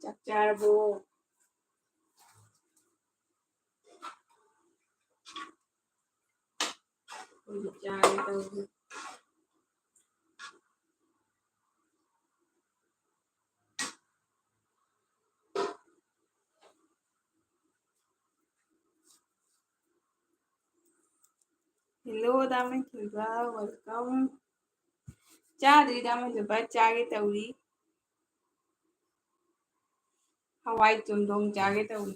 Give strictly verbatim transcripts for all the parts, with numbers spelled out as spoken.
ꯆꯥꯛ ꯆꯥꯔꯕꯣ? ꯑꯩꯈꯣꯏꯗꯤ ꯆꯥꯒꯦ ꯇꯧꯔꯤ꯫ Hello, ꯗꯥ ꯃꯩꯊꯣꯏꯕ, welcome. ꯆꯥꯗ꯭ꯔꯤ, ꯗꯥ ꯃꯩꯊꯣꯏꯕ, ꯆꯥꯒꯦ ꯇꯧꯔꯤ꯫ ꯍꯋꯥꯏ ꯆꯨꯝꯊꯣꯡ ꯆꯥꯒꯦ ꯇꯧꯔꯤ꯫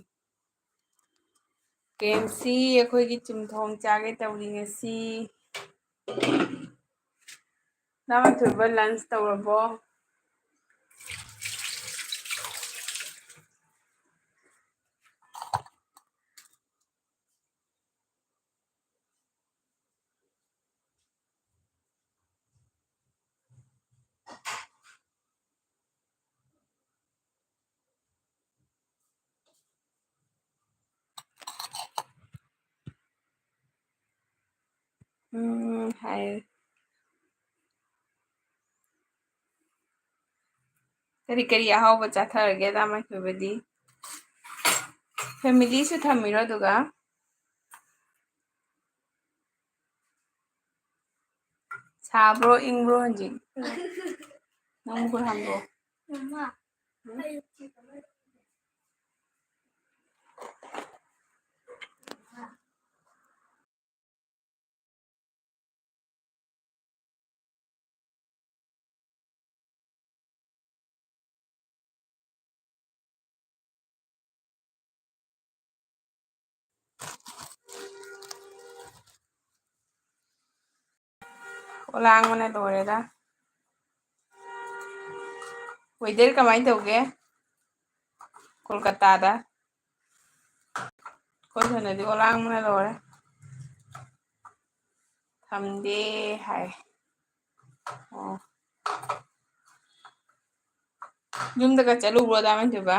ꯀꯦ ꯑꯦꯝ ꯁꯤ ꯑꯩꯈꯣꯏꯒꯤ ꯆꯨꯝꯊꯣꯡ ꯆꯥꯒꯦ ꯇꯧꯔꯤ ꯉꯁꯤ꯫ ꯗꯥ ꯃꯩꯊꯣꯏꯕ, lunch ꯇꯧꯔꯕꯣ? ꯎꯝ, ꯍꯥꯏ꯫ ꯀꯔꯤ ꯀꯔꯤ ꯑꯍꯥꯎꯕ ꯆꯥꯊꯔꯒꯦ, ꯗꯥ ꯃꯩꯊꯣꯏꯕꯗꯤ? Family ꯁꯨ ꯊꯝꯃꯤꯔꯣ ꯑꯗꯨꯒ? ꯁꯥꯕ꯭ꯔꯣ, ꯏꯪꯕ꯭ꯔꯣ ꯍꯧꯖꯤꯛ? ꯅꯪ ꯃꯈꯨꯠ ꯍꯥꯝꯗꯣꯛꯑꯣ꯫ ꯑꯣꯂꯥꯡꯕꯅ ꯂꯣꯏꯔꯦꯗ꯫ Weather ꯀꯃꯥꯏꯅ ꯇꯧꯒꯦ ꯀꯣꯜꯀꯇꯥꯗ? ꯑꯩꯈꯣꯏ ꯁꯣꯝꯗꯗꯤ ꯑꯣꯂꯥꯡꯕꯅ ꯂꯣꯏꯔꯦ꯫ ꯊꯝꯗꯦ ꯍꯥꯏ꯫ ꯑꯣ꯫ ꯌꯨꯝꯗꯒ ꯆꯠꯂꯨꯕ꯭ꯔꯣ, ꯗꯥ ꯃꯩꯊꯣꯏꯕ?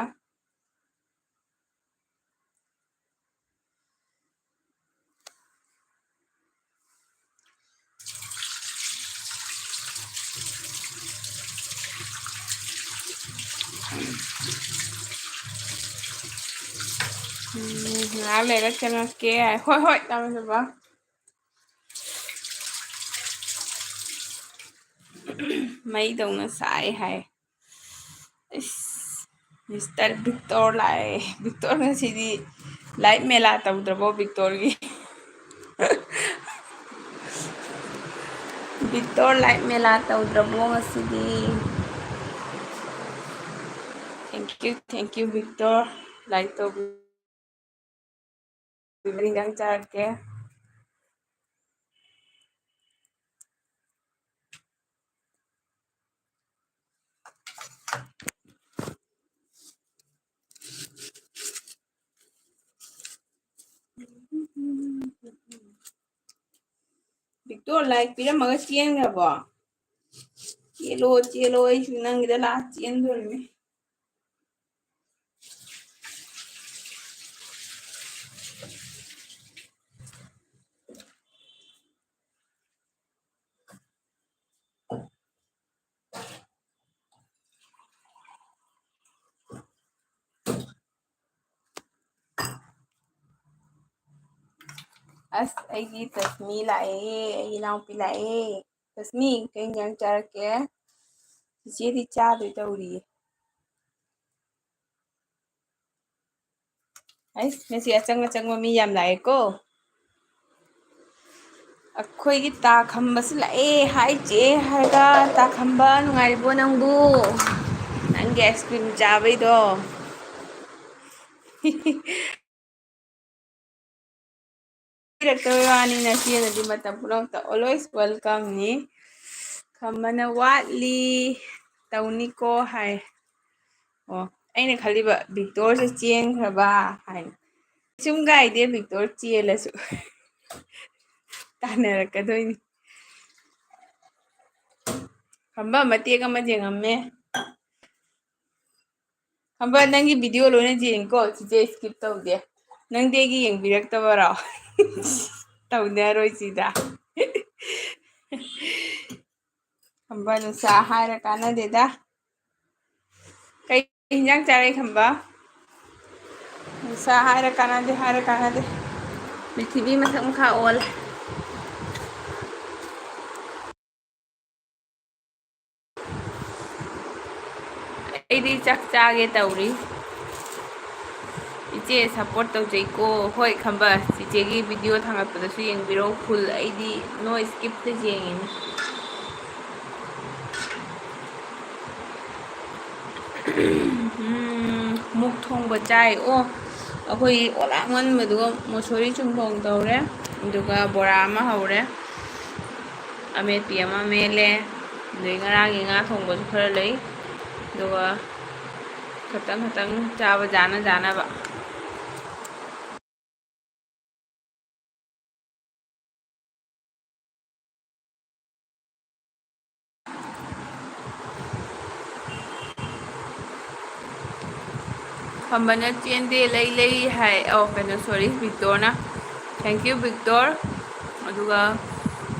ꯎꯝ, ꯉꯥꯏꯍꯥꯛ ꯂꯩꯔ ꯆꯪꯉꯛꯀꯦ ꯍꯥꯏ꯫ ꯍꯣꯏ, ꯍꯣꯏ, ꯇꯥꯃꯣ ꯁꯣꯏꯕ꯫ ꯃꯩꯗꯧꯅ ꯁꯥꯏ ꯍꯥꯏ꯫ ꯏꯁ, ꯃꯤꯁꯇꯔ ꯕꯤꯛꯇꯣꯔ ꯂꯥꯛꯑꯦ꯫ ꯕꯤꯛꯇꯣꯔ ꯉꯁꯤꯗꯤ ꯂꯥꯏꯠ ꯃꯦꯂꯥ ꯇꯧꯗ꯭ꯔꯕꯣ ꯕꯤꯛꯇꯣꯔꯒꯤ? ꯕꯤꯛꯇꯣꯔ ꯂꯥꯏꯠ ꯃꯦꯂꯥ ꯇꯧꯗ꯭ꯔꯕꯣ ꯉꯁꯤꯗꯤ? Thank you, thank you, Victor. Like ꯇꯧꯕꯤ꯫ ꯀꯔꯤ ꯏꯟꯖꯥꯡ ꯆꯥꯔꯛꯀꯦ? ꯕꯤꯛꯇꯣꯔ ꯂꯥꯏꯛ ꯄꯤꯔꯝꯃꯒ ꯆꯦꯟꯈ꯭ꯔꯕꯣ? ꯆꯦꯜꯂꯣ, ꯆꯦꯜꯂꯣ, ꯑꯩꯁꯨ ꯅꯪꯒꯤꯗ ꯂꯥꯛꯑ ꯆꯦꯟꯗꯣꯔꯤꯃꯤ꯫ ꯑꯁ, ꯑꯩꯒꯤ ꯇꯁꯃꯤ ꯂꯥꯛꯑꯦ, ꯑꯩꯒꯤ ꯏꯅꯥꯎꯄꯤ ꯂꯥꯛꯑꯦ꯫ ꯇꯁꯃꯤ, ꯀꯩ ꯏꯟꯖꯥꯡ ꯆꯥꯔꯛꯀꯦ? ꯆꯤꯆꯦꯗꯤ ꯆꯥꯗꯣꯏ ꯇꯧꯔꯤꯌꯦ꯫ ꯑꯩꯁ, ꯉꯁꯤ ꯑꯆꯪ ꯑꯆꯪꯕ ꯃꯤ ꯌꯥꯝ ꯂꯥꯛꯑꯦꯀꯣ꯫ ꯑꯩꯈꯣꯏꯒꯤ ꯇꯥ ꯈꯝꯕꯁꯨ ꯂꯥꯛꯑꯦ꯫ ꯍꯥꯏ ꯆꯦ ꯍꯥꯏꯔꯒ, ꯇꯥ ꯈꯝꯕ, ꯅꯨꯡꯉꯥꯏꯔꯤꯕꯣ ꯅꯪꯕꯨ? ꯅꯪꯒꯤ ice cream ꯆꯥꯕꯩꯗꯣ꯫ ꯄꯤꯔꯛꯇꯕꯩ ꯋꯥꯅꯤ, ꯅꯆꯦꯅꯗꯤ ꯃꯇꯝ ꯄꯨꯝꯅꯃꯛꯇ always welcome ꯅꯤ꯫ ꯈꯝꯕꯅ ꯋꯥꯠꯂꯤ, ꯇꯧꯅꯤꯀꯣ ꯍꯥꯏ꯫ ꯑꯣ, ꯑꯩꯅ ꯈꯜꯂꯤꯕ ꯕꯤꯛꯇꯣꯔꯁꯦ ꯆꯦꯟꯈ꯭ꯔꯕ ꯍꯥꯏꯅ꯫ ꯁꯨꯝ ꯀꯥꯏꯗꯦ, ꯕꯤꯛꯇꯣꯔ ꯆꯦꯜꯂꯁꯨ ꯇꯥꯟꯅꯔꯛꯀꯗꯣꯏꯅꯤ꯫ ꯈꯝꯕ ꯃꯇꯦꯛ ꯑꯃ ꯌꯦꯡꯉꯝꯃꯦ꯫ ꯈꯝꯕ, ꯅꯪꯒꯤ video ꯂꯣꯏꯅ ꯌꯦꯡꯉꯤꯀꯣ, ꯆꯤꯆꯦ skip ꯇꯧꯗꯦ꯫ ꯅꯪꯗꯤ ꯑꯩꯒꯤ ꯌꯦꯡꯕꯤꯔꯛꯇꯕꯔꯣ? ꯇꯧꯅꯔꯣꯏ ꯁꯤꯗ꯫ ꯈꯝꯕ, ꯅꯨꯡꯁꯥ ꯍꯥꯏꯔ ꯀꯥꯟꯅꯗꯦꯗ꯫ ꯀꯩ ꯏꯟꯖꯥꯡ ꯆꯥꯔꯦ ꯈꯝꯕ? ꯅꯨꯡꯁꯥ ꯍꯥꯏꯔ ꯀꯥꯟꯅꯗꯦ, ꯍꯥꯏꯔ ꯀꯥꯟꯅꯗꯦ꯫ ꯄ꯭ꯔꯤꯊꯤꯕꯤ ꯃꯊꯛ ꯃꯈꯥ ꯑꯣꯜꯂꯦ꯫ ꯑꯩꯗꯤ ꯆꯥꯛ ꯆꯥꯒꯦ ꯇꯧꯔꯤ꯫ ꯏꯆꯦ support ꯇꯧꯖꯩꯀꯣ꯫ ꯍꯣꯏ ꯈꯝꯕ, ꯆꯤꯆꯦꯒꯤ video ꯊꯥꯒꯠꯄꯗꯁꯨ ꯌꯦꯡꯕꯤꯔꯣ full꯫ ꯑꯩꯗꯤ no skip ꯇ ꯌꯦꯡꯉꯤꯅꯦ꯫ ꯎꯝ, ꯃꯨꯛ ꯊꯣꯡꯕ ꯆꯥꯏ꯫ ꯑꯣ, ꯑꯩꯈꯣꯏ ꯑꯣꯂꯥꯛꯃꯟꯕꯗꯨꯒ ꯃꯣꯁꯣꯔꯤ ꯆꯨꯝꯊꯣꯡ ꯇꯧꯔꯦ, ꯑꯗꯨꯒ ꯕꯣꯔꯥ ꯑꯃ ꯍꯧꯔꯦ, ꯑꯃꯦꯠꯄꯤ ꯑꯃ ꯃꯦꯠꯂꯦ, ꯑꯗꯩ ꯉꯔꯥꯡꯒꯤ ꯉꯥ ꯊꯣꯡꯕꯁꯨ ꯈꯔ ꯂꯩ, ꯑꯗꯨꯒ ꯈꯇꯪ ꯈꯇꯪ ꯆꯥꯕ ꯌꯥꯅ ꯌꯥꯅꯕ꯫ ꯈꯝꯕꯅ ꯆꯦꯟꯗꯦ ꯂꯩ ꯂꯩ ꯍꯥꯏ꯫ ꯑꯧ, ꯀꯩꯅꯣ, sorry, ꯕꯤꯛꯇꯣꯔꯅ꯫ Thank you, ꯕꯤꯛꯇꯣꯔ꯫ ꯑꯗꯨꯒ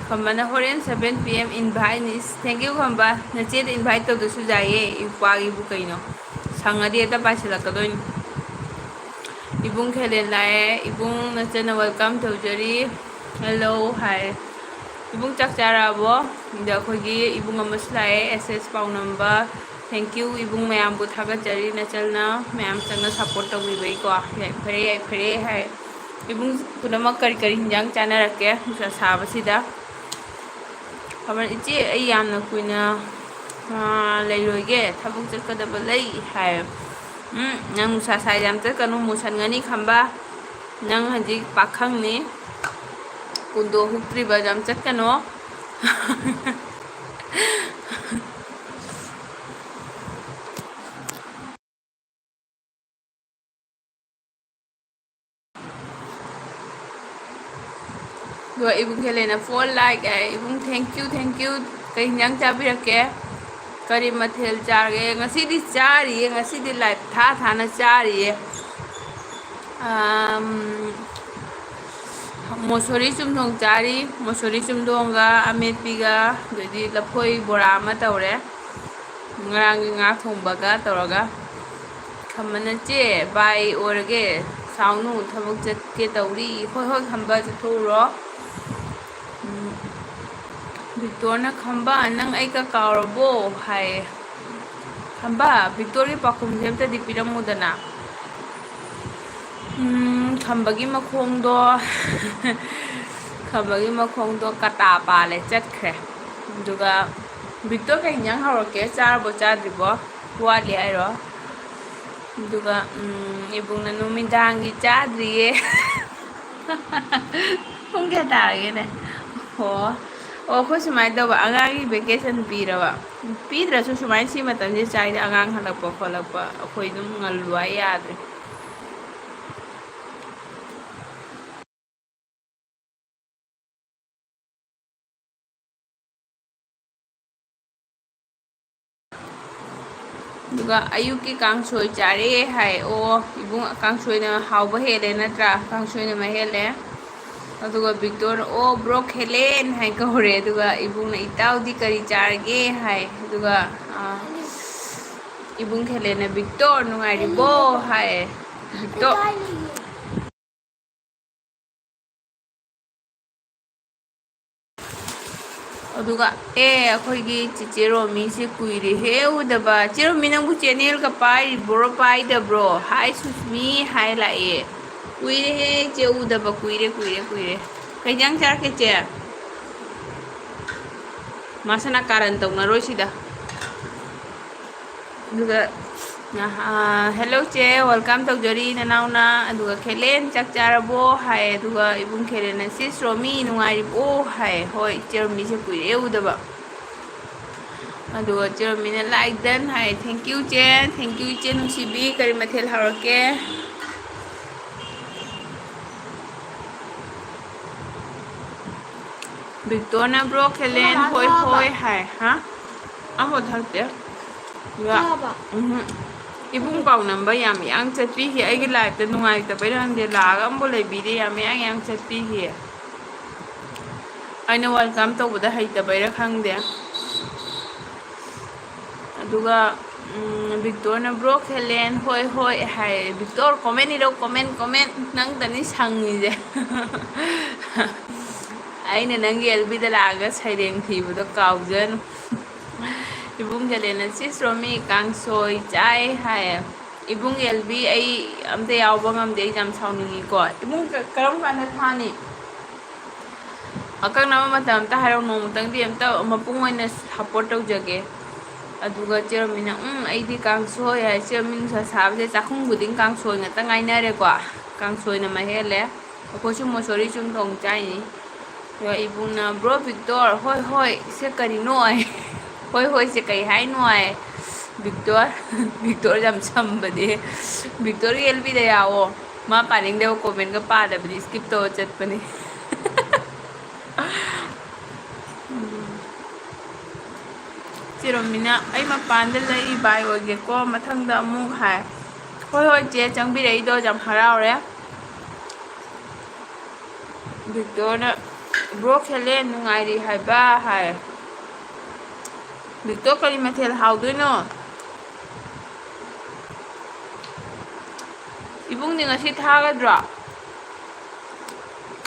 ꯈꯝꯕꯅ ꯍꯣꯔꯦꯟ seven P M invite ꯅꯤ꯫ Thank you, Khamba. ꯅꯆꯦꯗ invite ꯇꯧꯗꯁꯨ ꯌꯥꯏꯌꯦ, ꯏꯄ꯭ꯋꯥꯒꯤꯕꯨ ꯀꯩꯅꯣ꯫ ꯁꯪꯉꯗꯤ ꯍꯦꯛꯇ ꯄꯥꯏꯁꯤꯜꯂꯛꯀꯗꯣꯏꯅꯤ꯫ ꯏꯕꯨꯡ ꯈꯦꯂꯦꯟ ꯂꯥꯛꯑꯦ꯫ ꯏꯕꯨꯡ ꯅꯆꯟꯅ welcome ꯇꯧꯖꯔꯤ꯫ Hello ꯍꯥꯏ꯫ ꯏꯕꯨꯡ ꯆꯥꯛ ꯆꯥꯔꯛꯑꯕꯣ? ꯑꯗ ꯑꯩꯈꯣꯏꯒꯤ ꯏꯕꯨꯡ ꯑꯃꯁꯨ ꯂꯥꯛꯑꯦ, S S ꯄꯥꯎꯅꯝꯕ꯫ Thank you, ꯏꯕꯨꯡ ꯃꯌꯥꯝꯕꯨ ꯊꯥꯒꯠꯆꯔꯤ, ꯅꯆꯜꯅ ꯃꯌꯥꯝ ꯆꯪꯅ support ꯇꯧꯕꯤꯕꯒꯤꯀꯣ꯫ ꯌꯥꯏꯐꯔꯦ, ꯌꯥꯏꯐꯔꯦ ꯍꯥꯏ꯫ ꯏꯕꯨꯡ ꯄꯨꯝꯅꯃꯛ ꯀꯔꯤ ꯀꯔꯤ ꯍꯤꯟꯖꯥꯡ ꯆꯥꯅꯔꯛꯀꯦ ꯅꯨꯡꯁꯥ ꯁꯥꯕꯁꯤꯗ? ꯈꯝꯕꯅ, "ꯏꯆꯦ, ꯑꯩ ꯌꯥꯝꯅ ꯀꯨꯏꯅ, ꯑꯥ, ꯂꯩꯔꯣꯏꯒꯦ, ꯊꯕꯛ ꯆꯠꯀꯗꯕ ꯂꯩ" ꯍꯥꯏ꯫ ꯎꯝ, ꯅꯪ ꯅꯨꯡꯁꯥ ꯁꯥꯏ ꯌꯥꯝ ꯆꯠꯀꯅꯨ, ꯃꯨꯁꯟꯒꯅꯤ ꯈꯝꯕ꯫ ꯅꯪ ꯍꯧꯖꯤꯛ ꯄꯥꯈꯪꯅꯤ, ꯀꯨꯟꯗꯣ ꯍꯨꯛꯇ꯭ꯔꯤꯕ ꯌꯥꯝ ꯆꯠꯀꯅꯣ꯫ ꯑꯗꯨꯒ ꯏꯕꯨꯡ ꯈꯦꯂꯦꯅ four like ꯍꯥꯏ꯫ ꯏꯕꯨꯡ, thank you, thank you꯫ ꯀꯩ ꯍꯤꯟꯖꯥꯡ ꯆꯥꯕꯤꯔꯛꯀꯦ? ꯀꯔꯤ ꯃꯊꯦꯜ ꯆꯥꯔꯒꯦ? ꯉꯁꯤꯗꯤ ꯆꯥꯔꯤꯌꯦ, ꯉꯁꯤꯗꯤ live ꯊꯥ ꯊꯥꯅ ꯆꯥꯔꯤꯌꯦ꯫ ꯑꯝ, ꯃꯣꯁꯣꯔꯤ ꯆꯨꯝꯊꯣꯡ ꯆꯥꯔꯤ꯫ ꯃꯣꯁꯣꯔꯤ ꯆꯨꯝꯊꯣꯡꯒ ꯑꯃꯦꯠꯄꯤꯒ, ꯑꯗꯩꯗꯤ ꯂꯐꯣꯏ ꯕꯣꯔꯥ ꯑꯃ ꯇꯧꯔꯦ꯫ ꯉꯔꯥꯡꯒꯤ ꯉꯥ ꯊꯣꯡꯕꯒ ꯇꯧꯔꯒ꯫ ꯈꯝꯕꯅ, "ꯆꯦ, ꯕꯥꯏ ꯑꯣꯏꯔꯒꯦ, ꯁꯥꯎꯅꯨ, ꯊꯕꯛ ꯆꯠꯀꯦ ꯇꯧꯔꯤ꯫" "ꯍꯣꯏ, ꯍꯣꯏ, ꯈꯝꯕ, ꯆꯠꯊꯣꯛꯎꯔꯣ꯫" ꯎꯝ, ꯕꯤꯛꯇꯣꯔꯅ, "ꯈꯝꯕ, ꯅꯪ ꯑꯩꯒ ꯀꯥꯎꯔꯕꯣ?" ꯍꯥꯏꯌꯦ꯫ "ꯈꯝꯕ, ꯕꯤꯛꯇꯣꯔꯒꯤ ꯄꯥꯎꯈꯨꯝꯁꯦ ꯑꯝꯇꯗꯤ ꯄꯤꯔꯝꯃꯨꯗꯅ꯫" ꯎꯝ, ꯈꯝꯕꯒꯤ ꯃꯈꯣꯡꯗꯣ, ꯈꯝꯕꯒꯤ ꯃꯈꯣꯡꯗꯣ ꯀꯇꯥ ꯄꯥꯜꯂꯦ, ꯆꯠꯈ꯭ꯔꯦ꯫ ꯑꯗꯨꯒ, "ꯕꯤꯛꯇꯣꯔ, ꯀꯩ ꯏꯟꯖꯥꯡ ꯍꯧꯔꯛꯀꯦ? ꯆꯥꯔꯕꯣ, ꯆꯥꯗ꯭ꯔꯤꯕꯣ? ꯋꯥꯠꯂꯤ ꯍꯥꯏꯔꯣ?" ꯑꯗꯨꯒ, ꯎꯝ, ꯏꯕꯨꯡꯅ, "ꯅꯨꯃꯤꯗꯥꯡꯒꯤ ꯆꯥꯗ꯭ꯔꯤꯌꯦ꯫" ꯄꯨꯡ ꯀꯌꯥ ꯇꯥꯔꯒꯦꯅꯦ? ꯑꯣ, ꯑꯣ, ꯑꯩꯈꯣꯏ ꯁꯨꯃꯥꯏꯅ ꯇꯧꯕ, ꯑꯉꯥꯡꯒꯤ vacation ꯄꯤꯔꯕ? ꯄꯤꯗ꯭ꯔꯁꯨ ꯁꯨꯃꯥꯏꯅ ꯁꯤ ꯃꯇꯝꯁꯤꯗ ꯆꯥꯏꯗ, ꯑꯉꯥꯡ ꯍꯜꯂꯛꯄ ꯈꯣꯠꯂꯛꯄ, ꯑꯩꯈꯣꯏ ꯑꯗꯨꯝ ꯉꯜꯂꯨ ꯍꯥꯏ ꯌꯥꯗ꯭ꯔꯦ꯫ ꯑꯗꯨꯒ ꯑꯌꯨꯛꯀꯤ ꯀꯥꯡꯁꯣꯏ ꯆꯥꯔꯦ ꯍꯥꯏ꯫ ꯑꯣ, ꯏꯕꯨꯡ, ꯀꯥꯡꯁꯣꯏꯅ ꯍꯥꯎꯕ ꯍꯦꯜꯂꯦ ꯅꯠꯇ꯭ꯔꯥ? ꯀꯥꯡꯁꯣꯏꯅ ꯃꯍꯦꯜꯂꯦ꯫ ꯑꯗꯨꯒ ꯕꯤꯛꯇꯣꯔꯅ, "ꯑꯣ, ꯕ꯭ꯔꯣ ꯈꯦꯂꯦꯟ" ꯍꯥꯏ ꯀꯧꯔꯦ꯫ ꯑꯗꯨꯒ ꯏꯕꯨꯡꯅ, "ꯏꯇꯥꯎꯗꯤ ꯀꯔꯤ ꯆꯥꯔꯒꯦ?" ꯍꯥꯏ꯫ ꯑꯗꯨꯒ, ꯑꯥ, ꯏꯕꯨꯡ ꯈꯦꯂꯦꯟꯅ, "ꯕꯤꯛꯇꯣꯔ, ꯅꯨꯡꯉꯥꯏꯔꯤꯕꯣ?" ꯍꯥꯏ꯫ ꯕꯤꯛꯇꯣꯔ꯫ ꯑꯗꯨꯒ, ꯑꯦ, ꯑꯩꯈꯣꯏꯒꯤ ꯆꯤꯆꯦ ꯔꯣꯃꯤꯁꯦ ꯀꯨꯏꯔꯦꯍꯦ ꯎꯗꯕ꯫ ꯆꯦ ꯔꯣꯃꯤ, ꯅꯪꯕꯨ channelꯒ ꯄꯥꯏꯔꯤꯕ꯭ꯔꯣ, ꯄꯥꯏꯗꯕ꯭ꯔꯣ? "ꯍꯥꯏ ꯁꯨꯁꯃꯤ" ꯍꯥꯏ ꯂꯥꯛꯑꯦ꯫ ꯀꯨꯏꯔꯦꯍꯦ ꯏꯆꯦ ꯎꯗꯕ, ꯀꯨꯏꯔꯦ, ꯀꯨꯏꯔꯦ, ꯀꯨꯏꯔꯦ꯫ ꯀꯩ ꯏꯟꯖꯥꯡ ꯆꯥꯔꯛꯀꯦ, ꯆꯦ? ꯃꯥꯁꯅ ꯀꯥꯔꯟ ꯇꯧꯅꯔꯣꯏ ꯁꯤꯗ꯫ ꯑꯗꯨꯒ, ꯑ, "Hello ꯆꯦ, welcome ꯇꯧꯖꯔꯤ ꯅꯅꯥꯎꯅ꯫" ꯑꯗꯨꯒ, "ꯈꯦꯂꯦꯟ, ꯆꯥꯛ ꯆꯥꯔꯕꯣ?" ꯍꯥꯏ꯫ ꯑꯗꯨꯒ ꯏꯕꯨꯡ ꯈꯦꯂꯦꯟꯅ, "ꯁꯤꯁ ꯔꯣꯃꯤ, ꯅꯨꯡꯉꯥꯏꯔꯤꯕꯣ?" ꯍꯥꯏ꯫ "ꯍꯣꯏ, ꯏꯆꯦ ꯔꯣꯃꯤꯁꯦ ꯀꯨꯏꯔꯦ ꯎꯗꯕ꯫" ꯑꯗꯨꯒ ꯆꯦ ꯔꯣꯃꯤꯅ, "Like done" high. "Thank you ꯆꯦ, thank you ꯏꯆꯦ ꯅꯨꯡꯁꯤꯕꯤ꯫ ꯀꯔꯤ ꯃꯊꯦꯜ ꯍꯧꯔꯛꯀꯦ?" ꯕꯤꯛꯇꯣꯔꯅ, "ꯕ꯭ꯔꯣ ꯈꯦꯂꯦꯟ, ꯍꯣꯏ, ꯍꯣꯏ" ꯍꯥꯏ꯫ ꯍꯥ? ꯑꯃꯐꯥꯎ ꯊꯛꯇꯦ꯫ ꯑꯗꯨꯒ, ꯆꯥꯕ? ꯎꯝꯍꯨꯝ꯫ ꯏꯕꯨꯡ ꯄꯥꯎ ꯅꯝꯕ ꯌꯥꯝ ꯌꯥꯡ ꯆꯠꯄꯤꯈꯤ꯫ ꯑꯩꯒꯤ liveꯇ ꯅꯨꯡꯉꯥꯏꯇꯕꯩꯔ ꯈꯪꯗꯦ, ꯂꯥꯛꯑꯒ ꯑꯃꯐꯥꯎ ꯂꯩꯕꯤꯗꯦ, ꯌꯥꯝ ꯌꯥꯡ ꯌꯥꯡ ꯆꯠꯄꯤꯈꯤ꯫ ꯑꯩꯅ welcome ꯇꯧꯕꯗ ꯍꯩꯇꯕꯩꯔ ꯈꯪꯗꯦ꯫ ꯑꯗꯨꯒ ꯎꯝ, ꯕꯤꯛꯇꯣꯔꯅ "ꯕ꯭ꯔꯣ ꯈꯦꯂꯦꯟ, ꯍꯣꯏ, ꯍꯣꯏ" ꯍꯥꯏ꯫ ꯕꯤꯛꯇꯣꯔ, comment ꯏꯔꯣ, comment, comment꯫ ꯅꯪꯇꯅꯤ ꯁꯪꯉꯤꯁꯦ꯫ ꯑꯩꯅ ꯅꯪꯒꯤ ꯑꯦꯜ ꯕꯤꯗ ꯂꯥꯛꯑꯒ ꯁꯩꯔꯦꯡ ꯊꯤꯕꯗꯣ ꯀꯥꯎꯖꯅꯨ꯫ ꯏꯕꯨꯡ ꯈꯦꯂꯦꯟꯅ "ꯁꯤꯁ ꯔꯣꯃꯤ, ꯀꯥꯡꯁꯣꯏ ꯆꯥꯏ" ꯍꯥꯏꯌꯦ꯫ ꯏꯕꯨꯡ ꯑꯦꯜ ꯕꯤ, ꯑꯩ ꯑꯝꯇ ꯌꯥꯎꯕ ꯉꯝꯗꯦ, ꯑꯩ ꯌꯥꯝ ꯁꯥꯎꯅꯤꯡꯉꯤꯀꯣ꯫ ꯏꯕꯨꯡ ꯀ-, ꯀꯔꯝ ꯀꯥꯟꯗ ꯊꯥꯅꯤ? ꯑꯀꯛꯅꯕ ꯃꯇꯝ ꯑꯝꯇ ꯍꯥꯏꯔꯛꯑꯣ, ꯅꯣꯡꯃꯇꯪꯗꯤ ꯑꯝꯇ ꯃꯄꯨꯡ ꯑꯣꯏꯅ support ꯇꯧꯖꯒꯦ꯫ ꯑꯗꯨꯒ ꯆꯦ ꯔꯣꯃꯤꯅ, "ꯎꯝ, ꯑꯩꯗꯤ ꯀꯥꯡꯁꯣꯏ" ꯍꯥꯏ꯫ ꯆꯦ ꯔꯣꯃꯤ ꯅꯨꯡꯁꯥ ꯁꯥꯕꯁꯦ ꯆꯥꯛꯈꯨꯝ ꯈꯨꯗꯤꯡ ꯀꯥꯡꯁꯣꯏ ꯉꯥꯛꯇ ꯉꯥꯏꯅꯔꯦꯀꯣ꯫ ꯀꯥꯡꯁꯣꯏꯅ ꯃꯍꯦꯜꯂꯦ꯫ ꯑꯩꯈꯣꯏꯁꯨ ꯃꯣꯁꯣꯔꯤ ꯆꯨꯝꯊꯣꯡ ꯆꯥꯏꯅꯤ꯫ ꯑꯗꯨꯒ ꯏꯕꯨꯡꯅ, "ꯕ꯭ꯔꯣ ꯕꯤꯛꯇꯣꯔ, ꯍꯣꯏ ꯍꯣꯏ ꯁꯦ ꯀꯔꯤꯅꯣ?" ꯍꯥꯏ꯫ "ꯍꯣꯏ ꯍꯣꯏ ꯁꯦ ꯀꯩ ꯍꯥꯏꯅꯣ?" ꯍꯥꯏ꯫ ꯕꯤꯛꯇꯣꯔ, ꯕꯤꯛꯇꯣꯔ ꯌꯥꯝ ꯁꯝꯕꯅꯦ꯫ ꯕꯤꯛꯇꯣꯔꯒꯤ ꯑꯦꯜ ꯕꯤꯗ ꯌꯥꯎꯑꯣ꯫ ꯃꯥ ꯄꯥꯅꯤꯡꯗꯕ comment ꯀ ꯄꯥꯗꯕꯅꯤ, skip ꯇꯧꯔ ꯆꯠꯄꯅꯤ꯫ ꯎꯝ꯫ ꯆꯦ ꯔꯣꯃꯤꯅ, "ꯑꯩ ꯃꯄꯥꯟꯗ ꯂꯩ, bye ꯑꯣꯏꯒꯦꯀꯣ, ꯃꯊꯪꯗ ꯑꯃꯨꯛ" ꯍꯥꯏ꯫ "ꯍꯣꯏ ꯍꯣꯏ ꯆꯦ, ꯆꯪꯕꯤꯔꯛꯏꯗꯣ ꯌꯥꯝ ꯍꯔꯥꯎꯔꯦ"꯫ ꯕꯤꯛꯇꯣꯔꯅ, "ꯕ꯭ꯔꯣ ꯈꯦꯂꯦꯟ ꯅꯨꯡꯉꯥꯏꯔꯤ ꯍꯥꯏꯕ" ꯍꯥꯏ꯫ ꯕꯤꯛꯇꯣꯔ, ꯀꯔꯤ ꯃꯊꯦꯜ ꯍꯥꯎꯗꯣꯏꯅꯣ? ꯏꯕꯨꯡꯗꯤ ꯉꯁꯤ ꯊꯥꯒꯗ꯭ꯔꯣ?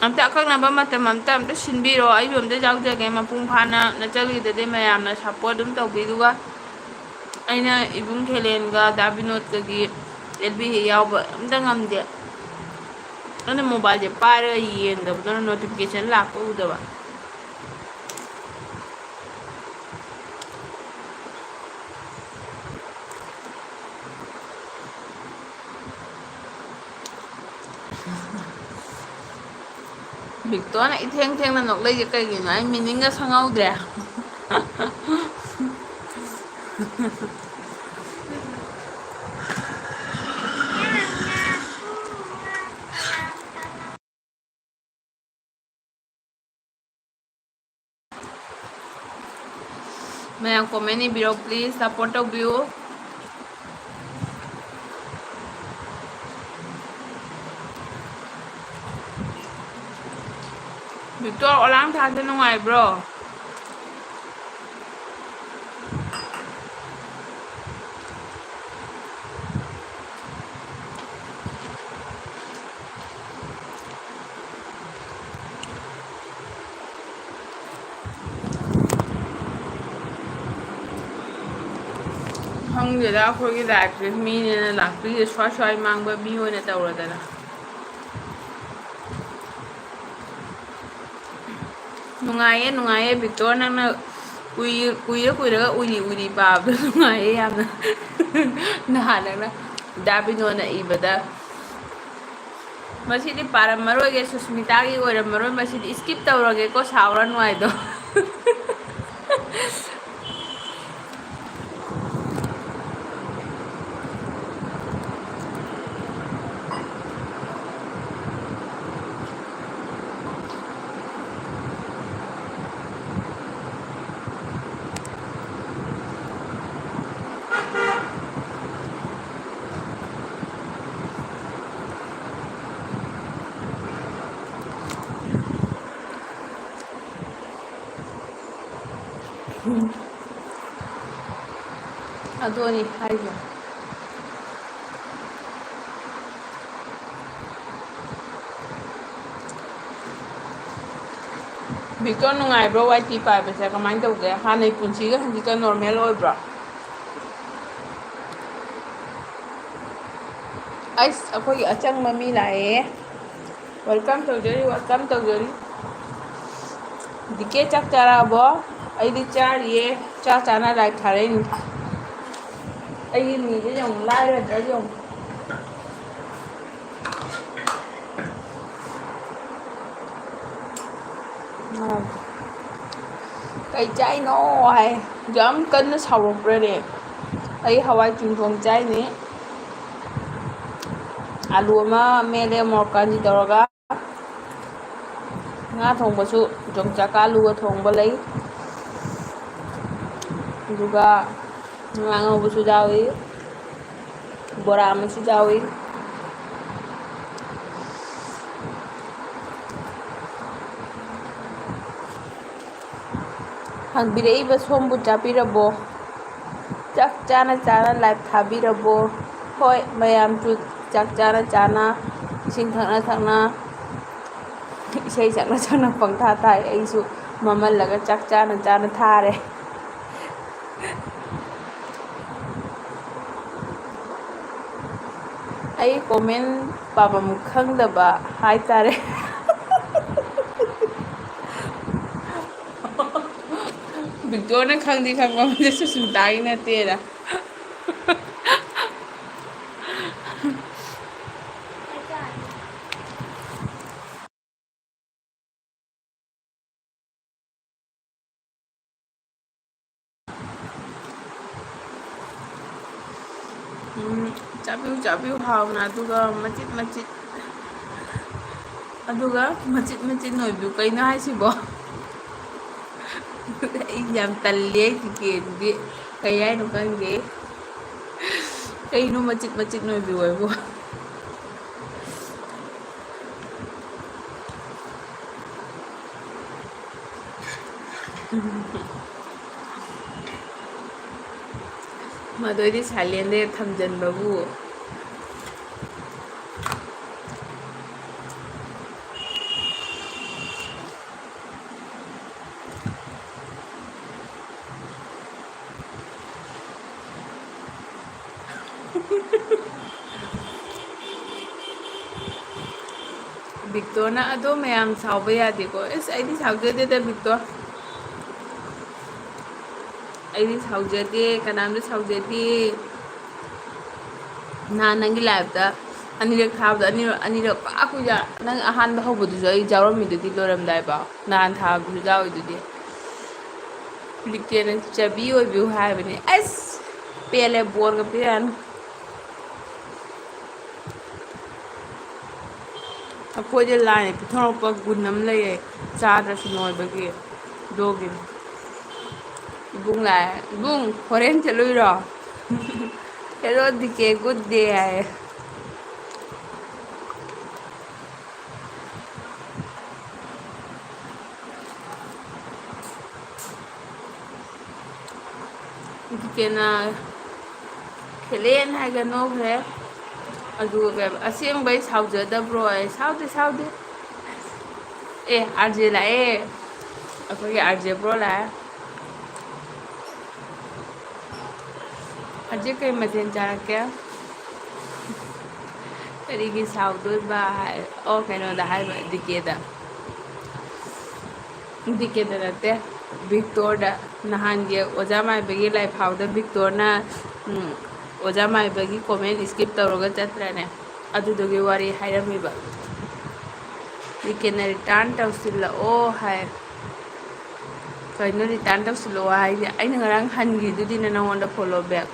ꯑꯝꯇ ꯑꯀꯛꯅꯕ ꯃꯇꯝ ꯑꯝꯇ, ꯑꯝꯇ ꯁꯤꯟꯕꯤꯔꯣ, ꯑꯩꯁꯨ ꯑꯝꯇ ꯌꯥꯎꯖꯒꯦ꯫ ꯃꯄꯨꯡ ꯐꯥꯅ ꯅꯆꯜꯒꯤꯗꯗꯤ ꯃꯌꯥꯝꯅ support ꯑꯗꯨꯝ ꯇꯧꯕꯤꯗꯨꯒ, ꯑꯩꯅ ꯏꯕꯨꯡ ꯈꯦꯂꯦꯟꯒ ꯗꯥ ꯕꯤꯅꯣꯗꯀꯒꯤ ꯑꯦꯜ ꯕꯤ ꯍꯦꯛ ꯌꯥꯎꯕ ꯑꯝꯇ ꯉꯝꯗꯦ꯫ ꯑꯩꯅ mobileꯁꯦ ꯄꯥꯏꯔꯒ ꯌꯦꯡꯗꯕꯗꯨꯅ notification ꯂꯥꯛꯄ ꯎꯗꯕ꯫ ꯕꯤꯛꯇꯣꯅ ꯏꯊꯦꯡ ꯊꯦꯡꯅ ꯅꯣꯛꯂꯛꯏꯁꯦ ꯀꯩꯒꯤꯅꯣ? ꯑꯩ meaning ꯒ ꯈꯪꯍꯧꯗ꯭ꯔꯦ꯫ ꯃꯌꯥꯝ comment ꯏꯕꯤꯔꯣ, please, support ꯇꯧꯕꯤꯌꯨ꯫ ꯕꯤꯛꯇꯣꯔ, ꯑꯣꯂꯥꯡ ꯊꯥꯁꯦ ꯅꯨꯡꯉꯥꯏꯕ꯭ꯔꯣ? ꯈꯪꯗꯦꯗ, ꯑꯩꯈꯣꯏꯒꯤ ꯂꯥꯏꯐꯁꯦ ꯃꯤꯅꯦꯅ ꯂꯥꯛꯄꯤꯗꯦ, ꯁ꯭ꯋꯥꯏ ꯁ꯭ꯋꯥꯏ ꯃꯥꯡꯕ ꯃꯤ ꯑꯣꯏꯅ ꯇꯧꯔꯗꯅ꯫ ꯅꯨꯡꯉꯥꯏꯌꯦ, ꯅꯨꯡꯉꯥꯏꯌꯦ, ꯕꯤꯛꯇꯣꯔ, ꯅꯪꯅ ꯎꯏ-, ꯎꯏꯔ ꯀꯨꯏꯔꯒ ꯎꯏꯔꯤ ꯎꯏꯔꯤ ꯄꯥꯕꯗꯣ ꯅꯨꯡꯉꯥꯏꯌꯦ ꯌꯥꯝꯅ꯫ ꯅꯍꯥꯟ ꯅꯪꯅ ꯗꯥ ꯕꯤꯅꯣꯅ ꯏꯕꯗ, "ꯃꯁꯤꯗꯤ ꯄꯥꯔꯝꯃꯔꯣꯏꯒꯦ, ꯁꯨꯁꯃꯤꯇꯥꯒꯤ ꯑꯣꯏꯔꯝꯃꯔꯣꯏ, ꯃꯁꯤꯗꯤ skip ꯇꯧꯔꯒꯦꯀꯣ, ꯁꯥꯎꯔꯅꯨ" ꯍꯥꯏꯗꯣ꯫ ꯑꯗꯨꯅꯤ ꯍꯥꯏꯁꯦ꯫ ꯕꯤꯛꯇꯣꯔ, ꯅꯨꯡꯉꯥꯏꯕ꯭ꯔꯣ ꯋꯥꯏ ꯇꯤ ꯄꯥꯏꯕꯁꯦ? ꯀꯃꯥꯏꯅ ꯇꯧꯒꯦ? ꯍꯥꯟꯅꯩ ꯄꯨꯟꯁꯤꯒ ꯍꯧꯖꯤꯛꯀ ꯅꯣꯔꯃꯦꯜ ꯑꯣꯏꯕ꯭ꯔꯣ? ꯑꯩꯁ, ꯑꯩꯈꯣꯏꯒꯤ ꯑꯆꯪꯕ ꯃꯤ ꯂꯥꯛꯑꯦ꯫ ꯋꯦꯜꯀꯝ ꯇꯧꯖꯔꯤ, ꯋꯦꯜꯀꯝ ꯇꯧꯖꯔꯤ꯫ ꯗꯤ ꯀꯦ, ꯆꯥꯛ ꯆꯥꯔꯛꯑꯕꯣ? ꯑꯩꯗꯤ ꯆꯥꯔꯤꯌꯦ꯫ ꯆꯥ ꯆꯥꯅ ꯂꯥꯏꯛ ꯊꯥꯔꯛꯏꯅꯤ꯫ ꯑꯩꯒꯤ ꯃꯤꯁꯦ ꯌꯦꯡꯉꯨ, ꯂꯥꯏꯔꯗ꯭ꯔꯥ ꯌꯦꯡꯉꯨ꯫ "ꯀꯩ ꯆꯥꯏꯅꯣ?" ꯍꯥꯏ꯫ ꯌꯥꯝ ꯀꯟꯅ ꯁꯥꯎꯔꯛꯄ꯭ꯔꯅꯦ? ꯑꯩ ꯍꯋꯥꯏ ꯆꯨꯟꯊꯣꯡ ꯆꯥꯏꯅꯦ꯫ ꯑꯂꯨ ꯑꯃ ꯃꯦꯠꯂꯦ ꯃꯣꯔꯣꯛ ꯀꯥꯟꯆꯤ ꯇꯧꯔꯒ꯫ ꯉꯥ ꯊꯣꯡꯕꯁꯨ ꯌꯣꯡꯆꯥꯛꯀ ꯑꯂꯨꯒ ꯊꯣꯡꯕ ꯂꯩ꯫ ꯑꯗꯨꯒ ꯉꯥ ꯉꯧꯕꯁꯨ ꯌꯥꯎꯏ꯫ ꯕꯣꯔꯥ ꯑꯃꯁꯨ ꯌꯥꯎꯏ꯫ ꯍꯪꯕꯤꯔꯛꯏꯕ ꯁꯣꯝꯕꯨ ꯆꯥꯕꯤꯔꯕꯣ? ꯆꯥꯛ ꯆꯥꯅ ꯆꯥꯅ ꯂꯥꯏꯚ ꯊꯥꯕꯤꯔꯕꯣ? ꯍꯣꯏ, ꯃꯌꯥꯝꯁꯨ ꯆꯥꯛ ꯆꯥꯅ ꯆꯥꯅ, ꯏꯁꯤꯡ ꯊꯛꯅ ꯊꯛꯅ, ꯏꯁꯩ ꯁꯛꯅ ꯁꯛꯅ ꯄꯪꯊꯥ ꯊꯥꯏ꯫ ꯑꯩꯁꯨ ꯃꯝꯍꯜꯂꯒ ꯆꯥꯛ ꯆꯥꯅ ꯆꯥꯅ ꯊꯥꯔꯦ꯫ ꯑꯩ ꯀꯣꯃꯦꯟ ꯄꯥꯐꯝ ꯈꯪꯗꯕ ꯍꯥꯏꯇꯥꯔꯦ꯫ ꯕꯤꯛꯇꯣꯔꯅ ꯈꯪꯗꯤ ꯈꯪꯕ, ꯃꯁꯤ ꯁꯨꯁꯃꯤꯇꯥꯒꯤ ꯅꯠꯇꯦꯅ꯫ ꯎꯝ, ꯆꯥꯕꯤꯌꯨ, ꯆꯥꯕꯤꯌꯨ, ꯍꯥꯎꯅ, ꯑꯗꯨꯒ ꯃꯆꯤꯠ ꯃꯆꯤꯠ, ꯑꯗꯨꯒ ꯃꯆꯤꯠ ꯃꯆꯤꯠ ꯅꯣꯏꯕꯤꯌꯨ꯫ ꯀꯩꯅꯣ ꯍꯥꯏꯁꯤꯕꯣ? ꯑꯩ ꯌꯥꯝ ꯇꯜꯂꯤ, ꯑꯩ ꯆꯤꯀꯦꯟꯗꯤ ꯀꯩ ꯍꯥꯏꯅꯣ ꯈꯪꯗꯦ꯫ ꯀꯩꯅꯣ ꯃꯆꯤꯠ ꯃꯆꯤꯠ ꯅꯣꯏꯕꯤꯌꯨ ꯍꯥꯏꯕꯨ? ꯃꯗꯨ ꯑꯩꯗꯤ ꯁꯥꯏꯂꯦꯟꯗ ꯊꯝꯖꯟꯕꯕꯨ꯫ ꯕꯤꯛꯇꯣꯔꯅ ꯑꯗꯣ ꯃꯌꯥꯝ ꯁꯥꯎꯕ ꯌꯥꯗꯦꯀꯣ꯫ ꯑꯁ, ꯑꯩꯗꯤ ꯁꯥꯎꯖꯗꯦꯗ, ꯕꯤꯛꯇꯣꯔ꯫ ꯑꯩꯗꯤ ꯁꯥꯎꯖꯗꯦ, ꯀꯅꯥꯝꯇ ꯁꯥꯎꯖꯗꯦ꯫ ꯅꯍꯥꯟ ꯅꯪꯒꯤ ꯂꯥꯏꯞꯇ ꯑꯅꯤꯔꯛ ꯊꯥꯕꯗꯣ, ꯑꯅꯤꯔꯛ, ꯑꯅꯤꯔꯛ ꯄꯥꯛ ꯀꯨꯏꯅ, ꯅꯪ ꯑꯍꯥꯟꯕ ꯍꯧꯕꯗꯨꯁꯨ ꯑꯩ ꯌꯥꯎꯔꯝꯃꯤꯗꯨꯗꯤ, ꯂꯣꯏꯔꯝꯗꯥꯏꯐꯥꯎ꯫ ꯅꯍꯥꯟ ꯊꯥꯕꯗꯨꯁꯨ ꯌꯥꯎꯔꯤꯗꯨꯗꯤ꯫ ꯂꯤꯀꯦꯅ ꯆꯕꯤ ꯑꯣꯏꯕꯤꯌꯨ ꯍꯥꯏꯕꯅꯤ꯫ ꯑꯁ! ꯄꯦꯜꯂꯦ, ꯕꯣꯔꯒ ꯄꯤꯔꯛꯑꯅꯨ꯫ ꯑꯩꯈꯣꯏꯗ ꯂꯥꯏꯅ ꯄꯤꯊꯣꯔꯛꯄ ꯒꯨꯟ ꯑꯃ ꯂꯩꯌꯦ, ꯆꯥꯗ꯭ꯔꯁꯨ ꯅꯣꯏꯕꯒꯤ꯫ ꯑꯗꯨꯒꯤꯅꯤ꯫ ꯏꯕꯨꯡ ꯂꯥꯛꯑꯦ꯫ "ꯏꯕꯨꯡ, ꯐꯣꯔꯦꯟ ꯆꯠꯂꯨꯏꯔꯣ?" "Hello D K, good day" ꯍꯥꯏꯌꯦ꯫ ꯗꯤꯀꯦꯅ ꯈꯦꯂꯦꯟ ꯍꯥꯏꯒ ꯅꯣꯛꯈ꯭ꯔꯦ꯫ ꯑꯗꯨꯒ ꯀꯩ, "ꯑꯁꯦꯡꯕꯩ ꯁꯥꯎꯖꯗꯕ꯭ꯔꯣ?" ꯑꯩ, "ꯁꯥꯎꯗꯦ, ꯁꯥꯎꯗꯦ"꯫ ꯑꯦ, ꯑꯥꯔ ꯖꯦ ꯂꯥꯛꯑꯦ꯫ ꯑꯩꯈꯣꯏꯒꯤ ꯑꯥꯔ ꯖꯦ ꯕ꯭ꯔꯣ ꯂꯥꯛꯑꯦ꯫ ꯍꯧꯖꯤꯛ ꯀꯩ ꯃꯊꯦꯜ ꯆꯥꯔꯛꯀꯦ? ꯀꯔꯤꯒꯤ ꯁꯥꯎꯗꯣꯏꯕ ꯍꯥꯏ, ꯑꯣ, ꯀꯩꯅꯣꯗ ꯍꯥꯏꯕ, ꯗꯤ ꯀꯦꯗ꯫ ꯗꯤ ꯀꯦꯗ ꯅꯠꯇꯦ, ꯕꯤꯛꯇꯣꯔꯗ꯫ ꯅꯍꯥꯟꯒꯤ ꯑꯣꯖꯥ ꯃꯥꯏꯕꯒꯤ ꯂꯥꯏꯐꯥꯎꯗ ꯕꯤꯛꯇꯣꯔꯅ, ꯎꯝ, ꯑꯣꯖꯥ ꯃꯥꯏꯕꯒꯤ ꯀꯣꯃꯦꯟ ꯁ꯭ꯀꯤꯞ ꯇꯧꯔꯒ ꯆꯠꯇ꯭ꯔꯅꯦ? ꯑꯗꯨꯗꯨꯒꯤ ꯋꯥꯔꯤ ꯍꯥꯏꯔꯝꯃꯤꯕ꯫ ꯗꯤ ꯀꯦꯅ ꯔꯤꯇꯔꯟ ꯇꯧꯁꯤꯜꯂꯛꯑꯣ ꯍꯥꯏ꯫ ꯀꯩꯅꯣ ꯔꯤꯇꯔꯟ ꯇꯧꯁꯤꯜꯂꯛꯑꯣ ꯍꯥꯏꯁꯦ? ꯑꯩꯅ ꯉꯔꯥꯡ ꯍꯟꯈꯤꯗꯨꯗꯤꯅ ꯅꯉꯣꯟꯗ ꯐꯣꯂꯣ ꯕꯦꯛ꯫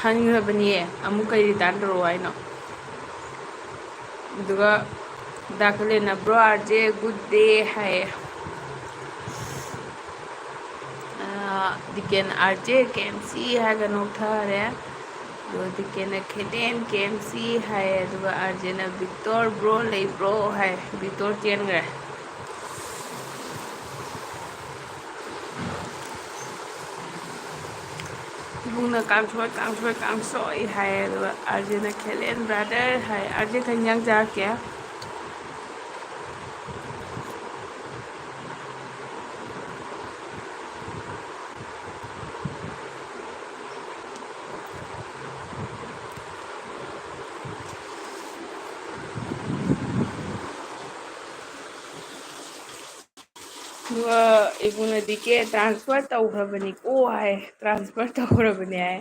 ꯍꯟꯈ꯭ꯔꯕꯅꯤꯌꯦ, ꯑꯃꯨꯛ ꯀꯩ ꯔꯤꯇꯔꯟ ꯇꯧꯔꯛꯑꯣ ꯍꯥꯏꯅꯣ? ꯑꯗꯨꯒ ꯗꯥ ꯀꯂꯦꯟꯅ, "Bro, R J, good day" ꯍꯥꯏꯌꯦ꯫ ꯑꯥ, ꯗꯤ ꯀꯦꯅ, "R J, K M C" ꯍꯥꯏꯔꯒ ꯅꯣꯛꯊꯔꯦ꯫ ꯑꯗꯨꯒ ꯗꯤ ꯀꯦꯅ, "ꯈꯦꯇꯦꯟ, K M C" ꯍꯥꯏꯌꯦ꯫ ꯑꯗꯨꯒ ꯑꯥꯔ ꯖꯦꯅ, "ꯕꯤꯛꯇꯣꯔ, bro, ꯂꯩꯕ꯭ꯔꯣ?" ꯍꯥꯏ꯫ ꯕꯤꯛꯇꯣꯔ ꯆꯦꯟꯈ꯭ꯔꯦ꯫ ꯏꯕꯨꯡꯅ, "ꯀꯥꯡꯁꯣꯏ, ꯀꯥꯡꯁꯣꯏ, ꯀꯥꯡꯁꯣꯏ" ꯍꯥꯏꯌꯦ, ꯑꯗꯨꯒ ꯑꯥꯔ ꯖꯦꯅ, "ꯈꯦꯂꯦꯟ brother" ꯍꯥꯏ꯫ ꯑꯥꯔ ꯖꯦ, ꯀꯩ ꯏꯟꯖꯥꯡ ꯆꯥꯔꯛꯀꯦ? ꯑꯗꯨꯒ ꯏꯕꯨꯡꯅ, "ꯗꯤ ꯀꯦ transfer ꯇꯧꯈ꯭ꯔꯕꯅꯤꯀꯣ" ꯍꯥꯏ, transfer ꯇꯧꯈ꯭ꯔꯕꯅꯦ ꯍꯥꯏ꯫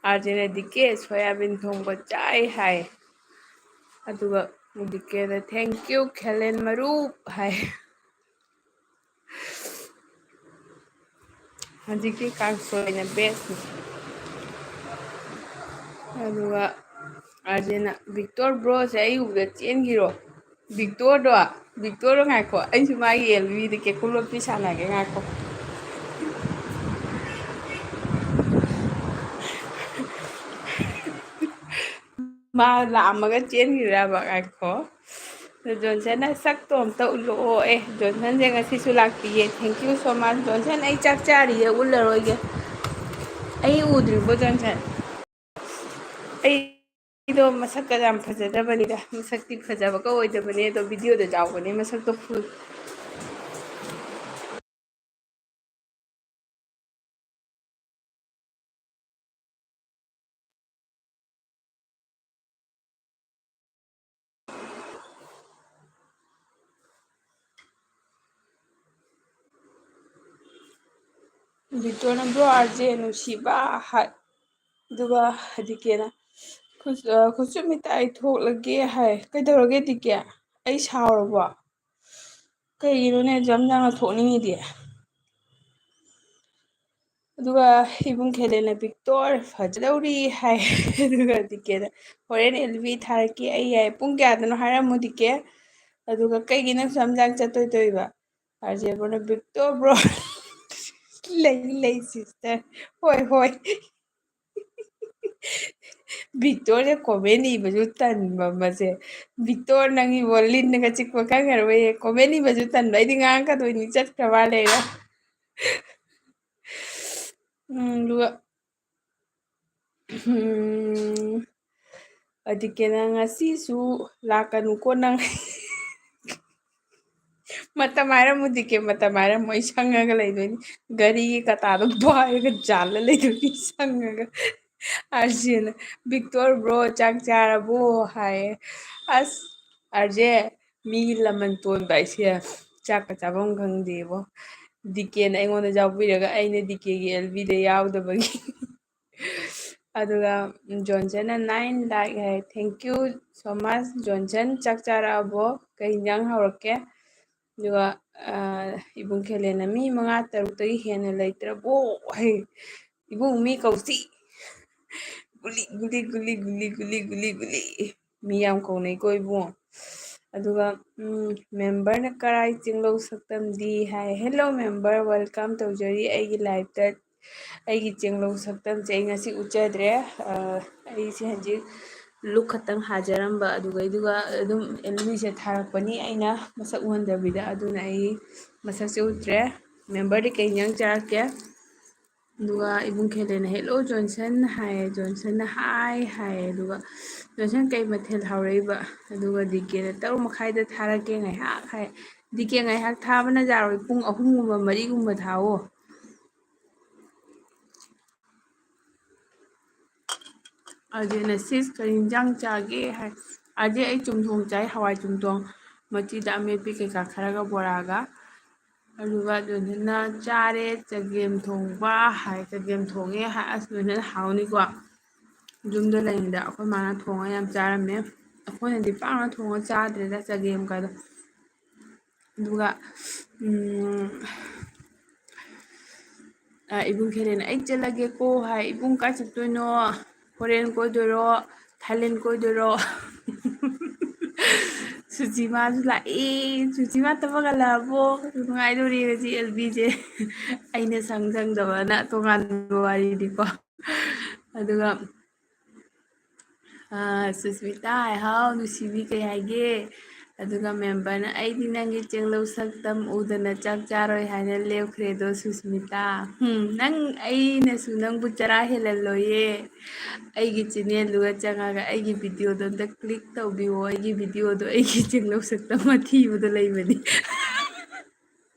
ꯑꯥꯔ ꯖꯦꯅ, "ꯗꯤ ꯀꯦ ꯁꯣꯌꯥꯕꯤꯟ ꯊꯣꯡꯕ ꯆꯥꯏ" ꯍꯥꯏ꯫ ꯑꯗꯨꯒ ꯗꯤ ꯀꯦꯅ, "Thank you, ꯈꯦꯂꯦꯟ ꯃꯔꯨꯞ" ꯍꯥꯏ꯫ ꯍꯧꯖꯤꯛꯇꯤ ꯀꯥꯡꯁꯣꯏꯅ bestꯅꯤ꯫ ꯑꯗꯨꯒ ꯑꯥꯔ ꯖꯦꯅ, "ꯕꯤꯛꯇꯣꯔ broꯁꯦ ꯑꯩ ꯎꯕꯗ ꯆꯦꯟꯈꯤꯔꯣ?" ꯕꯤꯛꯇꯣꯔꯗꯣ, ꯕꯤꯛꯇꯣꯔꯗꯣ ꯉꯥꯏꯈꯣ, ꯑꯩꯁꯨ ꯃꯥꯒꯤ L Vꯗ ꯀꯦꯀꯨ ꯂꯣꯠꯄꯤ ꯁꯥꯟꯅꯒꯦ, ꯉꯥꯏꯈꯣ꯫ ꯃꯥ ꯂꯥꯛꯑꯝꯃꯒ ꯆꯦꯟꯈꯤꯔꯕ? ꯉꯥꯏꯈꯣ꯫ ꯑꯗꯣ ꯖꯣꯟꯁꯟꯅ ꯁꯛꯇꯣ ꯑꯝꯇ ꯎꯠꯂꯛꯑꯣ꯫ ꯑꯦ, ꯖꯣꯟꯁꯟꯁꯦ ꯉꯁꯤꯁꯨ ꯂꯥꯛꯄꯤꯌꯦ꯫ Thank you so much꯫ Johnson, ꯑꯩ ꯆꯥꯛ ꯆꯥꯔꯤꯌꯦ, ꯎꯠꯂꯔꯣꯏꯒꯦ꯫ ꯑꯩ ꯎꯗ꯭ꯔꯤꯕꯣ, ꯖꯣꯟꯁꯟ? ꯑꯩꯗꯣ ꯃꯁꯛꯀ ꯌꯥꯝ ꯐꯖꯗꯕꯅꯤꯗ꯫ ꯃꯁꯛꯇꯤ ꯐꯖꯕꯒ ꯑꯣꯏꯗꯕꯅꯦ, ꯑꯗꯣ videoꯗ ꯌꯥꯎꯕꯅꯦ ꯃꯁꯛꯇꯣ full꯫ ꯕꯤꯛꯇꯣꯔꯅ "ꯕ꯭ꯔꯣ ꯑꯥꯔ ꯖꯦ ꯅꯨꯡꯁꯤꯕ" ꯍꯥꯏ꯫ ꯑꯗꯨꯒ ꯗꯤ ꯀꯦꯅ "ꯈꯨꯠ-, ꯑ, ꯈꯨꯠꯁꯨ ꯃꯤꯠ ꯑꯩ ꯊꯣꯛꯂꯒꯦ" ꯍꯥꯏ꯫ "ꯀꯩꯗꯧꯔꯒꯦ ꯗꯤ ꯀꯦ? ꯑꯩ ꯁꯥꯎꯔꯕꯣ? ꯀꯩꯒꯤꯅꯣꯅꯦ ꯑꯗꯨꯌꯥꯝ ꯌꯥꯝꯅ ꯊꯣꯛꯅꯤꯡꯉꯤꯗꯤ?" ꯑꯗꯨꯒ ꯏꯕꯨꯡ ꯈꯦꯂꯦꯟꯅ "ꯕꯤꯛꯇꯣꯔ ꯐꯖꯗꯧꯔꯤ" ꯍꯥꯏ꯫ ꯑꯗꯨꯒ ꯗꯤ ꯀꯦꯅ "ꯍꯣꯔꯦꯟ ꯑꯦꯜ ꯕꯤ ꯊꯥꯔꯛꯀꯦ ꯑꯩ ꯌꯥꯏ꯫ ꯄꯨꯡ ꯀꯌꯥꯗꯅꯣ ꯍꯥꯏꯔꯝꯃꯨ ꯗꯤ ꯀꯦ꯫ ꯑꯗꯨꯒ ꯀꯩꯒꯤ ꯅꯪꯁꯨ ꯌꯥꯝ ꯆꯥꯛ ꯆꯠꯇꯣꯏ ꯇꯧꯔꯤꯕ?" ꯑꯥꯔ ꯖꯦ ꯕ꯭ꯔꯣꯅ "ꯕꯤꯛꯇꯣꯔ ꯕ꯭ꯔꯣ ꯂꯩ ꯂꯩ ꯁꯤꯁꯇꯔ ꯍꯣꯏ ꯍꯣꯏ"꯫ ꯕꯤꯛꯇꯣꯔꯁꯦ ꯀꯣꯃꯦꯟ ꯏꯕꯁꯨ ꯇꯟꯕ ꯃꯁꯦ꯫ ꯕꯤꯛꯇꯣꯔ ꯅꯪ ꯏꯕꯣ ꯂꯤꯟꯅꯒ ꯆꯤꯛꯄ ꯈꯪꯉꯔꯣꯏꯌꯦ꯫ ꯀꯣꯃꯦꯟ ꯏꯕꯁꯨ ꯇꯟꯕ꯫ ꯑꯩꯗꯤ ꯉꯥꯡꯉꯛꯀꯗꯣꯏꯅꯤ ꯆꯠꯈ꯭ꯔ ꯃꯥꯜꯂꯦꯅ꯫ ꯎꯝ, ꯑꯗꯨꯒ, ꯎꯝ, ꯑꯗꯨ ꯀꯦꯅ "ꯉꯁꯤꯁꯨ ꯂꯥꯛꯀꯅꯨꯀꯣ ꯅꯪ"꯫ ꯃꯇꯝ ꯍꯥꯏꯔꯝꯃꯨ ꯗꯤ ꯀꯦ, ꯃꯇꯝ ꯍꯥꯏꯔꯝꯃꯨ꯫ ꯑꯩ ꯁꯪꯉꯒ ꯂꯩꯗꯣꯏꯅꯤ꯫ ꯘꯔꯤꯒꯤ ꯀꯇꯥꯗꯣ ꯄꯥꯏꯔꯒ ꯖꯥꯜꯂ ꯂꯩꯗꯣꯏꯅꯤ ꯁꯪꯉꯒ꯫ ꯑꯥꯔ ꯖꯦꯅ "ꯕꯤꯛꯇꯣꯔ ꯕ꯭ꯔꯣ ꯆꯥꯛ ꯆꯥꯔꯕꯣ?" ꯍꯥꯏꯌꯦ꯫ ꯑꯁ, ꯑꯥꯔ ꯖꯦ, ꯃꯤꯒꯤ ꯂꯃꯟ ꯇꯣꯟꯕ ꯍꯥꯏꯁꯦ ꯆꯥꯛꯀ ꯆꯥꯐꯝ ꯈꯪꯗꯦꯕꯣ꯫ ꯗꯤ ꯀꯦꯅ ꯑꯩꯉꯣꯟꯗ ꯌꯥꯎꯕꯤꯔꯒ ꯑꯩꯅ ꯗꯤ ꯀꯦꯒꯤ ꯑꯦꯜ ꯕꯤꯗ ꯌꯥꯎꯗꯕꯒꯤ꯫ ꯑꯗꯨꯒ ꯖꯣꯟꯁꯟꯅ "ꯅꯥꯏꯟ ꯂꯥꯏꯛ" ꯍꯥꯏ꯫ Thank you so much Johnson. ꯆꯥꯛ ꯆꯥꯔꯛꯑꯕꯣ? ꯀꯩ ꯏꯟꯖꯥꯡ ꯍꯧꯔꯛꯀꯦ? ꯑꯗꯨꯒ, ꯑ, ꯏꯕꯨꯡ ꯈꯦꯂꯦꯟꯅ "ꯃꯤ ꯃꯉꯥ ꯇꯔꯨꯛꯇꯒꯤ ꯍꯦꯟꯅ ꯂꯩꯇ꯭ꯔꯕꯣ?" ꯍꯥꯏ꯫ ꯏꯕꯨꯡ, ꯃꯤ ꯀꯧꯁꯤ꯫ ꯒꯨꯂꯤ, ꯒꯨꯂꯤ, ꯒꯨꯂꯤ꯫ ꯃꯤ ꯌꯥꯝ ꯀꯧꯅꯩꯀꯣ ꯏꯕꯨꯡ꯫ ꯑꯗꯨꯒ, ꯎꯝ, ꯃꯦꯝꯕꯔꯅ "ꯀꯔꯥꯏ ꯆꯤꯡꯂꯧ ꯁꯛꯇꯝꯗꯤ?" ꯍꯥꯏ꯫ Hello ꯃꯦꯝꯕꯔ, welcome ꯇꯧꯖꯔꯤ ꯑꯩꯒꯤ liveꯇ꯫ ꯑꯩꯒꯤ ꯆꯤꯡꯂꯧ ꯁꯛꯇꯝꯁꯦ ꯑꯩ ꯉꯁꯤ ꯎꯠꯆꯗ꯭ꯔꯦ꯫ ꯑ, ꯑꯩꯁꯦ ꯍꯧꯖꯤꯛ look ꯈꯛꯇꯪ ꯍꯥꯖꯔꯝꯕ, ꯑꯗꯨꯒ, ꯑꯗꯨꯒ ꯑꯗꯨꯝ ꯑꯦꯜ ꯕꯤꯁꯦ ꯊꯥꯔꯛꯄꯅꯤ ꯑꯩꯅ ꯃꯁꯛ ꯎꯍꯟꯗꯕꯤꯗ, ꯑꯗꯨꯅ ꯑꯩ ꯃꯁꯛꯁꯦ ꯎꯠꯇ꯭ꯔꯦ꯫ ꯃꯦꯝꯕꯔꯗꯤ ꯀꯩ ꯏꯟꯖꯥꯡ ꯆꯥꯔꯛꯀꯦ? ꯑꯗꯨꯒ ꯏꯕꯨꯡ ꯈꯦꯂꯦꯟꯅ "Hello ꯖꯣꯟꯁꯟ" ꯍꯥꯏꯌꯦ, ꯖꯣꯟꯁꯟꯅ "Hi" ꯍꯥꯏꯌꯦ, ꯑꯗꯨꯒ "ꯖꯣꯟꯁꯟ ꯀꯩ ꯃꯊꯦꯜ ꯍꯧꯔꯛꯏꯕ?" ꯑꯗꯨꯒ ꯗꯤ ꯀꯦꯅ "ꯇꯔꯨꯛ ꯃꯈꯥꯏꯗ ꯊꯥꯔꯛꯀꯦ ꯉꯥꯏꯍꯥꯛ" ꯍꯥꯏ꯫ ꯗꯤ ꯀꯦ, ꯉꯥꯏꯍꯥꯛ ꯊꯥꯕꯅ ꯌꯥꯔꯣꯏ, ꯄꯨꯡ ꯑꯍꯨꯝꯒꯨꯝꯕ ꯃꯔꯤꯒꯨꯝꯕ ꯊꯥꯎꯑꯣ꯫ ꯑꯗꯨꯅ "ꯁꯤꯁ ꯀꯔꯤ ꯏꯟꯖꯥꯡ ꯆꯥꯒꯦ?" ꯍꯥꯏ꯫ ꯑꯗꯩ "ꯑꯩ ꯆꯨꯝꯊꯣꯡ ꯆꯥꯏ, ꯍꯋꯥꯏ ꯆꯨꯝꯊꯣꯡ, ꯃꯆꯤꯗ ꯑꯃꯦꯠꯄꯤ ꯀꯩꯀꯥ ꯈꯔꯒ ꯕꯣꯔꯥꯒ"꯫ ꯑꯗꯨꯒ ꯖꯣꯟꯁꯟꯅ ꯆꯥꯔꯦ, ꯆꯒꯦꯝ ꯊꯣꯡꯕ ꯍꯥꯏ, ꯆꯒꯦꯝ ꯊꯣꯡꯉꯦ ꯍꯥꯏ꯫ ꯑꯁ, ꯖꯣꯟꯁꯟ ꯍꯥꯎꯅꯤꯀꯣ꯫ ꯌꯨꯝꯗ ꯂꯩꯔꯤꯉꯩꯗ ꯑꯩꯈꯣꯏ ꯃꯥꯅ ꯊꯣꯡꯉ ꯌꯥꯝ ꯆꯥꯔꯝꯃꯦ꯫ ꯑꯩꯈꯣꯏꯅꯗꯤ ꯄꯥꯛꯅ ꯊꯣꯡꯉ ꯆꯥꯗ꯭ꯔꯦꯗ ꯆꯒꯦꯝꯒꯗꯣ꯫ ꯑꯗꯨꯒ, ꯎꯝ, ꯑ, ꯏꯕꯨꯡ ꯈꯦꯂꯦꯟ, "ꯑꯩ ꯆꯠꯂꯒꯦꯀꯣ" ꯍꯥꯏ꯫ "ꯏꯕꯨꯡ, ꯀꯥꯏ ꯆꯠꯇꯣꯏꯅꯣ? ꯐꯣꯔꯦꯟ ꯀꯣꯏꯗꯣꯏꯔꯣ? ꯊꯥꯏꯂꯦꯟ ꯀꯣꯏꯗꯣꯏꯔꯣ?" ꯁꯨꯆꯤꯃꯥꯁꯨ ꯂꯥꯛꯑꯦ꯫ ꯁꯨꯆꯤꯃꯥ ꯊꯕꯛ ꯍꯜꯂꯛꯑꯕꯣ? ꯅꯨꯡꯉꯥꯏꯗꯣꯔꯤ ꯉꯁꯤ ꯑꯦꯜ ꯕꯤꯁꯦ꯫ ꯑꯩꯅ ꯁꯪ ꯁꯪꯗꯕꯅ ꯇꯣꯉꯥꯟꯕ ꯋꯥꯔꯤꯅꯤꯀꯣ꯫ ꯑꯗꯨꯒ, ꯑ, ꯁꯨꯁꯃꯤꯇꯥ ꯍꯥꯏ, "ꯍꯥꯎ ꯅꯨꯡꯁꯤꯕꯤ, ꯀꯩ ꯍꯥꯏꯒꯦ?" ꯑꯗꯨꯒ ꯃꯦꯝꯕꯔꯅ, "ꯑꯩꯗꯤ ꯅꯪꯒꯤ ꯆꯦꯡꯂꯧ ꯁꯛꯇꯝ ꯎꯗꯅ ꯆꯥꯛ ꯆꯥꯔꯣꯏ ꯍꯥꯏꯅ ꯂꯦꯞꯈ꯭ꯔꯦꯗꯣ ꯁꯨꯁꯃꯤꯇꯥ꯫ ꯍꯨꯝ, ꯅꯪ, ꯑꯩꯅꯁꯨ ꯅꯪꯕꯨ ꯆꯔꯥ ꯍꯦꯜꯍꯜꯂꯣꯏꯌꯦ꯫ ꯑꯩꯒꯤ ꯆꯦꯅꯦꯜꯗꯨꯒ ꯆꯪꯉꯒ ꯑꯩꯒꯤ ꯚꯤꯗꯤꯑꯣꯗꯣ ꯑꯝꯇ ꯀ꯭ꯂꯤꯛ ꯇꯧꯕꯤꯌꯣ꯫ ꯑꯩꯒꯤ ꯚꯤꯗꯤꯑꯣꯗꯣ ꯑꯩꯒꯤ ꯆꯦꯡꯂꯧ ꯁꯛꯇꯝ ꯑꯊꯤꯕꯗꯣ ꯂꯩꯕꯅꯤ꯫"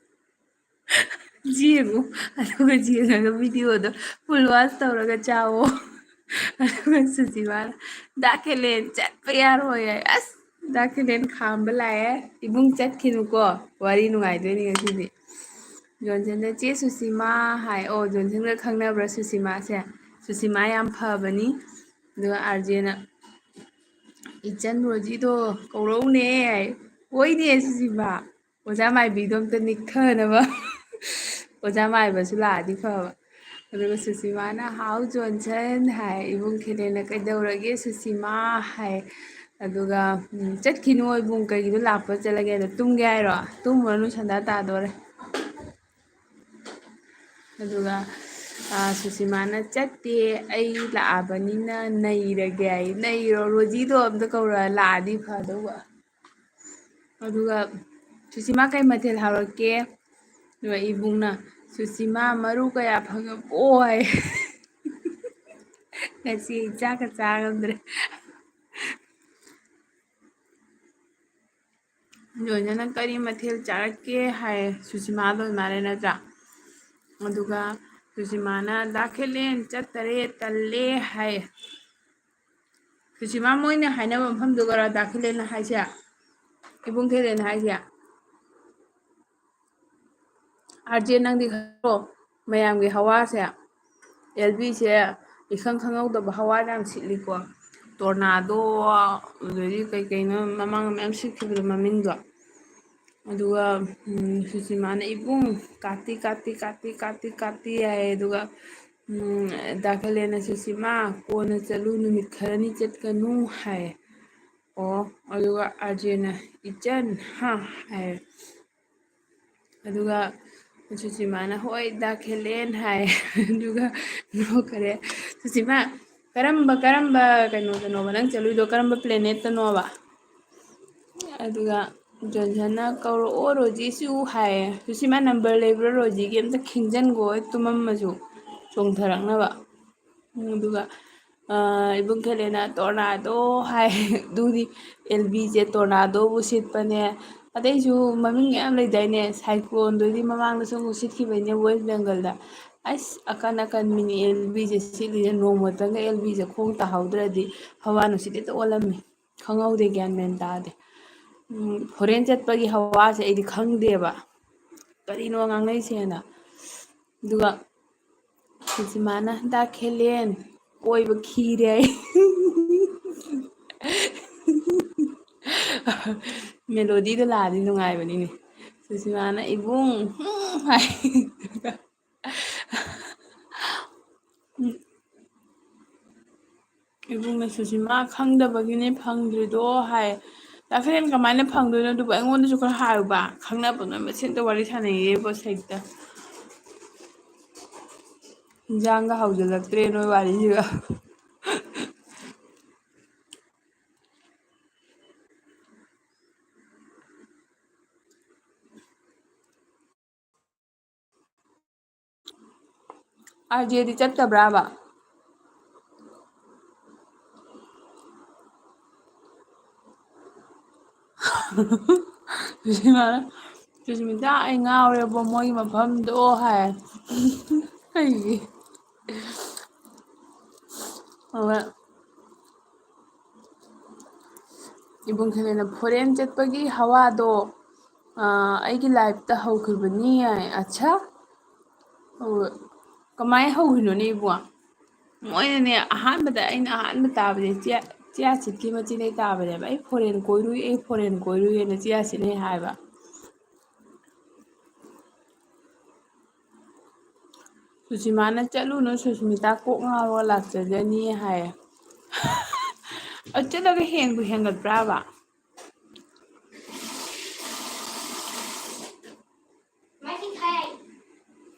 ꯌꯦꯡꯉꯨ, ꯑꯗꯨꯒ ꯌꯦꯡꯉꯒ ꯚꯤꯗꯤꯑꯣꯗꯣ ꯐꯨꯜ ꯋꯥꯆ ꯇꯧꯔꯒ ꯆꯥꯋꯣ꯫ ꯑꯗꯨꯒ ꯁꯨꯁꯤꯃꯥꯅ, "ꯗꯥ ꯈꯦꯂꯦꯟ, ꯆꯠꯄ ꯌꯥꯔꯣꯏ" ꯍꯥꯏ꯫ ꯑꯁ, ꯗꯥ ꯈꯦꯂꯦꯟ ꯈꯥꯝꯕ ꯂꯥꯛꯑꯦ꯫ "ꯏꯕꯨꯡ, ꯆꯠꯈꯤꯅꯨꯀꯣ, ꯋꯥꯔꯤ ꯅꯨꯡꯉꯥꯏꯗꯣꯏꯅꯤ ꯉꯁꯤꯗꯤ꯫" ꯖꯣꯟꯁꯟꯗ, "ꯆꯦ ꯁꯨꯁꯤꯃꯥ" ꯍꯥꯏ꯫ ꯑꯣ, ꯖꯣꯟꯁꯟꯒ ꯈꯪꯅꯕ꯭ꯔꯥ ꯁꯨꯁꯤꯃꯥꯁꯦ? ꯁꯨꯁꯤꯃꯥ ꯌꯥꯝ ꯐꯕꯅꯤ꯫ ꯑꯗꯨꯒ ꯑꯥꯔꯖꯦꯅ, "ꯏꯆꯟ ꯔꯣꯖꯤꯗꯣ ꯀꯧꯔꯛꯎꯅꯦ" ꯍꯥꯏ꯫ "ꯍꯣꯏꯅꯦ ꯁꯨꯁꯤꯃꯥ, ꯑꯣꯖꯥ ꯃꯥꯏꯕꯤꯗꯣ ꯑꯝꯇ ꯅꯤꯛꯊꯅꯕ꯫" ꯑꯣꯖꯥ ꯃꯥꯏꯕꯁꯨ ꯂꯥꯛꯑꯗꯤ ꯐꯕ꯫ ꯑꯗꯨꯒ ꯁꯨꯁꯤꯃꯥꯅ, "ꯍꯥꯎ ꯖꯣꯟꯁꯟ" ꯍꯥꯏ꯫ ꯏꯕꯨꯡ ꯈꯦꯂꯦꯟꯅ, "ꯀꯩꯗꯧꯔꯒꯦ ꯁꯨꯁꯤꯃꯥ?" ꯍꯥꯏ꯫ ꯑꯗꯨꯒ, "ꯎꯝ, ꯆꯠꯈꯤꯅꯨ ꯏꯕꯨꯡ, ꯀꯩꯒꯤꯅꯣ ꯂꯥꯛꯄ ꯆꯠꯂꯒꯦ ꯍꯥꯏꯗꯣ? ꯇꯨꯝꯒꯦ ꯍꯥꯏꯔꯣ? ꯇꯨꯝꯃꯨꯔꯅꯨ, ꯁꯟꯗꯥ ꯇꯥꯗꯣꯔꯦ꯫" ꯑꯗꯨꯒ, ꯑ, ꯁꯨꯁꯤꯃꯥꯅ, "ꯆꯠꯇꯦ, ꯑꯩ ꯂꯥꯛꯑꯕꯅꯤꯅ ꯅꯩꯔꯒꯦ" ꯍꯥꯏ꯫ "ꯅꯩꯔꯣ, ꯔꯣꯖꯤꯗꯣ ꯑꯝꯇ ꯀꯧꯔ ꯂꯥꯛꯑꯗꯤ ꯐꯗꯧꯕ꯫" ꯑꯗꯨꯒ, "ꯁꯨꯁꯤꯃꯥ, ꯀꯩ ꯃꯊꯦꯜ ꯍꯥꯎꯔꯛꯀꯦ?" ꯑꯗꯨꯒ ꯏꯕꯨꯡꯅ, "ꯁꯨꯁꯤꯃꯥ, ꯃꯔꯨ ꯀꯌꯥ ꯐꯪꯉꯕꯣ?" ꯍꯥꯏ꯫ "ꯉꯁꯤ ꯑꯩ ꯆꯥꯛꯀ ꯆꯥ ꯉꯝꯗ꯭ꯔꯦ꯫" ꯖꯣꯟꯁꯟꯅ, "ꯀꯔꯤ ꯃꯊꯦꯜ ꯆꯥꯔꯛꯀꯦ?" ꯍꯥꯏ꯫ ꯁꯨꯁꯤꯃꯥ ꯂꯣꯏ ꯃꯥꯜꯂꯦ ꯅꯠꯇ꯭ꯔꯥ? ꯑꯗꯨꯒ ꯁꯨꯁꯤꯃꯥꯅ, "ꯗꯥ ꯈꯦꯂꯦꯟ, ꯆꯠꯇꯔꯦ, ꯇꯜꯂꯦ" ꯍꯥꯏ꯫ ꯁꯨꯁꯤꯃꯥ, ꯃꯣꯏꯅ ꯍꯥꯏꯅꯕ ꯃꯐꯝꯗꯨꯒꯔ ꯗꯥ ꯈꯦꯂꯦꯟꯅ ꯍꯥꯏꯁꯦ? ꯏꯕꯨꯡ ꯈꯦꯂꯦꯟꯅ ꯍꯥꯏꯁꯦ? ꯑꯥꯔ ꯖꯦ, ꯅꯪꯗꯤ ꯈꯪꯕ꯭ꯔꯣ? ꯃꯌꯥꯝꯒꯤ ꯍꯋꯥꯁꯦ, ꯑꯦꯜ ꯕꯤꯁꯦ ꯏꯈꯪ ꯈꯪꯍꯧꯗꯕ ꯍꯋꯥ ꯌꯥꯝ ꯁꯤꯠꯂꯤꯀꯣ꯫ ꯇꯣꯔꯅꯥꯗꯣ, ꯑꯗꯩꯗꯤ ꯀꯩ ꯀꯩꯅꯣ ꯃꯃꯥꯡ ꯃꯌꯥꯝ ꯁꯤꯠꯈꯤꯕꯗꯣ ꯃꯃꯤꯡꯗꯣ꯫ ꯑꯗꯨꯒ, ꯎꯝ, ꯁꯨꯁꯤꯃꯥꯅ, "ꯏꯕꯨꯡ, ꯀꯥꯠꯇꯤ, ꯀꯥꯠꯇꯤ, ꯀꯥꯠꯇꯤ, ꯀꯥꯠꯇꯤ, ꯀꯥꯠꯇꯤ" ꯍꯥꯏꯌꯦ꯫ ꯑꯗꯨꯒ, ꯎꯝ, ꯗꯥ ꯈꯂꯦꯟꯅ, "ꯁꯨꯁꯤꯃꯥ, ꯀꯣꯟꯅ ꯆꯠꯂꯨ, ꯅꯨꯃꯤꯠ ꯈꯔꯅꯤ ꯆꯠꯀꯅꯨ" ꯍꯥꯏꯌꯦ꯫ ꯑꯣ, ꯑꯗꯨꯒ ꯑꯥꯔ ꯖꯦꯅ, "ꯏꯆꯟ, ꯍꯥ?" ꯍꯥꯏꯌꯦ꯫ ꯑꯗꯨꯒ ꯁꯨꯁꯤꯃꯥꯅ, "ꯍꯣꯏ, ꯗꯥ ꯈꯦꯂꯦꯟ" ꯍꯥꯏ꯫ ꯑꯗꯨꯒ ꯅꯣꯛꯈꯔꯦ꯫ ꯁꯨꯁꯤꯃꯥ, "ꯀꯔꯝꯕ, ꯀꯔꯝꯕ ꯀꯩꯅꯣꯗꯅꯣꯕ ꯅꯪ ꯆꯠꯂꯨꯏꯗꯣ? ꯀꯔꯝꯕ planetꯇꯅꯣꯕ?" ꯑꯗꯨꯒ ꯖꯣꯟꯁꯟꯅ, "ꯀꯧꯔꯛꯑꯣ ꯔꯣꯖꯤꯁꯨ" ꯍꯥꯏꯌꯦ꯫ ꯁꯨꯁꯤꯃꯥ, "ꯅꯝꯕꯔ ꯂꯩꯕ꯭ꯔꯣ ꯔꯣꯖꯤꯒꯤ? ꯑꯝꯇ ꯈꯤꯡꯖꯟꯒꯣ ꯍꯦꯛ ꯇꯨꯝꯃꯝꯃꯁꯨ ꯆꯣꯡꯊꯔꯛꯅꯕ"꯫ ꯎꯝ, ꯑꯗꯨꯒ, ꯑ, ꯏꯕꯨꯡ ꯈꯦꯂꯦꯅ "ꯇꯣꯔꯅꯥꯗꯣ" ꯍꯥꯏ꯫ ꯑꯗꯨꯗꯤ ꯑꯦꯜ ꯕꯤꯁꯦ ꯇꯣꯔꯅꯥꯗꯣꯕꯨ ꯁꯤꯠꯄꯅꯦ꯫ ꯑꯇꯩꯁꯨ ꯃꯃꯤꯡ ꯃꯌꯥꯝ ꯂꯩꯗꯥꯏꯅꯦ? Cycloneꯗꯨꯗꯤ ꯃꯃꯥꯡꯗꯁꯨ ꯑꯃꯨꯛ ꯁꯤꯠꯈꯤꯕꯩꯅꯦ, West Bengalꯗ꯫ ꯑꯁ, ꯑꯀꯟ ꯑꯀꯟꯕꯤꯅꯤ ꯑꯦꯜ ꯕꯤꯁꯦ ꯁꯤꯠꯂꯤꯁꯦ꯫ ꯅꯣꯡꯃꯇꯪꯒ ꯑꯦꯜ ꯕꯤꯁꯦ ꯈꯣꯡ ꯇꯥꯍꯧꯗ꯭ꯔꯗꯤ ꯍꯋꯥ ꯅꯨꯡꯁꯤꯠ ꯍꯦꯛꯇ ꯑꯣꯜꯂꯝꯃꯤ꯫ ꯈꯪꯍꯧꯗꯦ, ꯒ꯭ꯌꯥꯟ ꯃꯦꯟ ꯇꯥꯗꯦ꯫ ꯎꯝ, foreign ꯆꯠꯄꯒꯤ ꯍꯋꯥꯁꯦ ꯑꯩꯗꯤ ꯈꯪꯗꯦꯕ꯫ ꯀꯔꯤꯅꯣ ꯉꯥꯡꯅꯩꯁꯦꯅ꯫ ꯑꯗꯨꯒ ꯁꯨꯁꯤꯃꯥꯅ, "ꯗꯥ ꯈꯦꯂꯦꯟ, ꯀꯣꯏꯕ ꯈꯤꯔꯦ" ꯍꯥꯏ꯫ ꯃꯦꯂꯣꯗꯤꯗꯣ ꯂꯥꯛꯑꯗꯤ ꯅꯨꯡꯉꯥꯏꯕꯅꯤꯅꯦ꯫ ꯁꯨꯁꯤꯃꯥꯅ, "ꯏꯕꯨꯡ, ꯍꯨꯝ" ꯍꯥꯏ꯫ ꯏꯕꯨꯡꯅ ꯁꯨꯁꯤꯃꯥ ꯈꯪꯗꯕꯒꯤꯅꯦ ꯐꯪꯗ꯭ꯔꯤꯗꯣ ꯍꯥꯏ꯫ ꯗꯥ ꯈꯦꯂꯦꯟ, ꯀꯃꯥꯏꯅ ꯐꯪꯗꯣꯏꯅꯣ? ꯑꯗꯨꯕꯨ ꯑꯩꯉꯣꯟꯗꯁꯨ ꯈꯔ ꯍꯥꯏꯌꯨꯕ꯫ ꯈꯪꯅꯕ ꯅꯣꯏ ꯃꯁꯦꯟꯇ ꯋꯥꯔꯤ ꯁꯥꯟꯅꯩꯌꯦꯕ ꯁꯩꯇ꯫ ꯏꯟꯖꯥꯡꯒ ꯍꯧꯖꯤꯜꯂꯛꯇ꯭ꯔꯦ ꯅꯣꯏ ꯋꯥꯔꯤꯁꯤꯒ꯫ ꯑꯥꯔ ꯖꯦꯗꯤ ꯆꯠꯇꯕ꯭ꯔꯥꯕ? ꯁꯨꯁꯃꯤꯇꯥ, "ꯑꯩ ꯉꯥꯎꯔꯦꯕꯣ ꯃꯣꯏꯒꯤ ꯃꯐꯝꯗꯣ" ꯍꯥꯏ꯫ ꯀꯩꯒꯤ? ꯑꯗꯨꯒ ꯏꯕꯨꯡ ꯈꯦꯂꯦꯟꯅ, "Foreign ꯆꯠꯄꯒꯤ ꯍꯋꯥꯗꯣ ꯑꯥ, ꯑꯩꯒꯤ liveꯇ ꯍꯧꯈꯤꯕꯅꯤ ꯍꯥꯏ꯫ ꯑꯠꯁꯥ? ꯑꯣ, ꯀꯃꯥꯏꯅ ꯍꯧꯈꯤꯅꯣꯅꯦ ꯏꯕꯨꯡꯉꯣ? ꯃꯣꯏꯅꯅꯦ, ꯑꯍꯥꯟꯕꯗ, ꯑꯩꯅ ꯑꯍꯥꯟꯕ ꯇꯥꯕꯁꯦ ꯆꯤꯌꯥ, ꯆꯤꯌꯥ ꯁꯤꯗꯀꯤ ꯃꯆꯤꯟꯗꯩ ꯇꯥꯕꯅꯦꯕ꯫ "ꯑꯩ foreign ꯀꯣꯏꯔꯨꯏ, ꯑꯩ foreign ꯀꯣꯏꯔꯨꯏ" ꯍꯥꯏꯅ ꯆꯤꯌꯥ ꯁꯤꯗꯅ ꯍꯥꯏꯕ꯫ ꯁꯨꯁꯤꯃꯥꯅ "ꯆꯠꯂꯨꯅꯨ, ꯁꯨꯁꯃꯤꯇꯥ ꯀꯣꯛ ꯉꯥꯎꯔꯒ ꯂꯥꯛꯆꯖꯅꯤ" ꯍꯥꯏꯌꯦ꯫ ꯑ, ꯆꯠꯂꯒ ꯍꯦꯟꯕꯨ ꯍꯦꯟꯒꯠꯄ꯭ꯔꯥꯕ?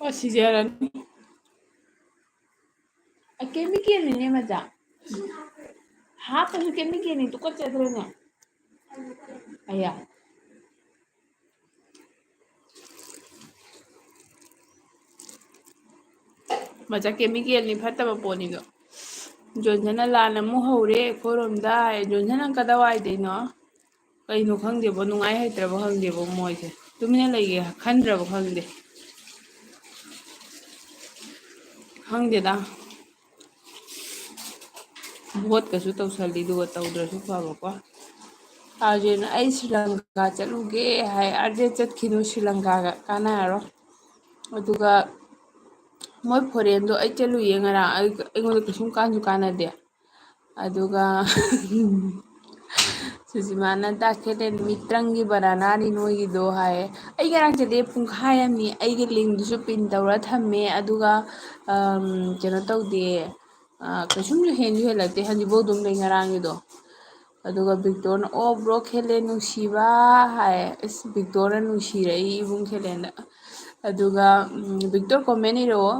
ꯑꯣ, ꯁꯤꯖꯔꯅꯤ꯫ ꯑ, chemicalꯅꯤꯅꯦ ꯃꯆꯥ꯫ ꯍꯥꯞꯄꯁꯨ chemicalꯅꯤ, ꯇꯨꯀꯠꯆꯗ꯭ꯔꯅꯦ? ꯑꯌꯥ꯫ ꯃꯆꯥ chemicalꯅꯤ, ꯐꯠꯇꯕ ꯄꯣꯠꯅꯤꯗꯣ꯫ ꯖꯣꯟꯁꯟꯅ "ꯂꯥꯟ ꯑꯃꯨꯛ ꯍꯧꯔꯦ ꯑꯩꯈꯣꯏꯔꯣꯝꯗ" ꯍꯥꯏ꯫ ꯖꯣꯟꯁꯟ, ꯅꯪ ꯀꯗꯥꯋꯥꯏꯗꯩꯅꯣ? ꯀꯩꯅꯣ ꯈꯪꯗꯦꯕꯣ, ꯅꯨꯡꯉꯥꯏ ꯍꯩꯇ꯭ꯔꯕ ꯈꯪꯗꯦꯕꯣ ꯃꯣꯏꯁꯦ꯫ ꯇꯨꯃꯤꯟꯅ ꯂꯩꯒꯦ ꯈꯟꯗ꯭ꯔꯕ ꯈꯪꯗꯦ꯫ ꯈꯪꯗꯦꯗ꯫ ꯚꯣꯠꯀꯁꯨ ꯇꯧꯁꯜꯂꯤ, ꯑꯗꯨꯒ ꯇꯧꯗ꯭ꯔꯁꯨ ꯐꯕꯀꯣ꯫ ꯑꯥꯔꯖꯦꯅ "ꯑꯩ ꯁ꯭ꯔꯤ ꯂꯪꯀꯥ ꯆꯠꯂꯨꯒꯦ" ꯍꯥꯏ꯫ ꯑꯥꯔꯖꯦ ꯆꯠꯈꯤꯅꯨ, ꯁ꯭ꯔꯤ ꯂꯪꯀꯥꯒ ꯀꯥꯟꯅꯔꯔꯣꯏ꯫ ꯑꯗꯨꯒ ꯃꯣꯏ foreignꯗꯣ ꯑꯩ ꯆꯠꯂꯨꯏꯌꯦ ꯉꯔꯥꯡ, ꯑꯩ, ꯑꯩꯉꯣꯟꯗ ꯀꯩꯁꯨꯝ ꯀꯥꯟꯁꯨ ꯀꯥꯟꯅꯗꯦ꯫ ꯑꯗꯨꯒ ꯁꯨꯁꯤꯃꯥꯅ "ꯇꯥꯈꯦꯜꯂꯦꯟ ꯃꯤꯇ꯭ꯔꯪꯒꯤ ꯕꯅꯥꯅꯥꯅꯤ ꯅꯣꯏꯒꯤꯗꯣ" ꯍꯥꯏꯌꯦ꯫ ꯑꯩ ꯉꯔꯥꯡ ꯆꯠꯂꯦ ꯄꯨꯡꯈꯥꯏ ꯑꯃꯅꯤ, ꯑꯩꯒꯤ linkꯗꯨꯁꯨ pin ꯇꯧꯔ ꯊꯝꯃꯦ꯫ ꯑꯗꯨꯒ, ꯑꯝ, ꯀꯩꯅꯣ ꯇꯧꯗꯦ, ꯑ, ꯀꯩꯁꯨꯝꯁꯨ ꯍꯦꯟꯁꯨ ꯍꯦꯜꯂꯛꯇꯦ, ꯍꯧꯖꯤꯛꯐꯥꯎ ꯑꯗꯨꯝ ꯂꯩ ꯉꯔꯥꯡꯒꯤꯗꯣ꯫ ꯑꯗꯨꯒ ꯕꯤꯛꯇꯣꯔꯅ, "ꯑꯣ bro ꯈꯦꯂꯦꯟ ꯅꯨꯡꯁꯤꯕ" ꯍꯥꯏ꯫ ꯑꯁ, ꯕꯤꯛꯇꯣꯔꯅ ꯅꯨꯡꯁꯤꯔꯛꯏ ꯏꯕꯨꯡ ꯈꯦꯂꯦꯟꯗ꯫ ꯑꯗꯨꯒ, ꯎꯝ, ꯕꯤꯛꯇꯣꯔ comment ꯏꯔꯛꯑꯣ꯫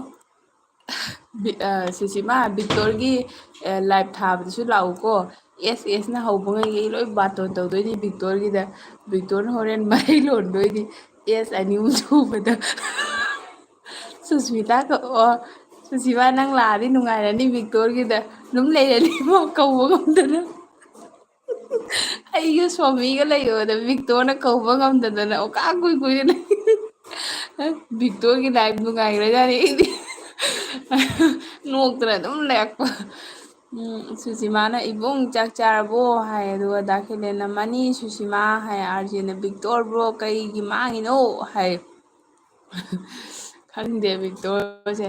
ꯕꯤ-, ꯑ, ꯁꯨꯁꯤꯃꯥ, ꯕꯤꯛꯇꯣꯔꯒꯤ, ꯑ, live ꯊꯥꯕꯗꯁꯨ ꯂꯥꯛꯎꯀꯣ꯫ ꯑꯦꯁ ꯑꯦꯁꯅ ꯍꯧꯕꯉꯩꯒꯤ ꯑꯩ ꯂꯣꯏ ꯕꯥꯇꯣꯟ ꯇꯧꯗꯣꯏꯅꯤ ꯕꯤꯛꯇꯣꯔꯒꯤꯗ꯫ ꯕꯤꯛꯇꯣꯔꯅ ꯍꯣꯔꯦꯟ ꯃꯔꯩ ꯂꯣꯟꯗꯣꯏꯅꯤ꯫ ꯑꯦꯁ ꯑꯅꯤ ꯑꯍꯨꯝ ꯁꯨꯕꯗ꯫ ꯁꯨꯁꯃꯤꯇꯥ ꯀꯧ-, ꯑꯣ, ꯁꯨꯁꯤꯃꯥ, ꯅꯪ ꯂꯥꯛꯑꯗꯤ ꯅꯨꯡꯉꯥꯏꯔꯅꯤ ꯕꯤꯛꯇꯣꯔꯒꯤꯗ꯫ ꯑꯗꯨꯝ ꯂꯩꯔꯅꯤ ꯃꯥ ꯀꯧꯕ ꯉꯝꯗꯅ꯫ ꯑꯩꯒ ꯁꯣꯃꯤꯒ ꯂꯩꯌꯣꯗ ꯕꯤꯛꯇꯣꯔꯅ ꯀꯧꯕ ꯉꯝꯗꯗꯅ ꯑꯣꯀꯥ ꯀꯨꯏ ꯀꯨꯏꯅ ꯂꯩ꯫ ꯕꯤꯛꯇꯣꯔꯒꯤ live ꯅꯨꯡꯉꯥꯏꯈ꯭ꯔꯖꯥꯠꯅꯤ ꯑꯩꯗꯤ꯫ ꯅꯣꯛꯇꯅ ꯑꯗꯨꯝ ꯂꯩꯔꯛꯄ꯫ ꯎꯝ, ꯁꯨꯁꯤꯃꯥꯅ, "ꯏꯕꯨꯡ, ꯆꯥꯛ ꯆꯥꯔꯕꯣ?" ꯍꯥꯏ꯫ ꯑꯗꯨꯒ ꯗꯥ ꯈꯦꯂꯦꯟꯅ, "ꯃꯥꯅꯤ ꯁꯨꯁꯤꯃꯥ" ꯍꯥꯏ꯫ ꯑꯥꯔ ꯖꯦꯅ, "ꯕꯤꯛꯇꯣꯔ ꯕ꯭ꯔꯣ ꯀꯩꯒꯤ ꯃꯥꯡꯉꯤꯅꯣ?" ꯍꯥꯏ꯫ ꯈꯪꯗꯦ ꯕꯤꯛꯇꯣꯔꯁꯦ꯫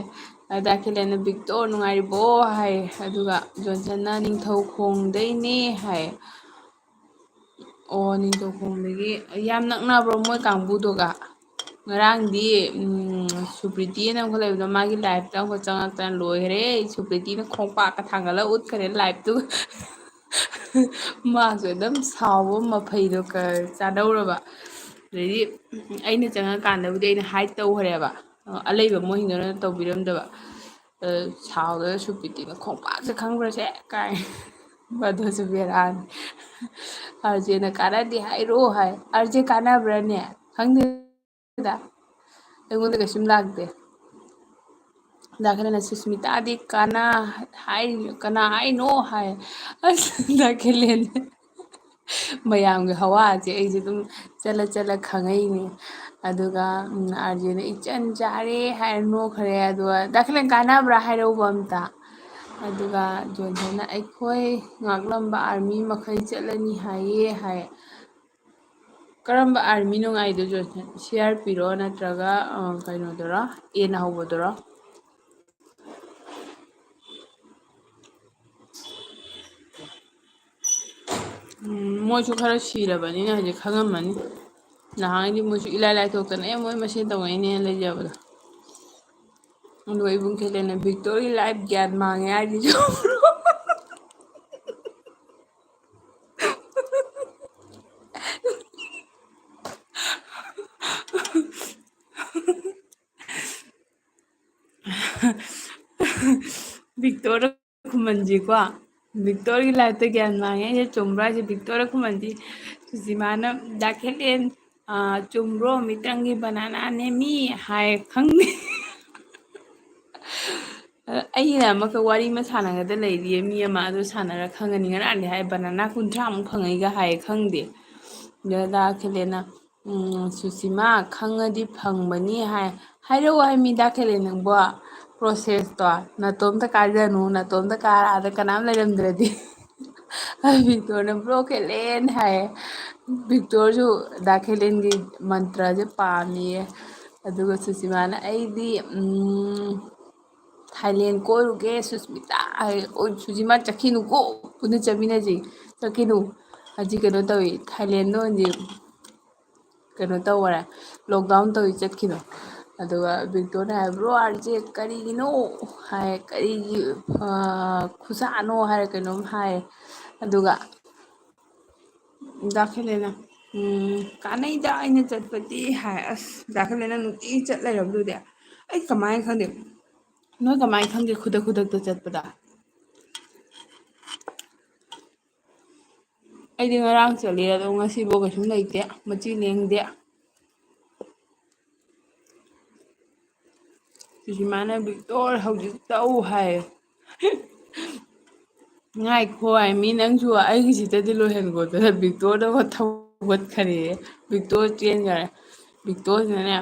ꯑꯗ ꯈꯦꯂꯦꯟꯅ, "ꯕꯤꯛꯇꯣꯔ ꯅꯨꯡꯉꯥꯏꯔꯤꯕꯣ?" ꯍꯥꯏ꯫ ꯑꯗꯨꯒ ꯖꯣꯟꯁꯟꯅ, "ꯅꯤꯡꯊꯧꯈꯣꯡꯗꯩꯅꯦ" ꯍꯥꯏ꯫ "ꯑꯣ, ꯅꯤꯡꯊꯧꯈꯣꯡꯗꯒꯤ ꯌꯥꯝ ꯅꯛꯅꯕ꯭ꯔꯣ ꯃꯣꯏ ꯀꯥꯡꯕꯨꯗꯨꯒ?" ꯉꯔꯥꯡꯗꯤ, ꯎꯝ, ꯁꯨꯄ꯭ꯔꯤꯇꯤꯅ ꯑꯃꯈꯛ ꯂꯩꯕꯗꯣ, ꯃꯥꯒꯤ ꯂꯥꯏꯐꯇ ꯑꯃꯈꯛ ꯆꯪꯉꯛꯇꯅ ꯂꯣꯏꯈ꯭ꯔꯦ꯫ ꯁꯨꯄ꯭ꯔꯤꯇꯤꯅ ꯈꯣꯡꯄꯥꯛꯀ ꯊꯥꯡꯒꯠꯂ ꯎꯠꯈꯔꯦ ꯂꯥꯏꯐꯇꯨꯒ꯫ ꯃꯥꯁꯨ ꯑꯗꯨꯝ ꯁꯥꯎꯕ ꯃꯐꯩꯗꯣ ꯀ-, ꯆꯥꯗꯧꯔꯕ꯫ ꯑꯗꯩꯗꯤ ꯑꯩꯅ ꯆꯪꯉꯀꯥꯟꯗꯕꯨꯗꯤ ꯑꯩꯅ ꯍꯥꯏꯠ ꯇꯧꯈ꯭ꯔꯦꯕ꯫ ꯑ, ꯑꯂꯩꯕ ꯃꯣꯏꯁꯤꯡꯗꯨꯅ ꯇꯧꯕꯤꯔꯝꯗꯕ꯫ ꯑ, ꯁꯥꯎꯗꯅ ꯁꯨꯄ꯭ꯔꯤꯇꯤꯅ ꯈꯣꯡꯄꯥꯛꯁꯦ ꯈꯪꯕ꯭ꯔꯁꯦ ꯀꯥꯏ꯫ ꯃꯗꯨꯁꯨ ꯕꯦꯔꯥꯅꯤ꯫ ꯑꯥꯔ ꯖꯦꯅ, "ꯀꯥꯟꯅꯗꯦ ꯍꯥꯏꯔꯣ" ꯍꯥꯏ꯫ R J ꯀꯥꯟꯅꯕ꯭ꯔꯥꯅꯦ? ꯈꯪꯗꯦꯗ꯫ ꯑꯩꯉꯣꯟꯗ ꯀꯩꯁꯨꯝ ꯂꯥꯛꯇꯦ꯫ ꯗꯥ ꯈꯦꯂꯦꯟꯅ, "ꯁꯨꯁꯃꯤꯇꯥꯗꯤ ꯀꯅꯥ ꯍꯥꯏ-, ꯀꯅꯥ ꯍꯥꯏꯅꯣ?" ꯍꯥꯏ꯫ ꯑꯁ, ꯗꯥ ꯈꯦꯂꯦꯟ꯫ ꯃꯌꯥꯝꯒꯤ ꯍꯋꯥꯁꯦ ꯑꯩꯁꯦ ꯑꯗꯨꯝ ꯆꯠꯂ ꯆꯠꯂ ꯈꯪꯉꯛꯏꯅꯦ꯫ ꯑꯗꯨꯒ, ꯎꯝ, ꯑꯥꯔ ꯖꯦꯅ, "ꯏꯆꯟ ꯆꯥꯔꯦ" ꯍꯥꯏꯔ ꯅꯣꯛꯈ꯭ꯔꯦ꯫ ꯑꯗꯨꯒ, "ꯗꯥ ꯈꯦꯂꯦꯟ, ꯀꯥꯟꯅꯕ꯭ꯔꯥ ꯍꯥꯏꯔꯛꯎꯕ ꯑꯝꯇ?" ꯑꯗꯨꯒ ꯖꯣꯟꯁꯟꯅ, "ꯑꯩꯈꯣꯏ ꯉꯥꯛꯂꯝꯕ ꯑꯥꯔꯃꯤ ꯃꯈꯩ ꯆꯠꯂꯅꯤ ꯍꯥꯏꯌꯦ" ꯍꯥꯏ꯫ ꯀꯔꯝꯕ ꯑꯥꯔꯃꯤꯅꯣ ꯉꯥꯏꯗꯣ, ꯖꯣꯟꯁꯟ? ꯁꯤ ꯑꯥꯔ ꯄꯤꯔꯣ ꯅꯠꯇ꯭ꯔꯒ, ꯑ, ꯀꯩꯅꯣꯗꯨꯔꯣ? ꯑꯦꯅ ꯍꯧꯕꯗꯨꯔꯣ? ꯎꯝ, ꯃꯣꯏꯁꯨ ꯈꯔ ꯁꯤꯔꯕꯅꯤꯅ ꯍꯧꯖꯤꯛ ꯈꯪꯉꯝꯃꯅꯤ꯫ ꯅꯍꯥꯟꯒꯩꯗꯤ ꯃꯣꯏꯁꯨ ꯏꯂꯥꯏ ꯂꯥꯏꯊꯣꯛꯇꯅ, "ꯑꯦ, ꯃꯣꯏ ꯃꯁꯦꯟ ꯇꯧꯅꯩꯅꯦꯅ" ꯂꯩꯖꯕꯗꯣ꯫ ꯑꯗꯨꯒ ꯏꯕꯨꯡ ꯈꯦꯂꯦꯟꯅ, "ꯕꯤꯛꯇꯣꯔꯒꯤ ꯂꯥꯏꯐ ꯒ꯭ꯌꯥꯟ ꯃꯥꯡꯉꯦ" ꯍꯥꯏꯗꯨꯁꯨ꯫ ꯕꯤꯛꯇꯣꯔꯗ ꯈꯨꯃꯟꯁꯤꯀꯣ꯫ ꯕꯤꯛꯇꯣꯔꯒꯤ ꯂꯥꯏꯐꯇ ꯒ꯭ꯌꯥꯟ ꯃꯥꯡꯉꯦ ꯍꯥꯏꯁꯦ ꯆꯨꯝꯕ꯭ꯔꯥ ꯍꯥꯏꯁꯦ ꯕꯤꯛꯇꯣꯔꯗ ꯈꯨꯃꯟꯁꯤ꯫ ꯁꯨꯁꯤꯃꯥꯅ, "ꯗꯥ ꯈꯦꯂꯦꯟ, ꯑ, ꯆꯨꯝꯕ꯭ꯔꯣ? ꯃꯤꯇꯪꯒꯤ ꯕꯅꯥꯅꯥ ꯅꯦꯝꯃꯤ" ꯍꯥꯏ, ꯈꯪꯗꯦ꯫ ꯑ, ꯑꯩꯅ ꯑꯃꯈꯛ ꯋꯥꯔꯤ ꯑꯃ ꯁꯥꯟꯅꯒꯗ ꯂꯩꯔꯤꯌꯦ, ꯃꯤ ꯑꯃ, ꯑꯗꯨ ꯁꯥꯟꯅꯔ ꯈꯪꯉꯅꯤ꯫ ꯉꯔꯥꯡꯗꯤ ꯍꯥꯏ, "ꯕꯅꯥꯅꯥ ꯀꯨꯟꯊ꯭ꯔꯥꯃꯨꯛ ꯐꯪꯉꯛꯏꯒ" ꯍꯥꯏ, ꯈꯪꯗꯦ꯫ ꯑꯗ ꯗꯥ ꯈꯦꯂꯦꯟꯅ, ꯎꯝ, ꯁꯨꯁꯤꯃꯥ, "ꯈꯪꯉꯗꯤ ꯐꯪꯕꯅꯤ" ꯍꯥꯏ꯫ ꯍꯥꯏꯔꯛꯑꯣ ꯍꯥꯏꯃꯤ, ꯗꯥ ꯈꯦꯂꯦꯟ ꯅꯪꯕꯣ꯫ ꯄ꯭ꯔꯣꯁꯦꯁꯇꯣ, ꯅꯥꯇꯣꯝꯇ ꯀꯥꯖꯅꯨ, ꯅꯥꯇꯣꯝꯇ ꯀꯥꯔꯛꯑꯗ ꯀꯅꯥꯝ ꯂꯩꯔꯝꯗ꯭ꯔꯗꯤ꯫ ꯕꯤꯛꯇꯣꯔꯅ ꯕ꯭ꯔꯣ ꯈꯦꯂꯦꯟ ꯍꯥꯏꯌꯦ꯫ ꯕꯤꯛꯇꯣꯔꯁꯨ ꯗꯥ ꯈꯦꯂꯦꯟꯒꯤ ꯃꯟꯇ꯭ꯔꯁꯦ ꯄꯥꯝꯃꯤꯌꯦ꯫ ꯑꯗꯨꯒ ꯁꯨꯁꯤꯃꯥꯅ "ꯑꯩꯗꯤ ꯎꯝ, ꯊꯥꯏꯂꯦꯟ ꯀꯣꯏꯔꯨꯒꯦ ꯁꯨꯁꯃꯤꯇꯥ" ꯍꯥꯏ꯫ "ꯑꯣ ꯁꯨꯁꯤꯃꯥ, ꯆꯠꯈꯤꯅꯨꯀꯣ, ꯄꯨꯟꯅ ꯆꯠꯃꯤꯟꯅꯁꯤ, ꯆꯠꯈꯤꯅꯨ, ꯍꯧꯖꯤꯛ ꯀꯩꯅꯣ ꯇꯧꯏ, ꯊꯥꯏꯂꯦꯟꯗ ꯑꯣꯏꯅ ꯀꯩꯅꯣ ꯇꯧꯈꯔꯦ, ꯂꯣꯛꯗꯥꯎꯟ ꯇꯧꯏ ꯆꯠꯈꯤꯅꯨ"꯫ ꯑꯗꯨꯒ ꯕꯤꯛꯇꯣꯔꯅ ꯍꯥꯏ, "ꯕ꯭ꯔꯣ ꯑꯥꯔ ꯖꯦ ꯀꯔꯤꯒꯤꯅꯣ?" ꯍꯥꯏ, "ꯀꯔꯤꯒꯤ ꯈꯨꯁꯥꯅꯣ?" ꯍꯥꯏꯔ ꯀꯩꯅꯣꯝ ꯍꯥꯏ꯫ ꯑꯗꯨꯒ ꯗꯥ ꯈꯦꯂꯦꯟꯅ, "ꯎꯝ, ꯀꯥꯟꯅꯩꯗ ꯑꯩꯅ ꯆꯠꯄꯗꯤ" ꯍꯥꯏ꯫ ꯑꯁ, ꯗꯥ ꯈꯦꯂꯦꯟꯅ ꯅꯨꯡꯇꯤꯒꯤ ꯆꯠ ꯂꯩꯔꯕꯗꯨꯗꯤ ꯑꯩ ꯀꯃꯥꯏꯅ ꯈꯪꯗꯦ? ꯅꯣꯏ ꯀꯃꯥꯏꯅ ꯈꯪꯒꯦ ꯈꯨꯗꯛ ꯈꯨꯗꯛꯇ ꯆꯠꯄꯗ? ꯑꯩꯗꯤ ꯉꯔꯥꯡ ꯆꯠꯂꯤ, ꯑꯗꯣ ꯉꯁꯤꯐꯥꯎ ꯀꯩꯁꯨꯝ ꯂꯩꯇꯦ, ꯃꯆꯤ ꯂꯦꯡꯗꯦ꯫ ꯁꯨꯁꯤꯃꯥꯅ "ꯕꯤꯛꯇꯣꯔ ꯍꯧꯖꯤꯛ ꯆꯧ" ꯍꯥꯏ꯫ "ꯉꯥꯏꯈꯣ ꯍꯥꯏ ꯃꯤ, ꯅꯪꯁꯨ ꯑꯩꯒꯤꯁꯤꯗꯗꯤ ꯂꯣꯏꯍꯟꯈꯣꯗꯅ" ꯕꯤꯛꯇꯣꯔꯗ ꯊꯧꯒꯠꯈꯔꯦ꯫ ꯕꯤꯛꯇꯣꯔ ꯆꯦꯟꯈꯔꯦ꯫ ꯕꯤꯛꯇꯣꯔꯁꯤꯅꯅꯦ,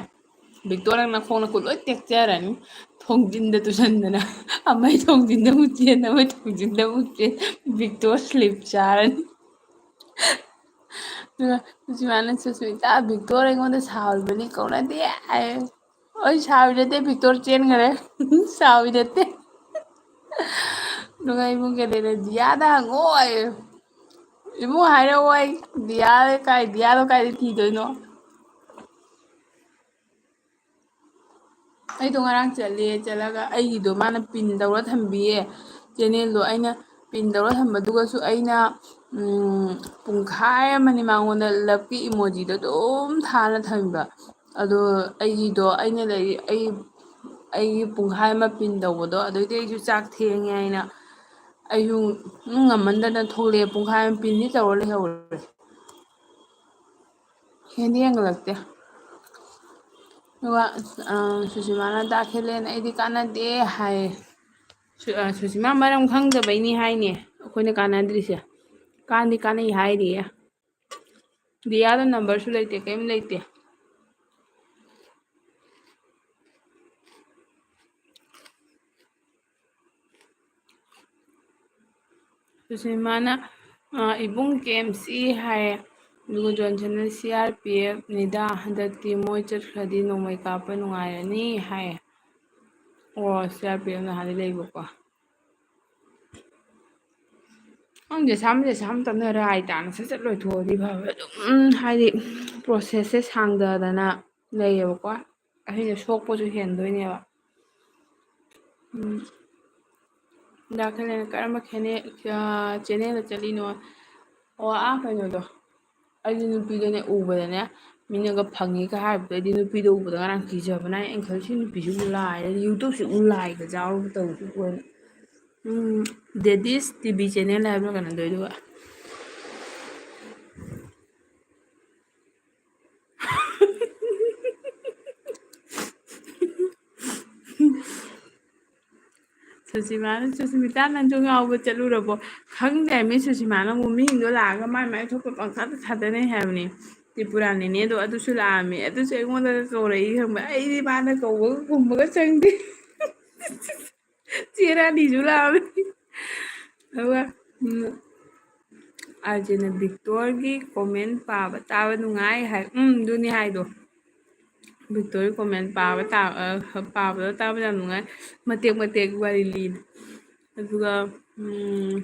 ꯕꯤꯛꯇꯣꯔ ꯅꯪ ꯅꯈꯣꯡ ꯅꯈꯨꯠ ꯂꯣꯏ ꯇꯦꯛꯆꯔꯅꯤ꯫ ꯊꯣꯡꯖꯤꯟꯗ ꯇꯨꯁꯟꯗꯅ ꯑꯃꯩ ꯊꯣꯡꯖꯤꯟꯗ ꯑꯃꯨꯛ ꯆꯦꯟ, ꯑꯃꯩ ꯊꯣꯡꯖꯤꯟꯗ ꯑꯃꯨꯛ ꯆꯦꯟ꯫ ꯕꯤꯛꯇꯣꯔ ꯁ꯭ꯂꯤꯞ ꯆꯥꯔꯅꯤ꯫ ꯑꯗꯨꯒ ꯁꯨꯁꯤꯃꯥꯅ, "ꯁꯨꯁꯃꯤꯇꯥ, ꯕꯤꯛꯇꯣꯔ ꯑꯩꯉꯣꯟꯗ ꯁꯥꯎꯔꯤꯕꯅꯤ, ꯀꯧꯅꯗꯦ" ꯍꯥꯏ꯫ "ꯑꯩ ꯁꯥꯎꯔꯤ ꯅꯠꯇꯦ, ꯕꯤꯛꯇꯣꯔ ꯆꯦꯟꯈꯔꯦ꯫ ꯁꯥꯎꯔꯤ ꯅꯠꯇꯦ"꯫ ꯑꯗꯨꯒ ꯏꯕꯨꯡ ꯀꯦꯂꯦꯟꯅ, "ꯗꯤꯌꯥꯗ ꯍꯪꯉꯣ" ꯍꯥꯏ꯫ "ꯏꯕꯨꯡ ꯍꯥꯏꯔꯛꯑꯣ, ꯑꯩ ꯗꯤꯌꯥ ꯀꯥꯏ, ꯗꯤꯌꯥꯗꯣ ꯀꯥꯏꯗ ꯊꯤꯗꯣꯏꯅꯣ?" ꯑꯩꯗꯣ ꯉꯔꯥꯡ ꯆꯠꯂꯦ, ꯆꯠꯂꯒ ꯑꯩꯒꯤꯗꯣ ꯃꯥꯅ ꯄꯤꯟ ꯇꯧꯔ ꯊꯝꯕꯤꯌꯦ, ꯆꯦꯅꯦꯜꯗꯣ꯫ ꯑꯩꯅ ꯄꯤꯟ ꯇꯧꯔ ꯊꯝꯕꯗꯨꯒꯁꯨ ꯑꯩꯅ, ꯎꯝ, ꯄꯨꯡꯈꯥꯏ ꯑꯃꯅꯤ ꯃꯉꯣꯟꯗ ꯂꯞꯀꯤ ꯏꯃꯣꯖꯤꯗꯣ ꯑꯗꯨꯝ ꯊꯥꯅ ꯊꯝꯕ꯫ ꯑꯗꯣ ꯑꯩꯒꯤꯗꯣ, ꯑꯩꯅ ꯂꯩꯔꯤ, ꯑꯩ, ꯑꯩꯒꯤ ꯄꯨꯡꯈꯥꯏ ꯑꯃ ꯄꯤꯟ ꯇꯧꯕꯗꯣ, ꯑꯗꯩꯗꯤ ꯑꯩꯁꯨ ꯆꯥꯛ ꯊꯦꯡꯉꯦ ꯍꯥꯏꯅ ꯑꯩꯁꯨ ꯉꯝꯃꯟꯗꯅ ꯊꯣꯛꯂꯛꯑꯦ꯫ ꯄꯨꯡꯈꯥꯏ ꯑꯃ ꯄꯤꯟꯗꯤ ꯇꯧꯔ ꯂꯩꯍꯧꯔꯦ꯫ ꯍꯦꯟꯗꯤ ꯍꯦꯟꯒꯠꯂꯛꯇꯦ꯫ ꯑꯗꯨꯒ, ꯑ, ꯁꯨꯁꯤꯃꯥꯅ, "ꯗꯥ ꯈꯦꯂꯦꯟ, ꯑꯩꯗꯤ ꯀꯥꯟꯅꯗꯦ" ꯍꯥꯏꯌꯦ꯫ ꯁꯨ-, ꯑ, ꯁꯨꯁꯤꯃꯥ ꯃꯔꯝ ꯈꯪꯗꯕꯩꯅꯤ ꯍꯥꯏꯅꯦ ꯑꯩꯈꯣꯏꯅ ꯀꯥꯟꯅꯗ꯭ꯔꯤꯁꯦ꯫ ꯀꯥꯟꯗꯤ ꯀꯥꯟꯅꯩ ꯍꯥꯏꯔꯤꯌꯦ꯫ ꯗꯤꯌꯥꯗ ꯅꯝꯕꯔꯁꯨ ꯂꯩꯇꯦ, ꯀꯔꯤꯝ ꯂꯩꯇꯦ꯫ ꯁꯨꯁꯤꯃꯥꯅ, ꯑ, "ꯏꯕꯨꯡ, ꯀꯦ ꯑꯦꯝ ꯁꯤ ꯍꯥꯏꯌꯦ, ꯑꯗꯨꯒ ꯖꯣꯟꯁꯟꯅ ꯁꯤ ꯑꯥꯔ ꯄꯤ ꯑꯦꯐ ꯅꯤꯗ, ꯍꯟꯗꯛꯇꯤ ꯃꯣꯏ ꯆꯠꯈ꯭ꯔꯗꯤ ꯅꯣꯡꯃꯩ ꯀꯥꯞꯄ ꯅꯨꯡꯉꯥꯏꯔꯅꯤ" ꯍꯥꯏꯌꯦ꯫ ꯑꯣ, ꯁꯤ ꯑꯥꯔ ꯄꯤ ꯑꯦꯐ ꯅꯍꯥꯟꯗꯤ ꯂꯩꯕꯀꯣ꯫ ꯈꯪꯗꯦ, ꯁꯥꯝꯁꯦ ꯁꯥꯝ ꯇꯞꯅ ꯔꯥꯏ ꯇꯥꯅ ꯁꯠ ꯁꯠ ꯂꯣꯏꯊꯣꯛꯑꯗꯤ ꯐꯕ꯫ ꯑꯗꯨꯝ ꯍꯥꯏꯗꯤ ꯄ꯭ꯔꯣꯁꯦꯁꯁꯦ ꯁꯥꯡꯗꯗꯅ ꯂꯩꯌꯦꯕꯀꯣ꯫ ꯑꯩꯅ ꯁꯣꯛꯄꯁꯨ ꯍꯦꯟꯗꯣꯏꯅꯦꯕ꯫ ꯎꯝ꯫ ꯗꯥ ꯈꯂꯦꯅ ꯀꯔꯝꯕ ꯈꯦꯅꯦ-, ꯑ, ꯆꯦꯅꯦꯜꯗ ꯆꯠꯂꯤꯅꯣ? ꯑꯣ, ꯑꯥ, ꯀꯩꯅꯣꯗꯣ꯫ ꯑꯩꯗꯤ ꯅꯨꯄꯤꯗꯨꯅꯦ ꯎꯕꯗꯅꯦ, ꯃꯤꯅꯒ ꯐꯪꯉꯤꯒ ꯍꯥꯏꯕꯗꯣ, ꯑꯩꯗꯤ ꯅꯨꯄꯤꯗꯣ ꯎꯕꯗ ꯉꯔꯥꯡ ꯀꯤꯖꯕꯅ ꯑꯩ ꯑꯪꯀꯜ ꯁꯤ ꯅꯨꯄꯤꯁꯤꯕꯨ ꯂꯥꯏ, ꯌꯨꯇ꯭ꯌꯨꯕꯁꯤꯕꯨ ꯂꯥꯏꯒ ꯌꯥꯎꯔꯕ ꯇꯧꯔꯤꯁꯤꯕꯨ ꯑꯣꯏꯅ꯫ ꯎꯝ, Daddy's ꯇꯤ ꯚꯤ channel ꯍꯥꯏꯕ꯭ꯔꯥ ꯀꯩꯅꯣ ꯑꯗꯨꯏꯗꯨꯒ꯫ ꯁꯨꯁꯤꯃꯥꯅ, "ꯁꯨꯁꯃꯤꯇꯥ, ꯅꯪꯁꯨ ꯉꯥꯎꯕ ꯆꯠꯂꯨꯔꯕꯣ?" ꯈꯪꯗꯦ ꯃꯤ, ꯁꯨꯁꯤꯃꯥꯅ ꯑꯃꯨꯛ ꯃꯤꯁꯤꯡꯗꯣ ꯂꯥꯛꯑꯒ ꯃꯥꯏ ꯃꯥꯏ ꯊꯣꯛꯄ ꯄꯪꯊꯥꯗ ꯊꯥꯗꯅꯩ ꯍꯥꯏꯕꯅꯤ꯫ ꯇ꯭ꯔꯤꯄꯨꯔꯥ ꯅꯦꯅꯦꯗꯣ ꯑꯗꯨꯁꯨ ꯂꯥꯛꯑꯝꯃꯤ, ꯑꯗꯨꯁꯨ ꯑꯩꯉꯣꯟꯗꯒ ꯀꯧꯔꯛꯏ ꯈꯪꯕ꯭ꯔꯥ? ꯑꯩꯗꯤ ꯃꯥꯅ ꯀꯧꯕꯒ ꯈꯨꯝꯕꯒ ꯆꯪꯗꯦ꯫ ꯆꯦ ꯔꯥꯅꯤꯁꯨ ꯂꯥꯛꯑꯝꯃꯤ꯫ ꯑꯗꯨꯒ, ꯎꯝ, ꯑꯥꯔꯖꯦꯅ ꯕꯤꯛꯇꯣꯔꯒꯤ comment ꯄꯥꯕ ꯇꯥꯕ ꯅꯨꯡꯉꯥꯏ ꯍꯥꯏ꯫ ꯎꯝ, ꯑꯗꯨꯅꯤ ꯍꯥꯏꯗꯣ꯫ ꯕꯤꯛꯇꯣꯔꯒꯤ comment ꯄꯥꯕ ꯇꯥ-, ꯑ, ꯄꯥꯕꯗꯣ ꯇꯥꯕ ꯌꯥꯝ ꯅꯨꯡꯉꯥꯏ꯫ ꯃꯇꯦꯛ ꯃꯇꯦꯛ ꯋꯥꯔꯤ ꯂꯤ꯫ ꯑꯗꯨꯒ, ꯎꯝ,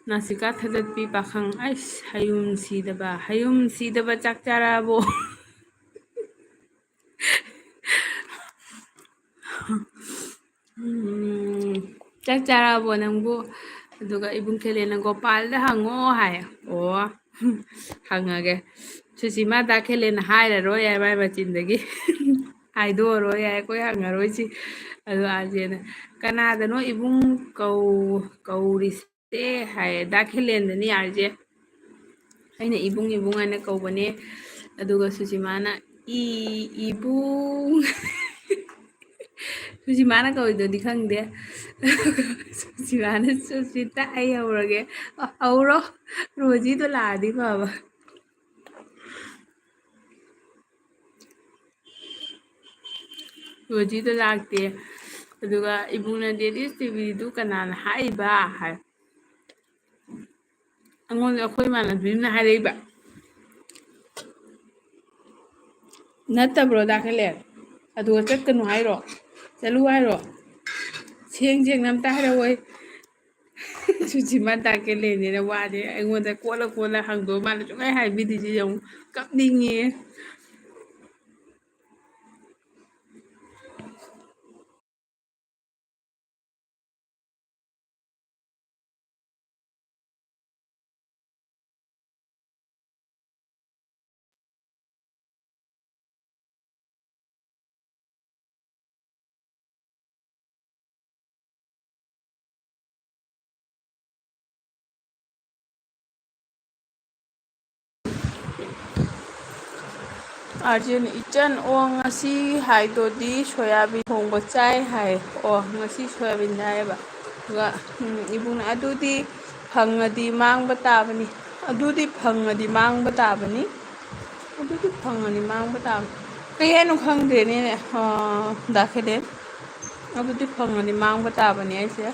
ꯅꯥꯁꯤꯀꯥ ꯊꯥꯗꯠꯄꯤ ꯄꯥꯈꯪ, ꯑꯩꯁ, ꯍꯌꯨꯝ ꯁꯤꯗꯕ, ꯍꯌꯨꯝ ꯁꯤꯗꯕ ꯆꯥꯛ ꯆꯥꯔꯛꯑꯕꯣ? ꯎꯝ, "ꯆꯥꯛ ꯆꯥꯔꯛꯑꯕꯣ ꯅꯪꯕꯨ?" ꯑꯗꯨꯒ ꯏꯕꯨꯡ ꯈꯦꯂꯦꯅ, "ꯒꯣꯄꯥꯜꯗ ꯍꯪꯉꯣ" ꯍꯥꯏ꯫ ꯑꯣ, ꯍꯪꯉꯒꯦ꯫ ꯁꯨꯁꯤꯃꯥ ꯗꯥ ꯈꯦꯂꯦꯅ ꯍꯥꯏꯔꯔꯣꯏ ꯍꯥꯏ ꯃꯥꯏ ꯃꯆꯤꯟꯗꯒꯤ꯫ ꯍꯥꯏꯗꯣꯛꯑꯔꯣꯏ ꯍꯥꯏ, ꯑꯩꯈꯣꯏ ꯍꯪꯉꯔꯣꯏꯁꯤ꯫ ꯑꯗꯣ ꯑꯥꯔꯖꯦꯅ, "ꯀꯅꯥꯗꯅꯣ ꯏꯕꯨꯡ ꯀꯧ-, ꯀꯧꯔꯤꯁꯦ?" ꯍꯥꯏꯌꯦ꯫ ꯗꯥ ꯈꯦꯂꯦꯟꯗꯅꯤ ꯑꯥꯔꯖꯦ꯫ ꯑꯩꯅ ꯏꯕꯨꯡ, ꯏꯕꯨꯡ ꯍꯥꯏꯅ ꯀꯧꯕꯅꯦ꯫ ꯑꯗꯨꯒ ꯁꯨꯁꯤꯃꯥꯅ, "ꯏ-, ꯏꯕꯨꯡ"꯫ ꯁꯨꯁꯤꯃꯥꯅ ꯀꯧꯏꯗꯨꯗꯤ ꯈꯪꯗꯦ꯫ ꯁꯨꯁꯤꯃꯥꯅ, "ꯁꯨꯁꯃꯤꯇꯥ, ꯑꯩ ꯍꯧꯔꯒꯦ"꯫ ꯑ, ꯍꯧꯔꯣ꯫ ꯔꯣꯖꯤꯗꯣ ꯂꯥꯛꯑꯗꯤ ꯐꯕ꯫ ꯔꯣꯖꯤꯗꯣ ꯂꯥꯛꯇꯦ꯫ ꯑꯗꯨꯒ ꯏꯕꯨꯡꯅ, "Daddy's ꯇꯤ ꯚꯤꯗꯨ ꯀꯅꯥꯅ ꯍꯥꯏꯔꯤꯕ?" ꯍꯥꯏ꯫ ꯑꯩꯉꯣꯟꯗ ꯑꯩꯈꯣꯏ ꯏꯃꯥꯟꯅꯕꯤ ꯑꯃꯅ ꯍꯥꯏꯔꯛꯏꯕ꯫ "ꯅꯠꯇꯕ꯭ꯔꯣ, ꯗꯥ ꯈꯦꯂꯦꯟ? ꯑꯗꯨꯒ ꯆꯠꯀꯅꯨ ꯍꯥꯏꯔꯣ? ꯆꯠꯂꯨ ꯍꯥꯏꯔꯣ? ꯁꯦꯡ ꯁꯦꯡꯅ ꯑꯝꯇ ꯍꯥꯏꯔꯛꯑꯣ"꯫ ꯁꯨꯁꯤꯃꯥ ꯗꯥ ꯈꯦꯂꯦꯟꯅꯦꯅ ꯋꯥꯁꯦ ꯑꯩꯉꯣꯟꯗ ꯀꯣꯠꯂ ꯀꯣꯠꯂ ꯍꯪꯗꯣꯏ ꯃꯥꯅ ꯁꯨꯡꯍꯥꯏ ꯍꯥꯏꯕꯤꯗ꯭ꯔꯤꯁꯦ ꯌꯦꯡꯉꯨ꯫ ꯀꯞꯅꯤꯡꯉꯦ꯫ ꯑꯥꯔꯖꯨꯟ ꯏꯆꯟ, "ꯑꯣ, ꯉꯁꯤ ꯍꯥꯏꯗꯣꯗꯤ ꯁꯣꯌꯥꯕꯤꯟ ꯊꯣꯡꯕ ꯆꯥꯏ ꯍꯥꯏ꯫ ꯑꯣ, ꯉꯁꯤ ꯁꯣꯌꯥꯕꯤꯟ ꯆꯥꯏꯌꯦꯕ"꯫ ꯑꯗꯨꯒ, ꯎꯝ, ꯏꯕꯨꯡꯅ, "ꯑꯗꯨꯗꯤ ꯐꯪꯉꯗꯤ ꯃꯥꯡꯕ ꯇꯥꯕꯅꯤ"꯫ ꯑꯗꯨꯗꯤ ꯐꯪꯉꯗꯤ ꯃꯥꯡꯕ ꯇꯥꯕꯅꯤ꯫ ꯑꯗꯨꯗꯤ ꯐꯪꯉꯗꯤ ꯃꯥꯡꯕ ꯇꯥꯕꯅꯤ꯫ ꯀꯩ ꯍꯥꯏꯅꯣ ꯈꯪꯗ꯭ꯔꯦꯅꯦ, ꯑ, ꯗꯥ ꯈꯦꯂꯦꯟ꯫ ꯑꯗꯨꯗꯤ ꯐꯪꯉꯗꯤ ꯃꯥꯡꯕ ꯇꯥꯕꯅꯤ ꯍꯥꯏꯁꯦ꯫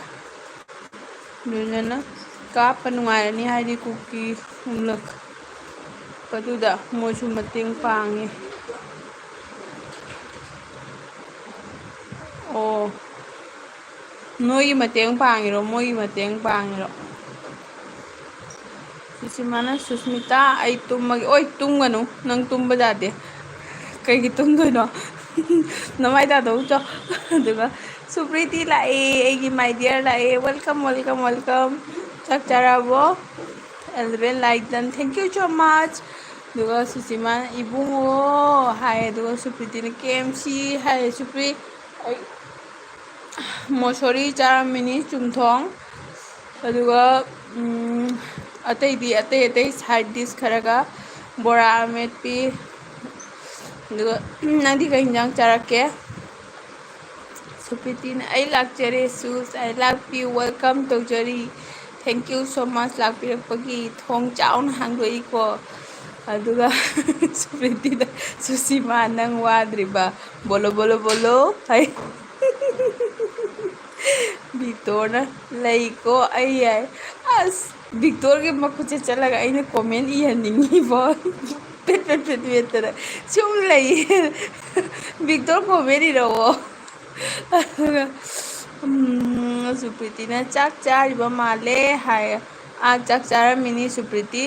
ꯑꯗꯨꯗꯨꯅ ꯀꯥꯞꯄ ꯅꯨꯡꯉꯥꯏꯔꯅꯤ, ꯍꯥꯏꯗꯤ ꯀꯨꯀꯤ ꯅꯨꯡꯂꯛ ꯑꯗꯨꯗ ꯃꯣꯏꯁꯨ ꯃꯇꯦꯡ ꯄꯥꯡꯉꯤ꯫ ꯑꯣ, ꯅꯣꯏꯒꯤ ꯃꯇꯦꯡ ꯄꯥꯡꯉꯤꯔꯣ, ꯃꯣꯏꯒꯤ ꯃꯇꯦꯡ ꯄꯥꯡꯉꯤꯔꯣ? ꯁꯨꯁꯤꯃꯥꯅ, "ꯁꯨꯁꯃꯤꯇꯥ, ꯑꯩ ꯇꯨꯝꯃꯒꯦ"꯫ ꯑꯣꯏ, ꯇꯨꯝꯒꯅꯨ, ꯅꯪ ꯇꯨꯝꯕ ꯌꯥꯗꯦ꯫ ꯀꯩꯒꯤ ꯇꯨꯝꯗꯣꯏꯅꯣ? ꯅꯃꯥꯏ ꯇꯥꯗꯧ ꯆꯣ꯫ ꯑꯗꯨꯒ ꯁꯨꯄ꯭ꯔꯤꯇꯤ ꯂꯥꯛꯑꯦ, ꯑꯩꯒꯤ my dear ꯂꯥꯛꯑꯦ꯫ Welcome, welcome, welcome꯫ ꯆꯥꯛ ꯆꯥꯔꯕꯣ? Eleven like done, thank you so much꯫ ꯑꯗꯨꯒ ꯁꯨꯁꯤꯃꯥꯅ, "ꯏꯕꯨꯡꯉꯣ" ꯍꯥꯏ, ꯑꯗꯨꯒ ꯁꯨꯄ꯭ꯔꯤꯇꯤꯅ, "ꯀꯦ ꯑꯦꯝ ꯁꯤ" ꯍꯥꯏ꯫ ꯁꯨꯄ꯭ꯔꯤ, ꯑꯩ ꯃꯣꯁꯣꯔꯤ ꯆꯥꯔꯝꯃꯤꯅꯤ, ꯆꯨꯝꯊꯣꯡ꯫ ꯑꯗꯨꯒ, ꯎꯝ, ꯑꯇꯩꯗꯤ, ꯑꯇꯩ ꯑꯇꯩ side dish ꯈꯔꯒ, ꯕꯣꯔꯥ ꯑꯃꯦꯠꯄꯤ꯫ ꯑꯗꯨꯒ, ꯎꯝ, ꯅꯪꯗꯤ ꯀꯩ ꯍꯤꯟꯖꯥꯡ ꯆꯥꯔꯛꯀꯦ? ꯁꯨꯄ꯭ꯔꯤꯇꯤꯅ, "ꯑꯩ ꯂꯥꯛꯆꯔꯦ ꯁꯨꯁ, I love you, welcome ꯇꯧꯖꯔꯤ꯫ Thank you so much ꯂꯥꯛꯄꯤꯔꯛꯄꯒꯤ"꯫ ꯊꯣꯡ ꯆꯥꯎꯅ ꯍꯥꯡꯗꯣꯛꯏꯀꯣ꯫ ꯑꯗꯨꯒ ꯁꯨꯄ꯭ꯔꯤꯇꯤꯗ, "ꯁꯨꯁꯤꯃꯥ, ꯅꯪ ꯋꯥꯗ꯭ꯔꯤꯕ? ꯕꯣꯂꯣ, ꯕꯣꯂꯣ, ꯕꯣꯂꯣ" ꯍꯥꯏ꯫ ꯕꯤꯇꯣꯔꯅ, "ꯂꯩꯀꯣ, ꯑꯩ ꯌꯥꯏ"꯫ ꯑꯁ, ꯕꯤꯛꯇꯣꯔꯒꯤ ꯃꯈꯨꯠꯁꯦ ꯆꯠꯂꯒ ꯑꯩꯅ ꯀꯣꯃꯦꯟ ꯏꯍꯟꯅꯤꯡꯉꯤꯕꯣ꯫ ꯄꯦꯠ ꯄꯦꯠ ꯄꯦꯠ ꯄꯦꯠꯇꯅ ꯁꯨꯝ ꯂꯩꯌꯦ꯫ ꯕꯤꯛꯇꯣꯔ ꯀꯣꯃꯦꯟ ꯏꯔꯛꯑꯣ꯫ ꯑꯗꯨꯒ ꯁꯨꯄ꯭ꯔꯤꯇꯤꯅ ꯆꯥꯛ ꯆꯥꯔꯤꯕ ꯃꯥꯜꯂꯦ ꯍꯥꯏ꯫ ꯑꯥ, ꯆꯥꯛ ꯆꯥꯔꯝꯃꯤꯅꯤ ꯁꯨꯄ꯭ꯔꯤꯇꯤ꯫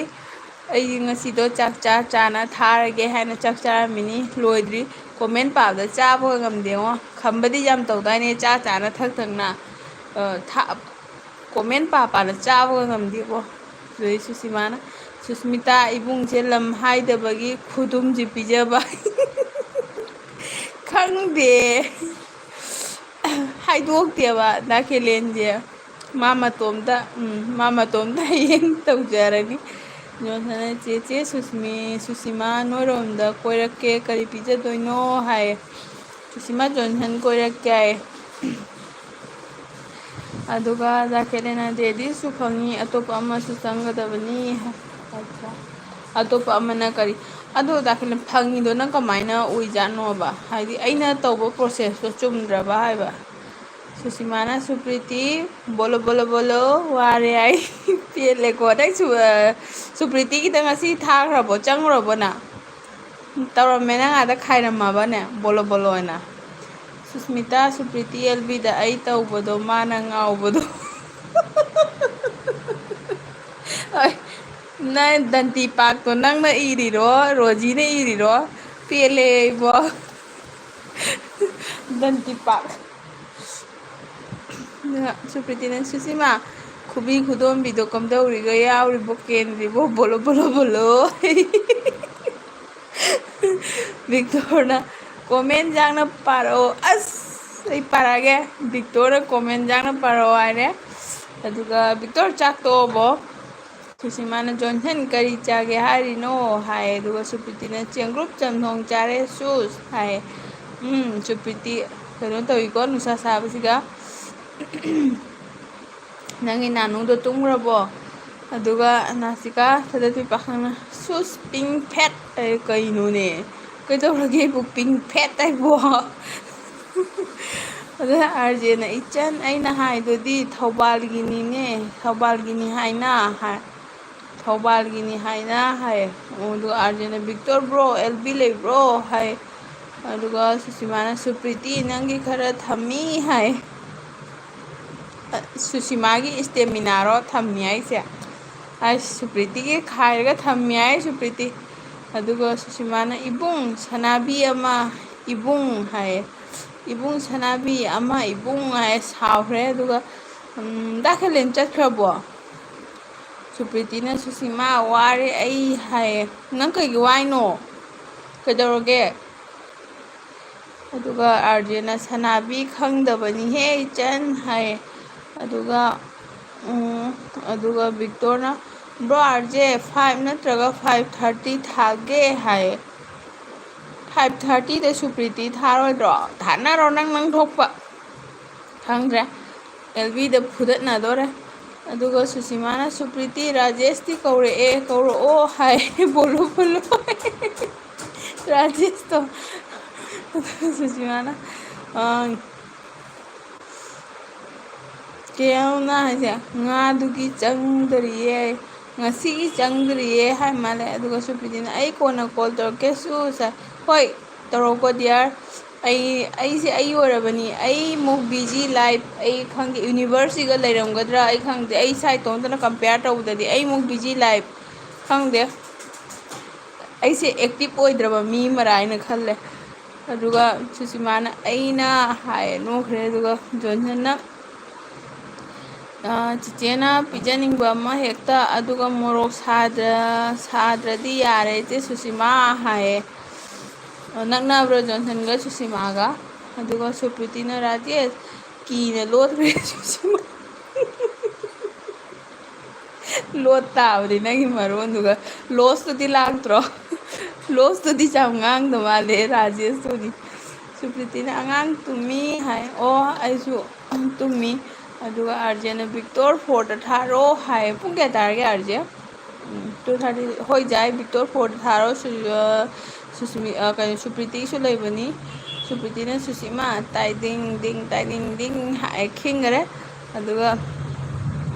ꯑꯩ ꯉꯁꯤꯗꯣ ꯆꯥꯛ ꯆꯥ ꯆꯥꯅ ꯊꯥꯔꯒꯦ ꯍꯥꯏꯅ ꯆꯥꯛ ꯆꯥꯔꯝꯃꯤꯅꯤ, ꯂꯣꯏꯗ꯭ꯔꯤ꯫ ꯀꯣꯃꯦꯟ ꯄꯥꯕꯗ ꯆꯥꯕꯒ ꯉꯝꯗꯦꯉꯣ꯫ ꯈꯝꯕꯗꯤ ꯌꯥꯝ ꯇꯧꯗꯥꯏꯅꯦ, ꯆꯥ ꯆꯥꯅ ꯊꯛ ꯊꯛꯅ꯫ ꯑ, ꯊꯥ-, ꯀꯣꯃꯦꯟ ꯄꯥ ꯄꯥꯅ ꯆꯥꯕꯒ ꯉꯝꯗꯦꯀꯣ꯫ ꯑꯗꯨꯗꯩ ꯁꯨꯁꯤꯃꯥꯅ, "ꯁꯨꯁꯃꯤꯇꯥ, ꯏꯕꯨꯡꯁꯦ ꯂꯝ ꯍꯥꯏꯗꯕꯒꯤ ꯈꯨꯗꯨꯝꯁꯦ ꯄꯤꯖꯕ"꯫ ꯈꯪꯗꯦ꯫ ꯍꯥꯏꯗꯣꯛꯇꯦꯕ ꯗꯥ ꯀꯦꯂꯦꯟꯁꯦ꯫ ꯃꯥ ꯃꯇꯣꯝꯇ, ꯎꯝ, ꯃꯥ ꯃꯇꯣꯝꯇ ꯍꯌꯦꯡ ꯇꯧꯖꯔꯅꯤ꯫ ꯖꯣꯟꯁꯟꯅ, "ꯆꯦ, ꯆꯦ ꯁꯨꯁꯃꯤ-, ꯁꯨꯁꯤꯃꯥ ꯅꯣꯏꯔꯣꯝꯗ ꯀꯣꯏꯔꯛꯀꯦ, ꯀꯔꯤ ꯄꯤꯖꯗꯣꯏꯅꯣ?" ꯍꯥꯏꯌꯦ꯫ ꯁꯨꯁꯤꯃꯥ ꯖꯣꯟꯁꯟ ꯀꯣꯏꯔꯛꯀꯦ ꯍꯥꯏꯌꯦ꯫ ꯑꯗꯨꯒ ꯖꯥꯀꯦꯠ ꯍꯦꯟꯅ ꯗꯦꯗꯤꯁꯨ ꯐꯪꯉꯤ, ꯑꯇꯣꯞꯄ ꯑꯃꯁꯨ ꯆꯪꯒꯗꯕꯅꯤ꯫ ꯑꯇꯣꯞꯄ ꯑꯃꯅ ꯀꯔꯤ? ꯑꯗꯣ ꯖꯥꯀꯦꯠ ꯐꯪꯉꯤꯗꯣ ꯅꯪ ꯀꯃꯥꯏꯅ ꯑꯣꯏꯖꯥꯠꯅꯣꯕ? ꯍꯥꯏꯗꯤ ꯑꯩꯅ ꯇꯧꯕ ꯄ꯭ꯔꯣꯁꯦꯁꯇꯣ ꯆꯨꯝꯗ꯭ꯔꯕ ꯍꯥꯏꯕ? ꯁꯨꯁꯤꯃꯥꯅ ꯁꯨꯄ꯭ꯔꯤꯇꯤ, ꯕꯣꯂꯣ, ꯕꯣꯂꯣ, ꯕꯣꯂꯣ, ꯋꯥꯔꯦ ꯑꯩ꯫ ꯄꯦꯜꯂꯦꯀꯣ꯫ ꯅꯪ ꯁꯨ-, ꯑ, ꯁꯨꯄ꯭ꯔꯤꯇꯤꯒꯤꯗ ꯉꯁꯤ ꯊꯥꯈ꯭ꯔꯕꯣ? ꯆꯪꯉꯨꯔꯕꯣ ꯅꯪ? ꯇꯧꯔꯝꯃꯦ, ꯅꯪ ꯑꯥꯗ ꯈꯥꯏꯔꯝꯃꯕꯅꯦ, ꯕꯣꯂꯣ ꯕꯣꯂꯣ ꯑꯣꯏꯅ꯫ ꯁꯨꯁꯃꯤꯇꯥ, ꯁꯨꯄ꯭ꯔꯤꯇꯤ, ꯑꯦꯜꯕꯤꯗ ꯑꯩ ꯇꯧꯕꯗꯣ ꯃꯥꯅ ꯉꯥꯎꯕꯗꯣ꯫ ꯍꯣꯏ, ꯅꯪ ꯗꯟꯇꯤ ꯄꯥꯛꯇꯣ ꯅꯪꯅ ꯏꯔꯤꯔꯣ, ꯔꯣꯖꯤꯅ ꯏꯔꯤꯔꯣ? ꯄꯦꯜꯂꯦ ꯏꯕꯣ꯫ ꯗꯟꯇꯤ ꯄꯥꯛ꯫ ꯑꯗꯨꯒ ꯁꯨꯄ꯭ꯔꯤꯇꯤꯅ, "ꯁꯨꯁꯤꯃꯥ, ꯈꯨꯕꯤ ꯈꯨꯗꯣꯝꯕꯤꯗꯣ ꯀꯝꯗꯧꯔꯤꯒꯦ? ꯌꯥꯎꯔꯤꯕꯣ, ꯀꯦꯟꯗ꯭ꯔꯤꯕꯣ? ꯕꯣꯂꯣ, ꯕꯣꯂꯣ, ꯕꯣꯂꯣ꯫" ꯚꯤꯛꯇꯣꯔꯅ, "ꯀꯣꯃꯦꯟ ꯌꯥꯡꯅ ꯄꯥꯔꯛꯑꯣ꯫" ꯑꯁ, ꯑꯩ ꯄꯥꯔꯛꯑꯒꯦ꯫ ꯚꯤꯛꯇꯣꯔꯅ ꯀꯣꯃꯦꯟ ꯌꯥꯡꯅ ꯄꯥꯔꯛꯑꯣ ꯍꯥꯏꯔꯦ꯫ ꯑꯗꯨꯒ, "ꯚꯤꯛꯇꯣꯔ, ꯆꯥꯛ ꯇꯣꯛꯑꯕꯣ?" ꯁꯨꯁꯤꯃꯥꯅ, "ꯖꯣꯟꯁꯟ, ꯀꯔꯤ ꯆꯥꯒꯦ ꯍꯥꯏꯔꯤꯅꯣ?" ꯍꯥꯏ꯫ ꯑꯗꯨꯒ ꯁꯨꯄ꯭ꯔꯤꯇꯤꯅ, "ꯆꯦꯡꯒ꯭ꯔꯨꯞ ꯆꯝꯊꯣꯡ ꯆꯥꯔꯦ, ꯁꯨꯁ," ꯍꯥꯏ꯫ ꯎꯝ, ꯁꯨꯄ꯭ꯔꯤꯇꯤ ꯀꯩꯅꯣ ꯇꯧꯏꯀꯣ, ꯅꯨꯡꯁꯥ ꯁꯥꯕꯁꯤꯒ꯫ "ꯅꯪꯒꯤ ꯅꯥꯅꯨꯗꯣ ꯇꯨꯝꯈ꯭ꯔꯕꯣ?" ꯑꯗꯨꯒ ꯅꯥꯁꯤꯀꯥ ꯊꯥꯗꯠꯄꯤ ꯄꯥꯈꯪꯅ, "ꯁꯨꯁ, ꯄꯤꯡ ꯐꯦꯠ!" ꯑꯩ, "ꯀꯩꯅꯣꯅꯦ? ꯀꯩꯗꯧꯔꯒꯦ ꯑꯩꯕꯨ ꯄꯤꯡ ꯐꯦꯠ ꯍꯥꯏꯕꯣ?" ꯑꯗꯨ ꯑꯥꯔꯖꯦꯅ, "ꯏꯆꯟ, ꯑꯩꯅ ꯍꯥꯏꯗꯨꯗꯤ ꯊꯧꯕꯥꯜꯒꯤꯅꯤꯅꯦ, ꯊꯧꯕꯥꯜꯒꯤꯅꯤ ꯍꯥꯏꯅ ꯍꯥꯏ, ꯊꯧꯕꯥꯜꯒꯤꯅꯤ ꯍꯥꯏꯅ ꯍꯥꯏ"꯫ ꯑꯗꯨꯒ ꯑꯥꯔꯖꯦꯅ, "ꯕꯤꯛꯇꯣꯔ ꯕ꯭ꯔꯣ, ꯑꯦꯜ ꯕꯤ ꯂꯩꯕ꯭ꯔꯣ?" ꯍꯥꯏ꯫ ꯑꯗꯨꯒ ꯁꯨꯁꯤꯃꯥꯅ, "ꯁꯨꯄ꯭ꯔꯤꯇꯤ, ꯅꯪꯒꯤ ꯈꯔ ꯊꯝꯃꯤ" ꯍꯥꯏ꯫ ꯁꯨꯁꯤꯃꯥꯒꯤ ꯏꯁꯇꯦꯃꯤꯅꯥꯔꯣ ꯊꯝꯃꯤ ꯍꯥꯏꯁꯦ? ꯑꯁ, ꯁꯨꯄ꯭ꯔꯤꯇꯤꯒꯤ ꯈꯥꯏꯔꯒ ꯊꯝꯃꯤ ꯍꯥꯏ ꯁꯨꯄ꯭ꯔꯤꯇꯤ꯫ ꯑꯗꯨꯒ ꯁꯨꯁꯤꯃꯥꯅ, "ꯏꯕꯨꯡ, ꯁꯅꯥꯕꯤ ꯑꯃ, ꯏꯕꯨꯡ" ꯍꯥꯏꯌꯦ꯫ "ꯏꯕꯨꯡ ꯁꯅꯥꯕꯤ ꯑꯃ, ꯏꯕꯨꯡ" ꯍꯥꯏꯌꯦ, ꯁꯥꯎꯈ꯭ꯔꯦ꯫ ꯑꯗꯨꯒ, ꯎꯝ, ꯗꯥ ꯈꯦꯂꯦꯟ ꯆꯠꯈ꯭ꯔꯕꯣ? ꯁꯨꯄ꯭ꯔꯤꯇꯤꯅ, "ꯁꯨꯁꯤꯃꯥ, ꯋꯥꯔꯦ ꯑꯩ" ꯍꯥꯏꯌꯦ꯫ "ꯅꯪ ꯀꯩꯒꯤ ꯋꯥꯏꯅꯣ? ꯀꯩꯗꯧꯔꯒꯦ?" ꯑꯗꯨꯒ ꯑꯥꯔꯖꯦꯅ, "ꯁꯅꯥꯕꯤ ꯈꯪꯗꯕꯅꯤꯍꯦ ꯏꯆꯟ" ꯍꯥꯏꯌꯦ꯫ ꯑꯗꯨꯒ, ꯎꯝ, ꯑꯗꯨꯒ ꯕꯤꯛꯇꯣꯔꯅ, "ꯕ꯭ꯔꯣ, ꯑꯥꯔꯖꯦ, ꯐꯥꯏꯚ ꯅꯠꯇ꯭ꯔꯒ ꯐꯥꯏꯚ ꯊꯥꯔꯇꯤ ꯊꯥꯒꯦ" ꯍꯥꯏꯌꯦ꯫ "ꯐꯥꯏꯚ ꯊꯥꯔꯇꯤꯗ ꯁꯨꯄ꯭ꯔꯤꯇꯤ ꯊꯥꯔꯣꯏꯗ꯭ꯔꯣ? ꯊꯥꯅꯔꯣ ꯅꯪ, ꯅꯪ ꯊꯣꯛꯄ"꯫ ꯈꯪꯗ꯭ꯔꯦ꯫ ꯑꯦꯜ ꯕꯤꯗ ꯐꯨꯗꯠꯅꯗꯣꯔꯦ꯫ ꯑꯗꯨꯒ ꯁꯨꯁꯤꯃꯥꯅ, "ꯁꯨꯄ꯭ꯔꯤꯇꯤ, ꯔꯥꯖꯦꯁꯇꯤ ꯀꯧꯔꯛꯑꯦ, ꯀꯧꯔꯛꯑꯣ" ꯍꯥꯏ꯫ "ꯕꯣꯂꯣ, ꯕꯣꯂꯣ" ꯔꯥꯖꯦꯁꯇꯣ꯫ ꯑꯗꯨꯒ ꯁꯨꯁꯤꯃꯥꯅ, ꯑ, ꯀꯩꯅꯣꯅ ꯍꯥꯏꯁꯦ, "ꯉꯥꯗꯨꯒꯤ ꯆꯪꯗ꯭ꯔꯤꯌꯦ, ꯉꯁꯤꯒꯤ ꯆꯪꯗ꯭ꯔꯤꯌꯦ" ꯍꯥꯏ ꯃꯥꯜꯂꯦ꯫ ꯑꯗꯨꯒ ꯁꯨꯄ꯭ꯔꯤꯇꯤꯅ, "ꯑꯩ ꯀꯣꯟꯅ ꯀꯣꯜ ꯇꯧꯔꯛꯀꯦ ꯁꯨ ꯁꯥꯔ"꯫ "ꯍꯣꯏ, ꯇꯧꯔꯛꯄ ꯗꯤꯌꯥꯔ꯫ ꯑꯩ, ꯑꯩꯁꯦ ꯑꯩ ꯑꯣꯏꯔꯕꯅꯤ꯫ ꯑꯩꯃꯨꯛ ꯕꯤꯖꯤ ꯂꯥꯏꯐ ꯑꯩ ꯈꯪꯗꯦ, ꯌꯨꯅꯤꯚꯔꯁꯁꯤꯒ ꯂꯩꯔꯝꯒꯗ꯭ꯔꯥ ꯑꯩ ꯈꯪꯗꯦ꯫ ꯑꯩ ꯏꯁꯥ ꯏꯇꯣꯝꯇꯅ ꯀꯝꯄꯤꯌꯔ ꯇꯧꯕꯗꯗꯤ ꯑꯩꯃꯨꯛ ꯕꯤꯖꯤ ꯂꯥꯏꯐ ꯈꯪꯗꯦ꯫ ꯑꯩꯁꯦ ꯑꯦꯛꯇꯤꯚ ꯑꯣꯏꯗ꯭ꯔꯕ ꯃꯤ ꯑꯃꯔꯥ ꯍꯥꯏꯅ ꯈꯜꯂꯦ"꯫ ꯑꯗꯨꯒ ꯁꯨꯁꯤꯃꯥꯅ "ꯑꯩꯅ" ꯍꯥꯏꯌꯦ, ꯅꯣꯛꯈ꯭ꯔꯦ꯫ ꯑꯗꯨꯒ ꯖꯣꯟꯁꯟꯅ, "ꯑ, ꯆꯤꯆꯦꯅ ꯄꯤꯖꯅꯤꯡꯕ ꯑꯃ ꯍꯦꯛꯇ, ꯑꯗꯨꯒ ꯃꯣꯔꯣꯛ ꯁꯥꯗ꯭ꯔ-, ꯁꯥꯗ꯭ꯔꯗꯤ ꯌꯥꯔꯦ ꯏꯆꯦ ꯁꯨꯁꯤꯃꯥ" ꯍꯥꯏꯌꯦ꯫ "ꯅꯛꯅꯕ꯭ꯔꯣ ꯖꯣꯟꯁꯟꯒ ꯁꯨꯁꯤꯃꯥꯒ?" ꯑꯗꯨꯒ ꯁꯨꯄ꯭ꯔꯤꯇꯤꯅ, "ꯔꯥꯖꯦꯁ, ꯀꯤꯅ ꯂꯣꯠꯈ꯭ꯔꯦ ꯁꯨꯁꯤꯃꯥ"꯫ ꯂꯣꯠ ꯇꯥꯕꯅꯤ ꯅꯪꯒꯤ ꯃꯔꯣꯟꯗꯨꯒ꯫ ꯂꯣꯁꯇꯨꯗꯤ ꯂꯥꯛꯇ꯭ꯔꯣ? ꯂꯣꯁꯇꯨꯗꯤ ꯌꯥꯝ ꯉꯥꯡꯗ ꯃꯥꯜꯂꯦ ꯔꯥꯖꯦꯁꯇꯨꯗꯤ꯫ ꯁꯨꯄ꯭ꯔꯤꯇꯤꯅ, "ꯑꯉꯥꯡ ꯇꯨꯝꯃꯤ" ꯍꯥꯏ꯫ "ꯑꯣ, ꯑꯩꯁꯨ ꯇꯨꯝꯃꯤ"꯫ ꯑꯗꯨꯒ ꯑꯥꯔꯖꯦꯅ, "ꯕꯤꯛꯇꯣꯔ ꯐꯣꯔꯗ ꯊꯥꯔꯛꯑꯣ" ꯍꯥꯏ꯫ ꯄꯨꯡ ꯀꯌꯥ ꯇꯥꯔꯒꯦ ꯑꯥꯔꯖꯦ? ꯎꯝ, ꯇꯨ ꯊꯥꯔꯇꯤ꯫ "ꯍꯣꯏ ꯌꯥꯏ, ꯕꯤꯛꯇꯣꯔ ꯐꯣꯔꯗ ꯊꯥꯔꯛꯑꯣ꯫ ꯁꯨ-, ꯑ, ꯁꯨꯁꯃꯤ-, ꯑ, ꯀꯩꯅꯣ, ꯁꯨꯄ꯭ꯔꯤꯇꯤꯁꯨ ꯂꯩꯕꯅꯤ"꯫ ꯁꯨꯄ꯭ꯔꯤꯇꯤꯅ ꯁꯨꯁꯤꯃꯥ ꯇꯥꯏ ꯗꯤꯡ ꯗꯤꯡ ꯇꯥꯏ ꯗꯤꯡ ꯗꯤꯡ ꯍꯥꯏ ꯈꯤꯡꯈꯔꯦ꯫ ꯑꯗꯨꯒ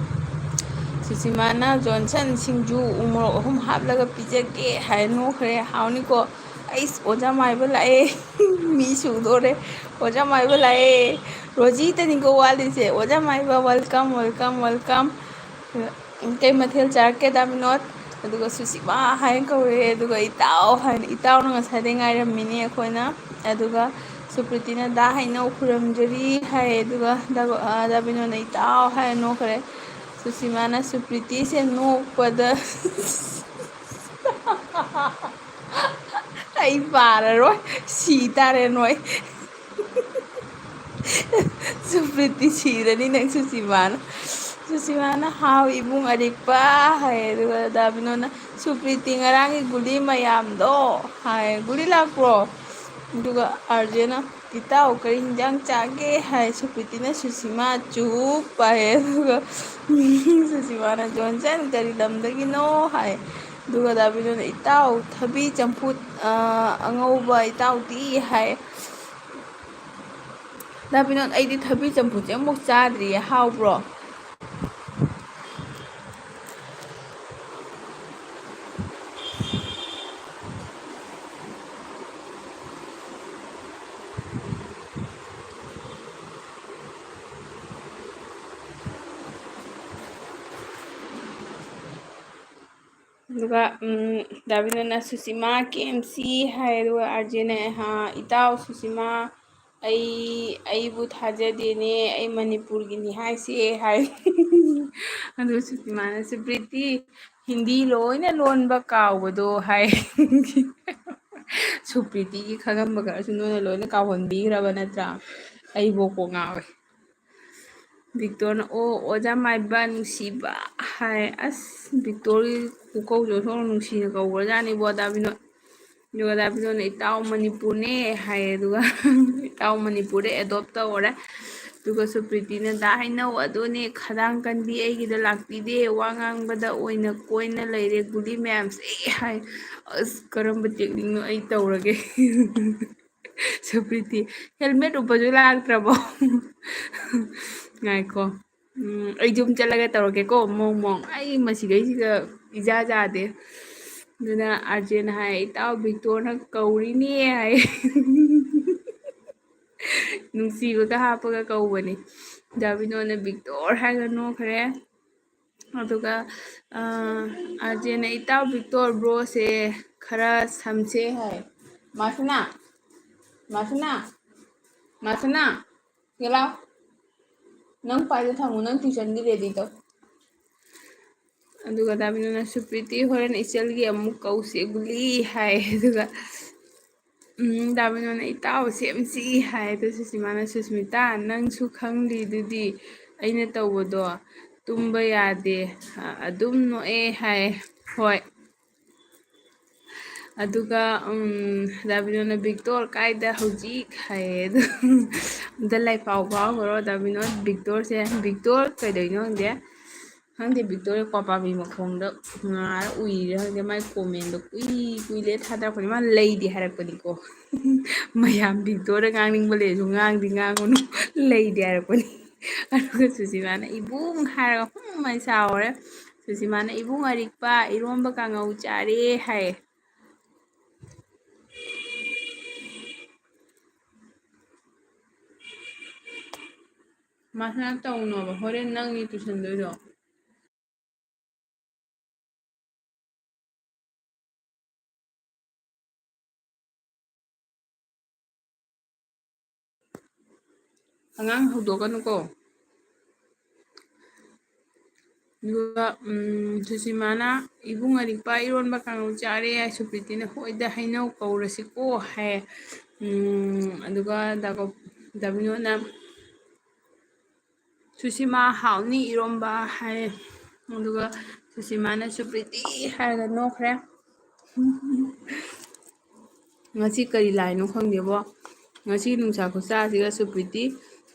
ꯁꯨꯁꯤꯃꯥꯅ ꯖꯣꯟꯁꯟ ꯁꯤꯡꯖꯨ ꯎ ꯃꯣꯔꯣꯛ ꯑꯍꯨꯝ ꯍꯥꯞꯂꯒ ꯄꯤꯖꯒꯦ ꯍꯥꯏ ꯅꯣꯛꯈ꯭ꯔꯦ꯫ ꯍꯥꯎꯅꯤꯀꯣ꯫ ꯑꯩꯁ, ꯑꯣꯖꯥ ꯃꯥꯏꯕ ꯂꯥꯛꯑꯦ꯫ ꯃꯤ ꯁꯨꯗꯣꯔꯦ꯫ ꯑꯣꯖꯥ ꯃꯥꯏꯕ ꯂꯥꯛꯑꯦ꯫ ꯔꯣꯖꯤꯇꯅꯤꯀꯣ ꯋꯥꯠꯂꯤꯁꯦ꯫ ꯑꯣꯖꯥ ꯃꯥꯏꯕ, welcome, welcome, welcome꯫ ꯀꯩ ꯃꯊꯦꯜ ꯆꯥꯔꯛꯀꯦ, ꯗꯥ ꯕꯤꯅꯣꯗ? ꯑꯗꯨꯒ ꯁꯨꯁꯤꯃꯥ ꯍꯥꯏꯅ ꯀꯧꯔꯛꯑꯦ꯫ ꯑꯗꯨꯒ ꯏꯇꯥꯎ ꯍꯥꯏꯅ, ꯏꯇꯥꯎꯅ ꯉꯁꯥꯏꯗꯩ ꯉꯥꯏꯔꯝꯃꯤꯅꯦ ꯑꯩꯈꯣꯏꯅ꯫ ꯑꯗꯨꯒ ꯁꯨꯄ꯭ꯔꯤꯇꯤꯅ ꯗꯥ ꯍꯩꯅꯧ ꯈꯨꯔꯨꯝꯖꯔꯤ ꯍꯥꯏ꯫ ꯑꯗꯨꯒ ꯗꯥ ꯕ-, ꯑ, ꯗꯥ ꯕꯤꯅꯣꯗꯅ ꯏꯇꯥꯎ ꯍꯥꯏꯅ ꯅꯣꯛꯈ꯭ꯔꯦ꯫ ꯁꯨꯁꯤꯃꯥꯅ ꯁꯨꯄ꯭ꯔꯤꯇꯤꯁꯦ ꯅꯣꯛꯄꯗ ꯑꯩ ꯄꯥꯔꯔꯣꯏ, ꯁꯤ ꯇꯥꯔꯦ ꯅꯣꯏ꯫ ꯁꯨꯄ꯭ꯔꯤꯇꯤ ꯁꯤꯔꯅꯤ ꯅꯪ, ꯁꯨꯁꯤꯃꯥꯅ꯫ ꯁꯨꯁꯤꯃꯥꯅ, "ꯍꯥꯎ ꯏꯕꯨꯡ ꯑꯔꯤꯛꯄ" ꯍꯥꯏ꯫ ꯑꯗꯨꯒ ꯗꯥ ꯕꯤꯅꯣꯗꯅ, "ꯁꯨꯄ꯭ꯔꯤꯇꯤ, ꯉꯔꯥꯡꯒꯤ ꯒꯨꯂꯤ ꯃꯌꯥꯝꯗꯣ" ꯍꯥꯏ꯫ "ꯒꯨꯂꯤ ꯂꯥꯛꯄ꯭ꯔꯣ?" ꯑꯗꯨꯒ ꯑꯥꯔꯖꯦꯅ, "ꯏꯇꯥꯎ, ꯀꯔꯤ ꯍꯤꯟꯖꯥꯡ ꯆꯥꯒꯦ?" ꯍꯥꯏ꯫ ꯁꯨꯄ꯭ꯔꯤꯇꯤꯅ ꯁꯨꯁꯤꯃꯥ ꯆꯨꯞ ꯄꯥꯏ꯫ ꯑꯗꯨꯒ ꯁꯨꯁꯤꯃꯥꯅ, "ꯖꯣꯟꯁꯟ, ꯀꯔꯤ ꯂꯝꯗꯒꯤꯅꯣ?" ꯍꯥꯏ꯫ ꯑꯗꯨꯒ ꯗꯥ ꯕꯤꯅꯣꯗꯅ, "ꯏꯇꯥꯎ, ꯊꯕꯤ ꯆꯝꯐꯨꯠ, ꯑ, ꯑꯉꯧꯕ ꯏꯇꯥꯎꯗꯤ?" ꯍꯥꯏ꯫ ꯗꯥ ꯕꯤꯅꯣꯗ, ꯑꯩꯗꯤ ꯊꯕꯤ ꯆꯝꯐꯨꯠꯁꯦ ꯑꯃꯨꯛ ꯆꯥꯗ꯭ꯔꯤꯌꯦ, ꯍꯥꯎꯕ꯭ꯔꯣ? ꯑꯗꯨꯒ, ꯎꯝ, ꯗꯥ ꯕꯤꯅꯣꯗꯅ ꯁꯨꯁꯤꯃꯥ ꯀꯦ ꯑꯦꯝ ꯁꯤ ꯍꯥꯏ, ꯑꯗꯨꯒ ꯑꯥꯔꯖꯦꯅ, "ꯑ, ꯏꯇꯥꯎ ꯁꯨꯁꯤꯃꯥ, ꯑꯩ, ꯑꯩꯕꯨ ꯊꯥꯖꯗꯦꯅꯦ, ꯑꯩ ꯃꯅꯤꯄꯨꯔꯒꯤꯅꯤ ꯍꯥꯏꯁꯦ" ꯍꯥꯏ꯫ ꯑꯗꯨꯒ ꯁꯨꯁꯤꯃꯥꯅ, "ꯁꯨꯄ꯭ꯔꯤꯇꯤ, ꯍꯤꯟꯗꯤ ꯂꯣꯏꯅ ꯂꯣꯟꯕ ꯀꯥꯎꯕꯗꯣ" ꯍꯥꯏ꯫ ꯁꯨꯄ꯭ꯔꯤꯇꯤꯒꯤ ꯈꯪꯉꯝꯕ ꯈꯔꯁꯨ ꯅꯣꯏꯅ ꯂꯣꯏꯅ ꯀꯥꯎꯍꯟꯕꯤꯈ꯭ꯔꯕ ꯅꯠꯇ꯭ꯔꯥ? ꯑꯩꯕꯨ ꯀꯣꯛ ꯉꯥꯎꯋꯦ꯫ ꯕꯤꯛꯇꯣꯔꯅ, "ꯑꯣ, ꯑꯣꯖꯥ ꯃꯥꯏꯕ ꯅꯨꯡꯁꯤꯕ" ꯍꯥꯏ꯫ ꯑꯁ, ꯕꯤꯛꯇꯣꯔꯒꯤ ꯈꯨꯀꯧꯁꯦ ꯑꯣꯟꯊꯣꯛꯅ ꯅꯨꯡꯁꯤꯅ ꯀꯧꯈ꯭ꯔꯖꯥꯠꯅꯤꯕꯣ, ꯗꯥ ꯕꯤꯅꯣꯗ꯫ ꯑꯗꯨꯒ ꯗꯥ ꯕꯤꯅꯣꯗꯅ, "ꯏꯇꯥꯎ ꯃꯅꯤꯄꯨꯔꯅꯦ" ꯍꯥꯏꯌꯦ꯫ ꯑꯗꯨꯒ ꯏꯇꯥꯎ ꯃꯅꯤꯄꯨꯔꯗ adopt ꯇꯧꯔꯦ꯫ ꯑꯗꯨꯒ ꯁꯨꯄ꯭ꯔꯤꯇꯤꯅ, "ꯗꯥ ꯍꯩꯅꯧ ꯑꯗꯨꯅꯦ ꯈꯗꯥꯡ ꯀꯟꯕꯤ, ꯑꯩꯒꯤꯗ ꯂꯥꯛꯄꯤꯗꯦ, ꯋꯥ ꯉꯥꯡꯕꯗ ꯑꯣꯏꯅ ꯀꯣꯏꯅ ꯂꯩꯔꯦ, ꯒꯨꯂꯤ ꯃꯌꯥꯝꯁꯦ" ꯍꯥꯏ꯫ ꯑꯁ, ꯀꯔꯝꯕ technique ꯅꯣ ꯑꯩ ꯇꯧꯔꯒꯦ? ꯁꯨꯄ꯭ꯔꯤꯇꯤ, helmet ꯎꯞꯄꯁꯨ ꯂꯥꯛꯇ꯭ꯔꯕꯣ? ꯉꯥꯏꯈꯣ꯫ ꯎꯝ, ꯑꯩ ꯌꯨꯝ ꯆꯠꯂꯒ ꯇꯧꯔꯒꯦꯀꯣ, ꯃꯣꯡ ꯃꯣꯡ꯫ ꯑꯩ ꯃꯁꯤꯈꯩꯁꯤꯒ ꯏꯖꯥ ꯖꯥꯗꯦ꯫ ꯑꯗꯨꯅ ꯑꯥꯔꯖꯦꯟ ꯍꯥꯏ, "ꯏꯇꯥꯎ ꯕꯤꯛꯇꯣꯔꯅ ꯀꯧꯔꯤꯅꯦ" ꯍꯥꯏ꯫ ꯅꯨꯡꯁꯤꯕꯒ ꯍꯥꯞꯄꯒ ꯀꯧꯕꯅꯤ꯫ ꯗꯥꯕꯤꯅꯣꯅ ꯕꯤꯛꯇꯣꯔ ꯍꯥꯏꯔꯒ ꯅꯣꯛꯈ꯭ꯔꯦ꯫ ꯑꯗꯨꯒ, ꯑ, ꯑꯥꯔꯖꯦꯟꯅ, "ꯏꯇꯥꯎ ꯕꯤꯛꯇꯣꯔ, ꯕ꯭ꯔꯣꯁꯦ ꯈꯔ ꯁꯝꯁꯦ" ꯍꯥꯏ꯫ ꯃꯥꯁꯅꯥ, ꯃꯥꯁꯅꯥ, ꯃꯥꯁꯅꯥ, ꯁꯤꯗ ꯂꯥꯎ꯫ ꯅꯪ ꯄꯥꯏꯗ ꯊꯝꯃꯨ, ꯅꯪ tuitionꯒꯤ ready ꯇꯧ꯫ ꯑꯗꯨꯒ ꯗꯥꯕꯤꯅꯣꯅ, "ꯁꯨꯄ꯭ꯔꯤꯇꯤ, ꯍꯣꯔꯦꯟ ꯏꯆꯜꯒꯤ ꯑꯃꯨꯛ ꯀꯧꯁꯦ ꯒꯨꯂꯤ" ꯍꯥꯏ꯫ ꯑꯗꯨꯒ, ꯎꯝ, ꯗꯥꯕꯤꯅꯣꯅ, "ꯏꯇꯥꯎ ꯁꯦꯝꯁꯤ" ꯍꯥꯏ꯫ ꯑꯗꯨ ꯁꯨꯁꯤꯃꯥꯅ, "ꯁꯨꯁꯃꯤꯇꯥ, ꯅꯪꯁꯨ ꯈꯪꯗ꯭ꯔꯤꯗꯨꯗꯤ ꯑꯩꯅ ꯇꯧꯕꯗꯣ꯫ ꯇꯨꯝꯕ ꯌꯥꯗꯦ, ꯑ-, ꯑꯗꯨꯝ ꯅꯣꯛꯑꯦ" ꯍꯥꯏ꯫ ꯍꯣꯏ꯫ ꯑꯗꯨꯒ, ꯎꯝ, ꯗꯥꯕꯤꯅꯣꯅ, "ꯕꯤꯛꯇꯣꯔ ꯀꯥꯏꯗ ꯍꯧꯖꯤꯛ?" ꯍꯥꯏꯌꯦ꯫ ꯑꯗꯨ ꯑꯝꯇ ꯂꯥꯏꯐꯥꯎ ꯐꯥꯎꯈ꯭ꯔꯣ ꯗꯥꯕꯤꯅꯣ꯫ ꯕꯤꯛꯇꯣꯔꯁꯦ, ꯕꯤꯛꯇꯣꯔ ꯀꯩꯗꯧꯔꯤꯅꯣ ꯈꯪꯗꯦ꯫ ꯈꯪꯗꯦ, ꯕꯤꯛꯇꯣꯔꯤꯌꯥ ꯀ꯭ꯋꯥ ꯄꯥꯝꯕꯤ ꯃꯈꯣꯡꯗ ꯉꯥꯔ ꯎꯏꯔꯤꯔꯥ ꯈꯪꯗꯦ, ꯃꯥꯏ comment ꯀꯨꯏ ꯀꯨꯏ ꯂꯩꯔ ꯊꯥꯗꯔꯛꯄꯅꯤ꯫ ꯃꯥ ꯂꯩꯗꯦ ꯍꯥꯏꯔꯛꯄꯅꯤꯀꯣ꯫ ꯃꯌꯥꯝ ꯕꯤꯛꯇꯣꯔꯤꯌꯥ ꯉꯥꯡꯅꯤꯡꯕ ꯂꯩꯔꯁꯨ ꯉꯥꯡꯗꯤ ꯉꯥꯡꯉꯨꯅꯨ, ꯂꯩꯗꯦ ꯍꯥꯏꯔꯛꯄꯅꯤ꯫ ꯑꯗꯨꯒ ꯁꯨꯁꯤꯃꯥꯅ "ꯏꯕꯨꯡ" ꯍꯥꯏꯔꯒ ꯍꯨꯝ ꯍꯥꯏ ꯁꯥꯎꯔꯦ꯫ ꯁꯨꯁꯤꯃꯥꯅ, "ꯏꯕꯨꯡ ꯑꯔꯤꯛꯄ, ꯏꯔꯣꯝꯕ ꯀꯥꯡꯉꯧ ꯆꯥꯔꯦ" ꯍꯥꯏꯌꯦ꯫ ꯃꯥꯁꯅꯥ ꯇꯧꯅꯣꯕ, ꯍꯣꯔꯦꯟ ꯅꯪꯅꯤ ꯇꯨꯁꯟꯗꯣꯏꯗꯣ꯫ ꯑꯉꯥꯡ ꯍꯧꯗꯣꯛꯀꯅꯨꯀꯣ꯫ ꯑꯗꯨꯒ, ꯎꯝ, ꯁꯨꯁꯤꯃꯥꯅ, "ꯏꯕꯨꯡ ꯑꯔꯤꯛꯄ, ꯏꯔꯣꯟꯕ ꯀꯥꯡꯉꯧ ꯆꯥꯔꯦ" ꯍꯥꯏ꯫ ꯁꯨꯄ꯭ꯔꯤꯇꯤꯅ, "ꯍꯣꯏꯗ, ꯍꯩꯅꯧ ꯀꯧꯔꯁꯤꯀꯣ" ꯍꯥꯏ꯫ ꯎꯝ, ꯑꯗꯨꯒ ꯗꯥꯀꯣ-, ꯗꯥꯕꯤꯅꯣꯅ, "ꯁꯨꯁꯤꯃꯥ, ꯍꯥꯎꯅꯤ ꯏꯔꯣꯝꯕ" ꯍꯥꯏ꯫ ꯑꯗꯨꯒ ꯁꯨꯁꯤꯃꯥꯅ "ꯁꯨꯄ꯭ꯔꯤꯇꯤ" ꯍꯥꯏꯔꯒ ꯅꯣꯛꯈ꯭ꯔꯦ꯫ ꯉꯁꯤ ꯀꯔꯤ ꯂꯥꯏꯅꯣ ꯈꯪꯗꯦꯕꯣ꯫ ꯉꯁꯤ ꯅꯨꯡꯁꯥ ꯈꯨꯠꯁꯥꯁꯤꯒ ꯁꯨꯄ꯭ꯔꯤꯇꯤ,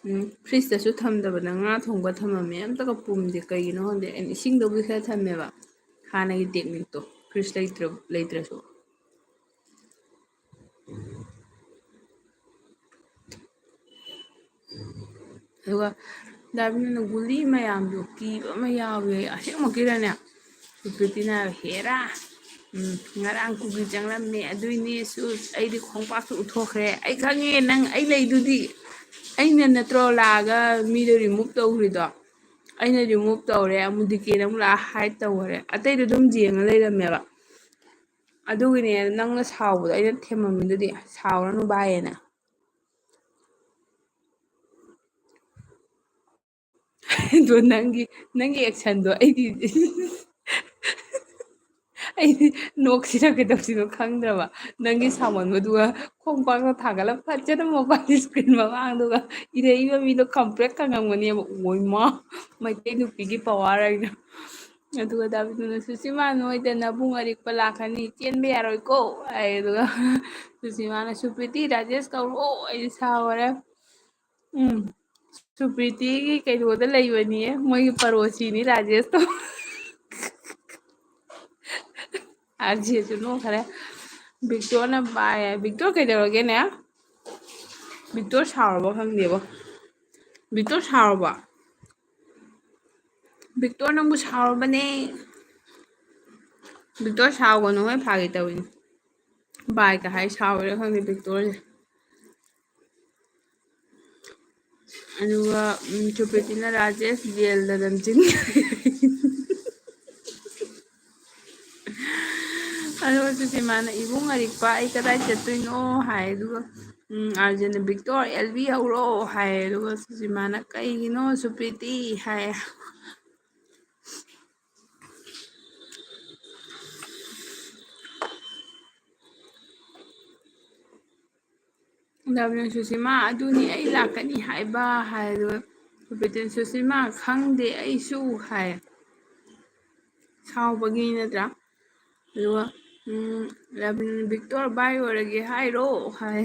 ꯎꯝ, fridgeꯇꯁꯨ ꯊꯝꯗꯕꯗ ꯉꯥ ꯊꯣꯡꯕ ꯊꯝꯃꯝꯃꯦ꯫ ꯑꯝꯇꯒ ꯄꯨꯝꯗꯦ꯫ ꯀꯩꯒꯤꯅꯣ ꯈꯪꯗꯦ꯫ ꯑꯩꯅ ꯏꯁꯤꯡꯗꯕꯨꯗꯤ ꯈꯔ ꯊꯝꯃꯦꯕ꯫ ꯍꯥꯟꯅꯒꯤ techniqueꯇꯣ꯫ Fridge ꯂꯩꯇ꯭ꯔ-, ꯂꯩꯇ꯭ꯔꯁꯨ꯫ ꯑꯗꯨꯒ ꯗꯥꯕꯤꯅ ꯒꯨꯂꯤ ꯃꯌꯥꯝꯗꯣ ꯀꯤꯕ ꯑꯃ ꯌꯥꯎꯋꯦ꯫ ꯑꯁꯦꯡꯃꯛꯀꯤꯔꯅꯦ? ꯁꯨꯄ꯭ꯔꯤꯇꯤꯅ ꯍꯥꯏꯕ, "ꯍꯦꯔꯥ, ꯎꯝ, ꯉꯔꯥꯡ ꯀꯨꯀꯤ ꯆꯪꯂꯝꯃꯦ, ꯑꯗꯨꯏꯅꯦ ꯁꯨ, ꯑꯩꯗꯤ ꯈꯣꯡꯄꯥꯛꯁꯨ ꯎꯠꯊꯣꯛꯈ꯭ꯔꯦ꯫ ꯑꯩ ꯈꯪꯉꯦ ꯅꯪ ꯑꯩ ꯂꯩꯗꯨꯗꯤ꯫ ꯑꯩꯅ ꯅꯠꯇ꯭ꯔꯣ ꯂꯥꯛꯑꯒ ꯃꯤꯗꯣ ꯔꯤꯃꯨꯚ ꯇꯧꯈ꯭ꯔꯤꯗꯣ? ꯑꯩꯅ ꯔꯤꯃꯨꯚ ꯇꯧꯔꯦ, ꯑꯃꯨꯛ ꯗꯤ ꯀꯦꯅ ꯑꯃꯨꯛ ꯂꯥꯛꯑ ꯍꯥꯏꯠ ꯇꯧꯈꯔꯦ꯫ ꯑꯇꯩꯗꯣ ꯑꯗꯨꯝ ꯌꯦꯡꯉ ꯂꯩꯔꯝꯃꯦꯕ꯫ ꯑꯗꯨꯒꯤꯅꯦ ꯅꯪꯅ ꯁꯥꯎꯕꯗꯣ ꯑꯩꯅ ꯊꯦꯝꯃꯝꯃꯤꯗꯨꯗꯤ, ꯁꯥꯎꯔꯅꯨ ꯚꯥꯏ" ꯍꯥꯏꯅ꯫ ꯑꯗꯣ ꯅꯪꯒꯤ, ꯅꯪꯒꯤ ꯑꯦꯛꯁꯟꯗꯣ ꯑꯩꯗꯤ, ꯑꯩꯗꯤ ꯅꯣꯛꯁꯤꯔ ꯀꯩꯗꯧꯁꯤꯅꯣ ꯈꯪꯗ꯭ꯔꯕ꯫ ꯅꯪꯒꯤ ꯁꯥꯎꯃꯟꯕꯗꯨꯒ ꯈꯣꯡꯄꯥꯛꯇ ꯊꯥꯡꯒꯠꯂ ꯐꯖꯅ ꯃꯣꯕꯥꯏꯜ ꯁ꯭ꯀ꯭ꯔꯤꯟ ꯃꯃꯥꯡꯗꯨꯒ ꯏꯔꯛꯏꯕ ꯃꯤꯗꯣ ꯀꯝꯄ꯭ꯔꯦꯛ ꯈꯪꯉꯝꯒꯅꯦꯕ꯫ ꯑꯣꯏꯃꯥ, ꯃꯩꯇꯩ ꯅꯨꯄꯤꯒꯤ ꯄꯋꯥꯔ ꯍꯥꯏꯅ꯫ ꯑꯗꯨꯒ ꯗꯥꯕꯤꯗꯨꯅ, "ꯁꯨꯁꯤꯃꯥ, ꯅꯣꯏꯗ ꯅꯕꯨꯡ ꯑꯔꯤꯛꯄ ꯂꯥꯛꯀꯅꯤ, ꯆꯦꯟꯕ ꯌꯥꯔꯣꯏꯀꯣ" ꯍꯥꯏ꯫ ꯑꯗꯨꯒ ꯁꯨꯁꯤꯃꯥꯅ, "ꯁꯨꯄ꯭ꯔꯤꯇꯤ, ꯔꯥꯖꯦꯁ ꯀꯧꯔꯛꯑꯣ, ꯑꯩ ꯁꯥꯎꯔꯦ"꯫ ꯎꯝ, ꯁꯨꯄ꯭ꯔꯤꯇꯤꯒꯤ ꯀꯩꯅꯣꯗ ꯂꯩꯕꯅꯤꯌꯦ, ꯃꯣꯏꯒꯤ ꯄꯔꯣꯁꯤꯅꯤ ꯔꯥꯖꯦꯁꯇꯣ꯫ ꯑꯥꯔꯖꯦꯁꯨ ꯅꯣꯛꯈꯔꯦ꯫ ꯕꯤꯛꯇꯣꯔꯅ ꯕꯥꯏ ꯍꯥꯏ꯫ ꯕꯤꯛꯇꯣꯔ ꯀꯩꯗꯧꯔꯒꯦꯅꯦ? ꯕꯤꯛꯇꯣꯔ ꯁꯥꯎꯔꯕ ꯈꯪꯗꯦꯕꯣ꯫ ꯕꯤꯛꯇꯣꯔ ꯁꯥꯎꯔꯕꯣ? ꯕꯤꯛꯇꯣꯔ ꯅꯪꯕꯨ ꯁꯥꯎꯔꯕꯅꯦ꯫ ꯕꯤꯛꯇꯣꯔ ꯁꯥꯎꯒꯅꯨ ꯍꯣꯏ, ꯐꯥꯒꯤ ꯇꯧꯔꯤꯅꯤ꯫ ꯕꯥꯏꯒ ꯍꯥꯏ ꯁꯥꯎꯔꯤꯔꯥ ꯈꯪꯗꯦ ꯕꯤꯛꯇꯣꯔꯁꯦ꯫ ꯑꯗꯨꯒ, ꯎꯝ, ꯁꯨꯄ꯭ꯔꯤꯇꯤꯅ ꯔꯥꯖꯦꯁ ꯖꯦꯜꯗ ꯅꯝꯁꯤꯟ-, ꯑꯗꯨꯒ ꯁꯨꯁꯤꯃꯥꯅ, "ꯏꯕꯨꯡ ꯑꯔꯤꯛꯄ, ꯑꯩ ꯀꯗꯥꯏ ꯆꯠꯇꯣꯏꯅꯣ?" ꯍꯥꯏ꯫ ꯑꯗꯨꯒ, ꯎꯝ, ꯑꯥꯔꯖꯦꯟꯅ, "ꯕꯤꯛꯇꯣꯔ, ꯑꯦꯜ ꯕꯤ ꯍꯧꯔꯣ" ꯍꯥꯏ꯫ ꯑꯗꯨꯒ ꯁꯨꯁꯤꯃꯥꯅ, "ꯀꯩꯒꯤꯅꯣ ꯁꯨꯄ꯭ꯔꯤꯇꯤ?" ꯍꯥꯏ꯫ ꯗꯥꯕꯤꯅ, "ꯁꯨꯁꯤꯃꯥ, ꯑꯗꯨꯅꯤ ꯑꯩ ꯂꯥꯛꯀꯅꯤ ꯍꯥꯏꯕ" ꯍꯥꯏ꯫ ꯑꯗꯨꯒ ꯁꯨꯄ꯭ꯔꯤꯇꯤꯅ, "ꯁꯨꯁꯤꯃꯥ, ꯈꯪꯗꯦ ꯑꯩꯁꯨ" ꯍꯥꯏ꯫ ꯁꯥꯎꯕꯒꯤ ꯅꯠꯇ꯭ꯔꯥ? ꯑꯗꯨꯒ, ꯎꯝ, ꯔꯕꯤꯟ, "ꯕꯤꯛꯇꯣꯔ ꯚꯥꯏ ꯑꯣꯏꯔꯒꯦ ꯍꯥꯏꯔꯣ" ꯍꯥꯏ꯫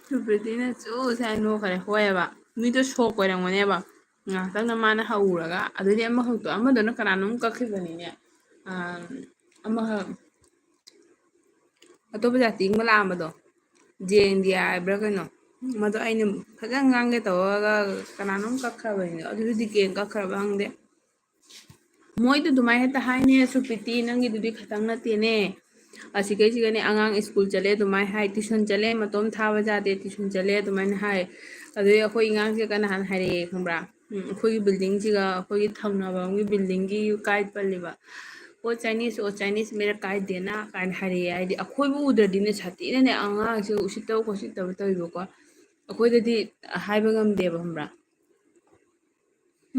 ꯁꯨꯄ꯭ꯔꯤꯇꯤꯅ ꯆꯨꯁ ꯍꯥꯏ ꯅꯣꯛꯈꯔꯦ꯫ ꯍꯣꯏꯑꯕ, ꯃꯤꯗꯣ ꯁꯣꯛ ꯑꯣꯏꯔꯝꯒꯅꯦꯕ꯫ ꯉꯥꯏꯍꯥꯛꯇꯪꯗ ꯃꯥꯅ ꯍꯧꯔꯒ, ꯑꯗꯨꯗꯤ ꯑꯃꯈꯛꯇꯣ, ꯑꯃꯗꯨꯅ ꯀꯅꯥꯅꯣꯝ ꯀꯛꯈꯤꯕꯅꯤꯅꯦ꯫ ꯑꯥ, ꯑꯃꯈꯛ ꯑꯇꯣꯞꯄ ꯖꯥꯇꯤ ꯑꯃ ꯂꯥꯛꯑꯝꯕꯗꯣ, ꯖꯦ ꯑꯦꯟ ꯗꯤ ꯍꯥꯏꯕ꯭ꯔꯥ ꯀꯩꯅꯣ, ꯃꯗꯣ ꯑꯩꯅ ꯐꯖꯅ ꯉꯥꯡꯒꯦ ꯇꯧꯔꯒ ꯀꯅꯥꯅꯣꯝ ꯀꯛꯈ꯭ꯔꯕꯅꯤꯗꯣ, ꯑꯗꯨꯁꯨ ꯗꯤꯀꯦꯟ ꯀꯛꯈ꯭ꯔꯕ ꯈꯪꯗꯦ꯫ ꯃꯣꯏꯗ ꯑꯗꯨꯃꯥꯏꯅ ꯍꯦꯛꯇ ꯍꯥꯏꯅꯦ, "ꯁꯨꯄ꯭ꯔꯤꯇꯤ, ꯅꯪꯒꯤꯗꯨꯗꯤ ꯈꯇꯪ ꯅꯠꯇꯦꯅꯦ, ꯑꯁꯤꯈꯩꯁꯤꯒꯅꯦ ꯑꯉꯥꯡ ꯁ꯭ꯀꯨꯜ ꯆꯠꯂꯦ ꯑꯗꯨꯃꯥꯏꯅ ꯍꯥꯏ, ꯇ꯭ꯌꯨꯁꯟ ꯆꯠꯂꯦ, ꯃꯇꯣꯝ ꯊꯥꯕ ꯌꯥꯗꯦ, ꯇ꯭ꯌꯨꯁꯟ ꯆꯠꯂꯦ" ꯑꯗꯨꯃꯥꯏꯅ ꯍꯥꯏ꯫ ꯑꯗꯨꯗꯩ ꯑꯩꯈꯣꯏ ꯑꯉꯥꯡꯁꯦ ꯀꯅꯥ ꯍꯥꯟꯅ ꯍꯥꯏꯔꯛꯑꯦ ꯈꯪꯕ꯭ꯔꯥ? ꯎꯝ, ꯑꯩꯈꯣꯏꯒꯤ ꯕꯤꯜꯗꯤꯡꯁꯤꯒ ꯑꯩꯈꯣꯏꯒꯤ ꯊꯪꯅꯕ ꯑꯃꯒꯤ ꯕꯤꯜꯗꯤꯡꯒꯤ ꯀꯥꯏ ꯄꯜꯂꯤꯕ, "ꯑꯣ ꯆꯥꯏꯅꯤꯁ, ꯑꯣ ꯆꯥꯏꯅꯤꯁ ꯃꯦꯔꯥ ꯀꯥꯏꯗꯦꯅ" ꯀꯥꯏꯅ ꯍꯥꯏꯔꯛꯑꯦ꯫ ꯍꯥꯏꯗꯤ ꯑꯩꯈꯣꯏꯕꯨ ꯎꯗ꯭ꯔꯗꯤꯅꯦ ꯁꯥꯊꯤꯅꯅꯦ ꯑꯉꯥꯡꯁꯦ ꯎꯁꯤꯠꯇꯕ ꯈꯣꯠꯁꯤꯠꯇꯕ ꯇꯧꯋꯦꯕꯀꯣ꯫ ꯑꯩꯈꯣꯏꯗꯗꯤ ꯍꯥꯏꯕ ꯉꯝꯗꯦꯕ, ꯈꯪꯕ꯭ꯔꯥ?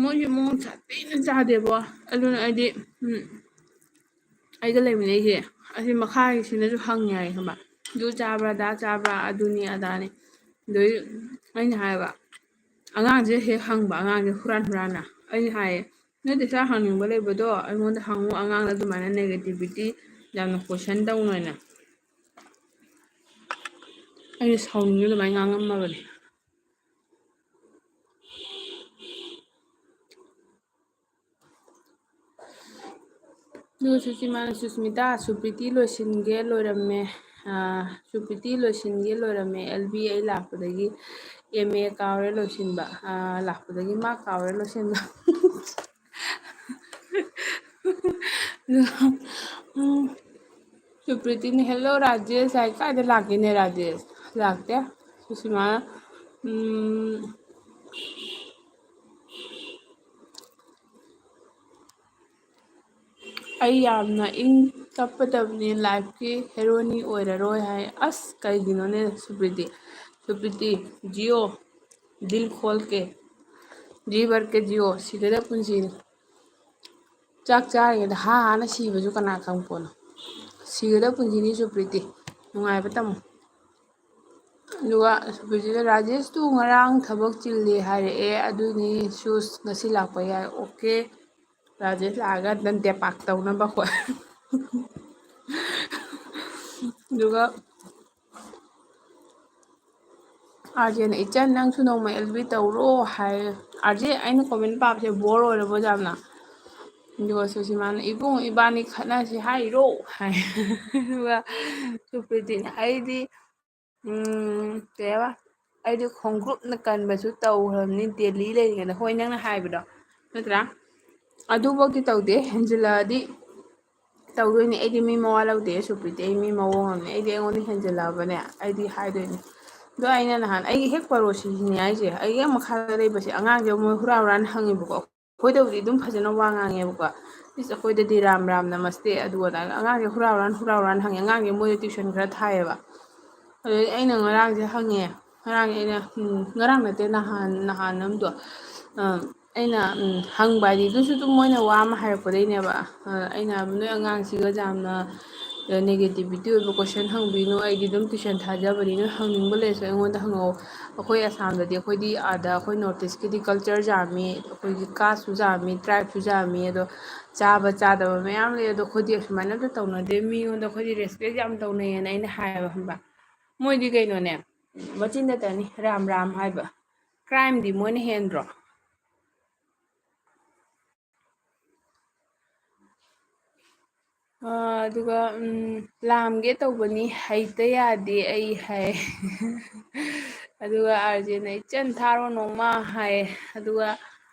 ꯃꯣꯏꯁꯦ ꯃꯑꯣꯡ ꯁꯥꯊꯤꯅ ꯆꯥꯗꯦꯕꯣ꯫ ꯑꯗꯨꯅ ꯑꯩꯗꯤ, ꯎꯝ, ꯑꯩꯒ ꯂꯩꯃꯤꯟꯅꯩꯁꯦ ꯑꯁꯤ ꯃꯈꯥꯒꯤꯁꯤꯅꯁꯨ ꯍꯪꯉꯦ ꯍꯥꯏ, ꯈꯪꯕ? "ꯑꯗꯨ ꯆꯥꯕ꯭ꯔꯥ, ꯑꯗꯥ ꯆꯥꯕ꯭ꯔꯥ, ꯑꯗꯨꯅꯤ ꯑꯗꯥꯅꯤ"꯫ ꯑꯗꯩ ꯑꯩꯅ ꯍꯥꯏꯕ, ꯑꯉꯥꯡꯁꯦ ꯍꯦꯛ ꯍꯪꯕ, ꯑꯉꯥꯡꯁꯦ ꯍꯨꯔꯥꯟ ꯍꯨꯔꯥꯟꯅ꯫ ꯑꯩꯅ ꯍꯥꯏꯌꯦ, "ꯅꯣꯏꯗ ꯆꯥꯛ ꯍꯪꯅꯤꯡꯕ ꯂꯩꯕꯗꯣ ꯑꯩꯉꯣꯟꯗ ꯍꯪꯉꯨ, ꯑꯉꯥꯡꯅ ꯑꯗꯨꯃꯥꯏꯅ negativity ꯌꯥꯝꯅ question ꯇꯧꯅꯨ" ꯍꯥꯏꯅ꯫ ꯑꯩꯅ ꯁꯥꯎꯅꯤꯡꯉꯦ ꯑꯗꯨꯃꯥꯏꯅ ꯉꯥꯡꯉꯝꯃꯕꯅꯦ꯫ ꯑꯗꯨꯒ ꯁꯨꯁꯤꯃꯥꯅ, "ꯁꯨꯁꯃꯤꯇꯥ, ꯁꯨꯄ꯭ꯔꯤꯇꯤ ꯂꯣꯏꯁꯤꯟꯒꯦ ꯂꯣꯏꯔꯝꯃꯦ, ꯑꯥ, ꯁꯨꯄ꯭ꯔꯤꯇꯤ ꯂꯣꯏꯁꯤꯟꯒꯦ ꯂꯣꯏꯔꯝꯃꯦ, ꯑꯦꯜ ꯕꯤ ꯑꯩ ꯂꯥꯛꯄꯗꯒꯤ ꯑꯦꯝ ꯑꯦ ꯀꯥꯎꯔꯦ ꯂꯣꯏꯁꯤꯟꯕ, ꯑꯥ, ꯂꯥꯛꯄꯗꯒꯤ ꯃꯥ ꯀꯥꯎꯔꯦ ꯂꯣꯏꯁꯤꯟꯕ"꯫ ꯎꯝ, ꯁꯨꯄ꯭ꯔꯤꯇꯤꯅ, "Hello ꯔꯥꯖꯦꯁ" ꯍꯥꯏ, ꯀꯥꯏꯗ ꯂꯥꯛꯀꯦꯅꯦ ꯔꯥꯖꯦꯁ? ꯂꯥꯛꯇꯦ꯫ ꯁꯨꯁꯤꯃꯥꯅ, ꯎꯝ, "ꯑꯩ ꯌꯥꯝꯅ ꯏꯪ ꯇꯞꯄꯗꯕꯅꯤ, ꯂꯥꯏꯐꯀꯤ ꯍꯦꯔꯣꯅꯤ ꯑꯣꯏꯔꯔꯣꯏ" ꯍꯥꯏ꯫ ꯑꯁ, ꯀꯩꯒꯤꯅꯣꯅꯦ ꯁꯨꯄ꯭ꯔꯤꯇꯤ? ꯁꯨꯄ꯭ꯔꯤꯇꯤ, ꯖꯤꯌꯣ, ꯗꯤꯜ ꯈꯣꯜ ꯀꯦ, ꯖꯤ ꯚꯔ ꯀꯦ ꯖꯤꯌꯣ, ꯁꯤꯒꯗꯕ ꯄꯨꯟꯁꯤꯅꯤ꯫ ꯆꯥꯛ ꯆꯥꯔꯤꯉꯩꯗ ꯍꯥ ꯍꯥꯅ ꯁꯤꯕꯁꯨ ꯀꯅꯥ ꯈꯪ ꯄꯣꯠꯅꯣ? ꯁꯤꯒꯗꯕ ꯄꯨꯟꯁꯤꯅꯤ ꯁꯨꯄ꯭ꯔꯤꯇꯤ, ꯅꯨꯡꯉꯥꯏꯕ ꯇꯝꯃꯨ꯫ ꯑꯗꯨꯒ ꯁꯨꯄ꯭ꯔꯤꯇꯤꯗ, "ꯔꯥꯖꯦꯁꯇꯨ ꯉꯔꯥꯡ ꯊꯕꯛ ꯆꯤꯜꯂꯤ ꯍꯥꯏꯔꯛꯑꯦ, ꯑꯗꯨꯅꯤ ꯁꯨꯁ ꯉꯁꯤ ꯂꯥꯛꯄ ꯌꯥꯏ"꯫ ꯑꯣꯀꯦ, ꯔꯥꯖꯦꯁ ꯂꯥꯛꯑꯒ ꯅꯟ ꯇꯦꯄꯥꯛ ꯇꯧꯅꯕ ꯍꯣꯏ꯫ ꯑꯗꯨꯒ ꯑꯥꯔꯖꯦꯅ, "ꯏꯆꯟ, ꯅꯪꯁꯨ ꯅꯣꯡꯃ ꯑꯦꯜ ꯕꯤ ꯇꯧꯔꯣ" ꯍꯥꯏ꯫ ꯑꯥꯔꯖꯦ, ꯑꯩꯅ comment ꯄꯥꯕꯁꯦ bore ꯑꯣꯏꯔꯕꯣ ꯌꯥꯝꯅ? ꯑꯗꯨꯒ ꯁꯨꯁꯤꯃꯥꯅ, "ꯏꯕꯨꯡ, ꯏꯕꯥꯅꯤ ꯈꯠꯅꯁꯤ ꯍꯥꯏꯔꯣ?" ꯍꯥꯏ꯫ ꯑꯗꯨꯒ ꯁꯨꯄ꯭ꯔꯤꯇꯤꯅ, "ꯑꯩꯗꯤ, ꯎꯝ, ꯀꯩ ꯍꯥꯏꯕ, ꯑꯩꯗꯤ ꯈꯣꯡꯒ꯭ꯔꯨꯞꯅ ꯀꯟꯕꯁꯨ ꯇꯧꯈ꯭ꯔꯕꯅꯤ ꯗꯦꯜꯂꯤ ꯂꯩꯔꯤꯉꯩꯗ꯫ ꯍꯣꯏ, ꯅꯪꯅ ꯍꯥꯏꯕꯗꯣ ꯅꯠꯇ꯭ꯔꯥ? ꯑꯗꯨꯐꯧꯗꯤ ꯇꯧꯗꯦ, ꯍꯦꯟꯖꯤꯜꯂꯛꯑꯗꯤ ꯇꯧꯗꯣꯏꯅꯦ꯫ ꯑꯩꯗꯤ ꯃꯤ ꯃꯋꯥ ꯂꯧꯗꯦ, ꯁꯨꯄ꯭ꯔꯤꯇꯤ, ꯑꯩ ꯃꯤ ꯃꯑꯣꯡ ꯑꯃꯅꯦ꯫ ꯑꯩꯗꯤ ꯑꯩꯉꯣꯟꯗ ꯍꯦꯟꯖꯤꯜꯂꯛꯑꯕꯅꯦ ꯑꯩꯗꯤ ꯍꯥꯏꯗꯣꯏꯅꯦ꯫ ꯑꯗꯣ ꯑꯩꯅ ꯅꯍꯥꯟ ꯑꯩꯒꯤ ꯍꯦꯛ ꯄꯔꯣꯁꯤꯁꯤꯅꯦ ꯍꯥꯏꯁꯦ, ꯑꯩꯒꯤ ꯍꯦꯛ ꯃꯈꯥꯗ ꯂꯩꯕꯁꯦ ꯑꯉꯥꯡꯁꯦ ꯃꯣꯏ ꯍꯨꯔꯥꯟ ꯍꯨꯔꯥꯟ ꯍꯪꯉꯦꯕꯀꯣ꯫ ꯑꯩꯈꯣꯏꯗꯕꯨꯗꯤ ꯑꯗꯨꯝ ꯐꯖꯅ ꯋꯥ ꯉꯥꯡꯉꯦꯕꯀꯣ꯫ ꯏꯁ, ꯑꯩꯈꯣꯏꯗꯗꯤ ꯔꯥꯝ ꯔꯥꯝ ꯅꯃꯁꯇꯦ ꯑꯗꯨ ꯑꯗꯥ꯫ ꯑꯉꯥꯡꯁꯦ ꯍꯨꯔꯥꯟ ꯍꯨꯔꯥꯟ ꯍꯨꯔꯥꯟ ꯍꯨꯔꯥꯟ ꯍꯪꯉꯦ꯫ ꯑꯉꯥꯡꯁꯦ ꯃꯣꯏꯗ ꯇ꯭ꯌꯨꯁꯟ ꯈꯔ ꯊꯥꯏꯌꯦꯕ꯫ ꯑꯗꯨꯗꯩ ꯑꯩꯅ ꯉꯔꯥꯡꯁꯦ ꯍꯪꯉꯦ꯫ ꯉꯔꯥꯡꯁꯦ ꯑꯩꯅ, ꯎꯝ, ꯉꯔꯥꯡ ꯅꯠꯇꯦ, ꯅꯍꯥꯟ, ꯅꯍꯥꯟ ꯑꯃꯗꯣ, ꯑ, ꯑꯩꯅ, ꯎꯝ, ꯍꯪꯕ ꯍꯥꯏꯗꯤ ꯑꯗꯨꯁꯨ ꯑꯗꯨꯝ ꯃꯣꯏꯅ ꯋꯥ ꯑꯃ ꯍꯥꯏꯔꯛꯄꯗꯩꯅꯦꯕ꯫ ꯑ, ꯑꯩꯅ ꯍꯥꯏꯕ, "ꯅꯣꯏ ꯑꯉꯥꯡꯁꯤꯒ ꯌꯥꯝꯅ ꯅꯦꯒꯦꯇꯤꯕꯤꯇꯤ ꯑꯣꯏꯕ ꯀꯣꯏꯁꯟ ꯍꯪꯕꯤꯅꯨ꯫ ꯑꯩꯗꯤ ꯑꯗꯨꯝ ꯇ꯭ꯌꯨꯁꯟ ꯊꯥꯖꯕꯅꯤ꯫ ꯅꯣꯏ ꯍꯪꯅꯤꯡꯕ ꯂꯩꯔꯁꯨ ꯑꯩꯉꯣꯟꯗ ꯍꯪꯉꯛꯑꯣ꯫ ꯑꯩꯈꯣꯏ ꯑꯁꯥꯝꯗꯗꯤ ꯑꯩꯈꯣꯏꯗꯤ ꯑꯥꯗ ꯑꯩꯈꯣꯏ ꯅꯣꯔꯠ ꯏꯁꯀꯤꯗꯤ ꯀꯜꯆꯔ ꯌꯥꯝꯃꯤ, ꯑꯩꯈꯣꯏꯒꯤ ꯀꯥꯁꯁꯨ ꯌꯥꯝꯃꯤ, ꯇ꯭ꯔꯥꯏꯕꯁꯨ ꯌꯥꯝꯃꯤ, ꯑꯗꯣ ꯆꯥꯕ ꯆꯥꯗꯕ ꯃꯌꯥꯝ ꯂꯩ꯫ ꯑꯗꯣ ꯑꯩꯈꯣꯏꯗꯤ ꯑꯁꯨꯃꯥꯏꯅ ꯑꯝꯇ ꯇꯧꯅꯗꯦ꯫ ꯃꯤꯉꯣꯟꯗ ꯑꯩꯈꯣꯏꯗꯤ ꯔꯦꯁꯄꯦꯛ ꯌꯥꯝ ꯇꯧꯅꯩꯌꯦꯅ" ꯑꯩꯅ ꯍꯥꯏꯌꯦꯕ, ꯈꯪꯕ꯭ꯔꯥ? ꯃꯣꯏꯗꯤ ꯀꯩꯅꯣꯅꯦ, ꯃꯆꯤꯟꯗ ꯇꯅꯤ ꯔꯥꯝ ꯔꯥꯝ ꯍꯥꯏꯕ꯫ ꯀ꯭ꯔꯥꯏꯝꯗꯤ ꯃꯣꯏꯅ ꯍꯦꯟꯗ꯭ꯔꯣ? ꯑ, ꯑꯗꯨꯒ, ꯎꯝ, "ꯂꯥꯝꯒꯦ ꯇꯧꯕꯅꯤ, ꯍꯩꯇ ꯌꯥꯗꯦ ꯑꯩ" ꯍꯥꯏ꯫ ꯑꯗꯨꯒ ꯑꯥꯔꯖꯦꯅ "ꯏꯆꯟ ꯊꯥꯔꯣ ꯅꯣꯡꯃ" ꯍꯥꯏ꯫ ꯑꯗꯨꯒ,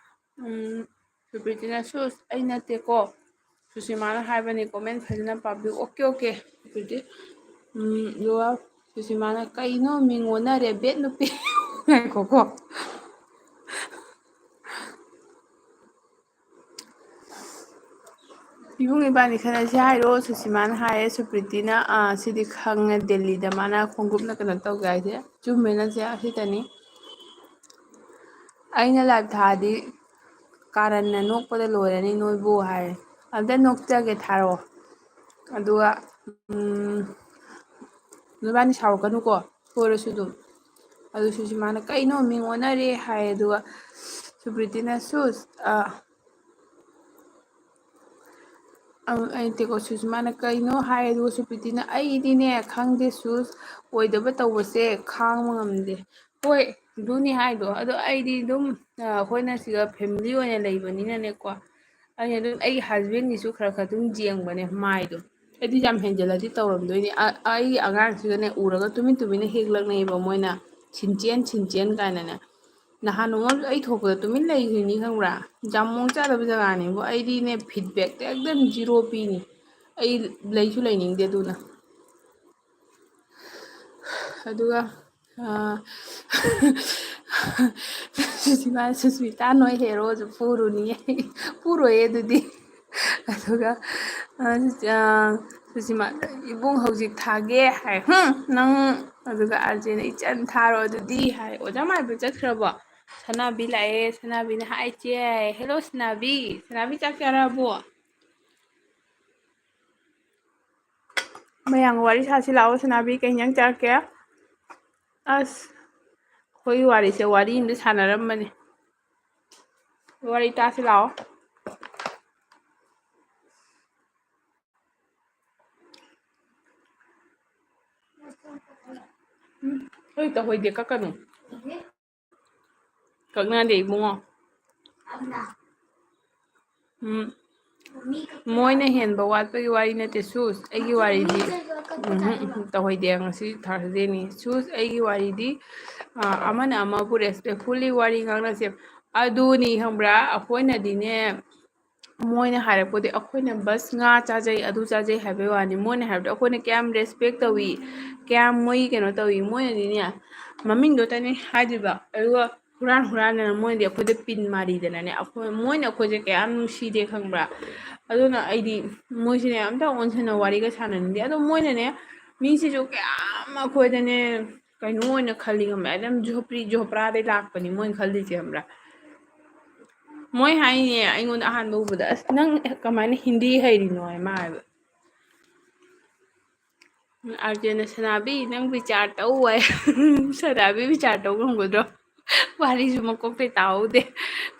ꯎꯝ, ꯁꯨꯄ꯭ꯔꯤꯇꯤꯅ, "ꯁꯨꯁ, ꯑꯩ ꯅꯠꯇꯦꯀꯣ, ꯁꯨꯁꯤꯃꯥꯅ ꯍꯥꯏꯕꯅꯤ, ꯀꯣꯃꯦꯟ ꯐꯖꯅ ꯄꯥꯕꯤꯌꯨ"꯫ Okay, okay. ꯑꯗꯨꯗꯤ, ꯎꯝ, ꯑꯗꯨꯒ ꯁꯨꯁꯤꯃꯥꯅ, "ꯀꯩꯅꯣ ꯃꯤꯡ ꯑꯣꯟꯅꯔꯦ, ꯕꯦꯠ ꯅꯨꯄꯤ"꯫ ꯉꯥꯏꯈꯣꯀꯣ꯫ "ꯏꯕꯨꯡ, ꯏꯕꯥꯅꯤ ꯈꯠꯅꯁꯤ ꯍꯥꯏꯔꯣ?" ꯁꯨꯁꯤꯃꯥꯅ ꯍꯥꯏꯌꯦ꯫ ꯁꯨꯄ꯭ꯔꯤꯇꯤꯅ, "ꯑꯥ, ꯁꯤꯗꯤ ꯈꯪꯉꯦ, ꯗꯦꯜꯂꯤꯗ ꯃꯥꯅ ꯈꯣꯡꯎꯞꯅ ꯀꯩꯅꯣ ꯇꯧꯒꯦ ꯍꯥꯏꯁꯦ꯫ ꯆꯨꯝꯃꯦ ꯅꯪꯁꯦ, ꯁꯤꯗꯅꯤ꯫ ꯑꯩꯅ ꯂꯥꯏꯚ ꯊꯥꯗꯤ ꯀꯥꯔꯟꯅ ꯅꯣꯛꯄꯗ ꯂꯣꯏꯔꯅꯤ ꯅꯣꯏꯕꯨ" ꯍꯥꯏ꯫ "ꯑꯝꯇ ꯅꯣꯛꯆꯒꯦ, ꯊꯥꯔꯛꯑꯣ꯫ ꯑꯗꯨꯒ, ꯎꯝ, ꯅꯣꯏꯕꯥꯅꯤ ꯁꯥꯎꯔꯛꯀꯅꯨꯀꯣ, ꯁꯣꯏꯔꯁꯨ ꯑꯗꯨꯝ"꯫ ꯑꯗꯨ ꯁꯨꯁꯤꯃꯥꯅ, "ꯀꯩꯅꯣ ꯃꯤꯡ ꯑꯣꯟꯅꯔꯦ" ꯍꯥꯏ꯫ ꯑꯗꯨꯒ ꯁꯨꯄ꯭ꯔꯤꯇꯤꯅ, "ꯁꯨꯁ, ꯑ, ꯑ, ꯑꯩ ꯅꯠꯇꯦꯀꯣ, ꯁꯨꯁꯤꯃꯥꯅ ꯀꯩꯅꯣ" ꯍꯥꯏ꯫ ꯑꯗꯨꯒ ꯁꯨꯄ꯭ꯔꯤꯇꯤꯅ, "ꯑꯩꯗꯤꯅꯦ, ꯈꯪꯗꯦ ꯁꯨꯁ, ꯑꯣꯏꯗꯕ ꯇꯧꯕꯁꯦ ꯈꯥꯡꯕ ꯉꯝꯗꯦ"꯫ ꯍꯣꯏ, ꯑꯗꯨꯅꯤ ꯍꯥꯏꯗꯣ꯫ ꯑꯗꯣ ꯑꯩꯗꯤ ꯑꯗꯨꯝ, ꯑ, ꯑꯩꯈꯣꯏꯅ ꯁꯤꯗ ꯐꯦꯃꯤꯂꯤ ꯑꯣꯏꯅ ꯂꯩꯕꯅꯤꯅꯅꯦꯀꯣ, ꯑꯩꯅ ꯑꯗꯨꯝ ꯑꯩꯒꯤ ꯍꯁꯕꯦꯟꯒꯤꯁꯨ ꯈꯔ ꯈꯔ ꯑꯗꯨꯝ ꯌꯦꯡꯕꯅꯦ ꯃꯥꯏꯗꯣ꯫ ꯑꯩꯗꯤ ꯌꯥꯝ ꯍꯦꯟꯖꯜꯂꯗꯤ ꯇꯧꯔꯝꯗꯣꯏꯅꯤ꯫ ꯑ-, ꯑꯩꯒꯤ ꯑꯉꯥꯡꯁꯤꯒꯅꯦ ꯎꯔꯒ ꯇꯨꯃꯤꯟ ꯇꯨꯃꯤꯟꯅ ꯍꯦꯛ ꯂꯛꯅꯩꯌꯦꯕ ꯃꯣꯏꯅ꯫ ꯁꯤꯟꯆꯦꯟ ꯁꯤꯟꯆꯦꯟ ꯀꯥꯏꯅꯅꯦ꯫ ꯅꯍꯥꯟ ꯅꯣꯡꯃ ꯑꯩ ꯊꯣꯛꯄꯗ ꯇꯨꯃꯤꯟ ꯂꯩꯈ꯭ꯔꯤꯅꯤ ꯈꯪꯕ꯭ꯔꯥ? ꯖꯥꯝꯃꯣꯡ ꯆꯥꯗꯕ ꯖꯒꯥꯅꯦꯕꯨ꯫ ꯑꯩꯗꯤꯅꯦ feedbackꯇ ꯑꯦꯛꯗꯝ zero ꯄꯤꯅꯤ꯫ ꯑꯩ ꯂꯩꯁꯨ ꯂꯩꯅꯤꯡꯗꯦ ꯑꯗꯨꯅ꯫ ꯑꯗꯨꯒ, ꯑꯥ, ꯁꯨꯁꯃꯤꯇꯥ ꯅꯣꯏ ꯍꯦꯔꯣꯁꯨ ꯐꯨꯔꯨꯅꯤꯌꯦ꯫ ꯐꯨꯔꯣꯏꯌꯦ ꯑꯗꯨꯗꯤ꯫ ꯑꯗꯨꯒ, ꯑꯥ, ꯁꯨꯁꯤ-, ꯑꯥ, ꯁꯨꯁꯤꯃꯥ, "ꯏꯕꯨꯡ ꯍꯧꯖꯤꯛ ꯊꯥꯒꯦ" ꯍꯥꯏ꯫ "ꯍꯨꯝ, ꯅꯪ"꯫ ꯑꯗꯨꯒ ꯑꯥꯔꯖꯦꯅ, "ꯏꯆꯟ ꯊꯥꯔꯣ ꯑꯗꯨꯗꯤ" ꯍꯥꯏ꯫ ꯑꯣꯖꯥ ꯃꯥꯏꯕ ꯆꯠꯈ꯭ꯔꯕꯣ? ꯁꯅꯥꯕꯤ ꯂꯥꯛꯑꯦ꯫ ꯁꯅꯥꯕꯤꯅ, "ꯍꯥꯏ ꯆꯦ" ꯍꯥꯏ꯫ "ꯍꯦꯜꯂꯣ ꯁꯅꯥꯕꯤ꯫ ꯁꯅꯥꯕꯤ ꯆꯥꯛ ꯆꯥꯔꯕꯣ?" ꯃꯌꯥꯝꯒ ꯋꯥꯔꯤ ꯁꯥꯁꯤ ꯂꯥꯛꯑꯣ꯫ ꯁꯅꯥꯕꯤ, ꯀꯩ ꯏꯟꯖꯥꯡ ꯆꯥꯔꯛꯀꯦ? ꯑꯁ, ꯑꯩꯈꯣꯏꯒꯤ ꯋꯥꯔꯤꯁꯦ ꯋꯥꯔꯤ ꯑꯃꯗꯤ ꯁꯥꯟꯅꯔꯝꯕꯅꯤ꯫ ꯋꯥꯔꯤ ꯇꯥꯁꯤ ꯂꯥꯛꯑꯣ꯫ ꯎꯝ, ꯍꯣꯏ, ꯇꯧꯍꯣꯏꯗꯦ, ꯀꯛꯀꯅꯨ꯫ ꯀꯛꯅꯗꯦ ꯏꯕꯨꯡꯉꯣ꯫ ꯎꯝ꯫ ꯃꯣꯏꯅ ꯍꯦꯟꯕ ꯋꯥꯠꯄꯒꯤ ꯋꯥꯔꯤ ꯅꯠꯇꯦ, ꯁꯨꯁ꯫ ꯑꯩꯒꯤ ꯋꯥꯔꯤꯗꯤ, ꯎꯝ, ꯎꯝ, ꯎꯝ, ꯇꯧꯍꯩꯗꯦ, ꯉꯁꯤ Thursdayꯅꯤ꯫ ꯁꯨꯁ, ꯑꯩꯒꯤ ꯋꯥꯔꯤꯗꯤ, ꯑ, ꯑꯃꯅ ꯑꯃꯕꯨ respectfully ꯋꯥꯔꯤ ꯉꯥꯡꯅꯁꯦ꯫ ꯑꯗꯨꯅꯤ, ꯈꯪꯕ꯭ꯔꯥ? ꯑꯩꯈꯣꯏꯅꯗꯤꯅꯦ, ꯃꯣꯏꯅ ꯍꯥꯏꯔꯛꯄꯗꯤ ꯑꯩꯈꯣꯏꯅ ꯕꯁ ꯉꯥ ꯆꯥꯖꯩ, ꯑꯗꯨ ꯆꯥꯖꯩ ꯍꯥꯏꯕꯩ ꯋꯥꯅꯤ꯫ ꯃꯣꯏꯅ ꯍꯥꯏꯕꯗꯤ ꯑꯩꯈꯣꯏꯅ ꯀꯌꯥꯝ respect ꯇꯧꯏ, ꯀꯌꯥꯝ ꯃꯣꯏ ꯀꯩꯅꯣ ꯇꯧꯏ꯫ ꯃꯣꯏꯅꯗꯤꯅꯦ, ꯃꯃꯤꯡꯗꯣꯇꯅꯤ ꯍꯥꯏꯗꯣꯏꯕ, ꯑꯗꯨꯒ ꯍꯨꯔꯥꯟ ꯍꯨꯔꯥꯟꯗꯅ ꯃꯣꯏꯅꯗꯤ ꯑꯩꯈꯣꯏꯗ ꯄꯤꯟ ꯃꯥꯔꯤꯗꯅꯅꯦ, ꯑꯩꯈꯣꯏ, ꯃꯣꯏꯅ ꯑꯩꯈꯣꯏꯁꯦ ꯀꯌꯥꯝ ꯅꯨꯡꯁꯤꯗꯦ ꯈꯪꯕ꯭ꯔꯥ? ꯑꯗꯨꯅ ꯑꯩꯗꯤ ꯃꯣꯏꯁꯤꯅꯦ ꯑꯝꯇ ꯑꯣꯟꯁꯤꯟꯅ ꯋꯥꯔꯤꯒ ꯁꯥꯟꯅꯅꯤꯡꯗꯦ꯫ ꯑꯗꯣ ꯃꯣꯏꯅꯅꯦ, ꯃꯤꯁꯤꯁꯨ ꯀꯌꯥꯝ ꯑꯩꯈꯣꯏꯗꯅꯦ ꯀꯩꯅꯣ ꯑꯣꯏꯅ ꯈꯜꯂꯤ ꯈꯪꯕ꯭ꯔꯥ? ꯑꯗꯨꯝ ꯖꯣꯄ꯭ꯔꯤ ꯖꯣꯄ꯭ꯔꯥꯗꯩ ꯂꯥꯛꯄꯅꯤ ꯃꯣꯏꯅ ꯈꯜꯂꯤꯁꯦ ꯈꯪꯕ꯭ꯔꯥ? ꯃꯣꯏ ꯍꯥꯏꯅꯦ ꯑꯩꯉꯣꯟꯗ ꯑꯍꯥꯟꯕ ꯎꯕꯗ, "ꯑꯁ, ꯅꯪ ꯀꯃꯥꯏꯅ ꯍꯤꯟꯗꯤ ꯍꯩꯔꯤꯅꯣ?" ꯍꯥꯏ ꯃꯥ ꯍꯥꯏꯕ꯫ ꯑꯥꯔꯖꯦꯅ, "ꯁꯅꯥꯕꯤ, ꯅꯪ ꯕꯤꯆꯥꯔ ꯇꯧ" ꯍꯥꯏ꯫ ꯁꯅꯥꯕꯤ ꯕꯤꯆꯥꯔ ꯇꯧ ꯉꯝꯒꯗ꯭ꯔꯣ? ꯋꯥꯔꯤꯁꯨ ꯃꯀꯣꯛꯇꯩ ꯇꯥꯍꯧꯗꯦ꯫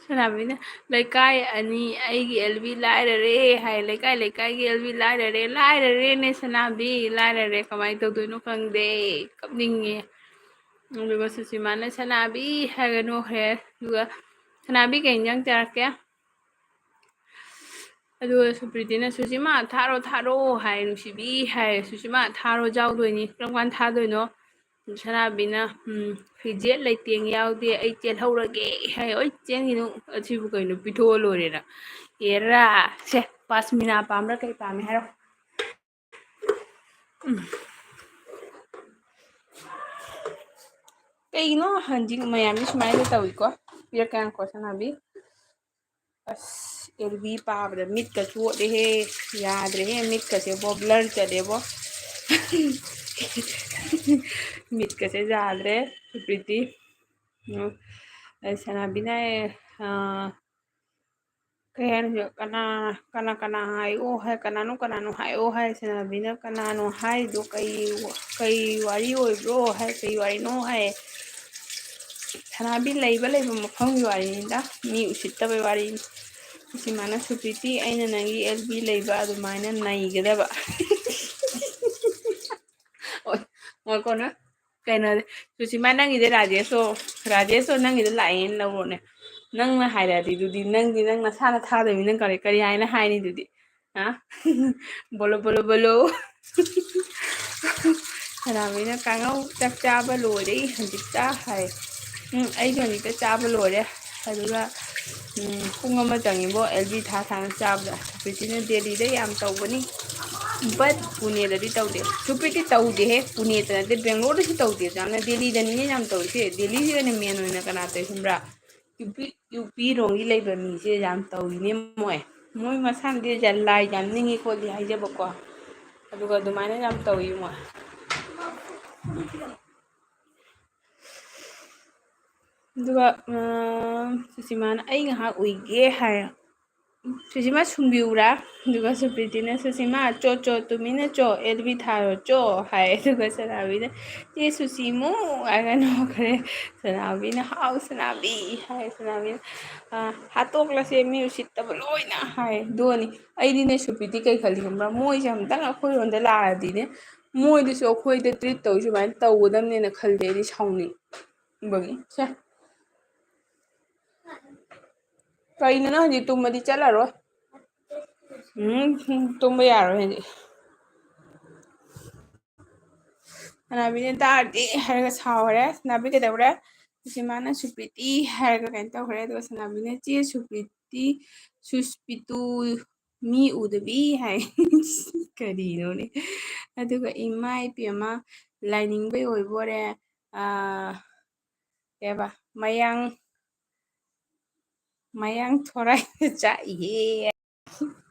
ꯁꯅꯥꯕꯤꯅ, "ꯂꯩꯀꯥꯏ ꯑꯅꯤ ꯑꯩꯒꯤ ꯑꯦꯜ ꯕꯤ ꯂꯥꯏꯔꯔꯦ" ꯍꯥꯏ꯫ "ꯂꯩꯀꯥꯏ ꯂꯩꯀꯥꯏꯒꯤ ꯑꯦꯜ ꯕꯤ ꯂꯥꯏꯔꯔꯦ, ꯂꯥꯏꯔꯔꯦꯅꯦ ꯁꯅꯥꯕꯤ, ꯂꯥꯏꯔꯔꯦ, ꯀꯃꯥꯏꯅ ꯇꯧꯗꯣꯏꯅꯣ ꯈꯪꯗꯦ, ꯀꯞꯅꯤꯡꯉꯦ"꯫ ꯑꯗꯨꯒ ꯁꯨꯁꯤꯃꯥꯅ, "ꯁꯅꯥꯕꯤ" ꯍꯥꯏꯔꯒ ꯅꯣꯛꯈ꯭ꯔꯦ꯫ ꯑꯗꯨꯒ, "ꯁꯅꯥꯕꯤ, ꯀꯩ ꯏꯟꯖꯥꯡ ꯆꯥꯔꯛꯀꯦ?" ꯑꯗꯨꯒ ꯁꯨꯄ꯭ꯔꯤꯇꯤꯅ, "ꯁꯨꯁꯤꯃꯥ, ꯊꯥꯔꯣ, ꯊꯥꯔꯣ" ꯍꯥꯏ, "ꯅꯨꯡꯁꯤꯕꯤ" ꯍꯥꯏ, "ꯁꯨꯁꯤꯃꯥ, ꯊꯥꯔꯣ, ꯌꯥꯎꯗꯣꯏꯅꯤ, ꯀꯔꯝ ꯀꯥꯟ ꯊꯥꯗꯣꯏꯅꯣ?" ꯁꯅꯥꯕꯤꯅ, "ꯎꯝ, ꯐꯤꯖꯦꯠ ꯂꯩꯇꯦꯡ ꯌꯥꯎꯗꯦ, ꯑꯩ ꯆꯦꯜꯍꯧꯔꯒꯦ" ꯍꯥꯏ꯫ "ꯍꯣꯏ, ꯆꯦꯟꯈꯤꯅꯨ, ꯑꯁꯤꯕꯨ ꯀꯩꯅꯣ, ꯄꯤꯊꯣꯛꯑ ꯂꯣꯏꯔꯦꯅ"꯫ ꯑꯦꯔꯥ! ꯁꯦ, ꯄꯥꯁꯃꯤꯅꯥ ꯄꯥꯝꯕ꯭ꯔꯥ, ꯀꯩ ꯄꯥꯝꯃꯤ ꯍꯥꯏꯔꯣ? ꯎꯝ꯫ ꯀꯩꯒꯤꯅꯣ ꯍꯟꯖꯤꯛ ꯃꯌꯥꯝꯁꯦ ꯁꯨꯃꯥꯏꯅ ꯇꯧꯏꯀꯣ? ꯄꯤꯔꯛꯀꯦ ꯉꯥꯏꯈꯣ, ꯁꯅꯥꯕꯤ꯫ ꯑꯁ, ꯑꯦꯜꯕꯤ ꯄꯥꯕꯗ ꯃꯤꯠꯀ ꯆꯣꯠꯂꯦꯍꯦ꯫ ꯌꯥꯗ꯭ꯔꯦꯍꯦ, ꯃꯤꯠꯀꯁꯦꯕꯣ, blur ꯆꯠꯂꯦꯕꯣ꯫ ꯃꯤꯠꯀꯁꯦ ꯌꯥꯗ꯭ꯔꯦ, ꯄ꯭ꯔꯤꯇꯤ꯫ ꯎꯝ, ꯑꯩ ꯁꯅꯥꯕꯤꯅ, ꯑ, ꯀꯩ ꯍꯥꯏꯅꯣ ꯁꯤꯕꯣ? ꯀꯅꯥ, ꯀꯅꯥ, ꯀꯅꯥ ꯍꯥꯏꯌꯣ ꯍꯥꯏ, ꯀꯅꯥꯅꯣ, ꯀꯅꯥꯅꯣ ꯍꯥꯏꯌꯣ ꯍꯥꯏ, ꯁꯅꯥꯕꯤꯅ ꯀꯅꯥꯅꯣ ꯍꯥꯏꯗꯣ ꯀꯩ, ꯀꯩ ꯋꯥꯔꯤ ꯑꯣꯏꯕ꯭ꯔꯣ ꯍꯥꯏ, ꯀꯩ ꯋꯥꯔꯤꯅꯣ ꯍꯥꯏ꯫ ꯁꯅꯥꯕꯤ ꯂꯩꯕ, ꯂꯩꯕ ꯃꯐꯝꯒꯤ ꯋꯥꯔꯤꯅꯤꯗ, ꯃꯤ ꯎꯁꯤꯠꯇꯕꯩ ꯋꯥꯔꯤꯅꯤ꯫ ꯁꯤ ꯃꯥꯅ ꯁꯨꯄ꯭ꯔꯤꯇꯤ, ꯑꯩꯅ ꯅꯪꯒꯤ ꯑꯦꯜꯕꯤ ꯂꯩꯕ ꯑꯗꯨꯃꯥꯏꯅ ꯅꯩꯒꯗꯕ꯫ ꯑꯣꯏ, ꯉꯥꯏꯈꯣꯅꯦ꯫ ꯀꯩꯅꯣ, ꯁꯨꯁꯤꯃꯥ, ꯅꯪꯒꯤꯗꯤ ꯔꯥꯖꯦꯁꯇꯣ, ꯔꯥꯖꯦꯁꯇꯣ ꯅꯪꯒꯤꯗ ꯂꯥꯛꯑꯦꯅ ꯂꯧꯔꯣꯅꯦ꯫ ꯅꯪꯅ ꯍꯥꯏꯔꯛꯑꯗꯤ ꯑꯗꯨꯗꯤ ꯅꯪꯗꯤ ꯅꯪ ꯅꯁꯥꯅ ꯊꯥꯗꯕꯤ ꯅꯪ ꯀꯔꯤ, ꯀꯔꯤ ꯍꯥꯏꯅ ꯍꯥꯏꯅꯤ ꯑꯗꯨꯗꯤ? ꯍꯥ? ꯕꯣꯂꯣ, ꯕꯣꯂꯣ, ꯕꯣꯂꯣ꯫ ꯁꯅꯥꯕꯤꯅ ꯀꯥꯡꯉꯧ ꯆꯥꯛ ꯆꯥꯕ ꯂꯣꯏꯔꯦ ꯍꯧꯖꯤꯛꯇ ꯍꯥꯏ꯫ ꯎꯝ, ꯑꯩꯁꯨ ꯍꯧꯖꯤꯛꯇ ꯆꯥꯕ ꯂꯣꯏꯔꯦ꯫ ꯑꯗꯨꯒ, ꯎꯝ, ꯄꯨꯡ ꯑꯃ ꯆꯪꯉꯤꯕꯣ ꯑꯦꯜꯕꯤ ꯊꯥ ꯊꯥꯅ ꯆꯥꯕꯗ꯫ ꯁꯨꯄ꯭ꯔꯤꯇꯤꯅ ꯗꯦꯜꯂꯤꯗ ꯌꯥꯝ ꯇꯧꯕꯅꯤ, but ꯄꯨꯅꯦꯗꯗꯤ ꯇꯧꯗꯦ꯫ ꯁꯨꯄ꯭ꯔꯤꯇꯤ ꯇꯧꯗꯦꯍꯦ, ꯄꯨꯅꯦꯗ ꯅꯠꯇꯦ, ꯕꯦꯡꯒ꯭ꯂꯣꯔꯗꯁꯨ ꯇꯧꯗꯦ꯫ ꯌꯥꯝꯅ ꯗꯦꯜꯂꯤꯗꯅꯤꯅꯦ ꯌꯥꯝ ꯇꯧꯔꯤꯁꯦ꯫ ꯗꯦꯜꯂꯤꯁꯤꯗꯅꯦ main ꯑꯣꯏꯅ ꯀꯅꯥ ꯇꯧꯏ ꯈꯪꯕ꯭ꯔꯥ? ꯌꯨ ꯄꯤ, ꯌꯨ ꯄꯤ ꯔꯣꯝꯒꯤ ꯂꯩꯕ ꯃꯤꯁꯦ ꯌꯥꯝ ꯇꯧꯏꯅꯦ ꯃꯣꯏ꯫ ꯃꯣꯏ ꯃꯁꯥꯅꯗꯤ ꯂꯥꯏ ꯌꯥꯝ ꯅꯤꯡꯉꯤ ꯈꯣꯠꯂꯤ ꯍꯥꯏꯖꯕꯀꯣ꯫ ꯑꯗꯨꯒ ꯑꯗꯨꯃꯥꯏꯅ ꯌꯥꯝ ꯇꯧꯏ ꯃꯣꯏ꯫ ꯑꯗꯨꯒ, ꯑ, ꯁꯨꯁꯤꯃꯥꯅ, "ꯑꯩ ꯉꯥꯏꯍꯥꯛ ꯎꯏꯒꯦ" ꯍꯥꯏ꯫ ꯁꯨꯁꯤꯃꯥ ꯁꯨꯝꯕꯤꯌꯨꯔꯥ? ꯑꯗꯨꯒ ꯁꯨꯄ꯭ꯔꯤꯇꯤꯅ, "ꯁꯨꯁꯤꯃꯥ, ꯆꯣ, ꯆꯣ, ꯇꯨꯃꯤꯟꯅ ꯆꯣ, ꯑꯦꯜꯕꯤ ꯊꯥꯔꯣ, ꯆꯣ" ꯍꯥꯏ꯫ ꯑꯗꯨꯒ ꯁꯅꯥꯕꯤꯅ, "ꯆꯦ ꯁꯨꯁꯤꯃꯨ" ꯍꯥꯏꯔꯒ ꯅꯣꯛꯈ꯭ꯔꯦ꯫ ꯁꯅꯥꯕꯤꯅ, "ꯍꯥꯎ ꯁꯅꯥꯕꯤ" ꯍꯥꯏ꯫ ꯁꯅꯥꯕꯤꯅ, "ꯑ, ꯍꯥꯠꯇꯣꯛꯂꯁꯦ ꯃꯤ ꯎꯁꯤꯠꯇꯕ ꯂꯣꯏꯅ" ꯍꯥꯏ꯫ ꯑꯗꯨꯒꯅꯤ ꯑꯩꯗꯤꯅꯦ, ꯁꯨꯄ꯭ꯔꯤꯇꯤ ꯀꯩ ꯈꯜꯂꯤ ꯈꯪꯕ꯭ꯔꯥ? ꯃꯣꯏꯁꯦ ꯑꯝꯇꯪ ꯑꯩꯈꯣꯏꯔꯣꯝꯗ ꯂꯥꯛꯑꯗꯤꯅꯦ, ꯃꯣꯏꯗꯁꯨ ꯑꯩꯈꯣꯏꯗ treat ꯇꯧ ꯁꯨꯃꯥꯏꯅ ꯇꯧꯒꯗꯕꯅꯦꯅ ꯈꯜꯂꯦ ꯑꯩꯗꯤ, ꯁꯥꯎꯅꯤꯡꯕꯒꯤ꯫ ꯁꯦ꯫ ꯀꯩꯅꯣ ꯅꯪ ꯍꯧꯖꯤꯛ ꯇꯨꯝꯃꯗꯤ ꯆꯠꯂꯔꯣꯏ꯫ ꯎꯝ, ꯇꯨꯝꯕ ꯌꯥꯔꯣꯏ ꯍꯧꯖꯤꯛ꯫ ꯁꯅꯥꯕꯤꯅ ꯇꯥꯔꯗꯤ ꯍꯥꯏꯔꯒ ꯁꯥꯎꯔꯦ꯫ ꯁꯅꯥꯕꯤ ꯀꯩꯗꯧꯔꯦ? ꯁꯨꯁꯤꯃꯥꯅ ꯁꯨꯄ꯭ꯔꯤꯇꯤ ꯍꯥꯏꯔꯒ ꯀꯩꯅꯣ ꯇꯧꯈ꯭ꯔꯦ꯫ ꯑꯗꯨꯒ ꯁꯅꯥꯕꯤꯅ "ꯆꯦ ꯁꯨꯄ꯭ꯔꯤꯇꯤ, ꯁꯨꯁꯄꯤꯇꯨ ꯃꯤ ꯎꯗꯕꯤ" ꯍꯥꯏ꯫ ꯀꯔꯤꯅꯣꯅꯦ? ꯑꯗꯨꯒ "ꯏꯃꯥ ꯏꯄꯦꯝꯃ, ꯂꯥꯏꯅꯤꯡꯕꯩ ꯑꯣꯏꯕꯣꯔꯦ, ꯑꯥ, ꯀꯩꯕ, ꯃꯌꯥꯡ, ꯃꯌꯥꯡ ꯊꯣꯔꯥꯏꯅ ꯆꯥꯛꯏꯍꯦ"꯫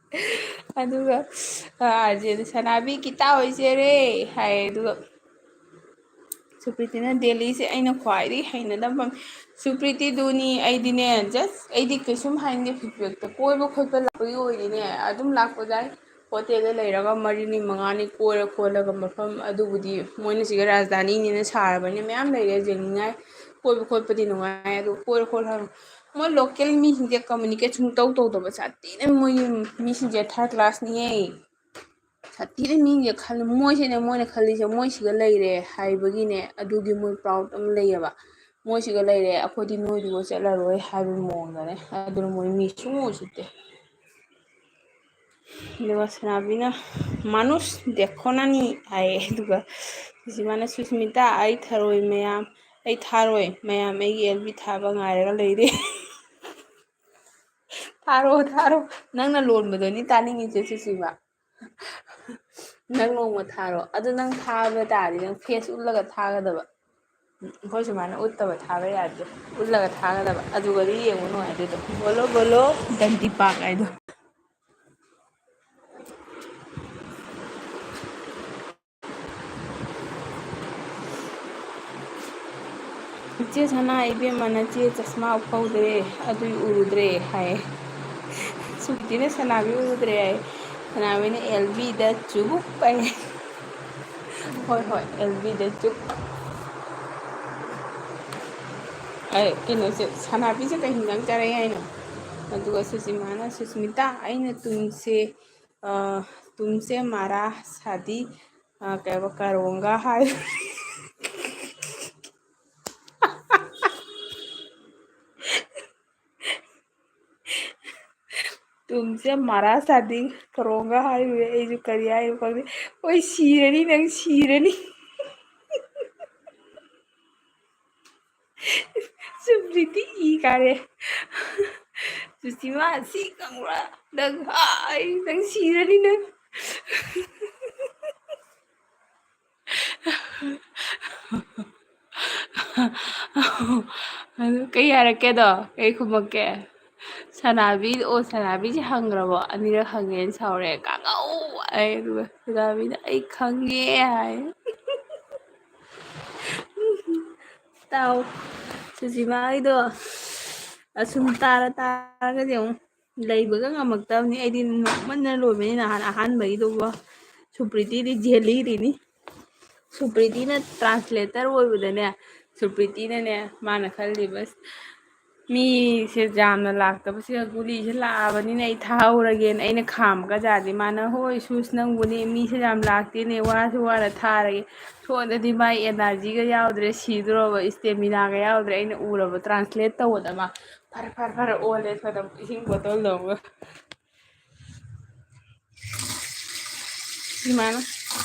ꯑꯗꯨꯒ, ꯑꯥ, ꯁꯅꯥꯕꯤ "ꯀꯤꯇꯥ ꯍꯣꯏ ꯆꯦꯔꯦ" ꯍꯥꯏ꯫ ꯑꯗꯨꯒ ꯁꯨꯄ꯭ꯔꯤꯇꯤꯅ "ꯗꯦꯜꯂꯤꯁꯦ ꯑꯩꯅ ꯈ꯭ꯋꯥꯏꯗꯒꯤ ꯍꯩꯅꯗꯕ ꯃꯐꯝ"꯫ ꯁꯨꯄ꯭ꯔꯤꯇꯤꯗꯨꯅꯤ ꯑꯩꯗꯤꯅꯦ, just ꯑꯩꯗꯤ ꯀꯩꯁꯨꯝ ꯍꯥꯏꯅꯤꯡꯗꯦ꯫ ꯐꯤꯐꯦꯛꯇ ꯀꯣꯏꯕ ꯈꯣꯠꯄ ꯂꯥꯛꯄꯒꯤ ꯑꯣꯏꯗꯤꯅꯦ, ꯑꯗꯨꯝ ꯂꯥꯛꯄ ꯌꯥꯏ꯫ ꯍꯣꯇꯦꯜꯗ ꯂꯩꯔꯒ ꯃꯔꯤꯅꯤ ꯃꯉꯥꯅꯤ ꯀꯣꯏꯔ ꯈꯣꯠꯂꯒ ꯃꯐꯝ ꯑꯗꯨꯕꯨꯗꯤ ꯃꯣꯏꯅ ꯁꯤꯒ ꯔꯥꯖꯙꯥꯅꯤꯅꯦꯅ ꯁꯥꯔꯕꯅꯤꯅ ꯃꯌꯥꯝ ꯂꯩꯔꯦ ꯌꯦꯡꯅꯤꯡꯉꯥꯏ꯫ ꯀꯣꯏꯕ ꯈꯣꯠꯄꯗꯤ ꯅꯨꯡꯉꯥꯏ, ꯑꯗꯨ ꯀꯣꯏꯔ ꯈꯣꯠꯂ ꯃꯣꯏ local ꯃꯤꯁꯤꯡꯁꯦ communicate ꯁꯨꯡꯇꯧ ꯇꯧꯗꯕ, ꯁꯥꯊꯤꯅ ꯃꯣꯏꯒꯤ ꯃꯤꯁꯤꯡꯁꯦ third class ꯅꯤꯌꯦ꯫ ꯁꯥꯊꯤꯅ ꯃꯤꯁꯤꯡꯁꯦ ꯈꯜꯂꯤ, ꯃꯣꯏꯁꯤꯅꯦ ꯃꯣꯏꯅ ꯈꯜꯂꯤꯁꯦ, ꯃꯣꯏ ꯁꯤꯒ ꯂꯩꯔꯦ ꯍꯥꯏꯕꯒꯤꯅꯦ, ꯑꯗꯨꯒꯤ ꯃꯣꯏ proud ꯑꯃ ꯂꯩꯌꯦꯕ꯫ "ꯃꯣꯏ ꯁꯤꯒ ꯂꯩꯔꯦ, ꯑꯩꯈꯣꯏꯗꯤ ꯅꯣꯏꯗꯨꯒ ꯆꯠꯂꯔꯣꯏ" ꯍꯥꯏꯕꯒꯤ ꯃꯑꯣꯡꯗꯅꯦ꯫ ꯑꯗꯨꯅ ꯃꯣꯏ ꯃꯤ ꯁꯨꯡꯎ ꯎꯁꯤꯠꯇꯦ꯫ ꯑꯗꯨꯒ ꯁꯅꯥꯕꯤꯅ "ꯃꯥꯅꯨꯁ ꯗꯦꯈꯣꯅꯥꯅꯤ" ꯍꯥꯏꯌꯦ꯫ ꯑꯗꯨꯒ ꯁꯨꯁꯤꯃꯥꯅ "ꯁꯨꯁꯃꯤꯇꯥ, ꯑꯩ ꯊꯔꯣꯏ ꯃꯌꯥꯝ, ꯑꯩ ꯊꯥꯔꯣꯏ ꯃꯌꯥꯝ ꯑꯩꯒꯤ ꯑꯦꯜ ꯕꯤ ꯊꯥꯕ ꯉꯥꯏꯔꯒ ꯂꯩꯔꯦ"꯫ ꯊꯥꯔꯣ, ꯊꯥꯔꯣ꯫ ꯅꯪꯅ ꯂꯣꯟꯕꯗꯨꯅꯤ ꯇꯥꯅꯤꯡꯉꯤꯁꯦ, ꯁꯨꯁꯤꯃꯥ꯫ ꯅꯪ ꯅꯣꯡꯃ ꯊꯥꯔꯣ꯫ ꯑꯗꯨ ꯅꯪ ꯊꯥꯕ ꯇꯥꯔꯗꯤ ꯅꯪ face ꯎꯠꯂꯒ ꯊꯥꯒꯗꯕ꯫ ꯎꯝ, ꯑꯩꯈꯣꯏ ꯁꯨꯃꯥꯏꯅ ꯎꯠꯇꯕ ꯊꯥꯕ ꯌꯥꯗꯦ꯫ ꯎꯠꯂꯒ ꯊꯥꯒꯗꯕ꯫ ꯑꯗꯨꯒꯗꯤ ꯌꯦꯡꯕ ꯅꯨꯡꯉꯥꯏꯗꯣꯏꯗꯣ꯫ "ꯕꯣꯂꯣ ꯕꯣꯂꯣ ꯗꯟꯗꯤ ꯄꯥꯛ" ꯍꯥꯏꯗꯣ꯫ "ꯏꯆꯦ ꯁꯅꯥ, ꯏꯕꯦꯝꯃ ꯅꯆꯦ ꯆꯁꯃꯥ ꯎꯞꯍꯧꯗ꯭ꯔꯦ, ꯑꯗꯨꯏ ꯎꯔꯨꯗ꯭ꯔꯦ" ꯍꯥꯏ꯫ ꯁꯨꯄ꯭ꯔꯤꯇꯤꯅ "ꯁꯅꯥꯕꯤ ꯎꯔꯨꯗ꯭ꯔꯦ" ꯍꯥꯏ꯫ ꯁꯅꯥꯕꯤꯅ "ꯑꯦꯜ ꯕꯤꯗ ꯆꯨꯕꯨꯞ" ꯍꯥꯏ꯫ ꯍꯣꯏ, ꯍꯣꯏ, "ꯑꯦꯜ ꯕꯤꯗ ꯆꯨꯞ"꯫ ꯑꯩ, ꯀꯩꯅꯣꯁꯦ, ꯁꯅꯥꯕꯤꯁꯦ ꯀꯩ ꯍꯤꯟꯖꯥꯡ ꯆꯥꯔꯛꯏ ꯍꯥꯏꯅꯣ? ꯑꯗꯨꯒ ꯁꯨꯁꯤꯃꯥꯅ, "ꯁꯨꯁꯃꯤꯇꯥ, ꯑꯩꯅ ꯇꯨꯝꯁꯦ, ꯑ, ꯇꯨꯝꯁꯦ ꯃꯥꯔꯥ ꯁꯥꯗꯤ, ꯑ, ꯀꯩ ꯍꯥꯏꯕ, ꯀꯔꯣꯡꯒ" ꯍꯥꯏ꯫ "ꯇꯨꯝꯁꯦ ꯃꯥꯔꯥ ꯁꯥꯗꯤ ꯀꯔꯣꯡꯒ" ꯍꯥꯏꯔꯨꯔꯦ꯫ ꯑꯩꯁꯨ ꯀꯔꯤ ꯍꯥꯏꯅꯣ ꯈꯪꯗꯦ꯫ "ꯍꯣꯏ, ꯁꯤꯔꯅꯤ ꯅꯪ, ꯁꯤꯔꯅꯤ"꯫ ꯁꯨꯄ꯭ꯔꯤꯇꯤ ꯏ ꯀꯥꯔꯦ꯫ ꯁꯨꯁꯤꯃꯥ, ꯁꯤ ꯈꯪꯕ꯭ꯔꯥ? ꯅꯪ, ꯑꯩ, ꯅꯪ ꯁꯤꯔꯅꯤ ꯅꯪ꯫ ꯑꯗꯨ ꯀꯩ ꯍꯥꯏꯔꯛꯀꯦꯗꯣ? ꯀꯩ ꯈꯨꯝꯃꯛꯀꯦ? ꯁꯅꯥꯕꯤ, ꯑꯣ, ꯁꯅꯥꯕꯤꯁꯦ ꯍꯪꯈ꯭ꯔꯕꯣ? ꯑꯅꯤꯔꯛ ꯍꯪꯉꯦꯅ ꯁꯥꯎꯔꯦ꯫ "ꯀꯥꯡꯉꯧ!" ꯍꯥꯏ, ꯑꯗꯨꯒ ꯁꯅꯥꯕꯤꯅ, "ꯑꯩ ꯈꯪꯉꯦ" ꯍꯥꯏ꯫ ꯇꯥꯎ꯫ ꯁꯨꯁꯤꯃꯥꯒꯤꯗꯣ ꯑꯁꯨꯝ ꯇꯥꯔ ꯇꯥꯔꯒꯗꯤ ꯑꯃꯨꯛ ꯂꯩꯕꯒ ꯉꯝꯃꯛꯇꯕꯅꯤ꯫ ꯑꯩꯗꯤ ꯅꯣꯛꯃꯟꯗꯅ ꯂꯣꯏꯕꯅꯤ ꯅꯍꯥꯟ ꯑꯍꯥꯟꯕꯒꯤꯗꯨꯕꯣ꯫ ꯁꯨꯄ꯭ꯔꯤꯇꯤꯗꯤ ꯖꯦꯂꯤꯔꯤꯅꯤ꯫ ꯁꯨꯄ꯭ꯔꯤꯇꯤꯅ translator ꯑꯣꯏꯕꯗꯅꯦ, ꯁꯨꯄ꯭ꯔꯤꯇꯤꯅꯅꯦ, ꯃꯥꯅ ꯈꯜꯂꯤꯕ, "ꯃꯤꯁꯦ ꯌꯥꯝꯅ ꯂꯥꯛꯇꯕꯁꯤꯒ ꯒꯨꯂꯤꯁꯦ ꯂꯥꯛꯑꯕꯅꯤꯅ ꯑꯩ ꯊꯥꯍꯧꯔꯒꯦꯅ" ꯑꯩꯅ ꯈꯥꯝꯕꯒꯖꯥꯗꯤ ꯃꯥꯅ, "ꯍꯣꯏ ꯁꯨꯁ, ꯅꯪꯕꯨꯅꯦ, ꯃꯤꯁꯦ ꯌꯥꯝ ꯂꯥꯛꯇꯦꯅꯦ, ꯋꯥꯁꯨ ꯋꯥꯅ ꯊꯥꯔꯒꯦ"꯫ ꯁꯣꯝꯗꯗꯤ ꯃꯥꯏ energyꯒ ꯌꯥꯎꯗ꯭ꯔꯦ, ꯁꯤꯗꯣꯔꯕ, staminaꯒ ꯌꯥꯎꯗ꯭ꯔꯦ꯫ ꯑꯩꯅ ꯎꯔꯕ translate ꯇꯧꯕꯗ ꯃꯥ ꯐꯔ ꯐꯔ ꯐꯔ ꯑꯣꯜꯂꯦ, ꯁꯣꯝꯗ ꯏꯁꯤꯡ bottle ꯂꯧꯔꯒ꯫ ꯏꯃꯥꯅ,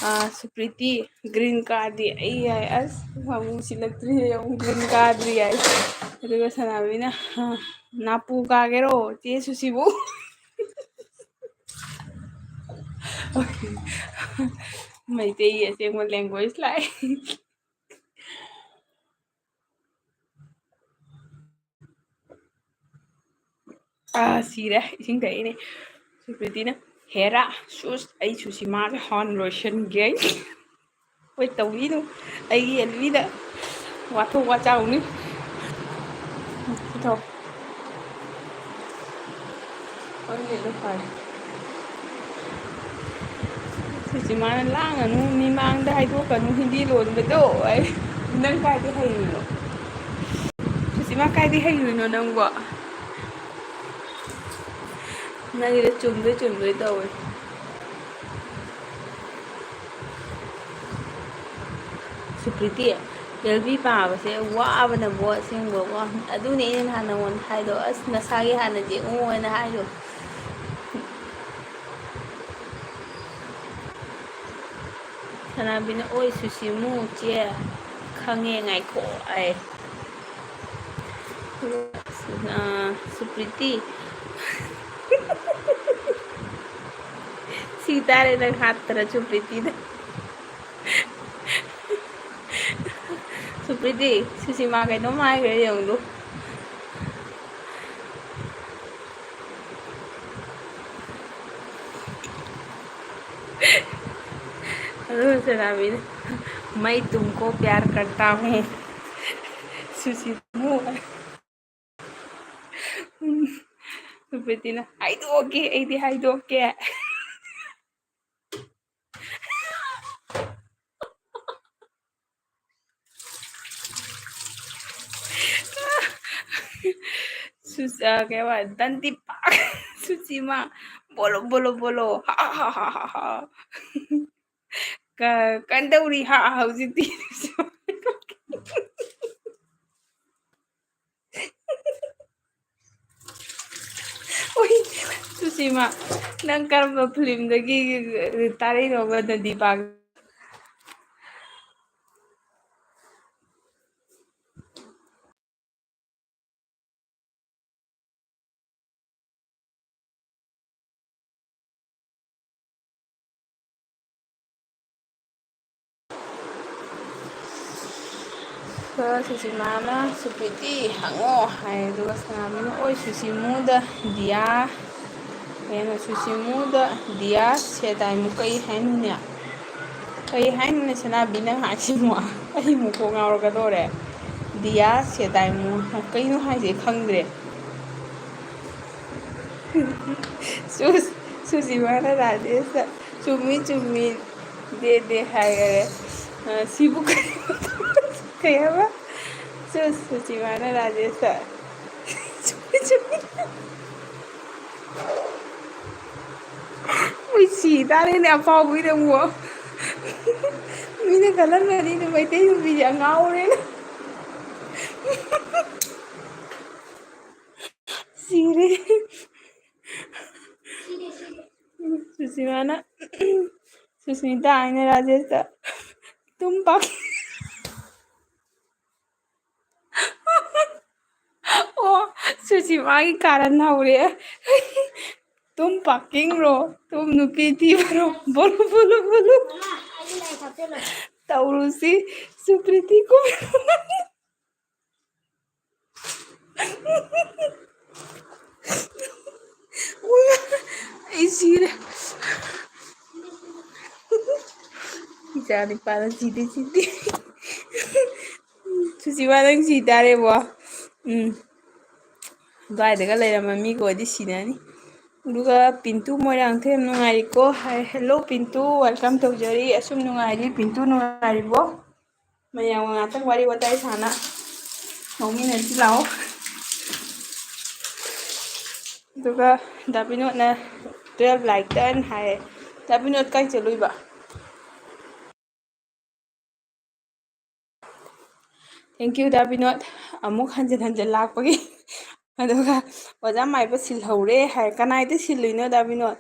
ꯑꯥ, "ꯁꯨꯄ꯭ꯔꯤꯇꯤ, green cardꯗꯤ ꯑꯩ ꯌꯥꯏ"꯫ ꯑꯁ, ꯑꯃꯨꯛ ꯁꯤꯜꯂꯛꯇ꯭ꯔꯤ, ꯑꯃꯨꯛ green cardꯗꯤ ꯌꯥꯏ꯫ ꯑꯗꯨꯒ ꯁꯅꯥꯕꯤꯅ, ꯑꯥ, "ꯅꯥꯄꯨ ꯀꯥꯒꯦꯔꯣ, ꯆꯦ ꯁꯨꯁꯤꯕꯨ?" ꯃꯩꯇꯩꯒꯤ ꯑꯁꯦꯡꯕ language ꯂꯥꯛꯑꯦ꯫ ꯑꯥ, ꯁꯤꯔꯦ, ꯏꯁꯤꯡ ꯊꯛꯏꯅꯦ꯫ ꯁꯨꯄ꯭ꯔꯤꯇꯤꯅ, "ꯍꯦꯔꯥ, ꯁꯨꯁ, ꯑꯩ ꯁꯨꯁꯤꯃꯥꯁꯦ ꯍꯥꯟꯅ ꯂꯣꯏꯁꯟꯒꯦ꯫ ꯍꯣꯏ, ꯇꯧꯅꯤꯗꯨ, ꯑꯩꯒꯤ ꯌꯦꯟꯕꯤꯗ ꯋꯥꯊꯣꯛ ꯋꯥꯆꯥꯎꯅꯤ"꯫ ꯄꯨꯊꯣꯛ꯫ ꯍꯣꯏꯅꯦ, ꯑꯗꯨ ꯐꯔꯦ꯫ ꯁꯨꯁꯤꯃꯥꯅ, "ꯂꯥꯡꯒꯅꯨ, ꯃꯤꯃꯥꯡꯗ ꯍꯥꯏꯗꯣꯛꯀꯅꯨ ꯍꯤꯟꯗꯤ ꯂꯣꯟꯕꯗꯣ"꯫ ꯑꯩ, "ꯅꯪ ꯀꯥꯏꯗꯩ ꯍꯩꯔꯤꯅꯣ? ꯁꯨꯁꯤꯃꯥ, ꯀꯥꯏꯗꯩ ꯍꯩꯔꯨꯏꯅꯣ ꯅꯪꯕꯣ?" ꯅꯪꯒꯤꯗꯣ ꯆꯨꯝꯗꯣꯏ ꯆꯨꯝꯗꯣꯏ ꯇꯧꯋꯦ꯫ ꯁꯨꯄ꯭ꯔꯤꯇꯤ, ꯑꯦꯜ ꯕꯤ ꯄꯥꯕꯁꯦ ꯋꯥꯕꯅꯕꯨ ꯑꯁꯦꯡꯕ ꯋꯥ-, ꯑꯗꯨꯅꯦ ꯑꯩꯅ ꯅꯍꯥꯟ ꯅꯉꯣꯟꯗ ꯍꯥꯏꯗꯣ, "ꯑꯁ, ꯅꯁꯥꯒꯤ ꯍꯥꯟꯅ ꯌꯦꯡꯉꯣ" ꯍꯥꯏꯅ ꯍꯥꯏꯗꯣ꯫ ꯁꯅꯥꯕꯤꯅ, "ꯑꯣꯏ ꯁꯨꯁꯤꯃꯨ ꯆꯦ, ꯈꯪꯉꯦ, ꯉꯥꯏꯈꯣ" ꯑꯩ꯫ ꯑꯥ, ꯁꯨꯄ꯭ꯔꯤꯇꯤ꯫ ꯁꯤ ꯇꯥꯔꯦ ꯅꯪ ꯍꯥꯠꯇꯅ ꯁꯨꯄ꯭ꯔꯤꯇꯤꯗ꯫ ꯁꯨꯄ꯭ꯔꯤꯇꯤ, ꯁꯨꯁꯤꯃꯥ ꯀꯩꯅꯣꯝ ꯍꯥꯏꯈ꯭ꯔꯦ ꯌꯦꯡꯉꯨ꯫ ꯑꯗꯨꯒ ꯁꯅꯥꯕꯤꯅ, "मैं तुमको प्यार करता हूँ, सुशीमू।" ꯁꯨꯄ꯭ꯔꯤꯇꯤꯅ, "ꯍꯥꯏꯗꯣꯛꯀꯦ, ꯑꯩꯗꯤ ꯍꯥꯏꯗꯣꯛꯀꯦ꯫" ꯁꯨꯁ-, ꯑ, ꯀꯩ ꯍꯥꯏꯕ, ꯗꯟꯗꯤꯄꯥꯛ, ꯁꯨꯁꯤꯃꯥ, ꯕꯣꯂꯣ, ꯕꯣꯂꯣ, ꯕꯣꯂꯣ, ꯍꯥ, ꯍꯥ, ꯍꯥ, ꯍꯥ, ꯍꯥ꯫ ꯀ-, ꯀꯝꯗꯧꯔꯤ, ꯍꯥ, ꯍꯧꯖꯤꯛꯇꯤ? ꯎꯏ, ꯁꯨꯁꯤꯃꯥ, ꯅꯪ ꯀꯔꯝꯕ ꯐꯤꯂꯝꯗꯒꯤ ꯇꯥꯔꯛꯏꯅꯣꯕ ꯗꯟꯗꯤꯄꯥꯛ? ꯁꯨꯁꯤꯃꯥꯅ ꯁꯨꯄ꯭ꯔꯤꯇꯤ ꯍꯪꯉꯣ ꯍꯥꯏ, ꯑꯗꯨꯒ ꯁꯅꯥꯕꯤꯅ, "ꯑꯣꯏ ꯁꯨꯁꯤꯃꯨꯗ ꯗꯤꯌꯥ, ꯀꯩꯅꯣ, ꯁꯨꯁꯤꯃꯨꯗ ꯗꯤꯌꯥ ꯁꯦꯗꯥꯏꯃꯨ ꯀꯩ ꯍꯥꯏꯅꯣꯅꯦ? ꯀꯩ ꯍꯥꯏꯅꯣꯅꯦ ꯁꯅꯥꯕꯤ ꯅꯪ ꯍꯥꯏꯁꯤꯕꯣ? ꯑꯩ ꯑꯃꯨꯛ ꯀꯣꯛ ꯉꯥꯎꯔꯒꯗꯧꯔꯦ꯫ ꯗꯤꯌꯥ ꯁꯦꯗꯥꯏꯃꯨ ꯀꯩꯅꯣ ꯍꯥꯏꯁꯦ ꯈꯪꯗ꯭ꯔꯦ꯫" ꯁꯨꯁ-, ꯁꯨꯁꯤꯃꯥꯅ ꯔꯥꯖꯦꯁꯇ, "ꯆꯨꯝꯃꯤ, ꯆꯨꯝꯃꯤ, ꯗꯦ, ꯗꯦ ꯍꯥꯏꯈꯔꯦ꯫ ꯑ, ꯁꯤꯕꯨ ꯀꯩ-, ꯀꯩ ꯍꯥꯏꯕ?" ꯁꯨꯁ-, ꯁꯨꯁꯤꯃꯥꯅ ꯔꯥꯖꯦꯁꯇ, "ꯆꯨꯝꯃꯤ, ꯆꯨꯝꯃꯤ꯫" ꯃꯣꯏ ꯁꯤ ꯇꯥꯔꯦꯅꯦ ꯑꯐꯥꯎꯕꯒꯤꯗ ꯑꯃꯨꯛ꯫ ꯃꯤꯅ ꯈꯜꯂꯝꯃꯅꯤꯅꯦ ꯃꯩꯇꯩ ꯅꯨꯄꯤꯁꯦ ꯑꯉꯥꯎꯔꯦꯅ꯫ ꯁꯤꯔꯦ꯫ ꯁꯨꯁꯤꯃꯥꯅ, ꯁꯨꯁꯃꯤꯇꯥ ꯍꯥꯏꯅ ꯔꯥꯖꯦꯁꯇ, "ꯇꯨꯝ ꯄꯥꯛ-" ꯁꯤ ꯃꯥꯒꯤ ꯀꯥꯔꯟ ꯍꯧꯔꯦ꯫ ꯇꯨꯝ ꯄꯥꯀꯤꯡꯔꯣ? ꯇꯨꯝ ꯅꯨꯄꯤ ꯊꯤꯕꯔꯣ? ꯕꯣꯂꯨ, ꯕꯣꯂꯨ, ꯕꯣꯂꯨ꯫ ꯇꯧꯔꯨꯁꯤ꯫ ꯁꯨꯄ꯭ꯔꯤꯇꯤ ꯀꯨꯝ-, ꯑꯩ ꯁꯤꯔꯦ꯫ ꯏꯆꯥ ꯅꯨꯄꯥꯅ ꯁꯤꯗꯦ, ꯁꯤꯗꯦ꯫ ꯁꯨꯁꯤꯃꯥ, ꯅꯪ ꯁꯤ ꯇꯥꯔꯦꯕꯣ꯫ ꯎꯝ꯫ ꯑꯗꯨꯋꯥꯏꯗꯒ ꯂꯩꯔꯝꯕ ꯃꯤꯒ ꯑꯣꯏꯗꯤ ꯁꯤꯅꯅꯤ꯫ ꯑꯗꯨꯒ ꯄꯤꯟꯇꯨ ꯃꯣꯏꯔꯥꯡꯊꯦꯝ ꯅꯨꯡꯉꯥꯏꯔꯤꯀꯣ ꯍꯥꯏ꯫ Hello ꯄꯤꯟꯇꯨ, welcome ꯇꯧꯖꯔꯤ꯫ ꯑꯁꯨꯝ ꯅꯨꯡꯉꯥꯏꯔꯤ꯫ ꯄꯤꯟꯇꯨ ꯅꯨꯡꯉꯥꯏꯔꯤꯕꯣ? ꯃꯌꯥꯝꯒ ꯉꯥꯛꯇꯪ ꯋꯥꯔꯤ ꯋꯥꯇꯥꯏ ꯁꯥꯟꯅ ꯅꯣꯛꯃꯤꯟꯅꯁꯤ ꯂꯥꯛꯑꯣ꯫ ꯑꯗꯨꯒ ꯗꯥ ꯕꯤꯅꯣꯠꯅ twelve like done ꯍꯥꯏꯌꯦ꯫ ꯗꯥ ꯕꯤꯅꯣꯠ ꯀꯥꯏ ꯆꯠꯂꯨꯏꯕ? Thank you ꯗꯥ ꯕꯤꯅꯣꯠ, ꯑꯃꯨꯛ ꯍꯟꯖꯤꯟ ꯍꯟꯖꯤꯟ ꯂꯥꯛꯄꯒꯤ꯫ ꯑꯗꯨꯒ ꯑꯣꯖꯥ ꯃꯥꯏꯕ ꯁꯤꯜꯍꯧꯔꯦ ꯍꯥꯏ꯫ ꯀꯅꯥꯏꯗ ꯁꯤꯜꯂꯨꯏꯅꯣ ꯗꯥ ꯕꯤꯅꯣꯠ?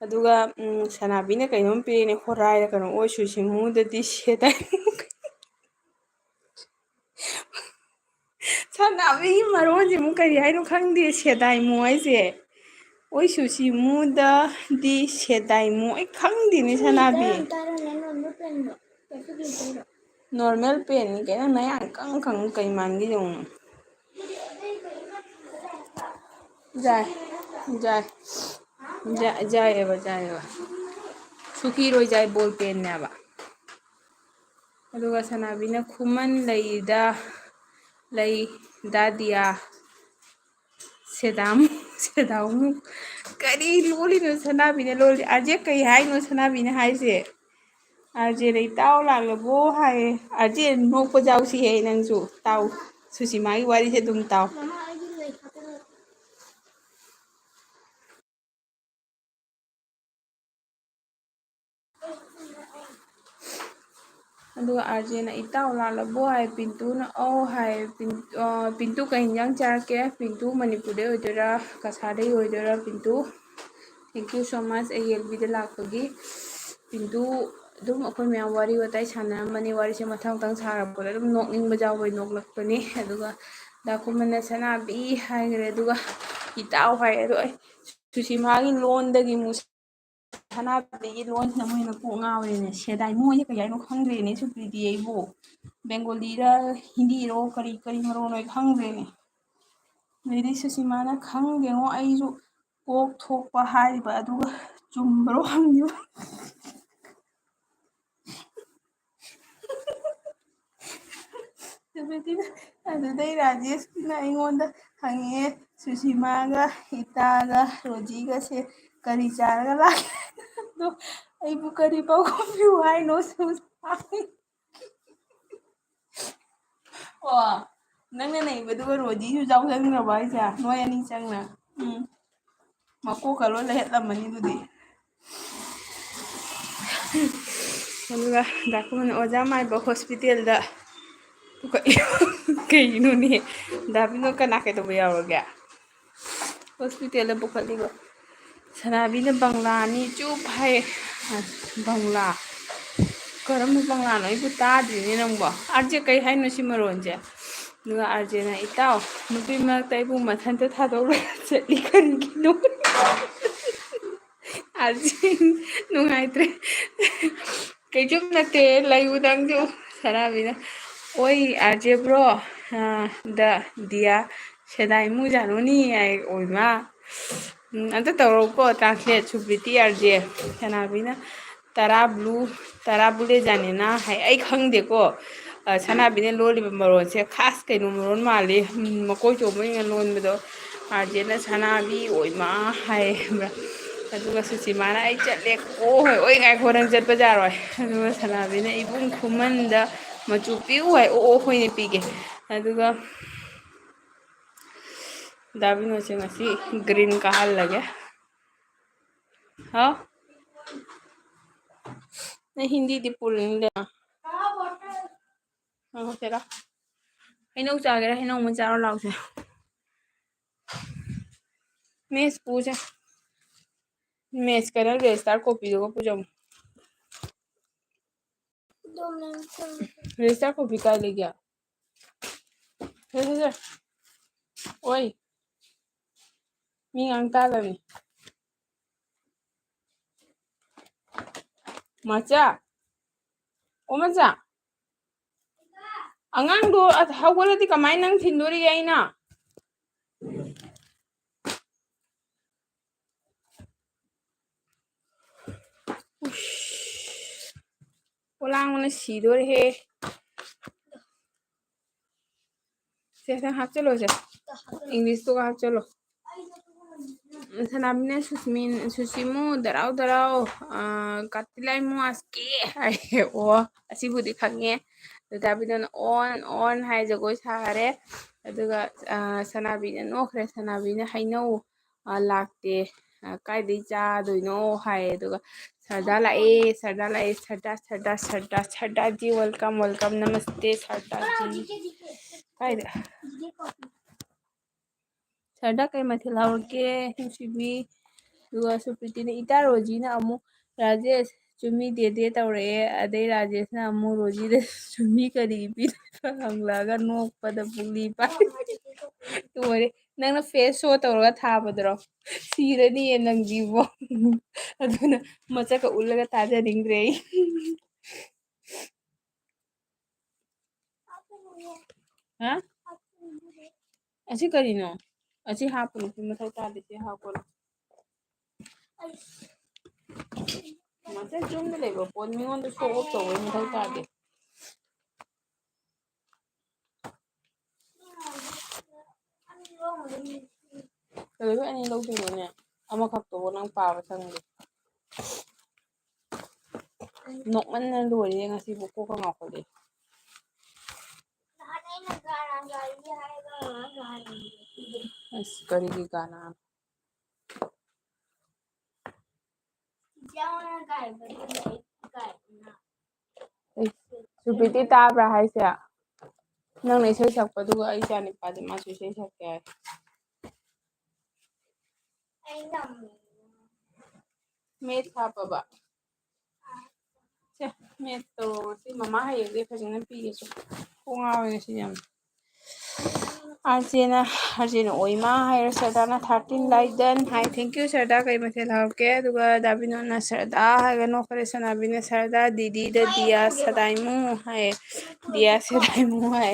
ꯑꯗꯨꯒ, ꯎꯝ, ꯁꯅꯥꯕꯤꯅ ꯀꯩꯅꯣꯝ ꯄꯤꯔꯛꯑꯦꯅꯦ, ꯍꯣꯔꯥꯏꯔ ꯀꯩꯅꯣ, ꯑꯣꯏ ꯁꯨꯁꯤꯃꯨꯗꯗꯤ ꯁꯦꯗꯥꯏ꯫ ꯁꯅꯥꯕꯤꯒꯤ ꯃꯔꯣꯟꯁꯤꯃꯨꯛ ꯀꯔꯤ ꯍꯥꯏꯅꯣ ꯈꯪꯗꯦ, ꯁꯦꯗꯥꯏꯃꯨ ꯍꯥꯏꯁꯦ꯫ ꯑꯣꯏ ꯁꯨꯁꯤꯃꯨꯗꯗꯤ ꯁꯦꯗꯥꯏꯃꯨ꯫ ꯑꯩ ꯈꯪꯗꯦꯅꯦ, ꯁꯅꯥꯕꯤ꯫ Normal pen ꯅꯤ ꯀꯩꯅꯣ, ꯅꯌꯥ ꯏꯀꯪ ꯀꯪ ꯀꯩ ꯃꯥꯟꯒꯦ ꯌꯦꯡꯉꯨ꯫ ꯖꯥꯏ, ꯖꯥꯏ, ꯖꯥꯏ, ꯖꯥꯏꯑꯦꯕ, ꯖꯥꯏꯑꯦꯕ꯫ ꯁꯨꯀꯤꯔꯣꯏ ꯖꯥꯏ ball pen ꯅꯦꯕ꯫ ꯑꯗꯨꯒ ꯁꯅꯥꯕꯤꯅ ꯈꯨꯃꯟ ꯂꯩꯗ, ꯂꯩ, ꯗꯥꯗꯤꯌꯥ꯫ ꯁꯦꯗꯥꯃꯨ, ꯁꯦꯗꯥꯃꯨ꯫ ꯀꯔꯤ ꯂꯣꯜꯂꯤꯅꯣ ꯁꯅꯥꯕꯤꯅ ꯂꯣꯜꯂꯤ? ꯑꯥꯔꯖꯦ ꯀꯩ ꯍꯥꯏꯅꯣ ꯁꯅꯥꯕꯤꯅ ꯍꯥꯏꯁꯦ? ꯑꯥꯔꯖꯦꯅ "ꯏꯇꯥꯎ ꯂꯥꯛꯂꯕꯣ?" ꯍꯥꯏꯌꯦ꯫ ꯑꯥꯔꯖꯦ ꯅꯣꯛꯄ ꯌꯥꯎꯁꯤꯍꯦ ꯅꯪꯁꯨ꯫ ꯇꯥꯎ꯫ ꯁꯨꯁꯤꯃꯥꯒꯤ ꯋꯥꯔꯤꯁꯦ ꯑꯗꯨꯝ ꯇꯥꯎ꯫ ꯑꯗꯨꯒ ꯑꯥꯔꯖꯦꯅ "ꯏꯇꯥꯎ ꯂꯥꯛꯂꯕꯣ?" ꯍꯥꯏ, ꯄꯤꯟꯇꯨꯅ "ꯑꯧ" ꯍꯥꯏ꯫ ꯄꯤꯟ-, ꯑ, ꯄꯤꯟꯇꯨ ꯀꯩ ꯍꯤꯟꯖꯥꯡ ꯆꯥꯔꯛꯀꯦ? ꯄꯤꯟꯇꯨ ꯃꯅꯤꯄꯨꯔꯗꯩ ꯑꯣꯏꯗꯣꯏꯔꯥ, ꯀꯁꯥꯔꯗꯩ ꯑꯣꯏꯗꯣꯏꯔꯥ? Pintu, thank you so much ꯑꯩ ꯑꯦꯜ ꯕꯤꯗ ꯂꯥꯛꯄꯒꯤ꯫ ꯄꯤꯟꯇꯨ ꯑꯗꯨꯝ ꯑꯩꯈꯣꯏ ꯃꯌꯥꯝ ꯋꯥꯔꯤ ꯋꯥꯇꯥꯏ ꯁꯥꯟꯅꯔꯝꯕꯅꯤ꯫ ꯋꯥꯔꯤꯁꯦ ꯃꯊꯪ ꯃꯊꯪ ꯁꯥꯔꯛꯄꯗ ꯑꯗꯨꯝ ꯅꯣꯛꯅꯤꯡꯕ ꯌꯥꯎꯕꯩ ꯅꯣꯛꯂꯛꯄꯅꯤ꯫ ꯑꯗꯨꯒ ꯗꯥꯀꯨꯃꯟꯅ ꯁꯅꯥꯕꯤ ꯍꯥꯏꯈ꯭ꯔꯦ, ꯑꯗꯨꯒ ꯏꯇꯥꯎ ꯍꯥꯏ꯫ ꯑꯗꯣ ꯑꯩ ꯁꯨꯁꯤꯃꯥꯒꯤ ꯂꯣꯟꯗꯒꯤ ꯑꯃꯨꯛ ꯁꯅꯥꯕꯤꯒꯤ ꯂꯣꯟꯁꯤꯅ ꯃꯣꯏꯅ ꯀꯣꯛ ꯉꯥꯎꯔꯦꯅꯦ꯫ ꯁꯦꯗꯥꯏ ꯃꯣꯏꯁꯦ ꯀꯩ ꯍꯥꯏꯅꯣ ꯈꯪꯗ꯭ꯔꯦꯅꯦ, ꯁꯨꯄ꯭ꯔꯤꯇꯤ ꯑꯩꯕꯨ꯫ ꯕꯦꯡꯒꯣꯂꯤꯔ ꯍꯤꯟꯗꯤꯔꯣ ꯀꯔꯤ ꯀꯔꯤ ꯃꯔꯣꯟꯅꯣ ꯑꯩ ꯈꯪꯗ꯭ꯔꯦꯅꯦ꯫ ꯑꯗꯩꯗꯤ ꯁꯨꯁꯤꯃꯥꯅ ꯈꯪꯗꯦꯉꯣ, ꯑꯩꯁꯨ ꯀꯣꯛ ꯊꯣꯛꯄ ꯍꯥꯏꯔꯤꯕ ꯑꯗꯨꯒ ꯆꯨꯝꯕ꯭ꯔꯣ ꯍꯪꯉꯤꯕ꯫ ꯑꯗꯨꯗꯩꯗꯤ, ꯑꯗꯨꯗꯩ ꯔꯥꯖꯦꯁꯀꯤꯅ ꯑꯩꯉꯣꯟꯗ ꯍꯪꯉꯛꯑꯦ, "ꯁꯨꯁꯤꯃꯥꯒ ꯏꯇꯥꯒ ꯔꯣꯖꯤꯒꯁꯦ ꯀꯔꯤ ꯆꯥꯔꯒ ꯂꯥꯛꯀꯦ?" ꯑꯗꯣ ꯑꯩꯕꯨ ꯀꯔꯤ ꯄꯥꯎꯈꯨꯝ ꯄꯤꯌꯨ ꯍꯥꯏꯅꯣ? ꯁꯨꯁꯤꯃꯥ꯫ ꯑꯣ, ꯅꯪꯅ ꯅꯩꯕꯗꯨꯒ ꯔꯣꯖꯤꯁꯨ ꯌꯥꯎꯁꯟꯈ꯭ꯔꯕ ꯍꯥꯏꯁꯦ? ꯅꯣꯏ ꯑꯅꯤ ꯆꯪꯅ? ꯎꯝ꯫ ꯃꯀꯣꯛꯀ ꯂꯣꯏ ꯂꯩꯍꯠꯂꯝꯃꯅꯤ ꯑꯗꯨꯗꯤ꯫ ꯑꯗꯨꯒ ꯗꯥꯀꯨꯃꯟ ꯑꯣꯖꯥ ꯃꯥꯏꯕ ꯍꯣꯁꯄꯤꯇꯥꯜꯗ ꯄꯨꯈꯠꯂꯤ꯫ ꯀꯩꯅꯣꯅꯦ? ꯗꯥꯕꯤꯅꯣ ꯀꯅꯥ ꯀꯩꯗꯧꯕ ꯌꯥꯎꯔꯒꯦ? ꯍꯣꯁꯄꯤꯇꯥꯜꯗ ꯄꯨꯈꯠꯂꯤꯕ꯫ ꯁꯅꯥꯕꯤꯅ ꯕꯪꯂꯥ ꯑꯅꯤ ꯆꯨꯞ ꯍꯥꯏꯌꯦ꯫ ꯕꯪꯂꯥ? ꯀꯔꯝꯕ ꯕꯪꯂꯥꯅꯣ? ꯑꯩꯕꯨ ꯇꯥꯗ꯭ꯔꯤꯅꯦ ꯅꯪꯕꯣ꯫ ꯑꯥꯔ ꯖꯦ, ꯀꯩ ꯍꯥꯏꯅꯣ ꯁꯤ ꯃꯔꯣꯟꯁꯦ? ꯑꯗꯨꯒ ꯑꯥꯔ ꯖꯦꯅ, "ꯏꯇꯥꯎ, ꯅꯨꯄꯤ ꯃꯔꯛꯇ ꯑꯩꯕꯨ ꯃꯊꯟꯇ ꯊꯥꯗꯣꯛꯂꯒ ꯆꯠꯂꯤ ꯀꯔꯤꯒꯤꯅꯣ?" ꯑꯥꯔ ꯖꯦ ꯅꯨꯡꯉꯥꯏꯇ꯭ꯔꯦ꯫ "ꯀꯩꯁꯨꯝ ꯅꯠꯇꯦ, ꯂꯩꯌꯨ ꯅꯪꯁꯨ"꯫ ꯁꯅꯥꯕꯤꯅ, "ꯑꯣꯏ ꯑꯥꯔ ꯖꯦ ꯕ꯭ꯔꯣ, ꯑ, ꯗ, ꯗꯤꯌꯥ, ꯁꯦꯗꯥꯏ ꯃꯨ ꯖꯥꯅꯨꯅꯤ" ꯍꯥꯏ꯫ ꯑꯣꯏꯃꯥ꯫ ꯎꯝ, ꯑꯝꯇ ꯇꯧꯔꯛꯎꯀꯣ translate, ꯁꯨꯄ꯭ꯔꯤꯇꯤ ꯑꯥꯔ ꯖꯦ꯫ ꯁꯅꯥꯕꯤꯅ, "ꯇꯔꯥ ꯕ꯭ꯂꯨ, ꯇꯔꯥ ꯕꯨꯂꯦ ꯖꯥꯅꯦꯅꯥ" ꯍꯥꯏ꯫ ꯑꯩ ꯈꯪꯗꯦꯀꯣ, ꯑ, ꯁꯅꯥꯕꯤꯅ ꯂꯣꯜꯂꯤꯕ ꯃꯔꯣꯟꯁꯦ ꯈꯥꯁ ꯀꯩꯅꯣ ꯃꯔꯣꯟ ꯃꯥꯜꯂꯤ꯫ ꯎꯝ, ꯃꯀꯣꯏ ꯆꯣꯝꯕ ꯑꯣꯏꯅ ꯂꯣꯟꯕꯗꯣ꯫ ꯑꯥꯔ ꯖꯦꯅ "ꯁꯅꯥꯕꯤ ꯑꯣꯏꯃꯥ" ꯍꯥꯏ, ꯈꯪꯕ꯭ꯔꯥ? ꯑꯗꯨꯒ ꯁꯨꯁꯤꯃꯥꯅ, "ꯑꯩ ꯆꯠꯂꯦꯀꯣ" ꯍꯥꯏ꯫ "ꯑꯣꯏ, ꯉꯥꯏꯈꯣ, ꯅꯪ ꯆꯠꯄ ꯌꯥꯔꯣꯏ"꯫ ꯑꯗꯨꯒ ꯁꯅꯥꯕꯤꯅ, "ꯏꯕꯨꯡ ꯈꯨꯃꯟꯗ ꯃꯆꯨ ꯄꯤꯌꯨ" ꯍꯥꯏ꯫ "ꯑꯣ, ꯑꯣ, ꯍꯣꯏꯅꯦ, ꯄꯤꯒꯦ"꯫ ꯑꯗꯨꯒ ꯗꯥꯕꯤꯅꯣꯁꯦ ꯉꯁꯤ green ꯀꯥꯍꯜꯂꯒꯦ꯫ ꯍꯥꯎ? ꯅꯪ ꯍꯤꯟꯗꯤꯗꯤ ꯄꯨꯔꯅꯤꯗꯅ꯫ ꯉꯥꯏꯈꯣ ꯁꯤꯗ꯫ ꯍꯩꯅꯧ ꯆꯥꯒꯦꯔꯥ? ꯍꯩꯅꯧ ꯑꯃ ꯆꯥꯔꯣ ꯂꯥꯎꯁꯦ꯫ ꯃꯦꯁ ꯄꯨꯁꯦ꯫ ꯃꯦꯁꯀ ꯅꯪ register copyꯗꯨꯒ ꯄꯨꯖꯧ꯫ Register copy ꯀꯥꯏ ꯂꯩꯒꯦ? ꯁꯦ, ꯁꯦ, ꯁꯦ꯫ ꯑꯣꯏ꯫ ꯃꯤ ꯉꯥꯡ ꯇꯥꯗꯕꯅꯤ꯫ ꯃꯆꯥ꯫ ꯑꯣ, ꯃꯆꯥ꯫ ꯑꯉꯥꯡꯗꯣ ꯑ-, ꯍꯧꯒꯠꯂꯗꯤ ꯀꯃꯥꯏꯅ ꯅꯪ ꯊꯤꯟꯗꯣꯔꯤꯒꯦ ꯑꯩꯅ? ꯎꯁ꯫ ꯄꯣꯂꯥꯡꯕꯅ ꯁꯤꯗꯣꯔꯦꯍꯦ꯫ ꯁꯦ, ꯁꯦ, ꯍꯥꯞꯆꯤꯜꯂꯣ, ꯁꯦ꯫ ꯏꯪꯂꯤꯁꯇꯨꯒ ꯍꯥꯞꯆꯤꯜꯂꯣ꯫ ꯁꯅꯥꯕꯤꯅ ꯁꯨꯁꯃꯤꯟ-, ꯁꯨꯁꯤꯃꯨ, ꯗꯔꯥꯎ, ꯗꯔꯥꯎ, ꯑ, ꯀꯥꯇꯤꯂꯥꯏ ꯃꯨ ꯑꯁꯀꯦ ꯍꯥꯏ꯫ ꯑꯣ, ꯑꯁꯤꯕꯨꯗꯤ ꯈꯪꯉꯦ꯫ ꯗꯥꯗꯥꯕꯤꯗꯨꯅ ꯑꯣꯟ, ꯑꯣꯟ ꯍꯥꯏ ꯖꯒꯣꯏ ꯁꯥꯔꯦ꯫ ꯑꯗꯨꯒ, ꯑ, ꯁꯅꯥꯕꯤꯅ ꯅꯣꯛꯈ꯭ꯔꯦ꯫ ꯁꯅꯥꯕꯤꯅ ꯍꯩꯅꯧ ꯑ, ꯂꯥꯛꯇꯦ꯫ ꯑ, "ꯀꯥꯏꯗꯩ ꯆꯥꯗꯣꯏꯅꯣ?" ꯍꯥꯏꯌꯦ꯫ ꯑꯗꯨꯒ, "ꯁꯔꯗꯥ ꯂꯥꯛꯑꯦ, ꯁꯔꯗꯥ ꯂꯥꯛꯑꯦ, ꯁꯔꯗꯥ, ꯁꯔꯗꯥ, ꯁꯔꯗꯥ, ꯁꯔꯗꯥꯖꯤ, welcome, welcome, ꯅꯃꯁꯇꯦ, ꯁꯔꯗꯥꯖꯤ꯫" ꯀꯥꯏꯗ? ꯁꯔꯗꯥ, ꯀꯩ ꯃꯊꯦꯜ ꯍꯧꯔꯒꯦ, ꯅꯨꯡꯁꯤꯕꯤ? ꯑꯗꯨꯒ ꯁꯨꯄ꯭ꯔꯤꯇꯤꯅ, "ꯏꯇꯥ ꯔꯣꯖꯤꯅ ꯑꯃꯨꯛ ꯔꯥꯖꯦꯁ, ꯆꯨꯝꯃꯤ ꯗꯦꯗꯦ ꯇꯧꯔꯛꯑꯦ꯫" ꯑꯗꯩ ꯔꯥꯖꯦꯁꯅ ꯑꯃꯨꯛ ꯔꯣꯖꯤꯗ, "ꯆꯨꯝꯃꯤ ꯀꯔꯤ ꯄꯤꯗꯣꯏꯅꯣ?" ꯍꯪꯂꯛꯑꯒ ꯅꯣꯛꯄꯗ ꯄꯨꯛꯂꯤ ꯄꯥꯏ꯫ ꯂꯣꯏꯔꯦ꯫ ꯅꯪꯅ face show ꯇꯧꯔꯒ ꯊꯥꯕꯗꯨꯔꯣ? ꯁꯤꯔꯅꯤꯌꯦ ꯅꯪꯗꯤꯕꯣ꯫ ꯑꯗꯨꯅ ꯃꯁꯛꯀ ꯎꯠꯂꯒ ꯊꯥꯖꯅꯤꯡꯗ꯭ꯔꯦ ꯑꯩ꯫ ꯍꯥ? ꯑꯁꯤ ꯀꯔꯤꯅꯣ? ꯑꯁꯤ ꯍꯥꯞꯄꯅꯨ, ꯁꯤ ꯃꯊꯧ ꯇꯥꯗꯦ, ꯁꯤ ꯍꯥꯞꯄꯅꯨ꯫ ꯃꯁꯤ ꯌꯨꯝꯗ ꯂꯩꯕ ꯄꯣꯠ ꯃꯤꯉꯣꯟꯗ show off ꯇꯧꯕꯩ ꯃꯊꯧ ꯇꯥꯗꯦ꯫ ꯀꯩꯗꯧꯕꯩ ꯑꯅꯤ ꯂꯧꯗꯣꯏꯅꯣꯅꯦ? ꯑꯃꯈꯛꯇꯨꯕꯨ ꯅꯪ ꯄꯥꯕ ꯁꯪꯗꯦ꯫ ꯅꯣꯛꯃꯟꯅ ꯂꯣꯏꯔꯦ ꯉꯁꯤꯕꯨ, ꯀꯣꯛꯀ ꯉꯥꯎꯈꯠꯂꯦ꯫ ꯑꯁ, ꯀꯔꯤꯒꯤ ꯒꯥꯅꯥ? ꯑꯦ, ꯁꯨꯄ꯭ꯔꯤꯇꯤ ꯇꯥꯕ꯭ꯔꯥ ꯍꯥꯏꯁꯦ? ꯅꯪꯅ ꯏꯁꯩ ꯁꯛꯄꯗꯨꯒ ꯑꯩ ꯏꯆꯥ ꯅꯨꯄꯥꯁꯦ ꯃꯥꯁꯨ ꯏꯁꯩ ꯁꯛꯀꯦ ꯍꯥꯏ꯫ ꯃꯦꯠ ꯍꯥꯞꯄꯕ? ꯁꯦ, ꯃꯦꯠ ꯇꯧꯔꯣ ꯉꯁꯤ꯫ ꯃꯃꯥ ꯍꯌꯦꯡꯗꯤ ꯐꯖꯅ ꯄꯤꯒꯦꯁꯦ꯫ ꯀꯣꯛ ꯉꯥꯎꯋꯦ ꯉꯁꯤ ꯌꯥꯝ꯫ ꯑꯥꯔꯖꯦꯅ, ꯑꯥꯔꯖꯦꯅ ꯑꯣꯏꯃꯥ ꯍꯥꯏꯔꯦ, ꯁꯔꯗꯥꯅ thirteen like done high. Thank you ꯁꯔꯗꯥ꯫ ꯀꯩ ꯃꯊꯦꯜ ꯍꯥꯎꯔꯛꯀꯦ? ꯑꯗꯨꯒ ꯗꯥꯕꯤꯅꯣꯅ ꯁꯔꯗꯥ ꯍꯥꯏꯔꯒ ꯅꯣꯛꯈ꯭ꯔꯦ, ꯁꯅꯥꯕꯤꯅ ꯁꯔꯗꯥ, ꯗꯤꯗꯤꯗ ꯗꯤꯌꯥ ꯁꯗꯥꯏꯃꯨ ꯍꯥꯏ, ꯗꯤꯌꯥ ꯁꯗꯥꯏꯃꯨ ꯍꯥꯏ꯫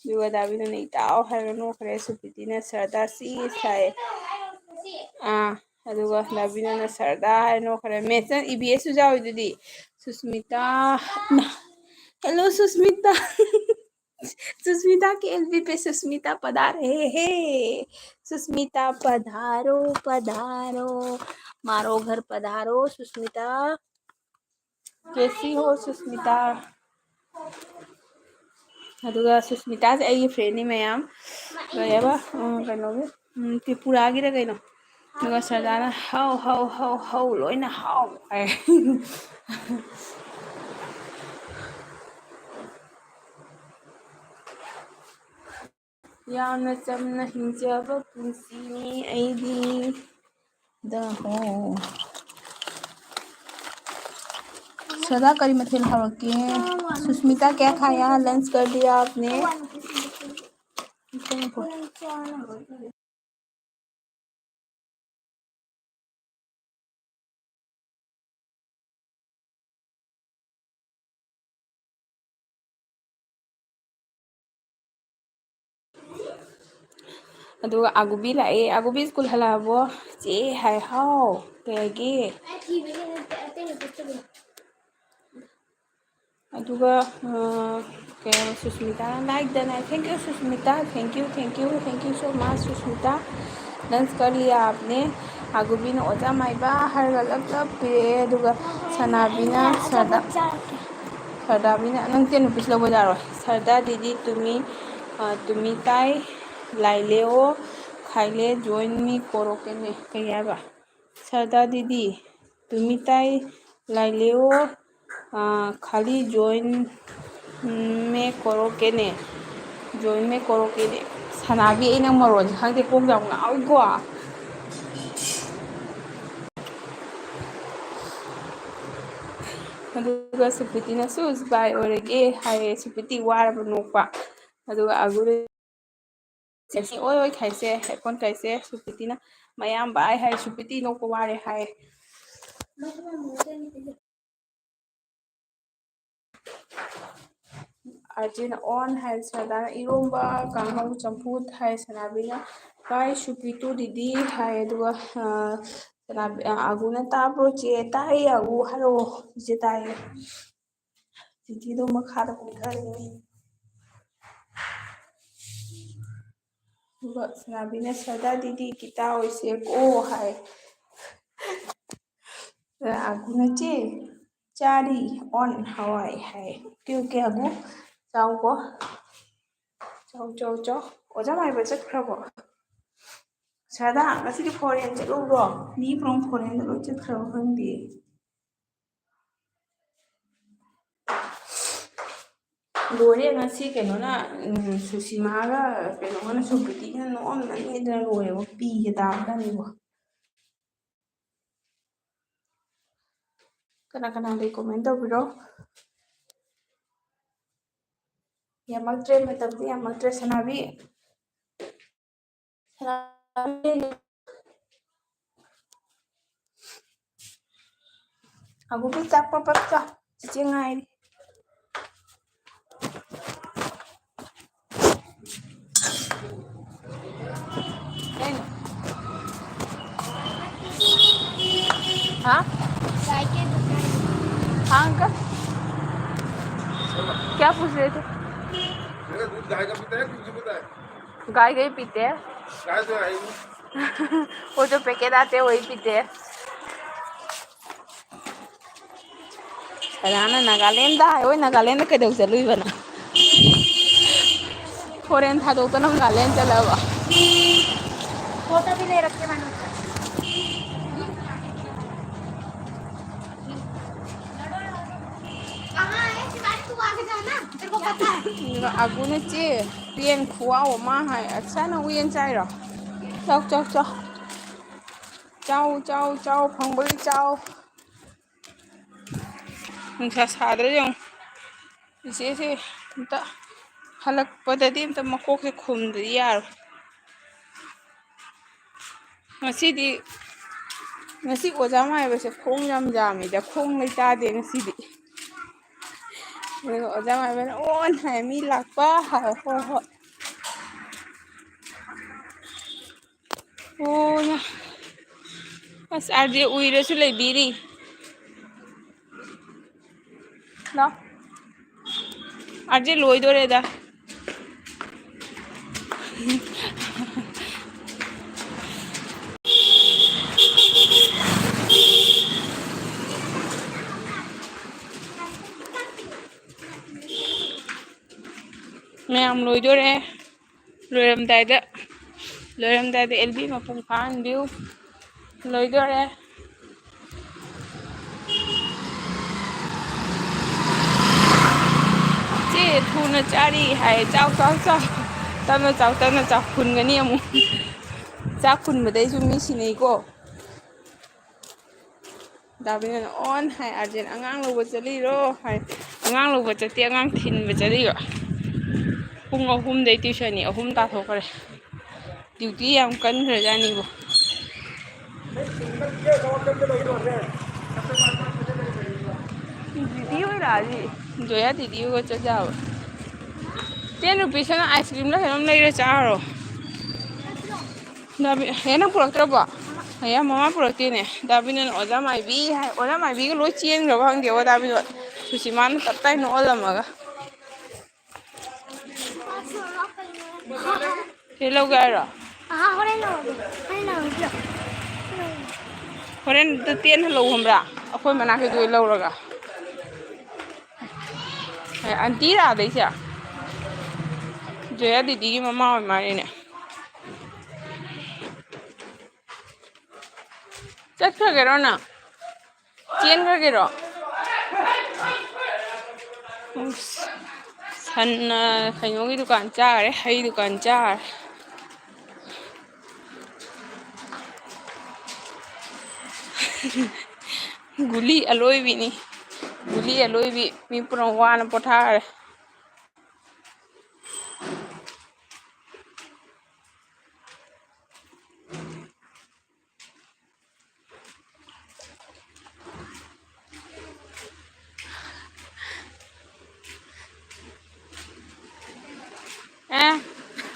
ꯑꯗꯨꯒ ꯗꯥꯕꯤꯅꯣꯅ ꯏꯇꯥꯎ ꯍꯥꯏꯔꯒ ꯅꯣꯛꯈ꯭ꯔꯦ, ꯁꯨꯄ꯭ꯔꯤꯇꯤꯅ ꯁꯔꯗꯥ ꯁꯤ ꯍꯥꯏ꯫ ꯑꯥ, ꯑꯗꯨꯒ ꯗꯥꯕꯤꯅꯣꯅ ꯁꯔꯗꯥ ꯍꯥꯏꯔ ꯅꯣꯛꯈ꯭ꯔꯦ꯫ ꯃꯦꯠꯁꯇ ꯏ ꯕꯤ ꯑꯦꯁꯁꯨ ꯌꯥꯎꯔꯤꯗꯨꯗꯤ꯫ ꯁꯨꯁꯃꯤꯇꯥ, hello ꯁꯨꯁꯃꯤꯇꯥ꯫ ꯁꯨꯁꯃꯤꯇꯥ ꯀꯦ ꯑꯦꯜ ꯕꯤ ꯄꯦ, ꯁꯨꯁꯃꯤꯇꯥ ꯄꯙꯥꯔꯦ ꯍꯦ꯫ ꯁꯨꯁꯃꯤꯇꯥ ꯄꯙꯥꯔꯣ, ꯄꯙꯥꯔꯣ, ꯃꯥꯔꯣ ꯘꯔ ꯄꯙꯥꯔꯣ, ꯁꯨꯁꯃꯤꯇꯥ꯫ ꯀꯦꯁꯤ ꯍꯣ ꯁꯨꯁꯃꯤꯇꯥ? ꯑꯗꯨꯒ ꯁꯨꯁꯃꯤꯇꯥꯁꯦ ꯑꯩꯒꯤ friendꯅꯤ ꯃꯌꯥꯝ꯫ ꯀꯩ ꯍꯥꯏꯕ? ꯎꯝ, ꯀꯩꯅꯣꯒꯤ, ꯎꯝ, ꯇ꯭ꯔꯤꯄꯨꯔꯥꯒꯤꯔ ꯀꯩꯅꯣ? ꯑꯗꯨꯒ ꯁꯔꯗꯥꯅ "ꯍꯥꯎ, ꯍꯥꯎ, ꯍꯥꯎ, ꯍꯥꯎ, ꯂꯣꯏꯅ ꯍꯥꯎ" ꯍꯥꯏ꯫ ꯌꯥꯝꯅ ꯆꯝꯅ ꯍꯤꯡꯖꯕ ꯄꯨꯟꯁꯤꯅꯤ ꯑꯩꯗꯤ꯫ ꯗ ꯍꯣ꯫ ꯁꯔꯗꯥ, ꯀꯔꯤ ꯃꯊꯦꯜ ꯍꯧꯔꯛꯀꯦ? सुष्मिता क्या खाया? लंच कर लिया आपने? ꯑꯗꯨꯒ ꯑꯥꯒꯨꯕꯤ ꯂꯥꯛꯑꯦ꯫ "ꯑꯥꯒꯨꯕꯤ ꯁ꯭ꯀꯨꯜ ꯍꯜꯂꯛꯑꯕꯣ?" "ꯆꯦ" ꯍꯥꯏ꯫ "ꯍꯥꯎ, ꯀꯩ ꯍꯥꯏꯒꯦ?" ꯑꯗꯨꯒ, ꯑ, ꯀꯩꯅꯣ, ꯁꯨꯁꯃꯤꯇꯥꯅ like done high. Thank you Susmita, thank you, thank you, thank you so much Susmita. Lunch कर लिया आपने? ꯑꯥꯒꯨꯕꯤꯅ ꯑꯣꯖꯥ ꯃꯥꯏꯕ ꯍꯥꯏꯔꯒ ꯂꯞ ꯂꯞ ꯄꯤꯔꯛꯑꯦ꯫ ꯑꯗꯨꯒ ꯁꯅꯥꯕꯤꯅ ꯑꯩꯅ ꯁꯔꯗꯥ-, ꯑꯆꯥꯄꯣꯠ ꯆꯥꯔꯛꯀꯦ꯫ ꯁꯔꯗꯥꯕꯤꯅ, "ꯅꯪ ꯇꯦꯟ ꯔꯨꯄꯤꯁ ꯂꯧꯕ ꯌꯥꯔꯣꯏ꯫" ꯁꯔꯗꯥ ꯗꯤꯗꯤ ꯇꯨꯃꯤ, ꯑ, ꯇꯨꯃꯤ ꯇꯥꯏ ꯂꯥꯏꯂꯦꯑꯣ ꯈꯥꯏꯂꯦ ꯖꯣꯏꯟ ꯃꯤ ꯀꯣꯔꯣꯀꯦꯅꯦ꯫ ꯀꯩ ꯍꯥꯏꯕ? ꯁꯔꯗꯥ ꯗꯤꯗꯤ, ꯇꯨꯃꯤ ꯇꯥꯏ ꯂꯥꯏꯂꯦꯑꯣ, ꯑ, ꯈꯥꯂꯤ ꯖꯣꯏꯟ ꯃꯦ ꯀꯣꯔꯣꯀꯦꯅꯦ꯫ ꯖꯣꯏꯟ ꯃꯦ ꯀꯣꯔꯣꯀꯦꯅꯦ꯫ ꯁꯅꯥꯕꯤ, ꯑꯩ ꯅꯪ ꯃꯔꯣꯟꯁꯦ ꯈꯪꯗꯦ, ꯀꯣꯛ ꯌꯥꯝ ꯉꯥꯎꯏꯀꯣ꯫ ꯑꯗꯨꯒ ꯁꯨꯄ꯭ꯔꯤꯇꯤꯅꯁꯨ "ꯁꯨꯕꯥꯏ ꯑꯣꯏꯔꯒꯦ" ꯍꯥꯏꯔꯦ꯫ ꯁꯨꯄ꯭ꯔꯤꯇꯤ ꯋꯥꯔꯕ ꯅꯣꯛꯄ꯫ ꯑꯗꯨꯒ ꯑꯒꯨꯔꯤ ꯁꯦꯛꯁꯤ ꯑꯣꯏ ꯑꯣꯏ ꯈꯥꯏꯁꯦ, ꯍꯦꯠꯐꯣꯟ ꯈꯥꯏꯁꯦ, ꯁꯨꯄ꯭ꯔꯤꯇꯤꯅ ꯃꯌꯥꯝꯕ ꯑꯩ ꯍꯥꯏ, ꯁꯨꯄ꯭ꯔꯤꯇꯤ ꯅꯣꯛꯄ ꯋꯥꯔꯦ ꯍꯥꯏ꯫ ꯑꯥꯔꯖꯤꯅ ꯑꯣꯟ ꯍꯥꯏ, ꯁꯗꯥꯅ ꯏꯔꯣꯝꯕ, ꯀꯥꯡꯍꯧ, ꯆꯝꯐꯨꯠ ꯍꯥꯏ, ꯁꯅꯥꯕꯤꯅ ꯀꯥꯏ ꯁꯨꯄ꯭ꯔꯤꯇꯨ ꯗꯤꯗꯤ ꯍꯥꯏ, ꯑꯗꯨꯒ, ꯑ, ꯁꯅꯥꯕꯤ-, ꯑ, ꯑꯒꯨꯅ ꯇꯥꯕ꯭ꯔꯣ ꯆꯦ? ꯇꯥꯏꯌꯦ ꯑꯒꯨ, ꯍꯥꯏꯔꯛꯑꯣ, ꯆꯦ ꯇꯥꯏꯌꯦ꯫ ꯗꯤꯗꯤꯗꯣ ꯃꯈꯥꯗ ꯀꯨꯝꯊꯔꯦ꯫ ꯑꯗꯨꯒ ꯁꯅꯥꯕꯤꯅ ꯁꯗꯥ ꯗꯤꯗꯤ ꯒꯤꯇꯥ ꯑꯣꯏꯁꯦꯀꯣ ꯍꯥꯏ꯫ ꯑꯒꯨꯅ ꯆꯦ ꯆꯥꯔꯤ ꯑꯣꯟ ꯍꯋꯥꯏ ꯍꯥꯏ꯫ Okay, okay, ꯑꯒꯨ ꯆꯥꯎꯀꯣ꯫ ꯆꯥꯎ, ꯆꯥꯎ, ꯆꯥꯎ꯫ ꯑꯣꯖꯥ ꯃꯥꯏꯕ ꯆꯠꯈ꯭ꯔꯕꯣ? ꯁꯔꯗꯥ, ꯉꯁꯤꯗꯤ ꯐꯣꯔꯦꯟ ꯆꯠꯂꯨꯕ꯭ꯔꯣ? ꯃꯤ ꯄꯨꯔꯥ ꯐꯣꯔꯦꯟꯗ ꯂꯣꯏ ꯆꯠꯈ꯭ꯔꯕ ꯈꯪꯗꯦ꯫ ꯂꯣꯏꯔꯦ ꯉꯁꯤ ꯀꯩꯅꯣꯅ, ꯎꯝ, ꯁꯨꯁꯤꯃꯥꯒ ꯀꯩꯅꯣꯒꯅ ꯁꯨꯄ꯭ꯔꯤꯇꯤꯒꯅ ꯅꯣꯛꯑꯝꯃꯅꯤꯗꯅ ꯂꯣꯏꯔꯦꯕ꯫ ꯄꯤꯒꯦ ꯇꯥꯕꯗꯅꯦꯕꯣ꯫ ꯀꯅꯥ ꯀꯅꯥ ꯂꯩ comment ꯇꯧꯕꯤꯔꯣ꯫ ꯌꯥꯝꯃꯛꯇ꯭ꯔꯦ, ꯃꯇꯝꯗꯤ ꯌꯥꯝꯃꯛꯇ꯭ꯔꯦ꯫ ꯁꯅꯥꯕꯤ꯫ ꯁꯅꯥꯕꯤ꯫ ꯑꯒꯨꯕꯤ ꯆꯥꯛ ꯄꯞ ꯄꯞ ꯆꯥꯎ꯫ ꯆꯤꯆꯦ ꯉꯥꯏꯔꯤ꯫ ꯀꯩꯅꯣ? हाँ? हाँ अंकल। क्या पूछ रहे थे? गाय का पीते हैं, तुझे पता है? गाय का ही पीते हैं। गाय तो है ही नहीं। वो जो पैकेट आते हैं, वही पीते हैं। ꯀꯅꯥꯅ ꯅꯥꯒꯥꯂꯦꯟꯗ ꯍꯥꯏ? ꯍꯣꯏ, ꯅꯥꯒꯥꯂꯦꯟꯗ ꯀꯩꯗꯧ ꯆꯠꯂꯨꯏꯕ ꯅꯪ? ꯐꯣꯔꯦꯟ ꯊꯥꯗꯣꯛꯇꯅ ꯅꯥꯒꯥꯂꯦꯟ ꯆꯠꯂꯕ? ꯐꯣꯇꯣ भी ले रखे मैंने। कहाँ है शिवानी? तू आगे जाना, तेरे को पता है। ꯑꯗꯨꯒ ꯑꯒꯨꯅ ꯆꯦ, ꯎꯌꯦꯟ ꯈꯨꯋꯥꯎ ꯑꯃ ꯍꯥꯏ꯫ ꯑꯁꯥ, ꯅꯪ ꯎꯌꯦꯟ ꯆꯥꯏꯔꯣ? ꯆꯥꯎ, ꯆꯥꯎ, ꯆꯥꯎ꯫ ꯆꯥꯎ, ꯆꯥꯎ, ꯆꯥꯎ, ꯐꯪꯕꯒꯤ ꯆꯥꯎ꯫ ꯅꯨꯡꯁꯥ ꯁꯥꯗ꯭ꯔꯥ ꯌꯦꯡꯉꯨ꯫ ꯏꯆꯦꯁꯦ ꯑꯝꯇ ꯍꯜꯂꯛꯄꯗꯗꯤ ꯑꯝꯇ ꯃꯀꯣꯛꯁꯦ ꯈꯨꯝꯗ꯭ꯔꯗꯤ ꯌꯥꯔꯣꯏ꯫ ꯉꯁꯤꯗꯤ, ꯉꯁꯤ ꯑꯣꯖꯥ ꯃꯥꯏꯕꯁꯦ ꯈꯣꯡ ꯌꯥꯝ ꯌꯥꯝꯃꯤꯗ, ꯈꯣꯡ ꯂꯩꯇꯥꯗꯦ ꯉꯁꯤꯗꯤ꯫ ꯑꯗꯨꯒ ꯑꯣꯖꯥ ꯃꯥꯏꯕꯅ "ꯑꯣꯟ" ꯍꯥꯏ, "ꯃꯤ ꯂꯥꯛꯄ" ꯍꯥꯏ꯫ "ꯍꯣꯏ, ꯍꯣꯏ"꯫ ꯑꯣ, ꯌꯥ꯫ ꯑꯁ, ꯑꯥꯔ ꯖꯦ ꯎꯏꯔꯁꯨ ꯂꯩꯕꯤꯔꯤ꯫ ꯂꯥꯎ꯫ ꯑꯥꯔ ꯖꯦ ꯂꯣꯏꯗꯣꯔꯦꯗ꯫ ꯃꯌꯥꯝ ꯂꯣꯏꯗꯣꯔꯦ꯫ ꯂꯣꯏꯔꯝꯗꯥꯏꯗ, ꯂꯣꯏꯔꯝꯗꯥꯏꯗ ꯑꯦꯜ ꯕꯤ ꯃꯄꯨꯡ ꯐꯥꯍꯟꯕꯤꯌꯨ꯫ ꯂꯣꯏꯗꯣꯔꯦ꯫ "ꯆꯦ, ꯊꯨꯅ ꯆꯥꯔꯤ" ꯍꯥꯏ꯫ "ꯆꯥꯎ, ꯆꯥꯎ, ꯆꯥꯎ꯫ ꯇꯞꯅ ꯆꯥꯎ, ꯇꯞꯅ ꯆꯥꯎ꯫ ꯐꯨꯟꯒꯅꯤ ꯑꯃꯨꯛ"꯫ ꯆꯥꯛ ꯐꯨꯟꯕꯗꯩꯁꯨ ꯃꯤ ꯁꯤꯟꯅꯩꯀꯣ꯫ ꯗꯥꯕꯤꯅꯅ "ꯑꯣꯟ" ꯍꯥꯏ, "ꯑꯥꯔꯖꯦꯟ ꯑꯉꯥꯡ ꯂꯧꯕ ꯆꯠꯂꯤꯔꯣ?" ꯍꯥꯏ꯫ "ꯑꯉꯥꯡ ꯂꯧꯕ ꯆꯠꯇꯦ, ꯑꯉꯥꯡ ꯊꯤꯟꯕ ꯆꯠꯂꯤꯕ"꯫ ꯄꯨꯡ ꯑꯍꯨꯝꯗꯩ ꯇ꯭ꯌꯨꯁꯟꯅꯤ, ꯑꯍꯨꯝ ꯇꯥꯊꯣꯛꯈ꯭ꯔꯦ꯫ ꯗ꯭ꯌꯨꯇꯤ ꯌꯥꯝ ꯀꯟꯈ꯭ꯔꯖꯥꯠꯅꯤꯕꯣ꯫ ꯗꯤꯗꯤ ꯍꯣꯏ ꯂꯥꯛꯑꯗꯤ, ꯖꯣꯌꯥ ꯗꯤꯗꯤ ꯍꯣꯏꯒ ꯆꯠ ꯌꯥꯕ꯫ Ten rupeesꯅ ice creamꯂ ꯀꯩꯅꯣꯝ ꯂꯩꯔ ꯆꯥꯔꯣ꯫ ꯗꯥꯕꯤ-, ꯍꯦ, ꯅꯪ ꯄꯨꯔꯛꯇ꯭ꯔꯕꯣ? ꯍꯌꯦꯡ ꯃꯃꯥ ꯄꯨꯔꯛꯇꯦꯅꯦ꯫ ꯗꯥꯕꯤꯅꯅ ꯑꯣꯖꯥ ꯃꯥꯏꯕꯤ ꯍꯥꯏ, ꯑꯣꯖꯥ ꯃꯥꯏꯕꯤꯒ ꯂꯣꯏ ꯆꯦꯟꯈ꯭ꯔꯕ ꯈꯪꯗꯦꯕ ꯗꯥꯕꯤꯗꯣ꯫ ꯁꯨꯁꯤꯃꯥꯅ ꯇꯞ ꯇꯥꯏ ꯅꯣꯛꯍꯜꯂꯝꯃꯒ꯫ ꯁꯤ ꯂꯧꯒꯦ ꯍꯥꯏꯔꯣ? ꯑꯍꯥ, ꯍꯣꯔꯦꯟ ꯂꯧꯔꯒꯦ꯫ ꯍꯣꯔꯦꯟ ꯂꯧꯔꯒꯦ꯫ ꯍꯣꯔꯦꯟ ꯑꯗꯨ ten ꯍꯜꯂꯧ ꯈꯪꯕ꯭ꯔꯥ? ꯑꯩꯈꯣꯏ ꯃꯅꯥꯛꯀꯤꯗꯨ ꯑꯣꯏ ꯂꯧꯔꯒ꯫ ꯑꯦ, ꯑꯟꯇꯤ ꯔꯥꯗꯩꯁꯦ? ꯖꯣꯌꯥ ꯗꯤꯗꯤꯒꯤ ꯃꯃꯥ ꯑꯣꯏ ꯃꯥꯜꯂꯤꯅꯦ꯫ ꯆꯠꯈ꯭ꯔꯒꯦꯔꯣ ꯅꯪ? ꯆꯦꯟꯈ꯭ꯔꯒꯦꯔꯣ? ꯎꯁ, ꯁꯟ, ꯑ, ꯀꯩꯅꯣꯒꯤ ꯗꯨꯀꯥꯟ ꯆꯥꯈꯔꯦ, ꯍꯩ ꯗꯨꯀꯥꯟ ꯆꯥꯈꯔꯦ꯫ ꯒꯨꯂꯤ ꯑꯂꯣꯏꯕꯤꯅꯤ꯫ ꯒꯨꯂꯤ ꯑꯂꯣꯏꯕꯤ꯫ ꯃꯤ ꯄꯨꯝꯅꯃꯛ ꯋꯥꯅ ꯄꯣꯊꯥꯈꯔꯦ꯫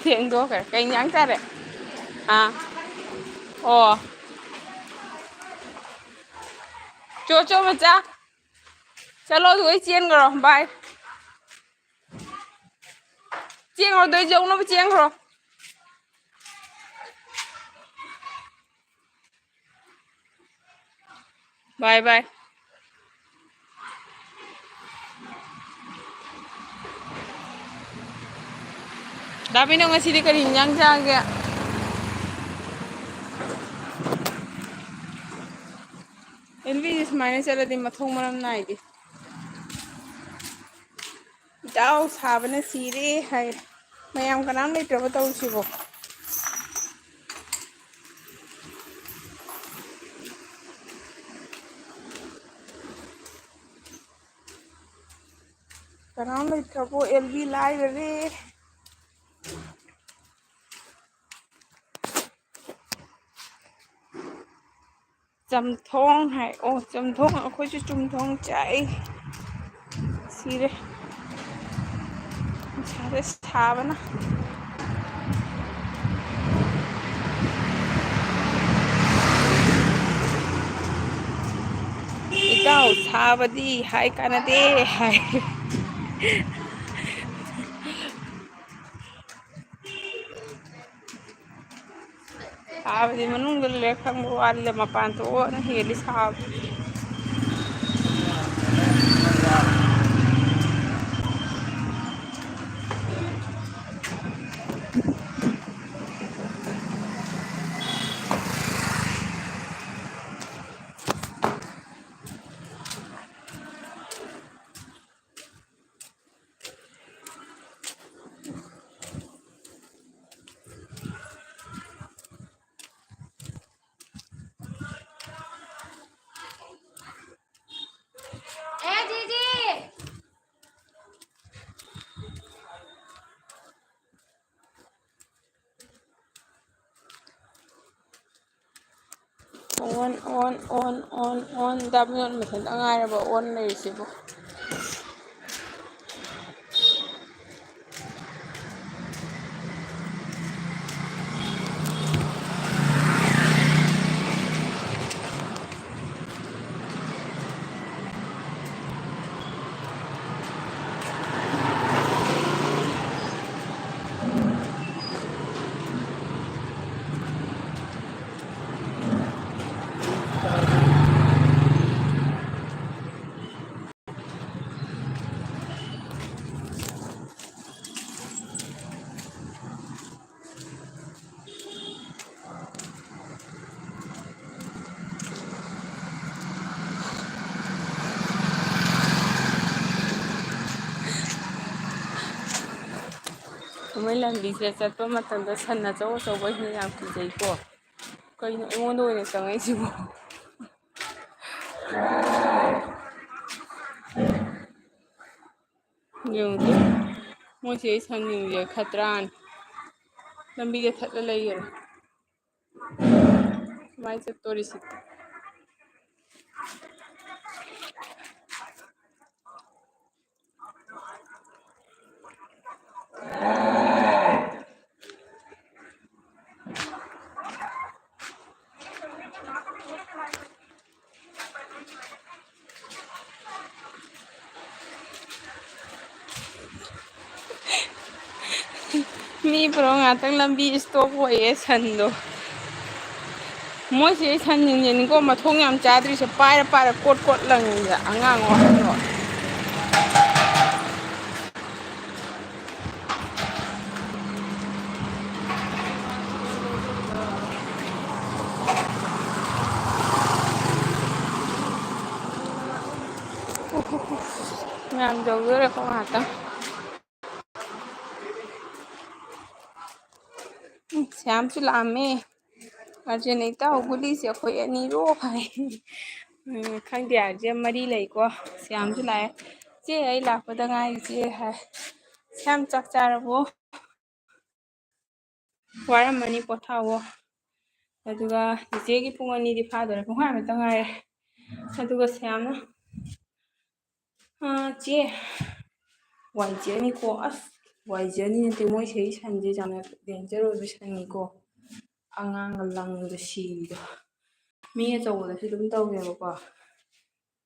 ꯊꯦꯡꯗꯣꯛꯈ꯭ꯔꯦ꯫ ꯀꯩ ꯏꯟꯖꯥꯡ ꯆꯥꯔꯦ? ꯑꯥ꯫ ꯑꯣ꯫ ꯆꯣ, ꯆꯣ, ꯃꯆꯥ꯫ ꯆꯠꯂꯣ, ꯑꯗꯨꯒ ꯑꯩ ꯆꯦꯟꯈ꯭ꯔꯣ꯫ ꯕꯥꯏ꯫ ꯆꯦꯟꯈ꯭ꯔꯣ, ꯑꯗꯨ ꯑꯩ ꯌꯧꯅꯕ ꯆꯦꯟꯈ꯭ꯔꯣ꯫ ꯕꯥꯏ ꯕꯥꯏ꯫ ꯗꯥ ꯕꯤꯅꯣ, ꯉꯁꯤꯗꯤ ꯀꯔꯤ ꯏꯟꯖꯥꯡ ꯆꯥꯒꯦ? ꯑꯦꯜꯕꯤꯁꯦ ꯁꯨꯃꯥꯏꯅ ꯆꯠꯂꯗꯤ ꯃꯊꯣꯡ ꯃꯔꯝ ꯅꯥꯏꯗꯦ꯫ ꯏꯇꯥꯎ ꯁꯥꯕꯅ ꯁꯤꯔꯦ ꯍꯥꯏ꯫ ꯃꯌꯥꯝ ꯀꯅꯥꯝ ꯂꯩꯇ꯭ꯔꯕꯣ ꯇꯧꯔꯤꯁꯤꯕꯣ? ꯀꯅꯥꯝ ꯂꯩꯇ꯭ꯔꯕꯣ? ꯑꯦꯜꯕꯤ ꯂꯥꯏꯔꯔꯦ꯫ ꯆꯝꯊꯣꯡ ꯍꯥꯏ꯫ ꯑꯣ, ꯆꯝꯊꯣꯡ꯫ ꯑꯩꯈꯣꯏꯁꯨ ꯆꯝꯊꯣꯡ ꯆꯥꯏ꯫ ꯁꯤꯔꯦ꯫ ꯅꯨꯡꯁꯥꯁꯦ ꯁꯥꯕꯅ꯫ ꯏꯇꯥꯎ, ꯁꯥꯕꯗꯤ ꯍꯥꯏ ꯀꯥꯟꯅꯗꯦ ꯍꯥꯏ꯫ ꯁꯥꯕꯗꯤ ꯃꯅꯨꯡꯗ ꯂꯩꯔ ꯈꯪꯕ ꯋꯥꯅꯤꯗ, ꯃꯄꯥꯟ ꯊꯣꯛꯑꯒꯅ ꯍꯦꯜꯂꯤ ꯁꯥꯕ꯫ ꯑꯦ, ꯖꯤꯖꯤ! ꯑꯣꯟ, ꯑꯣꯟ, ꯑꯣꯟ, ꯑꯣꯟ, ꯑꯣꯟ꯫ ꯗꯥ ꯕꯤꯅꯣꯗ ꯃꯊꯟꯇ ꯉꯥꯏꯔꯕ ꯑꯣꯟ ꯂꯩꯔꯤꯁꯤꯕꯨ꯫ ꯃꯣꯏ ꯂꯝꯕꯤꯁꯦ ꯆꯠꯄ ꯃꯇꯝꯗ ꯁꯟ ꯑꯆꯧ ꯑꯆꯧꯕꯁꯤꯅ ꯌꯥꯝ ꯀꯤꯖꯩꯀꯣ꯫ ꯀꯩꯅꯣ ꯑꯩꯉꯣꯟꯗ ꯑꯣꯏꯅ ꯆꯪꯉꯛꯏꯁꯤꯕꯣ? ꯌꯦꯡꯉꯨꯗꯦ, ꯃꯣꯏꯁꯦ ꯁꯟꯁꯤꯡꯁꯦ ꯈꯇ꯭ꯔꯥꯅꯤ꯫ ꯂꯝꯕꯤꯗ ꯊꯠꯂ ꯂꯩꯈꯔꯦ꯫ ꯀꯃꯥꯏꯅ ꯆꯠꯇꯣꯔꯤꯁꯤ? ꯃꯤ ꯄꯨꯔꯥ ꯉꯥꯛꯇꯪ ꯂꯝꯕꯤ stop ꯑꯣꯏꯌꯦ ꯁꯟꯗꯣ꯫ ꯃꯣꯏꯁꯦ ꯁꯟꯁꯤꯡꯁꯦꯅꯤꯀꯣ ꯃꯊꯣꯡ ꯌꯥꯝ ꯆꯥꯗ꯭ꯔꯤꯁꯦ, ꯄꯥꯏꯔ ꯄꯥꯏꯔ ꯀꯣꯠ ꯀꯣꯠ ꯂꯪꯉꯤꯁꯦ, ꯑꯉꯥꯡ ꯑꯣ ꯑꯍꯟ ꯑꯣ꯫ ꯃꯌꯥꯝ ꯌꯧꯗꯣꯔꯦꯀꯣ ꯉꯥꯏꯍꯥꯛꯇꯪ꯫ ꯎꯝ, ꯁ꯭ꯌꯥꯝꯁꯨ ꯂꯥꯛꯑꯝꯃꯦ꯫ ꯑꯥꯔꯖꯦꯟ, "ꯏꯇꯥꯎ, ꯒꯨꯂꯤꯁꯦ ꯑꯩꯈꯣꯏ ꯑꯅꯤꯔꯣ?" ꯍꯥꯏ꯫ ꯎꯝ, ꯈꯪꯗꯦ, ꯑꯥꯔꯖꯦꯟ ꯃꯔꯤ ꯂꯩꯀꯣ꯫ ꯁ꯭ꯌꯥꯝꯁꯨ ꯂꯥꯛꯑꯦ꯫ "ꯆꯦ, ꯑꯩ ꯂꯥꯛꯄꯗ ꯉꯥꯏꯔꯤ, ꯆꯦ" ꯍꯥꯏ꯫ "ꯁ꯭ꯌꯥꯝ, ꯆꯥꯛ ꯆꯥꯔꯕꯣ? ꯋꯥꯔꯝꯃꯅꯤ, ꯄꯣꯊꯥꯑꯣ"꯫ ꯑꯗꯨꯒ ꯏꯆꯦꯒꯤ ꯄꯨꯡ ꯑꯅꯤꯗꯤ ꯐꯥꯗꯣꯔꯦ, ꯄꯨꯡꯈꯥꯏ ꯑꯃꯇ ꯉꯥꯏꯔꯦ꯫ ꯑꯗꯨꯒ ꯁ꯭ꯌꯥꯝꯅ, "ꯑꯥ, ꯆꯦ, ꯋꯥꯏ ꯖꯦꯅꯤꯀꯣ"꯫ ꯑꯁ, ꯋꯥꯏ ꯖꯦꯅꯤ ꯅꯠꯇꯦ, ꯃꯣꯏ ꯁꯤꯒꯤ ꯁꯟꯁꯦ ꯌꯥꯝꯅ danger ꯑꯣꯏꯕ ꯁꯟꯅꯤꯀꯣ꯫ ꯑꯉꯥꯡꯒ ꯂꯪꯗ ꯁꯤꯔꯤꯗꯣ꯫ ꯃꯤ ꯑꯆꯧꯕꯗꯁꯨ ꯑꯗꯨꯝ ꯇꯧꯋꯦꯕꯀꯣ꯫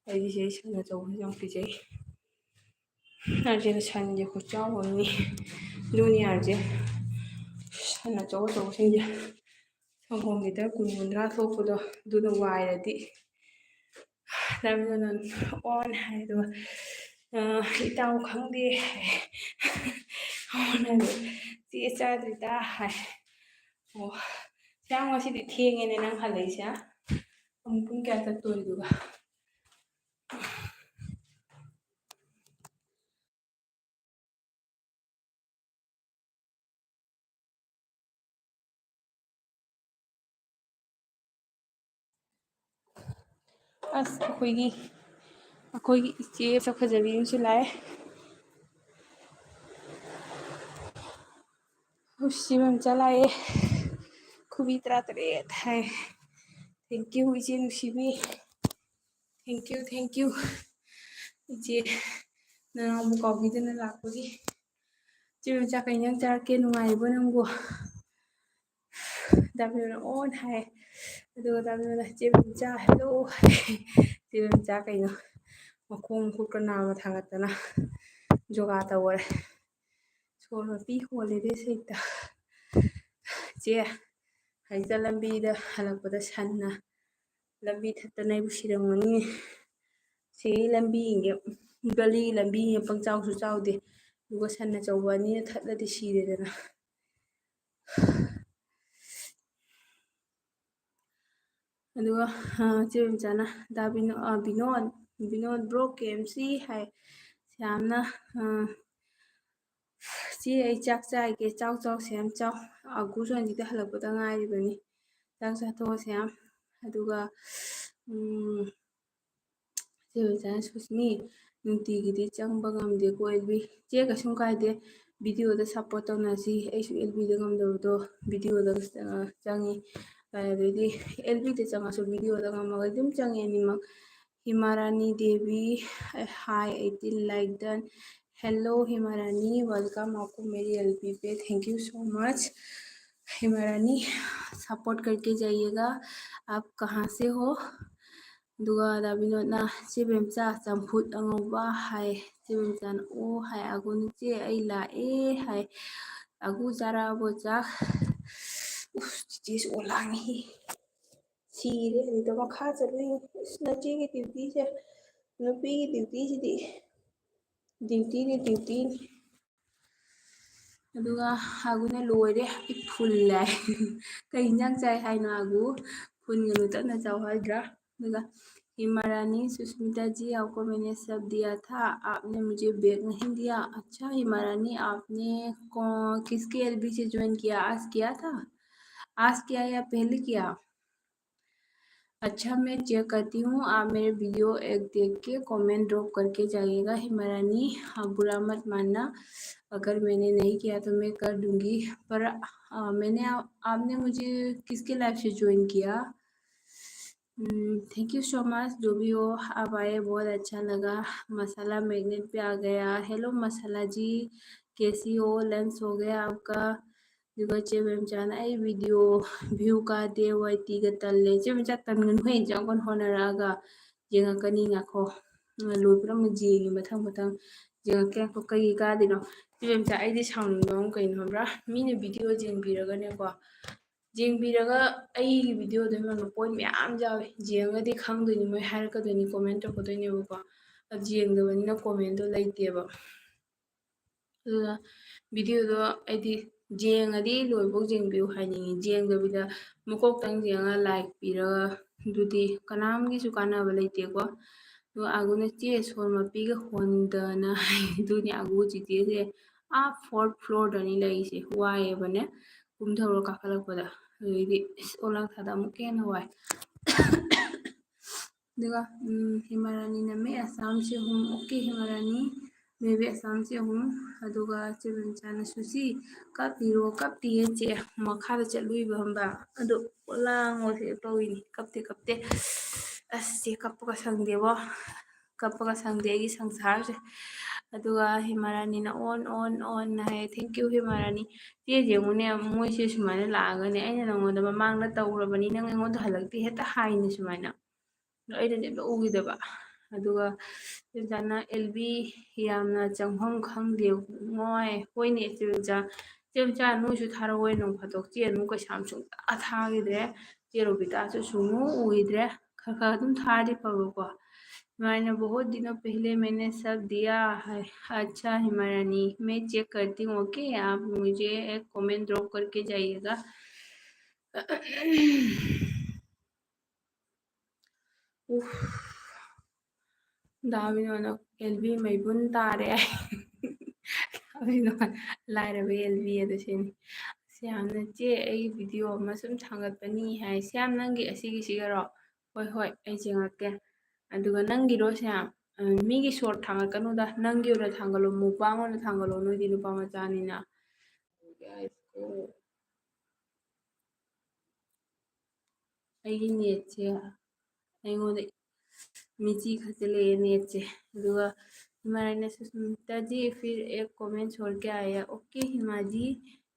ꯑꯩꯗꯤ ꯁꯤꯒꯤ ꯁꯟ ꯑꯆꯧꯕꯁꯦ ꯌꯥꯝ ꯀꯤꯖꯩ꯫ ꯑꯥꯔꯖꯦꯟ ꯁꯟꯁꯦ ꯈꯨꯆꯥꯎ ꯑꯃꯅꯤ꯫ ꯑꯗꯨꯅꯤ ꯑꯥꯔꯖꯦꯟ ꯁꯟ ꯑꯆꯧ ꯑꯆꯧꯕꯁꯤꯡꯁꯦ꯫ ꯁꯪꯒꯣꯝ ꯂꯤꯇꯔ ꯀꯨꯟ ꯀꯨꯟꯊ꯭ꯔꯥ ꯊꯣꯛꯄꯗꯣ ꯑꯗꯨꯅ ꯋꯥꯏꯔꯗꯤ꯫ ꯂꯝꯗꯨꯅ ꯑꯣꯟ ꯍꯥꯏ, ꯑꯗꯨꯒ, "ꯑ, ꯏꯇꯥꯎ ꯈꯪꯗꯦ" ꯍꯥꯏ꯫ ꯑꯣꯟ ꯍꯥꯏꯗꯣ, "ꯆꯦ ꯆꯥꯗ꯭ꯔꯤꯗ" ꯍꯥꯏ꯫ ꯑꯣ, ꯁ꯭ꯌꯥꯝ, ꯉꯁꯤꯗꯤ ꯊꯦꯡꯉꯦꯅꯦ ꯅꯪ ꯍꯜꯂꯛꯏꯁꯦ꯫ ꯑꯃꯨꯛ ꯄꯨꯡ ꯀꯌꯥ ꯆꯠꯇꯣꯔꯤꯗꯨꯒ? ꯑꯁ, ꯑꯩꯈꯣꯏꯒꯤ, ꯑꯩꯈꯣꯏꯒꯤ ꯏꯆꯦ ꯁꯛ ꯐꯖꯕꯤ ꯑꯃꯁꯨ ꯂꯥꯛꯑꯦ꯫ ꯁꯤꯕꯝ ꯆꯂꯥꯏꯌꯦ꯫ ꯈꯨꯕꯤ ꯇꯔꯥ ꯇꯔꯦꯠ ꯍꯥꯏ꯫ Thank you, ꯏꯆꯦ ꯅꯨꯡꯁꯤꯕꯤ꯫ Thank you, thank you꯫ ꯏꯆꯦ, ꯅꯅꯥꯎꯕꯨ ꯀꯥꯎꯕꯤꯗꯅ ꯂꯥꯛꯄꯒꯤ꯫ ꯏꯆꯦ ꯃꯆꯥ, ꯀꯩ ꯏꯟꯖꯥꯡ ꯆꯥꯔꯛꯀꯦ? ꯅꯨꯡꯉꯥꯏꯔꯤꯕꯣ ꯅꯪꯕꯨ? ꯗꯥꯕꯤꯅꯣꯅ ꯑꯣꯟ ꯍꯥꯏ꯫ ꯑꯗꯨꯒ ꯗꯥꯕꯤꯅꯣꯅ, "ꯆꯦ ꯃꯆꯥ, hello" ꯍꯥꯏ꯫ ꯆꯦ ꯃꯆꯥ ꯀꯩꯅꯣ, ꯃꯈꯣꯡ ꯃꯈꯨꯠꯀ ꯅꯥꯝꯃ ꯊꯥꯡꯒꯠꯇꯅ ꯖꯣꯒꯥ ꯇꯧꯔꯦ꯫ ꯁꯣꯔ ꯃꯄꯤ ꯍꯣꯜꯂꯦꯗ ꯁꯤꯗ꯫ ꯆꯦ, ꯍꯧꯖꯤꯛꯇ ꯂꯝꯕꯤꯗ ꯍꯜꯂꯛꯄꯗ ꯁꯟꯅ ꯂꯝꯕꯤ ꯊꯠꯇꯅ ꯑꯩꯕꯨ ꯁꯤꯔꯝꯒꯅꯤ꯫ ꯁꯤꯒꯤ ꯂꯝꯕꯤꯁꯦ, ꯒꯂꯤ ꯂꯝꯕꯤꯁꯦ ꯄꯪꯆꯥꯎꯁꯨ ꯆꯥꯎꯗꯦ, ꯑꯗꯨꯒ ꯁꯟ ꯑꯆꯧꯕ ꯑꯅꯤꯅ ꯊꯠꯂꯗꯤ ꯁꯤꯔꯦꯗꯅ꯫ ꯑꯗꯨꯒ, ꯑ, ꯆꯦ ꯃꯆꯥꯅ, "ꯗꯥ ꯕꯤꯅꯣ-, ꯑ, Vinod, Vinod bro, K M C" ꯍꯥꯏ꯫ ꯁ꯭ꯌꯥꯝꯅ, ꯑ, "ꯆꯦ, ꯑꯩ ꯆꯥꯛ ꯆꯥꯒꯦ, ꯆꯥꯎ, ꯆꯥꯎ, ꯁ꯭ꯌꯥꯝ, ꯆꯥꯎ꯫ ꯑꯒꯨꯁꯨ ꯍꯧꯖꯤꯛꯇ ꯍꯜꯂꯛꯄꯗ ꯉꯥꯏꯔꯤꯕꯅꯤ꯫ ꯆꯥꯛ ꯆꯥꯊꯣꯛꯑꯣ, ꯁ꯭ꯌꯥꯝ꯫" ꯑꯗꯨꯒ, ꯎꯝ, ꯆꯦ ꯃꯆꯥꯅ, "ꯁꯨꯁꯃꯤ, ꯅꯨꯡꯇꯤꯒꯤꯗꯤ ꯆꯪꯕ ꯉꯝꯗꯦꯀꯣ ꯑꯦꯜ ꯕꯤ꯫" ꯆꯦ, ꯀꯩꯁꯨꯝ ꯀꯥꯏꯗꯦ, video ꯗ support ꯇꯧꯅꯁꯤ꯫ ꯑꯩꯁꯨ ꯑꯦꯜ ꯕꯤ ꯗ ꯉꯝꯗꯕꯗꯣ video ꯗ, ꯑ, ꯆꯪꯉꯤ꯫ ꯑꯗꯩꯗꯤ ꯑꯦꯜ ꯕꯤ ꯗ ꯆꯪꯉꯁꯨ video ꯗ ꯉꯝꯃꯒ ꯑꯗꯨꯝ ꯆꯪꯉꯦ ꯑꯅꯤꯃꯛ꯫ ꯍꯤꯃꯥꯔꯥꯅꯤ Devi, hi, eighteen like done. Hello हिमारानी, welcome आपको मेरी एल बी पे, thank you so much। हिमारानी, support करके जाइएगा। आप कहाँ से हो? ꯑꯗꯨꯒ ꯗꯥ ꯕꯤꯅꯣꯗꯅ, "ꯆꯦ ꯕꯦꯝꯆꯥ, ꯆꯝꯐꯨꯠ ꯑꯉꯧꯕ" ꯍꯥꯏ꯫ ꯆꯦ ꯕꯦꯝꯆꯥꯅ "ꯑꯣ" ꯍꯥꯏ꯫ ꯑꯒꯨꯅ "ꯆꯦ, ꯑꯩ ꯂꯥꯛꯑꯦ" ꯍꯥꯏ꯫ ꯑꯒꯨ ꯆꯥꯔꯛꯑꯕꯣ ꯆꯥꯛ? ꯎꯐ, ꯆꯤꯆꯦꯁꯨ ꯑꯣ ꯂꯥꯡꯉꯤꯍꯦ꯫ ꯁꯤꯔꯦ, ꯑꯗꯨꯗ ꯃꯈꯥ ꯆꯠꯂꯨꯏ꯫ ꯏꯁ, ꯅꯆꯦꯒꯤ duty ꯁꯦ, ꯅꯨꯄꯤꯒꯤ duty ꯁꯤꯗꯤ duty ꯅꯤ, duty ꯅꯤ꯫ ꯑꯗꯨꯒ ꯑꯒꯨꯅ ꯂꯣꯏꯔꯦ, ꯑꯩ ꯐꯨꯜ ꯂꯥꯛꯑꯦ꯫ "ꯀꯩ ꯏꯟꯖꯥꯡ ꯆꯥꯏ ꯍꯥꯏꯅꯣ ꯑꯒꯨ? ꯐꯨꯟꯒꯅꯨ, ꯇꯞꯅ ꯆꯥꯎ ꯍꯥꯏꯗ꯭ꯔꯥ?" ꯑꯗꯨꯒ, "हिमारानी, सुष्मिता जी, आपको मैंने सब दिया था, आपने मुझे back नहीं दिया। अच्छा हिमारानी, आपने कौ-, किसके एल बी से join किया? आज किया था? आज किया या पहले किया?" अच्छा, मैं चेक करती हूँ। आप मेरे वीडियो एक देख के कमेंट ड्रॉप करके जाइएगा। हेमा रानी, हाँ, बुरा मत मानना अगर मैंने नहीं किया तो मैं कर दूंगी। पर आ, मैंने आ, आपने मुझे किसके लाइव से ज्वाइन किया? Thank you so much. जो भी हो, आप आए, बहुत अच्छा लगा। मसाला मैग्नेट पे आ गया। हेलो मसाला जी, कैसी हो? लंच हो गया आपका? ꯑꯗꯨꯒ ꯆꯦ ꯕꯦꯝꯆꯥꯅ, "ꯑꯩ ꯚꯤꯗꯤꯑꯣ ꯚ꯭ꯌꯨ ꯀꯥꯗꯦ, ꯋꯥꯏ ꯇꯤꯒ ꯇꯜꯂꯦ꯫" ꯆꯦ ꯕꯦꯝꯆꯥ, ꯇꯟꯒꯅꯨ, ꯍꯌꯦꯡ ꯆꯪꯉꯛꯀꯅꯨ ꯍꯣꯠꯅꯔꯛꯑꯒ ꯌꯦꯡꯉꯛꯀꯅꯤ, ꯉꯥꯏꯈꯣ꯫ ꯂꯣꯏꯕ꯭ꯔꯥ ꯑꯃꯨꯛ ꯌꯦꯡꯒꯦ, ꯃꯊꯪ ꯃꯊꯪ ꯌꯦꯡꯉꯛꯀꯦ꯫ ꯉꯥꯏꯈꯣ, ꯀꯩꯒꯤ ꯀꯥꯗꯣꯏꯅꯣ? ꯆꯦ ꯕꯦꯝꯆꯥ, ꯑꯩꯗꯤ ꯁꯥꯎꯅꯤꯡꯕ ꯑꯃ ꯀꯩꯅꯣ ꯈꯪꯕ꯭ꯔꯥ? ꯃꯤꯅ ꯚꯤꯗꯤꯑꯣ ꯌꯦꯡꯕꯤꯔꯒꯅꯦꯀꯣ, ꯌꯦꯡꯕꯤꯔꯒ ꯑꯩꯒꯤ ꯚꯤꯗꯤꯑꯣꯗ ꯃꯔꯝꯗ ꯄꯣꯏꯟ ꯃꯌꯥꯝ ꯌꯥꯎꯋꯦ꯫ ꯌꯦꯡꯉꯒꯗꯤ ꯈꯪꯗꯣꯏꯅꯤ, ꯃꯣꯏ ꯍꯥꯏꯔꯛꯀꯗꯣꯏꯅꯤ, ꯀꯣꯃꯦꯟ ꯇꯧꯔꯛꯀꯗꯣꯏꯅꯦꯕꯀꯣ꯫ ꯑꯗꯨ ꯌꯦꯡꯗꯕꯅꯤꯅ ꯀꯣꯃꯦꯟꯗꯣ ꯂꯩꯇꯦꯕ꯫ ꯑꯗꯨꯅ ꯚꯤꯗꯤꯑꯣꯗꯣ ꯑꯩꯗꯤ ꯌꯦꯡꯉꯗꯤ ꯂꯣꯏꯐꯥꯎ ꯌꯦꯡꯕꯤꯌꯨ ꯍꯥꯏꯅꯤꯡꯉꯤ꯫ ꯌꯦꯡꯗꯕꯤꯗ ꯃꯀꯣꯛꯇꯪ ꯌꯦꯡꯉ ꯂꯥꯏꯛ ꯄꯤꯔꯒ ꯑꯗꯨꯗꯤ ꯀꯅꯥꯝꯒꯤꯁꯨ ꯀꯥꯟꯅꯕ ꯂꯩꯇꯦꯀꯣ꯫ ꯑꯗꯨꯒ ꯑꯥꯒꯨꯅ, "ꯆꯦ, ꯁꯣꯔ ꯃꯄꯤꯒ ꯍꯣꯟꯗꯅ" ꯍꯥꯏ꯫ ꯑꯗꯨꯅꯤ ꯑꯥꯒꯨ ꯆꯤꯆꯦꯁꯦ ꯑꯥ ꯐꯣꯔꯠ ꯐ꯭ꯂꯣꯔꯗꯅꯤ ꯂꯩꯔꯤꯁꯦ, ꯋꯥꯏꯌꯦꯕꯅꯦ ꯀꯨꯝꯊꯕ ꯀꯥꯈꯠꯂꯛꯄꯗ꯫ ꯑꯗꯩꯗꯤ ꯏꯁ, ꯑꯣꯂꯥꯡ ꯊꯥꯗ ꯑꯃꯨꯛꯀ ꯍꯦꯟꯅ ꯋꯥꯏ꯫ ꯑꯗꯨꯒ ꯎꯝ, ꯍꯦꯃꯥꯔꯥꯅꯤꯅ, "मैं असम से हूँ।" OK, ꯍꯦꯃꯥꯔꯥꯅꯤ, "मैं भी असम से हूँ꯫" ꯑꯗꯨꯒ ꯆꯦ ꯕꯦꯝꯆꯥꯅ, "ꯁꯨꯁꯤ, ꯀꯞꯄꯤꯔꯣ?" "ꯀꯞꯇꯤꯌꯦ ꯆꯦ, ꯃꯈꯥꯗ ꯆꯠꯂꯨꯏꯕ ꯈꯪꯕ꯭ꯔꯥ, ꯑꯗꯨ ꯄꯣꯂꯥꯡ ꯑꯣꯏꯁꯦ ꯇꯧꯔꯤꯅꯤ, ꯀꯞꯇꯦ ꯀꯞꯇꯦ꯫" ꯑꯁ ꯆꯦ, ꯀꯞꯄꯒ ꯁꯪꯗꯦꯕꯣ, ꯀꯞꯄꯒ ꯁꯪꯗꯦ ꯑꯩꯒꯤ ꯁꯪꯁꯥꯔꯁꯦ꯫ ꯑꯗꯨꯒ ꯍꯦꯃꯥꯔꯥꯅꯤꯅ, "ꯑꯣꯟ ꯑꯣꯟ ꯑꯣꯟ" ꯍꯥꯏꯌꯦ꯫ Thank you ꯍꯦꯃꯥꯔꯥꯅꯤ꯫ ꯆꯦ, ꯌꯦꯡꯉꯨꯅꯦ, ꯃꯣꯏꯁꯦ ꯁꯨꯃꯥꯏꯅ ꯂꯥꯛꯑꯒꯅꯦ, ꯑꯩꯅ ꯅꯉꯣꯟꯗ ꯃꯃꯥꯡꯗ ꯇꯧꯔꯕꯅꯤ, ꯅꯪ ꯑꯩꯉꯣꯟꯗ ꯍꯜꯂꯛꯇꯦ ꯍꯦꯛꯇ ꯍꯥꯏꯅꯦ ꯁꯨꯃꯥꯏꯅ꯫ ꯑꯗꯣ ꯑꯩꯅꯗꯤ ꯑꯝꯇ ꯎꯈꯤꯗꯕ꯫ ꯑꯗꯨꯒ ꯆꯦ ꯕꯦꯝꯆꯥꯅ, "ꯑꯦꯜ ꯕꯤ ꯌꯥꯝꯅ ꯆꯪꯐꯝ ꯈꯪꯗꯦ ꯉꯣꯏ꯫" ꯍꯣꯏꯅꯦ ꯆꯦ ꯕꯦꯝꯆꯥ, ꯆꯦ ꯕꯦꯝꯆꯥ, ꯅꯣꯏꯁꯨ ꯊꯥꯔꯛꯑꯣꯏ ꯅꯣꯡ ꯐꯥꯗꯣꯛ꯫ ꯆꯦ ꯑꯗꯨꯝ ꯀꯩꯁꯥꯝ ꯁꯨꯡꯊꯥ ꯊꯥꯈꯤꯗ꯭ꯔꯦ꯫ ꯆꯦ ꯔꯣꯕꯤꯇꯥꯁꯨ ꯁꯨꯡꯎ ꯎꯈꯤꯗ꯭ꯔꯦ꯫ ꯈꯔ ꯈꯔ ꯑꯗꯨꯝ ꯊꯥꯔꯗꯤ ꯐꯕꯀꯣ꯫ ꯍꯦꯃꯥꯔꯥꯅꯤ, "बहुत दिनों पहले मैंने सब दिया है।" अच्छा हेमारानी, मैं चेक करती हूँ, OK? आप मुझे एक कमेंट ड्रॉप करके जाइएगा। ꯎꯐ꯫ ꯗꯥ ꯕꯤꯅꯣꯅ, "ꯑꯦꯜ ꯕꯤ ꯃꯩꯕꯨꯟ ꯇꯥꯔꯦ" ꯍꯥꯏ꯫ ꯗꯥ ꯕꯤꯅꯣ, ꯂꯥꯏꯔꯕ ꯑꯦꯜ ꯕꯤ ꯑꯗꯨ ꯁꯤꯅꯤ꯫ ꯁꯤ ꯌꯥꯝꯅ, "ꯆꯦ, ꯑꯩꯒꯤ ꯚꯤꯗꯤꯑꯣ ꯑꯃ ꯁꯨꯝ ꯊꯥꯡꯒꯠꯄꯅꯤ" ꯍꯥꯏ꯫ ꯁꯤ ꯌꯥꯝ ꯅꯪꯒꯤ ꯑꯁꯤꯒꯤꯁꯤꯒꯔꯣ? ꯍꯣꯏ, ꯍꯣꯏ, ꯑꯩ ꯌꯦꯡꯉꯛꯀꯦ꯫ ꯑꯗꯨꯒ ꯅꯪꯒꯤꯔꯣ ꯁꯦ? ꯑ, ꯃꯤꯒꯤ short ꯊꯥꯡꯒꯠꯀꯅꯨꯗ, ꯅꯪꯒꯤ ꯑꯣꯏꯅ ꯊꯥꯡꯒꯠꯂꯣ, mukbang ꯑꯣꯏꯅ ꯊꯥꯡꯒꯠꯂꯣ, ꯅꯣꯏꯗꯤ ꯅꯨꯄꯥ ꯃꯆꯥꯅꯤꯅ꯫ ꯑꯩꯒꯤ netꯁꯦ, ꯑꯩꯉꯣꯟꯗ ꯃꯤꯆꯤ ꯈꯛꯇ ꯂꯩꯌꯦ netꯁꯦ꯫ ꯑꯗꯨꯒ ꯍꯤꯃꯥ ꯔꯥꯅꯤ ꯁꯨꯁꯃꯤꯇꯥ जी, फिर एक comment छोड़ के आया। OK हिमा जी,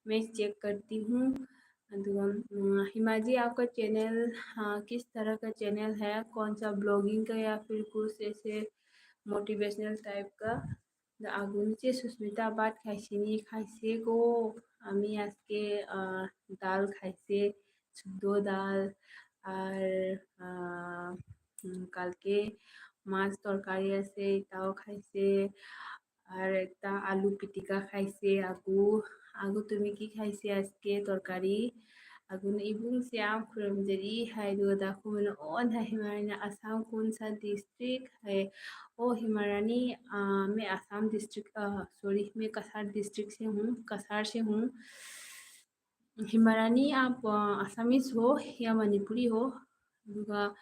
मैं check करती हूँ। ꯑꯗꯨꯒ, ꯎꯝ, हिमा जी, आपका channel, हाँ, किस तरह का channel है? कौन सा blogging का या फिर कुछ ऐसे motivational type का? द आगुन चे सुस्मिता बात खाइसिनी खाइसेगो। আমি আজকে, আহ, ডাল খাইছে, শুদ্ধ ডাল, আর, আহ, উম, কালকে মাছ তরকারি আছে, এটাও খাইছে, আর একটা আলু পিটিকা খাইছে। আগু, আগু তুমি কি খাইছে আজকে তরকারি? ꯑꯗꯨꯅ ꯏꯕꯨꯡꯁꯦ ꯌꯥꯝ ꯈꯨꯔꯨꯝꯖꯔꯤ ꯍꯥꯏꯗꯨꯒ ꯗꯥꯀꯨꯃꯅ ꯑꯣꯟ ꯍꯥꯏ ꯍꯤꯃꯥꯔꯥꯅꯤ ꯑꯁꯥꯝ ꯀꯣꯟꯁꯥ district ꯍꯥꯏ꯫ ओ हिमा रानी, अ, मैं आसाम district, अ, sorry, मैं कछार district से हूँ, कछार से हूँ। हिमा रानी, आप, अ, असमीज हो या मणिपुरी हो? ꯑꯗꯨꯒ,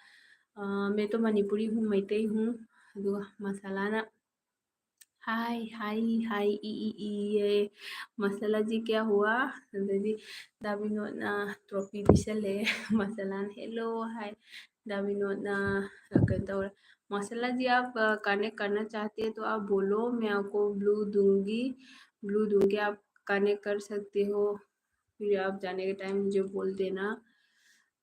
अ, मैं तो मणिपुरी हूँ, ꯃꯩꯇꯩ हूँ꯫ ꯑꯗꯨꯒ ꯃꯁꯥꯂꯥꯅ हाय, हाय, हाय, ई, ई, ई, ये मसाला जी क्या हुआ? ꯑꯗꯩꯗꯤ ꯗꯥ ꯕꯤꯅꯣꯗꯅ trophy ꯄꯤꯁꯜꯂꯦ꯫ ꯃꯁꯥꯂꯥꯅ hello ꯍꯥꯏ꯫ ꯗꯥ ꯕꯤꯅꯣꯗꯅ ꯀꯩꯅꯣ ꯇꯧꯔꯦ, "मसाला जी, आप, अ, connect करना चाहते हैं तो आप बोलो, मैं आपको blue दूंगी, blue दूंगी, आप connect कर सकते हो।" फिर आप जाने के टाइम मुझे बोल देना।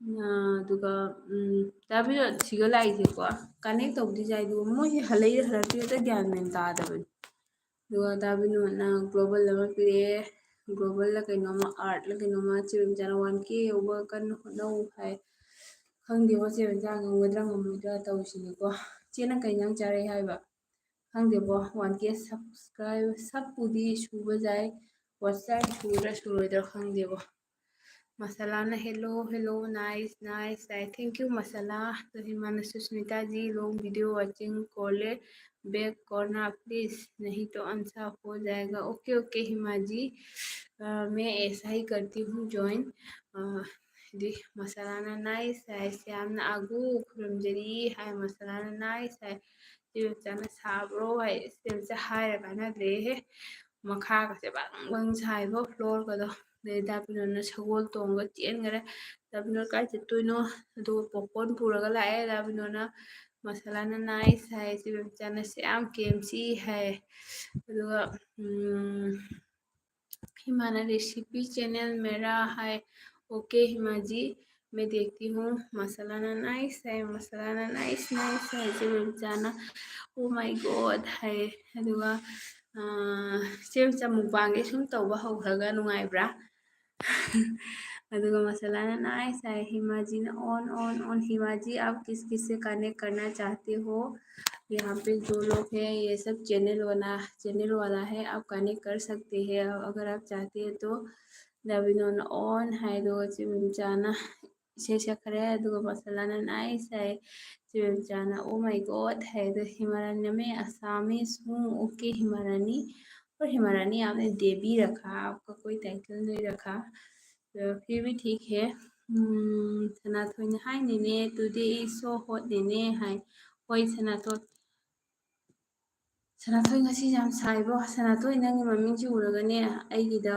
ꯑ, ꯑꯗꯨꯒ, ꯎꯝ, ꯗꯥ ꯕꯤꯅꯣꯗ ꯁꯤꯒ ꯂꯥꯛꯏꯁꯦꯀꯣ, connect ꯇꯧꯗꯣꯏꯁꯦ ꯍꯥꯏꯗꯤ ꯃꯣꯏꯁꯦ ꯍꯜꯂꯛꯏꯔ ꯍꯜꯂꯛꯇ꯭ꯔꯤꯔ ꯒ꯭ꯌꯥꯟ ꯃꯦꯟ ꯇꯥꯗꯕꯅꯤ꯫ ꯑꯗꯨꯒ ꯗꯥ ꯕꯤꯅꯣꯗꯅ global ꯑꯃ ꯄꯤꯔꯛꯑꯦ, globalꯂ ꯀꯩꯅꯣꯝꯃ, artꯂ ꯀꯩꯅꯣꯝꯃ, ꯆꯦ ꯕꯦꯝꯆꯥꯅ one K ꯌꯧꯕ ꯀꯟꯅ ꯍꯣꯠꯅꯧ ꯍꯥꯏ꯫ ꯈꯪꯗꯦꯕꯣ, ꯆꯦ ꯕꯦꯝꯆꯥ ꯉꯝꯒꯗ꯭ꯔꯥ ꯉꯝꯃꯣꯏꯗ꯭ꯔꯥ ꯇꯧꯔꯤꯁꯤꯅꯤꯀꯣ꯫ ꯆꯦꯅ ꯀꯩ ꯏꯟꯖꯥꯡ ꯆꯥꯔꯛꯑꯦ ꯍꯥꯏꯕ? ꯈꯪꯗꯦꯕꯣ, one K subscribe ꯁꯛꯄꯨꯗꯤ ꯁꯨꯕ ꯌꯥꯏ, watch time ꯁꯨꯒꯗ꯭ꯔꯥ ꯁꯨꯔꯣꯏꯗ꯭ꯔꯥ ꯈꯪꯗꯦꯕꯣ꯫ ꯃꯁꯥꯂꯥꯅ hello, hello, nice, nice high. Thank you ꯃꯁꯥꯂꯥ꯫ ꯑꯗꯣ ꯍꯤꯃꯥꯅ सुष्मिता जी, long video watching, call back करना please, नहीं तो अनसा हो जाएगा। OK, OK हिमा जी, अ, मैं ऐसा ही करती हूँ join। अ, ꯍꯥꯏꯗꯤ ꯃꯁꯥꯂꯥꯅ ꯅꯥꯏꯁ ꯍꯥꯏ, ꯁꯤ ꯌꯥꯝꯅ ꯑꯒꯨ ꯈꯨꯔꯨꯝꯖꯔꯤ ꯍꯥꯏ, ꯃꯁꯥꯂꯥꯅ ꯅꯥꯏꯁ ꯍꯥꯏ꯫ ꯁꯤ ꯃꯦꯝꯆꯥꯅ ꯁꯥꯕ꯭ꯔꯣ ꯍꯥꯏ, ꯁꯤ ꯃꯦꯝꯆꯥ ꯍꯥꯏꯔ ꯀꯥꯟꯅꯗ꯭ꯔꯦꯍꯦ꯫ ꯃꯈꯥꯒꯁꯦ ꯕꯪ ꯕꯪ ꯁꯥꯏꯕꯣ, ꯐ꯭ꯂꯣꯔꯒꯗꯣ꯫ ꯑꯗꯩ ꯗꯥ ꯕꯤꯅꯣꯟꯅ ꯁꯒꯣꯜ ꯇꯣꯡꯉꯒ ꯆꯦꯟꯈꯔꯦ꯫ ꯗꯥ ꯕꯤꯅꯣꯟ ꯀꯥꯏ ꯆꯠꯇꯣꯏꯅꯣ? ꯑꯗꯨꯒ ꯄꯣꯞꯀꯣꯔꯟ ꯄꯨꯔꯒ ꯂꯥꯛꯑꯦ ꯗꯥ ꯕꯤꯅꯣꯟꯅ꯫ ꯃꯁꯥꯂꯥꯅ ꯅꯥꯏꯁ ꯍꯥꯏ, ꯁꯤ ꯃꯦꯝꯆꯥꯅ ꯁꯤ ꯌꯥꯝ ꯀꯦ ꯑꯦꯝ ꯁꯤ ꯍꯥꯏ꯫ ꯑꯗꯨꯒ, ꯎꯝ, ꯍꯤꯃꯥꯅ ꯔꯦꯁꯤꯄꯤ ꯆꯦꯅꯦꯜ ꯃꯦꯔꯥ ꯍꯥꯏ꯫ ꯑꯣꯀꯦ ꯍꯤꯃꯥꯖꯤ, ꯃꯦ ꯗꯦꯈꯇꯤ ꯍꯨ꯫ ꯃꯁꯥꯂꯥꯅ ꯅꯥꯏꯁ ꯍꯥꯏ, ꯃꯁꯥꯂꯥꯅ ꯅꯥꯏꯁ, ꯅꯥꯏꯁ ꯍꯥꯏ꯫ ꯆꯦ ꯃꯦꯝꯆꯥꯅ "ꯑꯣ ꯃꯥꯏ ꯒꯣꯗ" ꯍꯥꯏ꯫ ꯑꯗꯨꯒ, ꯑꯥ, ꯆꯦ ꯃꯦꯝꯆꯥ ꯃꯨꯛꯕꯥꯡꯒꯤ ꯁꯨꯝ ꯇꯧꯕ ꯍꯧꯈ꯭ꯔꯒ ꯅꯨꯡꯉꯥꯏꯕ꯭ꯔꯥ? ꯑꯗꯨꯒ ꯃꯁꯥꯂꯥꯅ ꯅꯥꯏꯁ ꯍꯥꯏ꯫ ꯍꯤꯃꯥꯖꯤꯅ "ꯑꯣꯟ, ꯑꯣꯟ, ꯑꯣꯟ꯫ ꯍꯤꯃꯥꯖꯤ, ꯑꯞ ꯀꯤꯁ ꯀꯤꯁ ꯁꯦ ꯀꯅꯦꯛ ꯀꯔꯅꯥ ꯆꯥꯍꯇꯦ ꯍꯣ? ꯌꯍꯥ ꯄꯦ ꯖꯣ ꯂꯣꯒ ꯍꯦ, ꯌꯦ sub channel Wallah, channel Wallah ꯍꯦ, ꯑꯞ ꯀꯅꯦꯛ ꯀꯔ ꯁꯛꯇꯦ ꯍꯦ, ꯑꯒꯔ ꯑꯞ ꯆꯥꯍꯇꯦ ꯍꯦ ꯇꯣ"꯫ ꯗꯥ ꯕꯤꯅꯣꯟꯅ "ꯑꯣꯟ" ꯍꯥꯏ, ꯑꯗꯨꯒ ꯆꯦ ꯃꯦꯝꯆꯥꯅ ꯏꯁꯩ ꯁꯛꯈ꯭ꯔꯦ꯫ ꯑꯗꯨꯒ ꯃꯁꯥꯂꯥꯅ "ꯅꯥꯏꯁ" ꯍꯥꯏ, ꯆꯦ ꯃꯦꯝꯆꯥꯅ "ꯑꯣ ꯃꯥꯏ ꯒꯣꯗ" ꯍꯥꯏ꯫ ꯑꯗꯣ ꯍꯤꯃꯥꯔꯥꯅꯤꯅ "ꯃꯦ ꯑꯁꯥꯃꯤꯁ ꯍꯨ"꯫ ꯑꯣꯀꯦ ꯍꯤꯃꯥꯔꯥꯅꯤ꯫ ꯍꯣꯏ, ꯍꯤꯃꯥꯔꯥꯅꯤ ꯑꯞꯅꯦ ꯗꯦꯕꯤ ꯔꯈꯥ, ꯑꯞꯀꯥ ꯀꯣꯏ ꯇꯥꯏꯇꯜ ꯅꯍꯤ ꯔꯈꯥ꯫ ꯑꯗꯣ ꯐꯤꯔ ꯚꯤ ꯊꯤꯛ ꯍꯦ꯫ ꯎꯝ, ꯁꯅꯥꯊꯣꯏꯅ ꯍꯥꯏ, "ꯅꯦꯅꯦ, ꯇꯨꯗꯦ ꯏꯁ ꯁꯣ ꯍꯣꯠ ꯅꯦꯅꯦ" ꯍꯥꯏ꯫ ꯍꯣꯏ, ꯁꯅꯥꯊꯣꯏ꯫ ꯁꯅꯥꯊꯣꯏ, ꯉꯁꯤ ꯌꯥꯝ ꯁꯥꯏꯕꯣ꯫ ꯁꯅꯥꯊꯣꯏ, ꯅꯪꯒꯤ ꯃꯃꯤꯡꯁꯤ ꯎꯔꯒꯅꯦ, ꯑꯩꯒꯤꯗ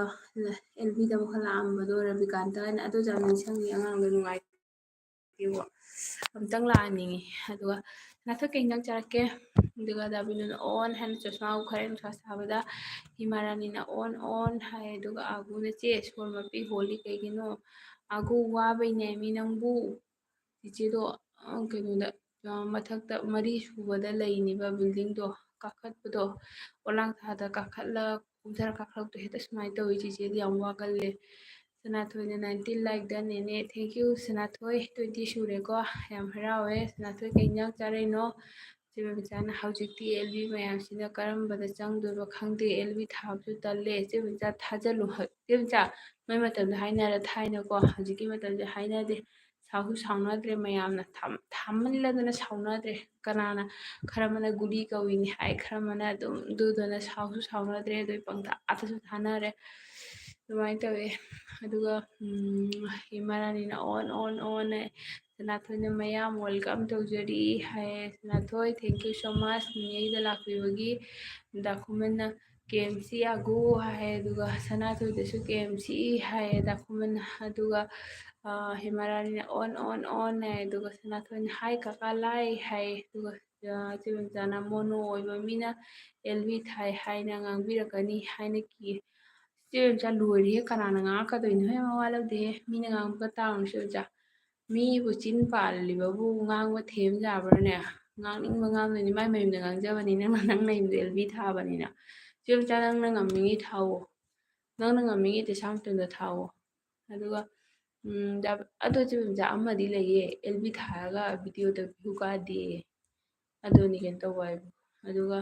ꯑꯦꯜ ꯕꯤꯗ ꯑꯃꯨꯛ ꯂꯥꯛꯑꯝꯕꯗꯣ, ꯔꯕꯤꯀꯥꯟꯇ ꯍꯥꯏꯅ, ꯑꯗꯨꯁꯨ ꯌꯥꯝ ꯅꯤꯡꯁꯤꯡꯉꯤ, ꯑꯉꯥꯡꯗꯣ ꯅꯨꯡꯉꯥꯏꯇꯦꯕꯣ꯫ ꯑꯝꯇꯪ ꯂꯥꯛꯍꯟꯅꯤꯡꯉꯤ꯫ ꯑꯗꯨꯒ ꯁꯅꯥꯊꯣꯏ, ꯀꯩ ꯏꯟꯖꯥꯡ ꯆꯥꯔꯛꯀꯦ? ꯑꯗꯨꯒ ꯗꯥ ꯕꯤꯅꯨꯅ "ꯑꯣꯟ" ꯍꯥꯏꯅ ꯆꯣꯁꯃꯥ ꯎꯞꯈꯔꯦ, ꯅꯨꯡꯁꯥ ꯁꯥꯕꯗ꯫ ꯍꯤꯃꯥꯔꯥꯅꯤꯅ "ꯑꯣꯟ, ꯑꯣꯟ" ꯍꯥꯏ, ꯑꯗꯨꯒ ꯑꯥꯒꯨꯅ "ꯆꯦ, ꯁꯣꯔ ꯃꯄꯤ ꯍꯣꯜꯂꯤ ꯀꯩꯒꯤꯅꯣ?" "ꯑꯥꯒꯨ, ꯋꯥꯕꯩꯅꯦꯃꯤ ꯅꯪꯕꯨ꯫ ꯆꯤꯆꯦꯗꯣ, ꯑ, ꯀꯩꯅꯣꯗ, ꯑ, ꯃꯊꯛꯇ ꯃꯔꯤ ꯁꯨꯕꯗ ꯂꯩꯅꯦꯕ buildingꯗꯣ, ꯀꯥꯈꯠꯄꯗꯣ, ꯄꯣꯂꯥꯡ ꯊꯥꯗ ꯀꯥꯈꯠꯂ, ꯀꯨꯝꯊꯔ ꯀꯥꯈꯠꯂꯛꯇꯣ ꯍꯦꯛꯇ ꯁꯨꯃꯥꯏꯅ ꯇꯧꯋꯤ꯫ ꯆꯤꯆꯦꯗꯤ ꯌꯥꯝ ꯋꯥꯒꯜꯂꯦ꯫ ꯁꯅꯥꯊꯣꯏꯅ "nineteen like done ꯅꯦꯅꯦ"꯫ Thank you Sanathoi, twenty ꯁꯨꯔꯦꯀꯣ꯫ ꯌꯥꯝ ꯍꯔꯥꯎꯋꯦ꯫ ꯁꯅꯥꯊꯣꯏ, ꯀꯩ ꯏꯟꯖꯥꯡ ꯆꯥꯔꯛꯏꯅꯣ? ꯆꯦ ꯕꯕꯤꯇꯥꯅ "ꯍꯧꯖꯤꯛꯇꯤ ꯑꯦꯜ ꯕꯤ ꯃꯌꯥꯝꯁꯤꯅ ꯀꯔꯝꯕꯗ ꯆꯪꯗꯣꯏꯕ ꯈꯪꯗꯦ, ꯑꯦꯜ ꯕꯤ ꯊꯥꯕꯁꯨ ꯇꯜꯂꯦ"꯫ ꯆꯦ ꯕꯕꯤꯇꯥ, ꯊꯥꯖꯜꯂꯨ꯫ ꯍ-, ꯆꯦ ꯕꯕꯤꯇꯥ, ꯅꯣꯏ ꯃꯇꯝꯗ ꯍꯥꯏꯅꯔ ꯊꯥꯏꯅꯀꯣ, ꯍꯧꯖꯤꯛꯀꯤ ꯃꯇꯝꯗ ꯍꯥꯏꯅꯗꯦ꯫ ꯁꯥꯎꯁꯨ ꯁꯥꯎꯅꯗ꯭ꯔꯦ ꯃꯌꯥꯝꯅ, ꯊꯥꯝ-, ꯊꯥꯃꯜꯂꯗꯅ ꯁꯥꯎꯅꯗ꯭ꯔꯦ꯫ ꯀꯅꯥꯅ, ꯈꯔ ꯑꯃꯅ ꯒꯨꯂꯤ ꯀꯧꯏꯅꯤ ꯍꯥꯏ, ꯈꯔ ꯑꯃꯅ ꯑꯗꯨꯝ ꯑꯗꯨꯗꯨꯅ ꯁꯥꯎꯁꯨ ꯁꯥꯎꯅꯗ꯭ꯔꯦ, ꯑꯗꯨ ꯄꯪꯊꯥꯗꯁꯨ ꯊꯥꯅꯔꯦ꯫ ꯑꯗꯨꯃꯥꯏꯅ ꯇꯧꯋꯦ꯫ ꯑꯗꯨꯒ ꯏꯃꯥ ꯔꯥꯅꯤꯅ ꯑꯣꯟ ꯑꯣꯟ ꯑꯣꯟ ꯍꯥꯏ꯫ ꯁꯅꯥꯊꯣꯏꯅ ꯃꯌꯥꯝ welcome ꯇꯧꯖꯔꯤ ꯍꯥꯏ꯫ Sanathoi, thank you so much, ꯅꯦꯅꯦꯗ ꯂꯥꯛꯄꯤꯕꯒꯤ꯫ ꯗꯥꯀꯨꯃꯟꯅ ꯀꯦ ꯑꯦꯝ ꯁꯤ ꯑꯒꯨ ꯍꯥꯏ꯫ ꯑꯗꯨꯒ ꯁꯅꯥꯊꯣꯏꯗꯁꯨ ꯀꯦ ꯑꯦꯝ ꯁꯤ ꯍꯥꯏ ꯗꯥꯀꯨꯃꯟꯅ꯫ ꯑꯗꯨꯒ ꯏꯃꯥ ꯔꯥꯅꯤꯅ ꯑꯣꯟ ꯑꯣꯟ ꯑꯣꯟ ꯍꯥꯏ꯫ ꯑꯗꯨꯒ ꯁꯅꯥꯊꯣꯏꯅ ꯍꯥꯏ ꯀꯀꯥ ꯂꯥꯏ ꯍꯥꯏ꯫ ꯑꯗꯨꯒ ꯆꯦ ꯃꯦꯝꯆꯥꯅ ꯃꯣꯅꯣ ꯑꯣꯏꯕ ꯃꯤꯅ ꯑꯦꯜ ꯕꯤ ꯊꯥꯏ ꯍꯥꯏꯅ ꯉꯥꯡꯕꯤꯔꯛꯀꯅꯤ ꯍꯥꯏꯅ ꯀꯤ꯫ ꯆꯦ ꯃꯦꯝꯆꯥ ꯂꯣꯏꯔꯦꯍꯦ, ꯀꯅꯥꯅ ꯉꯥꯡꯉꯛꯀꯗꯣꯏꯅꯣ? ꯍꯦ, ꯃꯋꯥ ꯂꯧꯗꯦꯍꯦ, ꯃꯤꯅ ꯉꯥꯡꯕꯒ ꯇꯥꯔꯨꯅꯨ ꯆꯦ ꯃꯦꯝꯆꯥ꯫ ꯃꯤꯕꯨ ꯆꯤꯟ ꯄꯥꯜꯂꯤꯕꯕꯨ ꯉꯥꯡꯕ ꯊꯦꯝ ꯌꯥꯕ꯭ꯔꯥꯅꯦ? ꯉꯥꯡꯅꯤꯡꯕ ꯉꯥꯡꯗꯣꯏꯅꯤ, ꯃꯥꯏ ꯃꯌꯨꯝꯗ ꯉꯥꯡꯖꯕꯅꯤ, ꯅꯪꯅ ꯅꯪ ꯃꯌꯨꯝꯗ ꯑꯦꯜ ꯕꯤ ꯊꯥꯕꯅꯤꯅ꯫ ꯆꯦ ꯃꯦꯝꯆꯥ, ꯅꯪꯅ ꯉꯝꯃꯤꯉꯩ ꯊꯥꯎꯑꯣ, ꯅꯪꯅ ꯉꯝꯃꯤꯉꯩ ꯗꯁꯥ ꯃꯇꯣꯟꯗ ꯊꯥꯎꯑꯣ꯫ ꯑꯗꯨꯒ ꯑꯗꯣ ꯆꯦ ꯃꯦꯝꯆꯥ, ꯑꯃꯗꯤ ꯂꯩꯌꯦ, ꯑꯦꯜ ꯕꯤ ꯊꯥꯔꯒ ꯚꯤꯗꯤꯑꯣꯗ ꯚ꯭ꯌꯨ ꯀꯥꯗꯦ꯫ ꯑꯗꯨꯅꯤ ꯀꯩꯅꯣ ꯇꯧꯕ ꯍꯥꯏꯕꯨ꯫ ꯑꯗꯨꯒ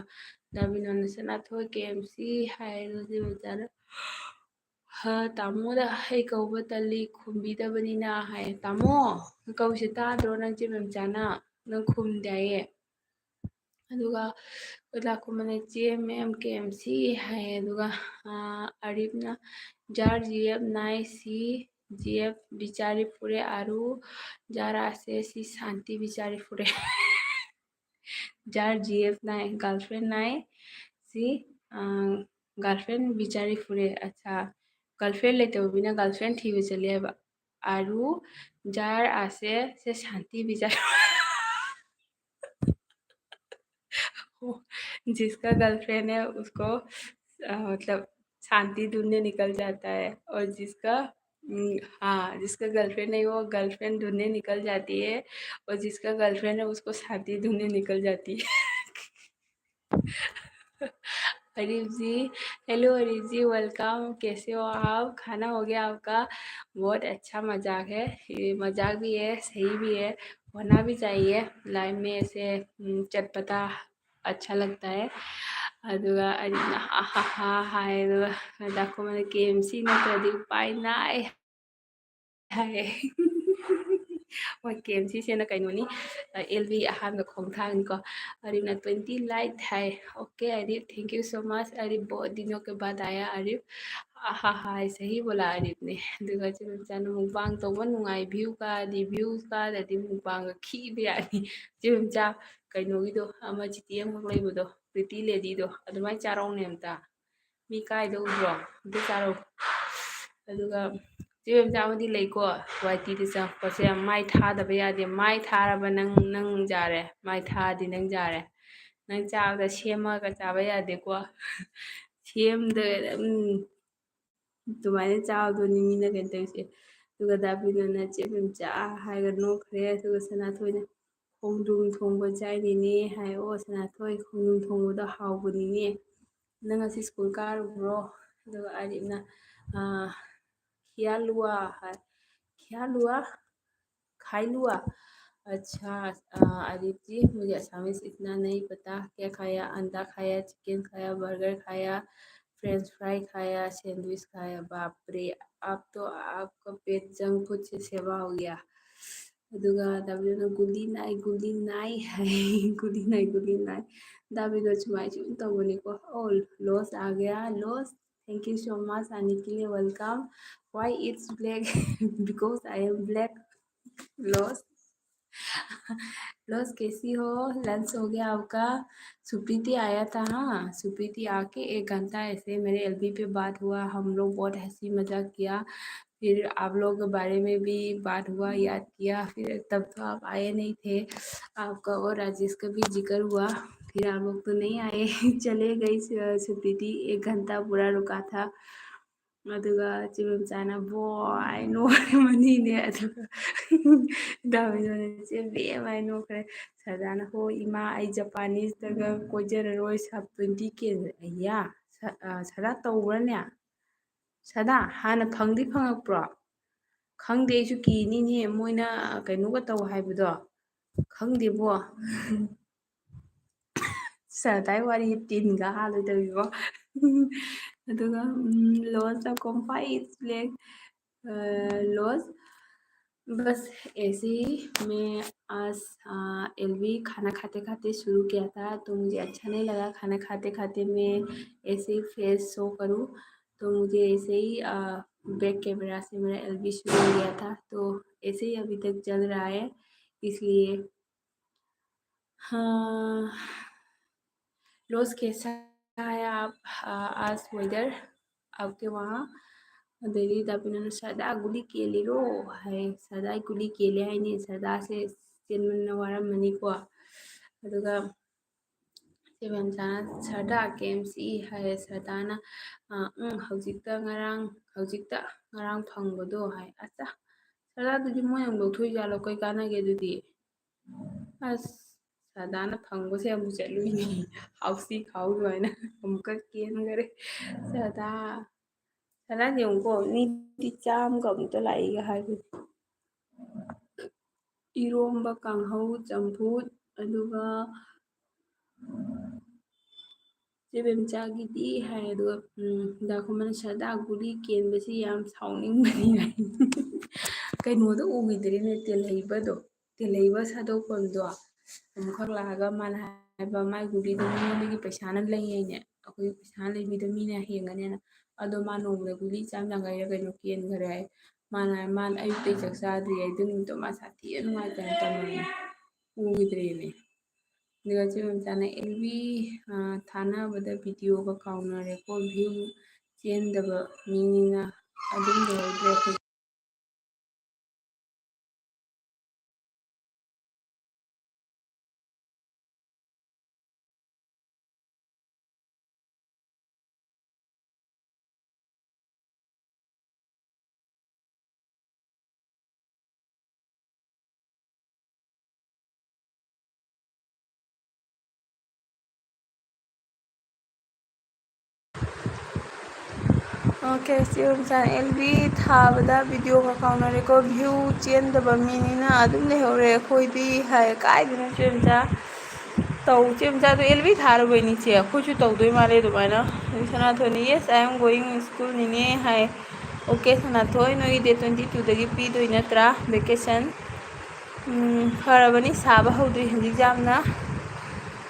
ꯗꯥ ꯕꯤꯅꯣꯟꯅ ꯁꯅꯥꯊꯣꯏ ꯀꯦ ꯑꯦꯝ ꯁꯤ ꯍꯥꯏ꯫ ꯑꯗꯣ ꯆꯦ ꯃꯦꯝꯆꯥꯅ ꯍ, ꯇꯥꯃꯣꯗ ꯑꯩ ꯀꯧꯕ ꯇꯜꯂꯤ, ꯈꯨꯝꯕꯤꯗꯕꯅꯤꯅ ꯍꯥꯏ꯫ ꯇꯥꯃꯣ ꯀꯧꯁꯦ ꯇꯥꯗ꯭ꯔꯣ? ꯅꯪ ꯆꯦ ꯃꯦꯝꯆꯥꯅ ꯅꯪ ꯈꯨꯝꯗꯦ ꯍꯥꯏꯌꯦ꯫ ꯑꯗꯨꯒ ꯑꯣꯖꯥ ꯈꯨꯃꯟꯅ ꯆꯦ ꯃꯦꯝ ꯀꯦ ꯑꯦꯝ ꯁꯤ ꯍꯥꯏ꯫ ꯑꯗꯨꯒ ꯑꯔꯤꯞꯅ ꯖꯥꯔ ꯖꯤ ꯑꯦꯐ ꯅꯥꯏ ꯁꯤ ꯖꯤ ꯑꯦꯐ ꯕꯤꯆꯥꯔꯤ ꯐꯨꯔꯦ ꯑꯔꯨ ꯖꯥꯔ ꯑꯥꯁꯦ ꯁꯤ ꯁꯥꯟꯇꯤ ꯕꯤꯆꯥꯔꯤ ꯐꯨꯔꯦ꯫ ꯖꯥꯔ ꯖꯤ ꯑꯦꯐ ꯅꯥꯏ, girlfriend ꯅꯥꯏ ꯁꯤ girlfriend ꯕꯤꯆꯥꯔꯤ ꯐꯨꯔꯦ꯫ ꯑꯠꯆꯥ, girlfriend ꯂꯩꯇꯕ ꯃꯤꯅ girlfriend ꯊꯤꯕ ꯆꯠꯂꯦ ꯍꯥꯏꯕ꯫ ꯑꯔꯨ ꯖꯥꯔ ꯑꯥꯁꯦ ꯁꯦ ꯁꯥꯟꯇꯤ ꯕꯤꯆꯥꯔꯤ जिसका गर्लफ्रेंड है उसको, अ, मतलब शांति ढूंढने निकल जाता है, और जिसका, उम, हाँ, जिसका गर्लफ्रेंड नहीं, वो गर्लफ्रेंड ढूंढने निकल जाती है, और जिसका गर्लफ्रेंड है उसको शांति ढूंढने निकल जाती है। अरीब जी, हेलो अरीब जी, welcome, कैसे हो आप? खाना हो गया आपका? बहुत अच्छा मजाक है, ये मजाक भी है, सही भी है, होना भी चाहिए लाइफ में ऐसे, उम, चटपटा अच्छा लगता है। ꯑꯗꯨꯒ ꯑꯔꯤꯞꯅ ꯍꯥ ꯍꯥ ꯍꯥ ꯍꯥꯏ, ꯑꯗꯨꯒ ꯗꯥꯀꯨꯃꯟꯅ ꯀꯦ ꯑꯦꯝ ꯁꯤ ꯅꯠꯇ꯭ꯔꯗꯤ ꯎꯄꯥꯏ ꯅꯥꯏ ꯍꯥꯏ꯫ ꯍꯣꯏ, ꯀꯦ ꯑꯦꯝ ꯁꯤꯁꯤꯅ ꯀꯩꯅꯣꯅꯤ, ꯑꯦꯜ ꯕꯤ ꯑꯍꯥꯟꯕ ꯈꯣꯡꯊꯥꯡꯅꯤꯀꯣ꯫ ꯑꯔꯤꯞꯅ twenty like ꯊꯥꯏ꯫ Okay ꯑꯔꯤꯞ, thank you so much ꯑꯔꯤꯞ, बहुत दिनों के बाद आया ꯑꯔꯤꯞ꯫ ꯑꯍꯥ ꯍꯥꯏ, ꯁꯍꯤ ꯕꯣꯂꯥ ꯑꯔꯤꯞꯅꯦ꯫ ꯑꯗꯨꯒ ꯆꯦ ꯃꯦꯝꯆꯥꯅ ꯃꯨꯛꯕꯥꯡ ꯇꯧꯕ ꯅꯨꯡꯉꯥꯏ, view ꯀꯥꯗꯤ, view ꯀꯥꯗꯗꯤ ꯃꯨꯛꯕꯥꯡꯒ ꯈꯤꯕ ꯌꯥꯅꯤ꯫ ꯆꯦ ꯃꯦꯝꯆꯥ, ꯀꯩꯅꯣꯒꯤꯗꯣ ꯑꯃ ꯆꯤꯇꯤ ꯑꯃꯈꯛ ꯂꯩꯕꯗꯣ, ꯄ꯭ꯔꯤꯇꯤ ꯂꯦꯗꯤꯗꯣ, ꯑꯗꯨꯃꯥꯏꯅ ꯆꯥꯔꯧꯅꯦ ꯑꯝꯇ꯫ ꯃꯤ ꯀꯥꯏꯗ ꯎꯗ꯭ꯔꯣ? ꯑꯝꯇ ꯆꯥꯔꯧ꯫ ꯑꯗꯨꯒ ꯆꯦ ꯃꯦꯝꯆꯥ ꯑꯃꯗꯤ ꯂꯩꯀꯣ, ꯋꯥꯏ ꯇꯤꯗ ꯆꯪꯉꯛꯄꯁꯦ ꯃꯥꯏ ꯊꯥꯗꯕ ꯌꯥꯗꯦ꯫ ꯃꯥꯏ ꯊꯥꯔꯕ ꯅꯪ, ꯅꯪ ꯌꯥꯔꯦ꯫ ꯃꯥꯏ ꯊꯥꯗꯤ ꯅꯪ ꯌꯥꯔꯦ꯫ ꯅꯪ ꯆꯥꯕꯗ ꯁꯦꯝꯃꯒ ꯆꯥꯕ ꯌꯥꯗꯦꯀꯣ꯫ ꯁꯦꯝꯗ-, ꯎꯝ, ꯑꯗꯨꯃꯥꯏꯅ ꯆꯥꯕꯗꯨꯅꯤ ꯃꯤꯅ ꯀꯩꯅꯣ ꯇꯧꯔꯤꯁꯦ꯫ ꯑꯗꯨꯒ ꯗꯥ ꯕꯤꯅꯣꯅ "ꯆꯦ ꯃꯦꯝꯆꯥ" ꯍꯥꯏꯔꯒ ꯅꯣꯛꯈ꯭ꯔꯦ꯫ ꯑꯗꯨꯒ ꯁꯅꯥꯊꯣꯏꯅ "ꯈꯣꯡꯗ꯭ꯔꯨꯝ ꯊꯣꯡꯕ ꯆꯥꯏꯅꯤꯅꯦ" ꯍꯥꯏ꯫ "ꯑꯣ ꯁꯅꯥꯊꯣꯏ, ꯈꯣꯡꯗ꯭ꯔꯨꯝ ꯊꯣꯡꯕꯗꯣ ꯍꯥꯎꯕꯅꯤꯅꯦ꯫ ꯅꯪ ꯉꯁꯤ ꯁ꯭ꯀꯨꯜ ꯀꯥꯔꯨꯕ꯭ꯔꯣ?" ꯑꯗꯨꯒ ꯑꯔꯤꯞꯅ, ꯑꯥ, "ꯈꯤꯌꯥ ꯂꯨꯋꯥ" ꯍꯥꯏ꯫ "ꯈꯤꯌꯥ ꯂꯨꯋꯥ? खाई लुआ? अच्छा।" "अ, अदिति, मुझे असामीज इतना नहीं पता। क्या खाया? अंडा खाया, चिकन खाया, बर्गर खाया, फ्रेंच फ्राई खाया, सैंडविच खाया। बाप रे, आप तो, आपका पेट जंक फूड से सेवा हो गया।" ꯑꯗꯨꯒ ꯗꯥ ꯕꯤꯅꯣꯅ "ꯒꯨꯂꯤ ꯅꯥꯏ, ꯒꯨꯂꯤ ꯅꯥꯏ" ꯍꯥꯏ꯫ "ꯒꯨꯂꯤ ꯅꯥꯏ, ꯒꯨꯂꯤ ꯅꯥꯏ"꯫ ꯗꯥ ꯕꯤꯅꯣ ꯁꯨꯃꯥꯏꯅ ꯁꯨꯝ ꯇꯧꯕꯅꯤꯀꯣ꯫ "Oh, लोस आ गया, loss. Thank you so much, आने के लिए welcome। Why it's black? Because I am black। Loss." Loss, कैसी हो? लंच हो गया आपका? सुप्रीति आया था, हाँ, सुप्रीति आके एक घंटा ऐसे मेरे एल बी पे बात हुआ, हम लोग बहुत हंसी मजाक किया, फिर आप लोगों के बारे में भी बात हुआ, याद किया, फिर तब तो आप आए नहीं थे, आपका और राजेश का भी जिक्र हुआ, फिर आप लोग तो नहीं आए, चले गई सु-, सुप्रीति, एक घंटा पूरा रुका था। ꯑꯗꯨꯒ ꯆꯦ ꯃꯦꯝꯆꯥꯅ ꯕꯣꯏ ꯅꯣꯛꯑꯦ ꯃꯅꯤꯅꯦ꯫ ꯑꯗꯨꯒ ꯗꯥ ꯕꯤꯅꯣꯅ "ꯆꯦ ꯕꯦꯝ" ꯍꯥꯏ ꯅꯣꯛꯈ꯭ꯔꯦ꯫ ꯁꯗꯥꯅ "ꯍꯣꯏ ꯏꯃꯥ, ꯑꯩ ꯖꯄꯥꯅꯤꯁꯇꯒ ꯀꯣꯏꯖꯔꯔꯣꯏ, ꯁꯥꯞ twenty K"꯫ ꯑꯌꯥ, ꯁ-, ꯑ, ꯁꯗꯥ ꯇꯧꯕ꯭ꯔꯅꯦ? ꯁꯗꯥ, ꯍꯥꯟꯅ ꯐꯪꯗꯤ ꯐꯪꯉꯛꯄ꯭ꯔꯣ? ꯈꯪꯗꯦ, ꯑꯩꯁꯨ ꯀꯤꯅꯤꯅꯦ, ꯃꯣꯏꯅ ꯀꯩꯅꯣꯒ ꯇꯧ ꯍꯥꯏꯕꯗꯣ꯫ ꯈꯪꯗꯦꯕꯣ꯫ ꯁꯗꯥꯏ ꯋꯥꯔꯤ ꯇꯤꯟꯒ ꯍꯥꯠꯂꯣꯏꯗꯧꯔꯤꯕꯣ꯫ ꯑꯗꯨꯒ, ꯎꯝ, ꯂꯣꯁꯇ ꯀꯣꯝꯄꯥꯏ ꯏꯁ ꯕ꯭ꯂꯦꯛ, ꯑ, ꯂꯣꯁ, बस ऐसे ही मैं आज, अ, एलवी खाना खाते-खाते शुरू किया था, तो मुझे अच्छा नहीं लगा खाना खाते-खाते मैं ऐसे ही फेस शो करूँ। तो मुझे ऐसे ही, अ, बैक कैमरा से मेरा एलवी शुरू हो गया था, तो ऐसे ही अभी तक चल रहा है, इसलिए। हाँ, रोज़ कैसा है आप, अ, आज वेदर आपके वहाँ? ꯑꯗꯩꯗꯤ ꯗꯥ ꯄꯤꯅꯅ, "ꯁꯗꯥ ꯒꯨꯂꯤ ꯀꯦꯜꯂꯤꯔꯣ?" ꯍꯥꯏ꯫ ꯁꯗꯥ ꯒꯨꯂꯤ ꯀꯦꯜꯂꯦ ꯍꯥꯏꯅꯦ꯫ ꯁꯗꯥꯁꯦ ꯆꯦꯟꯃꯟꯅ ꯋꯥꯔꯝꯃꯅꯤꯀꯣ꯫ ꯑꯗꯨꯒ ꯆꯦ ꯃꯦꯝꯆꯥꯅ, "ꯁꯔꯗꯥ ꯀꯦ ꯑꯦꯝ ꯁꯤ ꯍꯥꯏꯔꯦ ꯁꯔꯗꯥꯅ꯫ ꯑ, ꯎꯝ, ꯍꯧꯖꯤꯛꯇ ꯉꯔꯥꯡ, ꯍꯧꯖꯤꯛꯇ ꯉꯔꯥꯡ ꯐꯪꯕꯗꯣ" ꯍꯥꯏ꯫ ꯑꯠꯆꯥ, ꯁꯔꯗꯥꯗꯨꯗꯤ ꯃꯣꯏꯅ ꯑꯃꯨꯛ ꯂꯧꯊꯣꯛꯏ ꯖꯥꯠꯂꯣ? ꯀꯩ ꯀꯥꯟꯅꯒꯦ ꯑꯗꯨꯗꯤ? ꯑꯁ, ꯁꯔꯗꯥꯅ ꯐꯪꯕꯁꯦ ꯑꯃꯨꯛ ꯆꯠꯂꯨꯏꯅꯦ꯫ ꯍꯥꯎꯁꯤ ꯈꯥꯎ ꯑꯗꯨꯃꯥꯏꯅ ꯑꯃꯨꯛꯀ ꯀꯦꯟꯈꯔꯦ꯫ ꯁꯔꯗꯥ, ꯁꯔꯗꯥꯁꯦ ꯌꯦꯡꯉꯨꯀꯣ, ꯃꯤꯗꯤ ꯆꯥꯝꯃꯒ ꯑꯃꯨꯛꯇ ꯂꯥꯛꯏꯒ ꯍꯥꯏꯕꯅꯤ꯫ ꯏꯔꯣꯝꯕ, ꯀꯥꯡꯍꯧ, ꯆꯝꯐꯨꯠ, ꯑꯗꯨꯒ ꯆꯦ ꯕꯦꯝꯆꯥꯒꯤꯗꯤ ꯍꯥꯏ, ꯑꯗꯨꯒ, ꯎꯝ, ꯗꯥ ꯈꯣꯃꯟ, "ꯁꯔꯗꯥ ꯒꯨꯂꯤ ꯀꯦꯟꯕꯁꯤ ꯌꯥꯝ ꯁꯥꯎꯅꯤꯡꯕꯅꯤ" ꯍꯥꯏ꯫ ꯀꯩꯅꯣꯗꯣ ꯎꯈꯤꯗ꯭ꯔꯦꯅꯦ, ꯇꯦꯜꯍꯩꯕꯗꯣ, ꯇꯦꯜꯍꯩꯕ ꯁꯥꯗꯣꯛꯐꯝꯗꯣ꯫ ꯑꯃꯨꯛꯈꯛ ꯂꯥꯛꯑꯒ ꯃꯥꯅ ꯍꯥꯏꯕ, ꯃꯥꯏ ꯒꯨꯂꯤꯗꯣ ꯃꯤꯉꯣꯟꯗꯒꯤ ꯄꯩꯁꯥꯅ ꯂꯩ ꯍꯥꯏꯅꯦ, ꯑꯩꯈꯣꯏ ꯄꯩꯁꯥ ꯂꯩꯕꯤꯗꯣ ꯃꯤꯅ ꯍꯦꯟꯒꯅꯦꯅ꯫ ꯑꯗꯣ ꯃꯥ ꯅꯣꯡꯃꯗ ꯒꯨꯂꯤ ꯆꯥꯝ ꯌꯥꯡꯈꯩꯔ ꯀꯩꯅꯣ ꯀꯦꯟꯈꯔꯦ ꯍꯥꯏ꯫ ꯃꯥꯅ, ꯃꯥꯅ ꯑꯌꯨꯛꯇꯩ ꯆꯥꯛ ꯆꯥꯗ꯭ꯔꯤ ꯍꯥꯏ, ꯑꯗꯨ ꯅꯨꯃꯤꯠꯇꯣ ꯃꯥ ꯁꯥꯊꯤꯅ ꯅꯨꯡꯉꯥꯏꯇꯅ ꯇꯧꯔꯝꯃꯦ꯫ ꯎꯈꯤꯗ꯭ꯔꯦꯅꯦ꯫ ꯑꯗꯨꯒ ꯆꯦ ꯃꯦꯝꯆꯥꯅ, "ꯑꯦꯜꯕꯤ, ꯑ, ꯊꯥꯅꯕꯗ ꯚꯤꯗꯤꯑꯣꯒ ꯀꯥꯎꯅꯔꯦꯀꯣ, ꯚ꯭ꯌꯨ ꯆꯦꯟꯗꯕ ꯃꯤꯅꯤꯅ ꯑꯗꯨꯝ ꯂꯩꯍꯧꯗ꯭ꯔꯦ ꯑꯩꯈꯣꯏ"꯫ ꯑꯣꯀꯦ, ꯆꯦ ꯃꯦꯝꯆꯥ, "ꯑꯦꯜꯕꯤ ꯊꯥꯕꯗ ꯚꯤꯗꯤꯑꯣꯒ ꯀꯥꯎꯅꯔꯦꯀꯣ, ꯚ꯭ꯌꯨ ꯆꯦꯟꯗꯕ ꯃꯤꯅꯤꯅ ꯑꯗꯨꯝ ꯂꯩꯍꯧꯔꯦ ꯑꯩꯈꯣꯏꯗꯤ" ꯍꯥꯏ꯫ ꯀꯥꯏꯗꯅꯣ ꯆꯦ ꯃꯦꯝꯆꯥ? ꯇꯧ, ꯆꯦ ꯃꯦꯝꯆꯥꯗꯣ ꯑꯦꯜꯕꯤ ꯊꯥꯔꯨꯕꯩꯅꯤ ꯆꯦ, ꯑꯩꯈꯣꯏꯁꯨ ꯇꯧꯗꯣꯏ ꯃꯥꯜꯂꯦ ꯑꯗꯨꯃꯥꯏꯅ꯫ ꯑꯗꯩ ꯁꯅꯥꯊꯣꯏꯅ, "Yes, I am going school ꯅꯤꯅꯦ" ꯍꯥꯏ꯫ ꯑꯣꯀꯦ ꯁꯅꯥꯊꯣꯏ, ꯅꯣꯏꯒꯤ ꯗꯦꯠ ꯇ꯭ꯋꯦꯟꯇꯤ ꯇꯨꯗꯒꯤ ꯄꯤꯗꯣꯏ ꯅꯠꯇ꯭ꯔꯥ ꯚꯦꯀꯦꯁꯟ? ꯎꯝ, ꯐꯔꯕꯅꯤ, ꯁꯥꯕ ꯍꯧꯗ꯭ꯔꯤ ꯍꯧꯖꯤꯛ ꯌꯥꯝꯅ꯫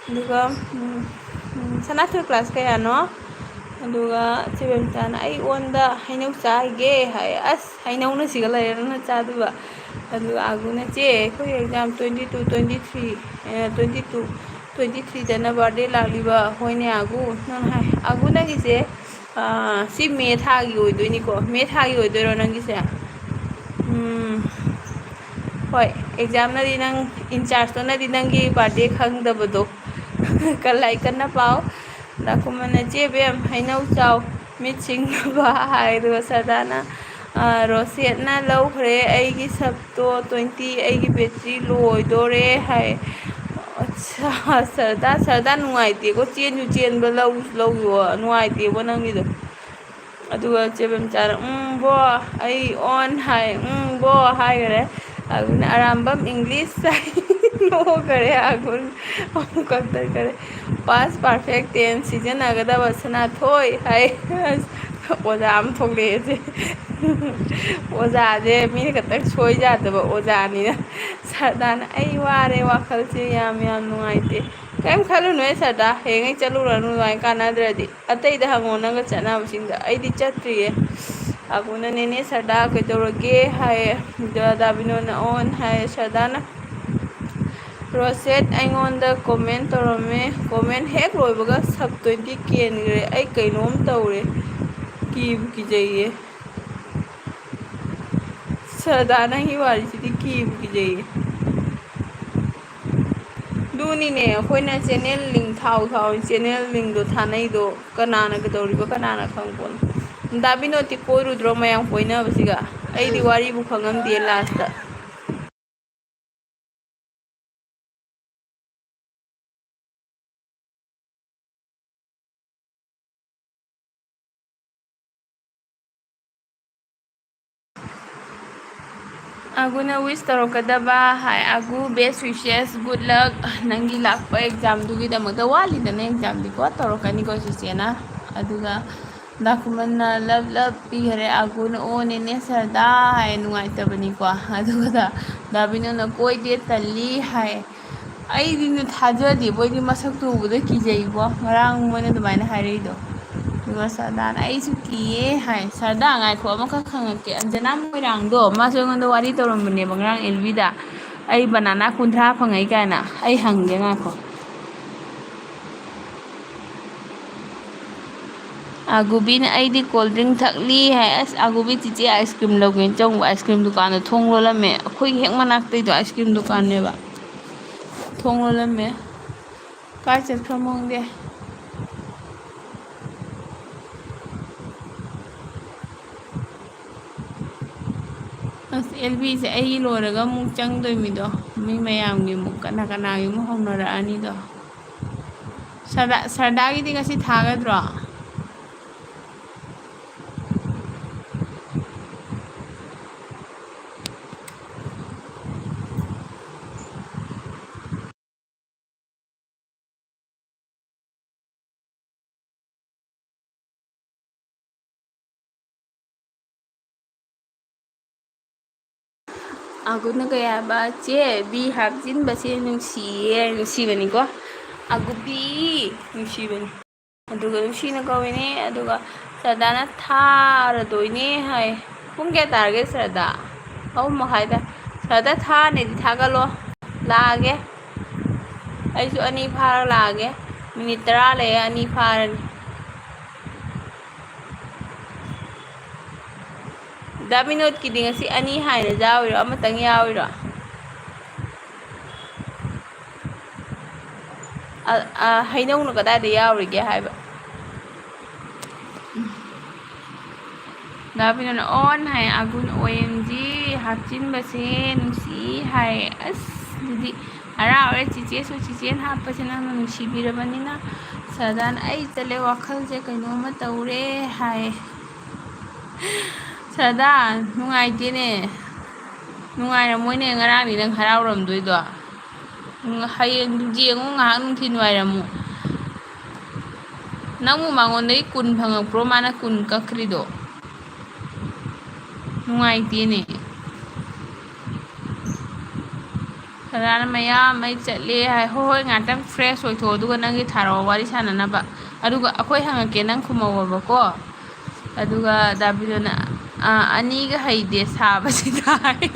ꯑꯗꯨꯒ, ꯎꯝ, ꯎꯝ, ꯁꯅꯥꯊꯣꯏ ꯀ꯭ꯂꯥꯁ ꯀꯌꯥꯅꯣ? ꯑꯗꯨꯒ ꯆꯦꯕꯦꯝꯆꯥꯅ, "ꯑꯩ ꯑꯣꯟꯗ ꯍꯩꯅꯧ ꯆꯥꯒꯦ" ꯍꯥꯏ꯫ ꯑꯁ, ꯍꯩꯅꯧꯅ ꯁꯤꯒ ꯂꯩꯔꯦ ꯅꯪꯅ ꯆꯥꯗꯨꯕ꯫ ꯑꯗꯨꯒ ꯑꯥꯒꯨꯅ, "ꯆꯦ, ꯑꯩꯈꯣꯏ exam twenty two, twenty three, ꯑꯦ, ꯇ꯭ꯋꯦꯟꯇꯤ ꯇꯨ, ꯇ꯭ꯋꯦꯟꯇꯤ ꯊ꯭ꯔꯤꯗꯅ ꯕꯥꯔꯗꯦ ꯂꯥꯛꯂꯤꯕ ꯍꯣꯏꯅꯦ ꯑꯥꯒꯨ", ꯅꯪ ꯍꯥꯏ꯫ ꯑꯥꯒꯨ, ꯅꯪꯒꯤꯁꯦ, ꯑꯥ, ꯁꯤ ꯃꯦ ꯊꯥꯒꯤ ꯑꯣꯏꯗꯣꯏꯅꯤꯀꯣ? ꯃꯦ ꯊꯥꯒꯤ ꯑꯣꯏꯗꯣꯏꯔꯣ ꯅꯪꯒꯤꯁꯦ? ꯎꯝ, ꯍꯣꯏ, ꯑꯦꯛꯖꯥꯝꯅꯗꯤ ꯅꯪ, ꯏꯟꯆꯥꯔꯖꯇꯨꯅꯗꯤ ꯅꯪꯒꯤ ꯕꯥꯔꯗꯦ ꯈꯪꯗꯕꯗꯣ꯫ ꯀ-, ꯂꯥꯏꯔꯤꯛ ꯀꯟꯅ ꯄꯥꯎ꯫ ꯗꯥꯀꯨꯃꯟꯅ, "ꯆꯦ ꯕꯦꯝ, ꯍꯩꯅꯧ ꯆꯥꯎ, ꯃꯤꯠ ꯁꯤꯡꯅꯕ" ꯍꯥꯏ꯫ ꯑꯗꯨꯒ ꯁꯔꯗꯥꯅ, ꯑ, "ꯔꯣꯁꯦꯠꯅ ꯂꯧꯈ꯭ꯔꯦ ꯑꯩꯒꯤ ꯁꯞꯇꯣ ꯇ꯭ꯋꯦꯟꯇꯤ, ꯑꯩꯒꯤ ꯕꯦꯇ꯭ꯔꯤ ꯂꯣꯏꯗꯣꯔꯦ" ꯍꯥꯏ꯫ ꯑꯠꯁꯥ, ꯁꯔꯗꯥ, ꯁꯔꯗꯥ ꯅꯨꯡꯉꯥꯏꯇꯦꯀꯣ, ꯆꯦꯟꯁꯨ ꯆꯦꯟꯕ, ꯂꯧꯁꯨ ꯂꯧꯕ, ꯅꯨꯡꯉꯥꯏꯇꯦꯕꯣ ꯅꯪꯒꯤꯗꯣ꯫ ꯑꯗꯨꯒ ꯆꯦꯕꯦꯝꯆꯥꯅ, "ꯎꯝ, ꯕꯣ, ꯑꯩ ꯑꯣꯟ" ꯍꯥꯏ, "ꯎꯝ, ꯕꯣ" ꯍꯥꯏꯈꯔꯦ꯫ ꯑꯗꯨꯅ ꯑꯔꯥꯝꯕꯝ ꯏꯪꯂꯤꯁ ꯍꯥꯏ ꯅꯣꯛꯈꯔꯦ, ꯑꯥꯒꯨꯟ ꯑꯃꯨꯛ ꯀꯞꯊꯠꯈꯔꯦ꯫ Past perfect tense ꯁꯤꯖꯤꯟꯅꯒꯗꯕ ꯁꯅꯥꯊꯣꯏ ꯍꯥꯏ꯫ ꯑꯁ, ꯑꯣꯖꯥ ꯑꯃ ꯊꯣꯛꯂꯛꯑꯦ ꯁꯦ꯫ ꯑꯣꯖꯥꯁꯦ ꯃꯤꯅ ꯈꯛꯇꯪ ꯁꯣꯏ ꯌꯥꯗꯕ ꯑꯣꯖꯥꯅꯤꯅ꯫ ꯁꯔꯗꯥꯅ, "ꯑꯩ ꯋꯥꯔꯦ, ꯋꯥꯈꯜꯁꯦ ꯌꯥꯝ, ꯌꯥꯝ ꯅꯨꯡꯉꯥꯏꯇꯦ"꯫ "ꯀꯔꯤꯝ ꯈꯜꯂꯨꯅꯨꯍꯦ ꯁꯔꯗꯥ, ꯍꯌꯦꯡꯉꯩ ꯆꯠꯂꯨꯔꯅꯨ ꯑꯗꯨꯃꯥꯏꯅ ꯀꯥꯟꯅꯗ꯭ꯔꯗꯤ꯫ ꯑꯇꯩꯗ ꯍꯪꯉꯣ ꯅꯪꯒ ꯆꯠꯅꯕꯁꯤꯡꯗ, ꯑꯩꯗꯤ ꯆꯠꯇ꯭ꯔꯤꯌꯦ"꯫ ꯑꯥꯒꯨꯅ, "ꯅꯦꯅꯦ ꯁꯔꯗꯥ ꯀꯩꯗꯧꯔꯒꯦ?" ꯍꯥꯏꯌꯦ꯫ ꯑꯗ ꯗꯥꯕꯤꯅꯣꯅ, "ꯑꯣꯟ" ꯍꯥꯏꯌꯦ꯫ ꯁꯔꯗꯥꯅ, "ꯔꯣꯁꯦꯠ ꯑꯩꯉꯣꯟꯗ ꯀꯣꯃꯦꯟ ꯇꯧꯔꯝꯃꯦ, ꯀꯣꯃꯦꯟ ꯍꯦꯛ ꯂꯣꯏꯕꯒ ꯁꯞ ꯇ꯭ꯋꯦꯟꯇꯤ ꯀꯦꯟꯈ꯭ꯔꯦ, ꯑꯩ ꯀꯩꯅꯣꯝ ꯇꯧꯔꯦ, ꯀꯤꯕꯨ ꯀꯤꯖꯩꯌꯦ"꯫ ꯁꯔꯗꯥ, ꯅꯪꯒꯤ ꯋꯥꯔꯤꯁꯤꯗꯤ ꯀꯤꯕꯨ ꯀꯤꯖꯩꯌꯦ꯫ ꯑꯗꯨꯅꯤꯅꯦ, ꯑꯩꯈꯣꯏꯅ ꯆꯦꯅꯦꯜ ꯂꯤꯡ ꯊꯥꯎ ꯊꯥꯎ, ꯆꯦꯅꯦꯜ ꯂꯤꯡꯗꯣ ꯊꯥꯅꯩꯗꯣ ꯀꯅꯥꯅ ꯀꯩꯗꯧꯔꯤꯕ ꯀꯅꯥꯅ ꯈꯪꯄꯣꯠꯅꯣ꯫ ꯗꯥ ꯕꯤꯅꯣꯗꯇꯤ ꯀꯣꯏꯔꯨꯗ꯭ꯔꯣ ꯃꯌꯥꯝ ꯀꯣꯏꯅꯕꯁꯤꯒ? ꯑꯩꯗꯤ ꯋꯥꯔꯤꯕꯨ ꯈꯪꯉꯝꯗꯦ ꯂꯥꯁꯇ꯫ ꯑꯥꯒꯨꯅ wish ꯇꯧꯔꯛꯀꯗꯕ ꯍꯥꯏ꯫ ꯑꯥꯒꯨ, best wishes, good luck꯫ ꯅꯪꯒꯤ ꯂꯥꯛꯄ ꯑꯦꯛꯖꯥꯝꯗꯨꯒꯤꯗꯃꯛꯇ ꯋꯥꯠꯂꯤꯗꯅ ꯑꯦꯛꯖꯥꯝꯗꯤꯀꯣ, ꯇꯧꯔꯛꯀꯅꯤꯀꯣ ꯆꯤꯆꯦꯅ꯫ ꯑꯗꯨꯒ ꯗꯥꯀꯨꯃꯟꯅ ꯂꯞ ꯂꯞ ꯄꯤꯈꯔꯦ꯫ ꯑꯒꯨꯅ "ꯑꯣ ꯅꯦꯅꯦ ꯁꯔꯗꯥ" ꯍꯥꯏ, ꯅꯨꯡꯉꯥꯏꯇꯕꯅꯤꯀꯣ꯫ ꯑꯗꯨꯒ ꯗꯥ-, ꯗꯥꯕꯤꯅꯣꯅ "ꯀꯣꯏꯗꯦ ꯇꯜꯂꯤ" ꯍꯥꯏ꯫ ꯑꯩꯗꯤꯅꯦ ꯊꯥꯖꯗꯦꯕꯣ, ꯑꯩꯗꯤ ꯃꯁꯛꯇꯨ ꯎꯕꯗ ꯀꯤꯖꯩꯕꯣ, ꯉꯔꯥꯡ ꯃꯣꯏꯅ ꯑꯗꯨꯃꯥꯏꯅ ꯍꯥꯏꯔꯛꯏꯗꯣ꯫ ꯑꯗꯨꯒ ꯁꯔꯗꯥꯅ "ꯑꯩꯁꯨ ꯀꯤꯌꯦ" ꯍꯥꯏ꯫ ꯁꯔꯗꯥ, ꯉꯥꯏꯈꯣ, ꯑꯃꯈꯛ ꯍꯪꯉꯛꯀꯦ, ꯑꯟꯖꯅꯥ ꯃꯣꯏꯔꯥꯡꯗꯣ, ꯃꯥꯁꯨ ꯑꯩꯉꯣꯟꯗ ꯋꯥꯔꯤ ꯇꯧꯔꯝꯕꯅꯦꯕ ꯉꯔꯥꯡ ꯑꯦꯜꯕꯤꯗ, "ꯑꯩ ꯕꯅꯥꯅꯥ ꯀꯨꯟꯊ꯭ꯔꯥ ꯐꯪꯉꯛꯏ" ꯀꯥꯏꯅ꯫ ꯑꯩ ꯍꯪꯒꯦ, ꯉꯥꯏꯈꯣ꯫ ꯑꯥꯒꯨꯕꯤꯅ "ꯑꯩꯗꯤ cold drink ꯊꯛꯂꯤ" ꯍꯥꯏ꯫ ꯑꯁ, ꯑꯥꯒꯨꯕꯤ ꯆꯤꯆꯦ ice cream ꯂꯧꯒꯦꯅ ꯆꯪꯉꯨꯕ, ice cream ꯗꯨꯀꯥꯟꯗꯣ ꯊꯣꯡ ꯂꯣꯜꯂꯝꯃꯦ꯫ ꯑꯩꯈꯣꯏꯒꯤ ꯍꯦꯛ ꯃꯅꯥꯛꯇꯩꯗꯣ ice cream ꯗꯨꯀꯥꯟꯅꯦꯕ꯫ ꯊꯣꯡ ꯂꯣꯜꯂꯝꯃꯦ꯫ ꯀꯥꯏ ꯆꯠꯈ꯭ꯔꯃꯣ ꯈꯪꯗꯦ꯫ ꯑꯁ, ꯑꯦꯜꯕꯤꯁꯦ ꯑꯩꯒꯤ ꯂꯣꯏꯔꯒ ꯑꯃꯨꯛ ꯆꯪꯗꯣꯏꯃꯤꯗꯣ꯫ ꯃꯤ ꯃꯌꯥꯝꯒꯤ ꯑꯃꯨꯛ ꯀꯅꯥ ꯀꯅꯥꯒꯤ ꯑꯃꯨꯛ ꯍꯧꯅꯔꯛꯑꯅꯤꯗꯣ꯫ ꯁꯔꯗꯥ-, ꯁꯔꯗꯥꯒꯤꯗꯤ ꯉꯁꯤ ꯊꯥꯒꯗ꯭ꯔꯣ? ꯑꯒꯨꯅ ꯀꯩ ꯍꯥꯏꯕ? "ꯆꯦ, ꯕꯤ ꯍꯥꯞꯆꯤꯟꯕꯁꯦ ꯅꯨꯡꯁꯤꯌꯦ", ꯅꯨꯡꯁꯤꯕꯅꯤꯀꯣ꯫ ꯑꯒꯨꯕꯤ, ꯅꯨꯡꯁꯤꯕꯅꯤ꯫ ꯑꯗꯨꯒ ꯅꯨꯡꯁꯤꯅ ꯀꯧꯏꯅꯦ꯫ ꯑꯗꯨꯒ ꯁꯔꯗꯥꯅ "ꯊꯥꯔꯗꯣꯏꯅꯦ" ꯍꯥꯏ꯫ ꯄꯨꯡ ꯀꯌꯥ ꯇꯥꯔꯒꯦ ꯁꯔꯗꯥ? ꯑꯍꯨꯝ ꯃꯈꯥꯏ ꯇꯥꯔꯦ꯫ ꯁꯔꯗꯥ, ꯊꯥꯔꯅꯤꯗꯤ ꯊꯥꯒꯠꯂꯣ꯫ ꯂꯥꯛꯑꯒꯦ꯫ ꯑꯩꯁꯨ ꯑꯅꯤ ꯐꯥꯔ ꯂꯥꯛꯑꯒꯦ꯫ ꯃꯤꯅꯤꯠ ꯇꯔꯥ ꯂꯩꯔ ꯑꯅꯤ ꯐꯥꯔꯅꯤ꯫ ꯗꯥ ꯕꯤꯅꯣꯗꯀꯤꯗꯤ ꯉꯁꯤ ꯑꯅꯤ ꯍꯥꯏꯅ ꯌꯥꯎꯔꯤꯔꯣ? ꯑꯃꯇꯪ ꯌꯥꯎꯔꯤꯔꯣ? ꯑ, ꯑ, ꯍꯩꯅꯧꯅ ꯀꯗꯥꯏꯗ ꯌꯥꯎꯔꯤꯒꯦ ꯍꯥꯏꯕ? ꯗꯥ ꯕꯤꯅꯣꯗꯅ "ꯑꯣꯟ" ꯍꯥꯏ, ꯑꯒꯨꯟ "ꯑꯣ ꯑꯦꯝ ꯖꯤ ꯍꯥꯞꯆꯤꯟꯕꯁꯦ ꯅꯨꯡꯁꯤ" ꯍꯥꯏ꯫ ꯑꯁ, ꯑꯗꯨꯗꯤ ꯍꯔꯥꯎꯔꯦ꯫ ꯆꯤꯆꯦꯁꯨ ꯆꯤꯆꯦꯅ ꯍꯥꯞꯄꯁꯦ ꯅꯪꯅ ꯅꯨꯡꯁꯤꯕꯤꯔꯕꯅꯤꯅ꯫ ꯁꯔꯗꯥꯅ "ꯑꯩ ꯇꯜꯂꯦ, ꯋꯥꯈꯜꯁꯦ ꯀꯩꯅꯣꯝꯃ ꯇꯧꯔꯦ" ꯍꯥꯏ꯫ ꯁꯔꯗꯥ, ꯅꯨꯡꯉꯥꯏꯇꯦꯅꯦ꯫ ꯅꯨꯡꯉꯥꯏꯔꯝꯃꯣꯏꯅꯦ, ꯉꯔꯥꯡꯗꯤ ꯅꯪ ꯍꯔꯥꯎꯔꯝꯗꯣꯏꯗꯣ꯫ ꯎꯝ, ꯍꯌꯦꯡ ꯌꯦꯡꯉꯨ, ꯉꯥꯏꯍꯥꯛ ꯅꯨꯡꯊꯤꯜ ꯋꯥꯏꯔꯝꯃꯨ꯫ ꯅꯪꯕꯨ ꯃꯉꯣꯟꯗꯒꯤ ꯀꯨꯟ ꯐꯪꯉꯛꯄ꯭ꯔꯣ, ꯃꯥꯅ ꯀꯨꯟ ꯀꯛꯈ꯭ꯔꯤꯗꯣ? ꯅꯨꯡꯉꯥꯏꯇꯦꯅꯦ꯫ ꯁꯗꯥꯅ ꯃꯌꯥꯝ ꯑꯩ ꯆꯠꯂꯦ ꯍꯥꯏ꯫ ꯍꯣꯏ, ꯍꯣꯏ, ꯉꯥꯛꯇꯪ fresh ꯑꯣꯏꯊꯣꯛꯑꯣ, ꯑꯗꯨꯒ ꯅꯪꯒꯤ ꯊꯥꯔꯛꯑꯣ ꯋꯥꯔꯤ ꯁꯥꯟꯅꯅꯕ꯫ ꯑꯗꯨꯒ ꯑꯩꯈꯣꯏ ꯍꯪꯉꯛꯀꯦ, ꯅꯪ ꯈꯨꯝꯃꯧꯑꯕꯀꯣ꯫ ꯑꯗꯨꯒ ꯗꯥꯕꯤꯗꯣꯅ, "ꯑꯥ, ꯑꯅꯤꯒ ꯍꯩꯗꯦ ꯁꯥꯕꯁꯤꯗ" ꯍꯥꯏ꯫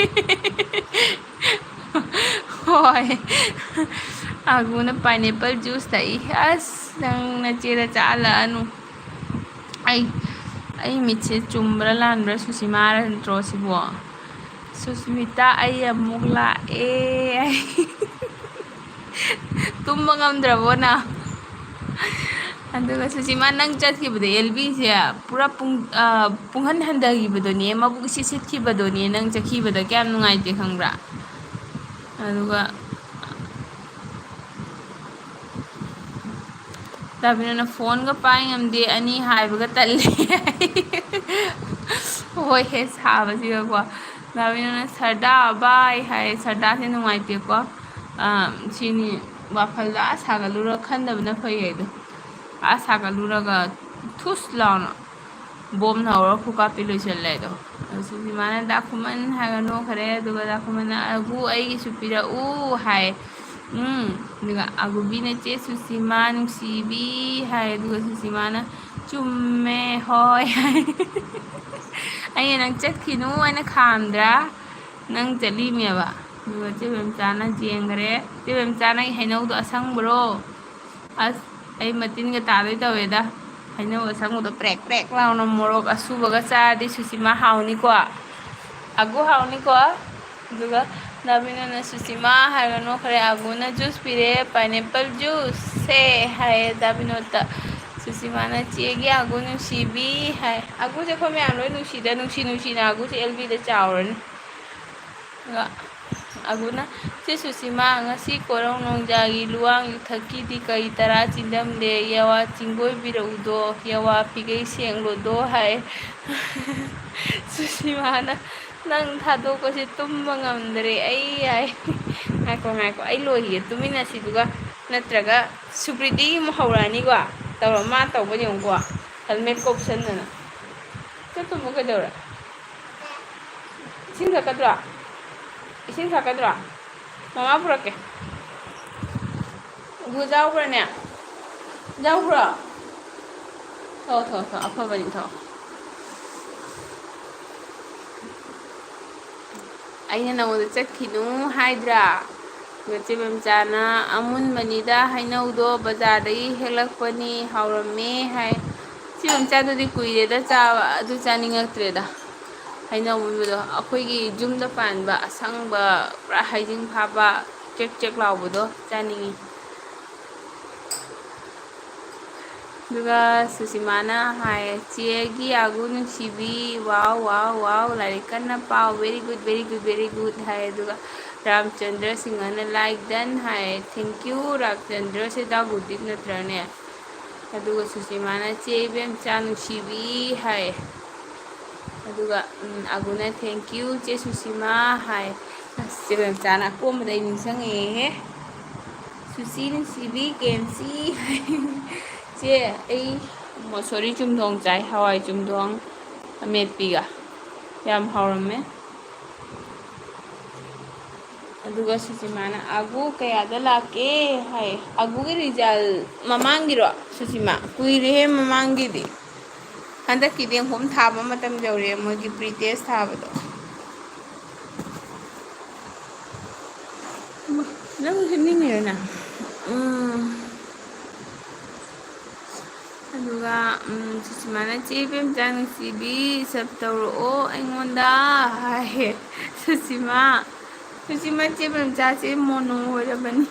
ꯍꯣꯏ꯫ ꯑꯒꯨꯅ pineapple juice ꯊꯛꯏ꯫ ꯑꯁ, ꯅꯪ ꯅꯆꯦꯗ ꯆꯥꯍꯜꯂꯛꯑꯅꯨ꯫ ꯑꯩ, ꯑꯩ ꯃꯤꯠꯁꯦ ꯆꯨꯝꯕ꯭ꯔꯥ ꯂꯥꯟꯕ꯭ꯔꯥ, ꯁꯨꯁꯤꯃꯥꯔ ꯅꯠꯇ꯭ꯔꯣ ꯁꯤꯕꯣ? ꯁꯨꯁꯃꯤꯇꯥ, ꯑꯩ ꯑꯃꯨꯛ ꯂꯥꯛꯑꯦ꯫ ꯇꯨꯝꯕ ꯉꯝꯗ꯭ꯔꯕꯣ ꯅꯪ? ꯑꯗꯨꯒ ꯁꯨꯁꯤꯃꯥ, ꯅꯪ ꯆꯠꯈꯤꯕꯗ ꯑꯦꯜꯕꯤꯁꯦ ꯄꯨꯔꯥ ꯄꯨꯡ-, ꯑ, ꯄꯨꯡꯍꯟ ꯍꯟꯊꯈꯤꯕꯗꯨꯅꯦ, ꯃꯕꯨꯛ ꯏꯁꯤꯠ ꯁꯤꯠꯈꯤꯕꯗꯨꯅꯦ ꯅꯪ ꯆꯠꯈꯤꯕꯗ꯫ ꯀꯌꯥꯝ ꯅꯨꯡꯉꯥꯏꯇꯦ ꯈꯪꯕ꯭ꯔꯥ? ꯑꯗꯨꯒ ꯗꯥꯕꯤꯅꯣꯅ ꯐꯣꯟꯒ ꯄꯥꯏ ꯉꯝꯗꯦ, ꯑꯅꯤ ꯍꯥꯏꯕꯒ ꯇꯜꯂꯦ꯫ ꯍꯣꯏ ꯍꯦ, ꯁꯥꯕꯁꯤꯒꯀꯣ꯫ ꯗꯥꯕꯤꯅꯣꯅ "ꯁꯔꯗꯥ ꯕꯥꯏ" ꯍꯥꯏ, ꯁꯔꯗꯥꯁꯦ ꯅꯨꯡꯉꯥꯏꯇꯦꯀꯣ꯫ ꯑꯥ, ꯁꯤꯅꯤ ꯋꯥꯈꯜꯗ ꯑꯥ ꯁꯥꯒꯠꯂꯨꯔ ꯈꯟꯗꯕꯅ ꯐꯩ ꯍꯥꯏꯗꯣ꯫ ꯑꯥ ꯁꯥꯒꯠꯂꯨꯔꯒ ꯊꯨꯁ ꯂꯥꯎꯅ ꯕꯣꯝꯅ ꯍꯧꯔ ꯈꯨꯀꯥꯞꯄꯤ ꯂꯣꯏꯁꯤꯜꯂꯦ ꯑꯗꯣ꯫ ꯑꯗꯨ ꯁꯨꯁꯤꯃꯥꯅ "ꯗꯥ ꯈꯨꯃꯟ" ꯍꯥꯏꯔꯒ ꯅꯣꯛꯈ꯭ꯔꯦ꯫ ꯑꯗꯨꯒ ꯗꯥ ꯈꯨꯃꯟꯅ "ꯑꯒꯨ, ꯑꯩꯒꯤꯁꯨ ꯄꯤꯔꯛꯎ" ꯍꯥꯏ꯫ ꯎꯝ, ꯑꯗꯨꯒ ꯑꯒꯨꯕꯤꯅ "ꯆꯦ ꯁꯨꯁꯤꯃꯥ ꯅꯨꯡꯁꯤꯕꯤ" ꯍꯥꯏ꯫ ꯑꯗꯨꯒ ꯁꯨꯁꯤꯃꯥꯅ "ꯆꯨꯝꯃꯦ, ꯍꯣꯏ" ꯍꯥꯏ꯫ ꯑꯩꯅ "ꯅꯪ ꯆꯠꯈꯤꯅꯨ" ꯍꯥꯏꯅ ꯈꯥꯝꯗ꯭ꯔꯥ? ꯅꯪ ꯆꯠꯂꯤꯃꯦꯕ꯫ ꯑꯗꯨꯒ ꯆꯦ ꯕꯦꯝꯆꯥꯅ ꯆꯦꯟꯈ꯭ꯔꯦ꯫ ꯆꯦ ꯕꯦꯝꯆꯥ, ꯅꯪꯒꯤ ꯍꯩꯅꯧꯗꯣ ꯑꯁꯪꯕ꯭ꯔꯣ? ꯑꯁ, ꯑꯩ ꯃꯇꯤꯟꯒ ꯇꯥꯗꯣꯏ ꯇꯧꯋꯦꯗ꯫ ꯍꯩꯅꯧ ꯑꯁꯪꯕꯗꯣ ꯄ꯭ꯔꯦꯛ ꯄ꯭ꯔꯦꯛ ꯂꯥꯎꯅ ꯃꯣꯔꯣꯛ ꯑꯁꯨꯕꯒ ꯆꯥꯔꯗꯤ ꯁꯨꯁꯤꯃꯥ ꯍꯥꯎꯅꯤꯀꯣ꯫ ꯑꯒꯨ ꯍꯥꯎꯅꯤꯀꯣ꯫ ꯑꯗꯨꯒ ꯗꯥ ꯕꯤꯅꯣꯗꯅ "ꯁꯨꯁꯤꯃꯥ" ꯍꯥꯏꯔꯒ ꯅꯣꯛꯈ꯭ꯔꯦ꯫ ꯑꯒꯨꯅ juice ꯄꯤꯔꯛꯑꯦ, "pineapple juice ꯁꯦ" ꯍꯥꯏꯌꯦ ꯗꯥ ꯕꯤꯅꯣꯗꯇ꯫ ꯁꯨꯁꯤꯃꯥꯅ "ꯆꯦꯒꯤ ꯑꯒꯨ ꯅꯨꯡꯁꯤꯕꯤ" ꯍꯥꯏ꯫ ꯑꯒꯨꯁꯦ ꯑꯩꯈꯣꯏ ꯃꯌꯥꯝ ꯂꯣꯏ ꯅꯨꯡꯁꯤꯗ, ꯅꯨꯡꯁꯤ ꯅꯨꯡꯁꯤꯅ ꯑꯒꯨꯁꯦ ꯑꯦꯜꯕꯤꯗ ꯆꯥꯎꯔꯅꯤ꯫ ꯑꯗꯨꯒ ꯑꯒꯨꯅ "ꯆꯦ ꯁꯨꯁꯤꯃꯥ, ꯉꯁꯤ ꯀꯣꯔꯧ ꯅꯣꯡꯖꯥꯒꯤ ꯂꯨꯋꯥꯡ ꯌꯨꯊꯛꯀꯤꯗꯤ ꯀꯔꯤ ꯇꯔꯥ ꯆꯤꯟꯗꯝꯂꯦ? ꯌꯥꯋꯥ ꯆꯤꯡꯒꯣꯏꯕꯤꯔꯛꯎꯗꯣ, ꯌꯥꯋꯥ ꯐꯤꯒꯩ ꯁꯦꯡꯂꯣꯗꯣ" ꯍꯥꯏ꯫ ꯁꯨꯁꯤꯃꯥꯅ "ꯅꯪ ꯊꯥꯗꯣꯛꯄꯁꯦ ꯇꯨꯝꯕ ꯉꯝꯗ꯭ꯔꯦ ꯑꯩ" ꯍꯥꯏ꯫ ꯉꯥꯏꯈꯣ, ꯉꯥꯏꯈꯣ, ꯑꯩ ꯂꯣꯏꯈꯤꯒꯦ, ꯇꯨꯃꯤꯟꯅꯁꯤꯗꯨꯒ, ꯅꯠꯇ꯭ꯔꯒ ꯁꯨꯄ꯭ꯔꯤꯇꯤ ꯑꯃꯨꯛ ꯍꯧꯔꯛꯑꯅꯤꯀꯣ꯫ ꯇꯧꯔ ꯃꯥ ꯇꯧꯕ ꯌꯦꯡꯉꯨꯀꯣ꯫ ꯍꯦꯜꯃꯦꯠꯀ ꯎꯞꯁꯟꯗꯅ꯫ ꯆꯠꯇꯨꯕꯨ ꯀꯩꯗꯧꯔꯦ? ꯏꯁꯤꯡ ꯊꯛꯀꯗ꯭ꯔꯣ? ꯏꯁꯤꯡ ꯊꯛꯀꯗ꯭ꯔꯣ? ꯃꯃꯥ ꯄꯨꯔꯛꯀꯦ꯫ ꯒꯨ ꯌꯥꯎꯕ꯭ꯔꯅꯦ? ꯌꯥꯎꯕ꯭ꯔꯣ? ꯊꯛꯑꯣ, ꯊꯛꯑꯣ, ꯊꯛꯑꯣ꯫ ꯑꯐꯕꯅꯤ, ꯊꯛꯑꯣ꯫ ꯑꯩꯅ ꯅꯉꯣꯟꯗ ꯆꯠꯈꯤꯅꯨ ꯍꯥꯏꯗ꯭ꯔꯥ? ꯅꯆꯦ ꯃꯦꯝꯆꯥꯅ ꯑꯃꯨꯟꯕꯅꯤꯗ ꯍꯩꯅꯧꯗꯣ ꯕꯖꯥꯔꯗꯒꯤ ꯍꯦꯛꯂꯛꯄꯅꯤ, ꯍꯥꯎꯔꯝꯃꯦ ꯍꯥꯏ꯫ ꯆꯦ ꯃꯦꯝꯆꯥꯗꯨꯗꯤ ꯀꯨꯏꯔꯦꯗ ꯆꯥꯕ, ꯑꯗꯨ ꯆꯥꯅꯤꯡꯉꯛꯇ꯭ꯔꯦꯗ꯫ ꯍꯩꯅꯧ ꯑꯃꯨꯟꯕꯗꯣ ꯑꯩꯈꯣꯏꯒꯤ ꯌꯨꯝꯗ ꯄꯥꯟꯕ ꯑꯁꯪꯕ, ꯄꯨꯔꯥ ꯍꯩꯖꯤꯡ ꯐꯥꯕ, ꯆꯦꯛ ꯆꯦꯛ ꯂꯥꯎꯕꯗꯣ ꯆꯥꯅꯤꯡꯉꯤ꯫ ꯑꯗꯨꯒ ꯁꯨꯁꯤꯃꯥꯅ ꯍꯥꯏ, "ꯆꯦꯒꯤ ꯑꯥꯒꯨ ꯅꯨꯡꯁꯤꯕꯤ, wow, wow, wow, ꯂꯥꯏꯔꯤꯛ ꯀꯟꯅ ꯄꯥꯎ, very good, very good, very good" ꯍꯥꯏ꯫ ꯑꯗꯨꯒ ꯔꯥꯝꯆꯟꯗ꯭ꯔ ꯁꯤꯡꯍꯅ "like done" high. Thank you, ꯔꯥꯝꯆꯟꯗ꯭ꯔ ꯁꯦ ꯗꯥ ꯒꯨꯔꯗꯤꯞ ꯅꯠꯇ꯭ꯔꯅꯦ? ꯑꯗꯨꯒ ꯁꯨꯁꯤꯃꯥꯅ "ꯆꯦ ꯏꯕꯦꯝꯆꯥ ꯅꯨꯡꯁꯤꯕꯤ" ꯍꯥꯏ꯫ ꯑꯗꯨꯒ, ꯎꯝ, ꯑꯥꯒꯨꯅ "Thank you, ꯆꯦ ꯁꯨꯁꯤꯃꯥ" ꯍꯥꯏ꯫ ꯑꯁ, ꯆꯦ ꯏꯕꯦꯝꯆꯥꯅ ꯑꯀꯣꯝꯕꯗ ꯑꯩ ꯅꯤꯡꯁꯤꯡꯉꯛꯑꯦꯍꯦ꯫ "ꯁꯨꯁꯤ ꯅꯨꯡꯁꯤꯕꯤ, ꯀꯦ ꯑꯦꯝ ꯁꯤ" ꯍꯥꯏ꯫ ꯆꯦ, ꯑꯩ ꯃꯣꯁꯣꯔꯤ ꯆꯨꯝꯊꯣꯡ ꯆꯥꯏ, ꯍꯋꯥꯏ ꯆꯨꯝꯊꯣꯡ ꯑꯃꯦꯠꯄꯤꯒ꯫ ꯌꯥꯝ ꯍꯥꯎꯔꯝꯃꯦ꯫ ꯑꯗꯨꯒ ꯁꯨꯁꯤꯃꯥꯅ, "ꯑꯥꯒꯨ ꯀꯌꯥꯗ ꯂꯥꯛꯀꯦ?" ꯍꯥꯏ꯫ ꯑꯥꯒꯨꯒꯤ result ꯃꯃꯥꯡꯒꯤꯔꯣ, ꯁꯨꯁꯤꯃꯥ? ꯀꯨꯏꯔꯦꯍꯦ ꯃꯃꯥꯡꯒꯤꯗꯤ꯫ ꯍꯟꯗꯛꯀꯤꯗꯤ ꯑꯦꯝ ꯀꯣꯝ ꯊꯥꯕ ꯃꯇꯝ ꯌꯧꯔꯦ, ꯃꯣꯏꯒꯤ pre test ꯊꯥꯕꯗꯣ꯫ ꯅꯪ ꯍꯤꯞꯅꯤꯡꯉꯤꯔꯣ ꯅꯪ? ꯎꯝ꯫ ꯑꯗꯨꯒ, ꯎꯝ, ꯁꯨꯁꯤꯃꯥꯅ, "ꯆꯦ ꯏꯕꯦꯝꯆꯥ ꯅꯨꯡꯁꯤꯕꯤ, sub ꯇꯧꯔꯛꯑꯣ ꯑꯩꯉꯣꯟꯗ" ꯍꯥꯏꯌꯦ꯫ ꯁꯨꯁꯤꯃꯥ, ꯁꯨꯁꯤꯃꯥ, ꯆꯦ ꯏꯕꯦꯝꯆꯥꯁꯦ ꯃꯣꯅꯣ ꯑꯣꯏꯔꯕꯅꯤ,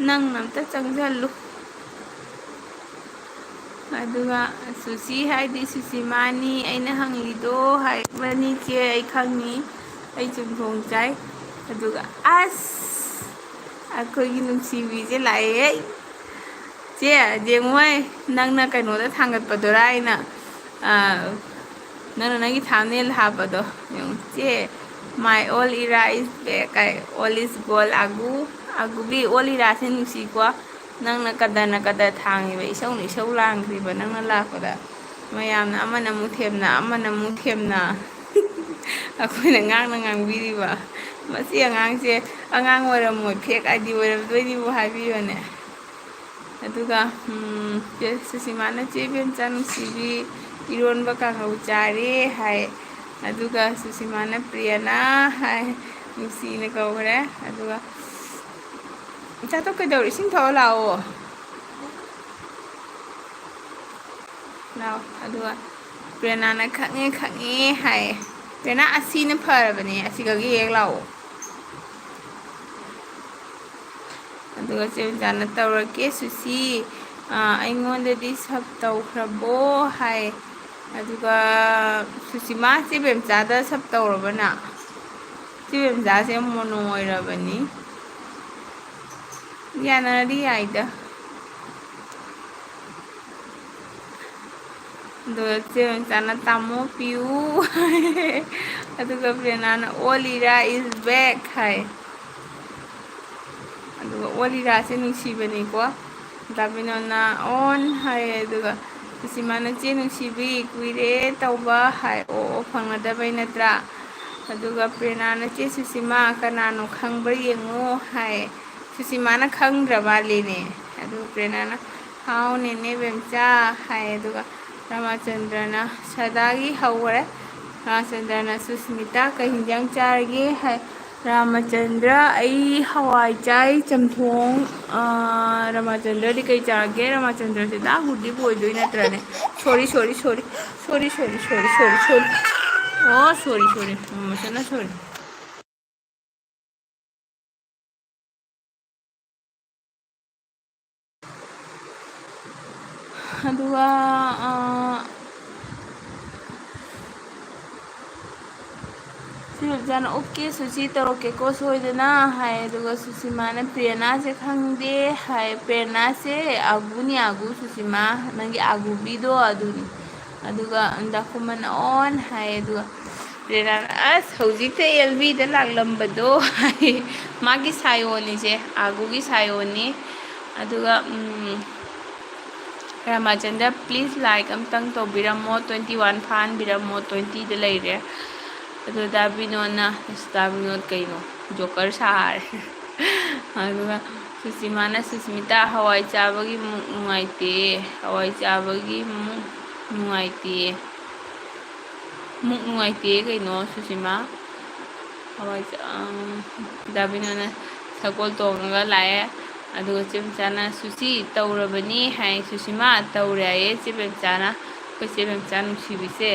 ꯅꯪꯅ ꯑꯝꯇ ꯆꯪꯁꯜꯂꯨ꯫ ꯑꯗꯨꯒ ꯁꯨꯁꯤ ꯍꯥꯏꯗꯤ ꯁꯨꯁꯤꯃꯥꯅꯤ, ꯑꯩꯅ ꯍꯪꯂꯤꯗꯣ ꯍꯥꯏꯕꯅꯤ ꯆꯦ, ꯑꯩ ꯈꯪꯉꯤ, ꯑꯩ ꯆꯨꯝꯊꯣꯡ ꯆꯥꯏ꯫ ꯑꯗꯨꯒ ꯑꯁ, ꯑꯩꯈꯣꯏꯒꯤ ꯅꯨꯡꯁꯤꯕꯤꯁꯦ ꯂꯥꯛꯑꯦꯍꯦ꯫ ꯆꯦ, ꯌꯦꯡꯉꯨꯍꯦ, ꯅꯪꯅ ꯀꯩꯅꯣꯗ ꯊꯥꯡꯒꯠꯄꯗꯨꯔꯥ ꯑꯩꯅ, ꯑ, ꯅꯪꯅ ꯅꯪꯒꯤ thumbnail ꯍꯥꯞꯄꯗꯣ ꯌꯦꯡꯉꯨ꯫ ꯆꯦ, "My all era is back" ꯀꯥꯏ, "All is gold" ꯑꯥꯒꯨ, ꯑꯥꯒꯨꯒꯤ all eraꯁꯦ ꯅꯨꯡꯁꯤꯀꯣ꯫ ꯅꯪꯅ ꯀꯗꯔꯅ ꯀꯗꯔ ꯊꯥꯡꯉꯤꯕ, ꯏꯁꯧꯅ ꯏꯁꯧ ꯂꯥꯡꯈ꯭ꯔꯤꯕ ꯅꯪꯅ ꯂꯥꯛꯄꯗ꯫ ꯃꯌꯥꯝꯅ ꯑꯃꯅ ꯑꯃꯨꯛ ꯊꯦꯝꯅ, ꯑꯃꯅ ꯑꯃꯨꯛ ꯊꯦꯝꯅ꯫ ꯑꯩꯈꯣꯏꯅ ꯉꯥꯡꯅ ꯉꯥꯡꯕꯤꯔꯤꯕ꯫ ꯃꯁꯤ ꯑꯉꯥꯡꯁꯦ ꯑꯉꯥꯡ ꯑꯣꯏꯔꯝꯃꯣꯏ, ꯐꯦꯛ ꯑꯥꯏ ꯗꯤ ꯑꯣꯏꯔꯝꯗꯣꯏꯅꯤꯕꯨ ꯍꯥꯏꯕꯤꯕꯅꯦ꯫ ꯑꯗꯨꯒ, ꯎꯝ, ꯆꯦ ꯁꯨꯁꯤꯃꯥꯅ, "ꯆꯦ ꯕꯦꯝꯆꯥ ꯅꯨꯡꯁꯤꯕꯤ, ꯏꯔꯣꯟꯕ ꯀꯥꯡꯍꯧ ꯆꯥꯔꯦ" ꯍꯥꯏ꯫ ꯑꯗꯨꯒ ꯁꯨꯁꯤꯃꯥꯅ, "ꯄ꯭ꯔꯤꯌꯅꯥ" ꯍꯥꯏ, ꯅꯨꯡꯁꯤꯅ ꯀꯧꯈ꯭ꯔꯦ꯫ ꯑꯗꯨꯒ, "ꯏꯆꯥꯗꯣ ꯀꯩꯗꯧꯔꯤ? ꯏꯁꯤꯡ ꯊꯛꯑꯣ ꯂꯥꯛꯑꯣ꯫ ꯂꯥꯛꯑꯣ꯫" ꯑꯗꯨꯒ ꯄ꯭ꯔꯦꯔꯅꯥꯅ, "ꯈꯪꯉꯦ, ꯈꯪꯉꯦ" ꯍꯥꯏꯌꯦ꯫ "ꯄ꯭ꯔꯦꯔꯅꯥ, ꯑꯁꯤꯅ ꯐꯔꯕꯅꯦ, ꯑꯁꯤ ꯈꯛꯀꯤ ꯍꯦꯛ ꯂꯥꯛꯑꯣ꯫" ꯑꯗꯨꯒ ꯆꯦ ꯕꯦꯝꯆꯥꯅ, "ꯇꯧꯔꯛꯀꯦ ꯁꯨꯁꯤ, ꯑꯥ, ꯑꯩꯉꯣꯟꯗꯗꯤ ꯁꯞ ꯇꯧꯈ꯭ꯔꯕꯣ?" ꯍꯥꯏ꯫ ꯑꯗꯨꯒ ꯁꯨꯁꯤꯃꯥ, ꯆꯦ ꯕꯦꯝꯆꯥꯗ ꯁꯞ ꯇꯧꯔꯕ ꯅꯪ? ꯆꯦ ꯕꯦꯝꯆꯥꯁꯦ ꯃꯣꯅꯣ ꯑꯣꯏꯔꯕꯅꯤ꯫ ꯌꯥꯅꯔꯗꯤ ꯌꯥꯏꯗ꯫ ꯑꯗꯨꯒ ꯆꯦ ꯕꯦꯝꯆꯥꯅ, "ꯇꯥꯃꯣ ꯄꯤꯌꯨ"꯫ ꯑꯗꯨꯒ ꯄ꯭ꯔꯦꯔꯅꯥꯅ, "ꯑꯣ ꯂꯤꯔꯥ is back" ꯍꯥꯏ꯫ ꯑꯗꯨꯒ ꯑꯣ ꯂꯤꯔꯥꯁꯦ ꯅꯨꯡꯁꯤꯕꯅꯤꯀꯣ꯫ ꯗꯥ ꯕꯤꯅꯣꯟꯅ, "ꯑꯣꯟ" ꯍꯥꯏꯌꯦ꯫ ꯑꯗꯨꯒ ꯁꯨꯁꯤꯃꯥꯅ, "ꯆꯦ ꯅꯨꯡꯁꯤꯕꯤ, ꯀꯨꯏꯔꯦ ꯇꯧꯕ" ꯍꯥꯏ꯫ "ꯑꯣ, ꯑꯣ, ꯐꯪꯅꯗꯕꯩ ꯅꯠꯇ꯭ꯔꯥ?" ꯑꯗꯨꯒ ꯄ꯭ꯔꯦꯔꯅꯥꯅ, "ꯆꯦ ꯁꯨꯁꯤꯃꯥ, ꯀꯅꯥꯅꯣ ꯈꯪꯕ꯭ꯔꯥ ꯌꯦꯡꯉꯣ" ꯍꯥꯏ꯫ ꯁꯨꯁꯤꯃꯥꯅ ꯈꯪꯗ꯭ꯔ ꯃꯥꯜꯂꯦꯅꯦ꯫ ꯑꯗꯨꯒ ꯄ꯭ꯔꯦꯔꯅꯥꯅ, "ꯍꯥꯎ ꯅꯦꯅꯦ ꯕꯦꯝꯆꯥ" ꯍꯥꯏ꯫ ꯑꯗꯨꯒ ꯔꯥꯃꯥꯆꯟꯗ꯭ꯔꯅ, ꯁꯗꯥꯒꯤ ꯍꯧꯈꯔꯦ꯫ ꯔꯥꯃꯥꯆꯟꯗ꯭ꯔꯅ, "ꯁꯨꯁꯃꯤꯇꯥ, ꯀꯩ ꯍꯤꯟꯖꯥꯡ ꯆꯥꯔꯒꯦ?" ꯍꯥꯏ꯫ ꯔꯥꯃꯥꯆꯟꯗ꯭ꯔ, "ꯑꯩ ꯍꯋꯥꯏ ꯆꯥꯏ, ꯆꯝꯊꯣꯡ꯫" ꯑꯥ, ꯔꯥꯃꯥꯆꯟꯗ꯭ꯔꯗꯤ ꯀꯩ ꯆꯥꯒꯦ? ꯔꯥꯃꯥꯆꯟꯗ꯭ꯔꯁꯦ ꯗꯥ ꯒꯨꯔꯗꯤꯞ ꯑꯣꯏꯗꯣꯏ ꯅꯠꯇ꯭ꯔꯅꯦ? Sorry, sorry, sorry꯫ Sorry, sorry, sorry, sorry, sorry꯫ ꯑꯣ, sorry, sorry꯫ ꯃꯃꯥꯆꯟꯗ꯭ꯔ, sorry꯫ ꯑꯗꯨꯒ, ꯑꯥ, ꯁꯤ ꯕꯦꯝꯆꯥꯅ, "ꯑꯣꯀꯦ ꯁꯨꯁꯤ, ꯇꯧꯔꯛꯀꯦꯀꯣ ꯁꯣꯏꯗꯅ" ꯍꯥꯏ꯫ ꯑꯗꯨꯒ ꯁꯨꯁꯤꯃꯥꯅ, "ꯄ꯭ꯔꯦꯔꯅꯥꯁꯦ ꯈꯪꯗꯦ" ꯍꯥꯏ꯫ "ꯄ꯭ꯔꯦꯔꯅꯥꯁꯦ ꯑꯥꯒꯨꯅꯤ, ꯑꯥꯒꯨ ꯁꯨꯁꯤꯃꯥ, ꯅꯪꯒꯤ ꯑꯥꯒꯨꯕꯤꯗꯣ ꯑꯗꯨꯅꯤ"꯫ ꯑꯗꯨꯒ ꯗꯥꯀꯨꯃꯟ, "ꯑꯣꯟ" ꯍꯥꯏ꯫ ꯑꯗꯨꯒ ꯄ꯭ꯔꯦꯔꯅꯥꯅ, "ꯑꯁ, ꯍꯧꯖꯤꯛꯇ ꯑꯦꯜ ꯕꯤꯗ ꯂꯥꯛꯂꯝꯕꯗꯣ" ꯍꯥꯏ꯫ ꯃꯥꯒꯤ ꯁꯥꯌꯣꯟꯅꯤꯁꯦ, ꯑꯥꯒꯨꯒꯤ ꯁꯥꯌꯣꯟꯅꯤ꯫ ꯑꯗꯨꯒ ꯔꯥꯃꯥꯆꯟꯗ꯭ꯔ, please like ꯑꯝꯇꯪ ꯇꯧꯕꯤꯔꯝꯃꯣ, twenty one ꯐꯥꯍꯟꯕꯤꯔꯝꯃꯣ, twenty ꯗ ꯂꯩꯔꯦ꯫ ꯑꯗꯨ ꯗꯥ ꯕꯤꯅꯣꯗꯅ, ꯑꯁ, ꯗꯥ ꯕꯤꯅꯣꯗ ꯀꯩꯅꯣ, ꯖꯣꯀꯔ ꯁꯥꯔꯦ꯫ ꯑꯗꯨꯒ ꯁꯨꯁꯤꯃꯥꯅ, "ꯁꯨꯁꯃꯤꯇꯥ, ꯍꯋꯥꯏ ꯆꯥꯕꯒꯤ ꯃꯨꯛ ꯅꯨꯡꯉꯥꯏꯇꯦ, ꯍꯋꯥꯏ ꯆꯥꯕꯒꯤ ꯃꯨꯛ ꯅꯨꯡꯉꯥꯏꯇꯦ, ꯃꯨꯛ ꯅꯨꯡꯉꯥꯏꯇꯦ ꯀꯩꯅꯣ ꯁꯨꯁꯤꯃꯥ?" ꯍꯋꯥꯏ ꯆꯥ-, ꯑꯥ, ꯗꯥ ꯕꯤꯅꯣꯗꯅ ꯁꯒꯣꯜ ꯇꯣꯡꯉꯒ ꯂꯥꯛꯑꯦ꯫ ꯑꯗꯨꯒ ꯆꯦ ꯃꯆꯥꯅ, "ꯁꯨꯁꯤ, ꯇꯧꯔꯕꯅꯤ" ꯍꯥꯏ꯫ "ꯁꯨꯁꯤꯃꯥ, ꯇꯧꯔꯦ" ꯍꯥꯏꯌꯦ ꯆꯦ ꯃꯆꯥꯅ꯫ ꯑꯩꯈꯣꯏ ꯆꯦ ꯃꯆꯥ ꯅꯨꯡꯁꯤꯕꯤꯁꯦ,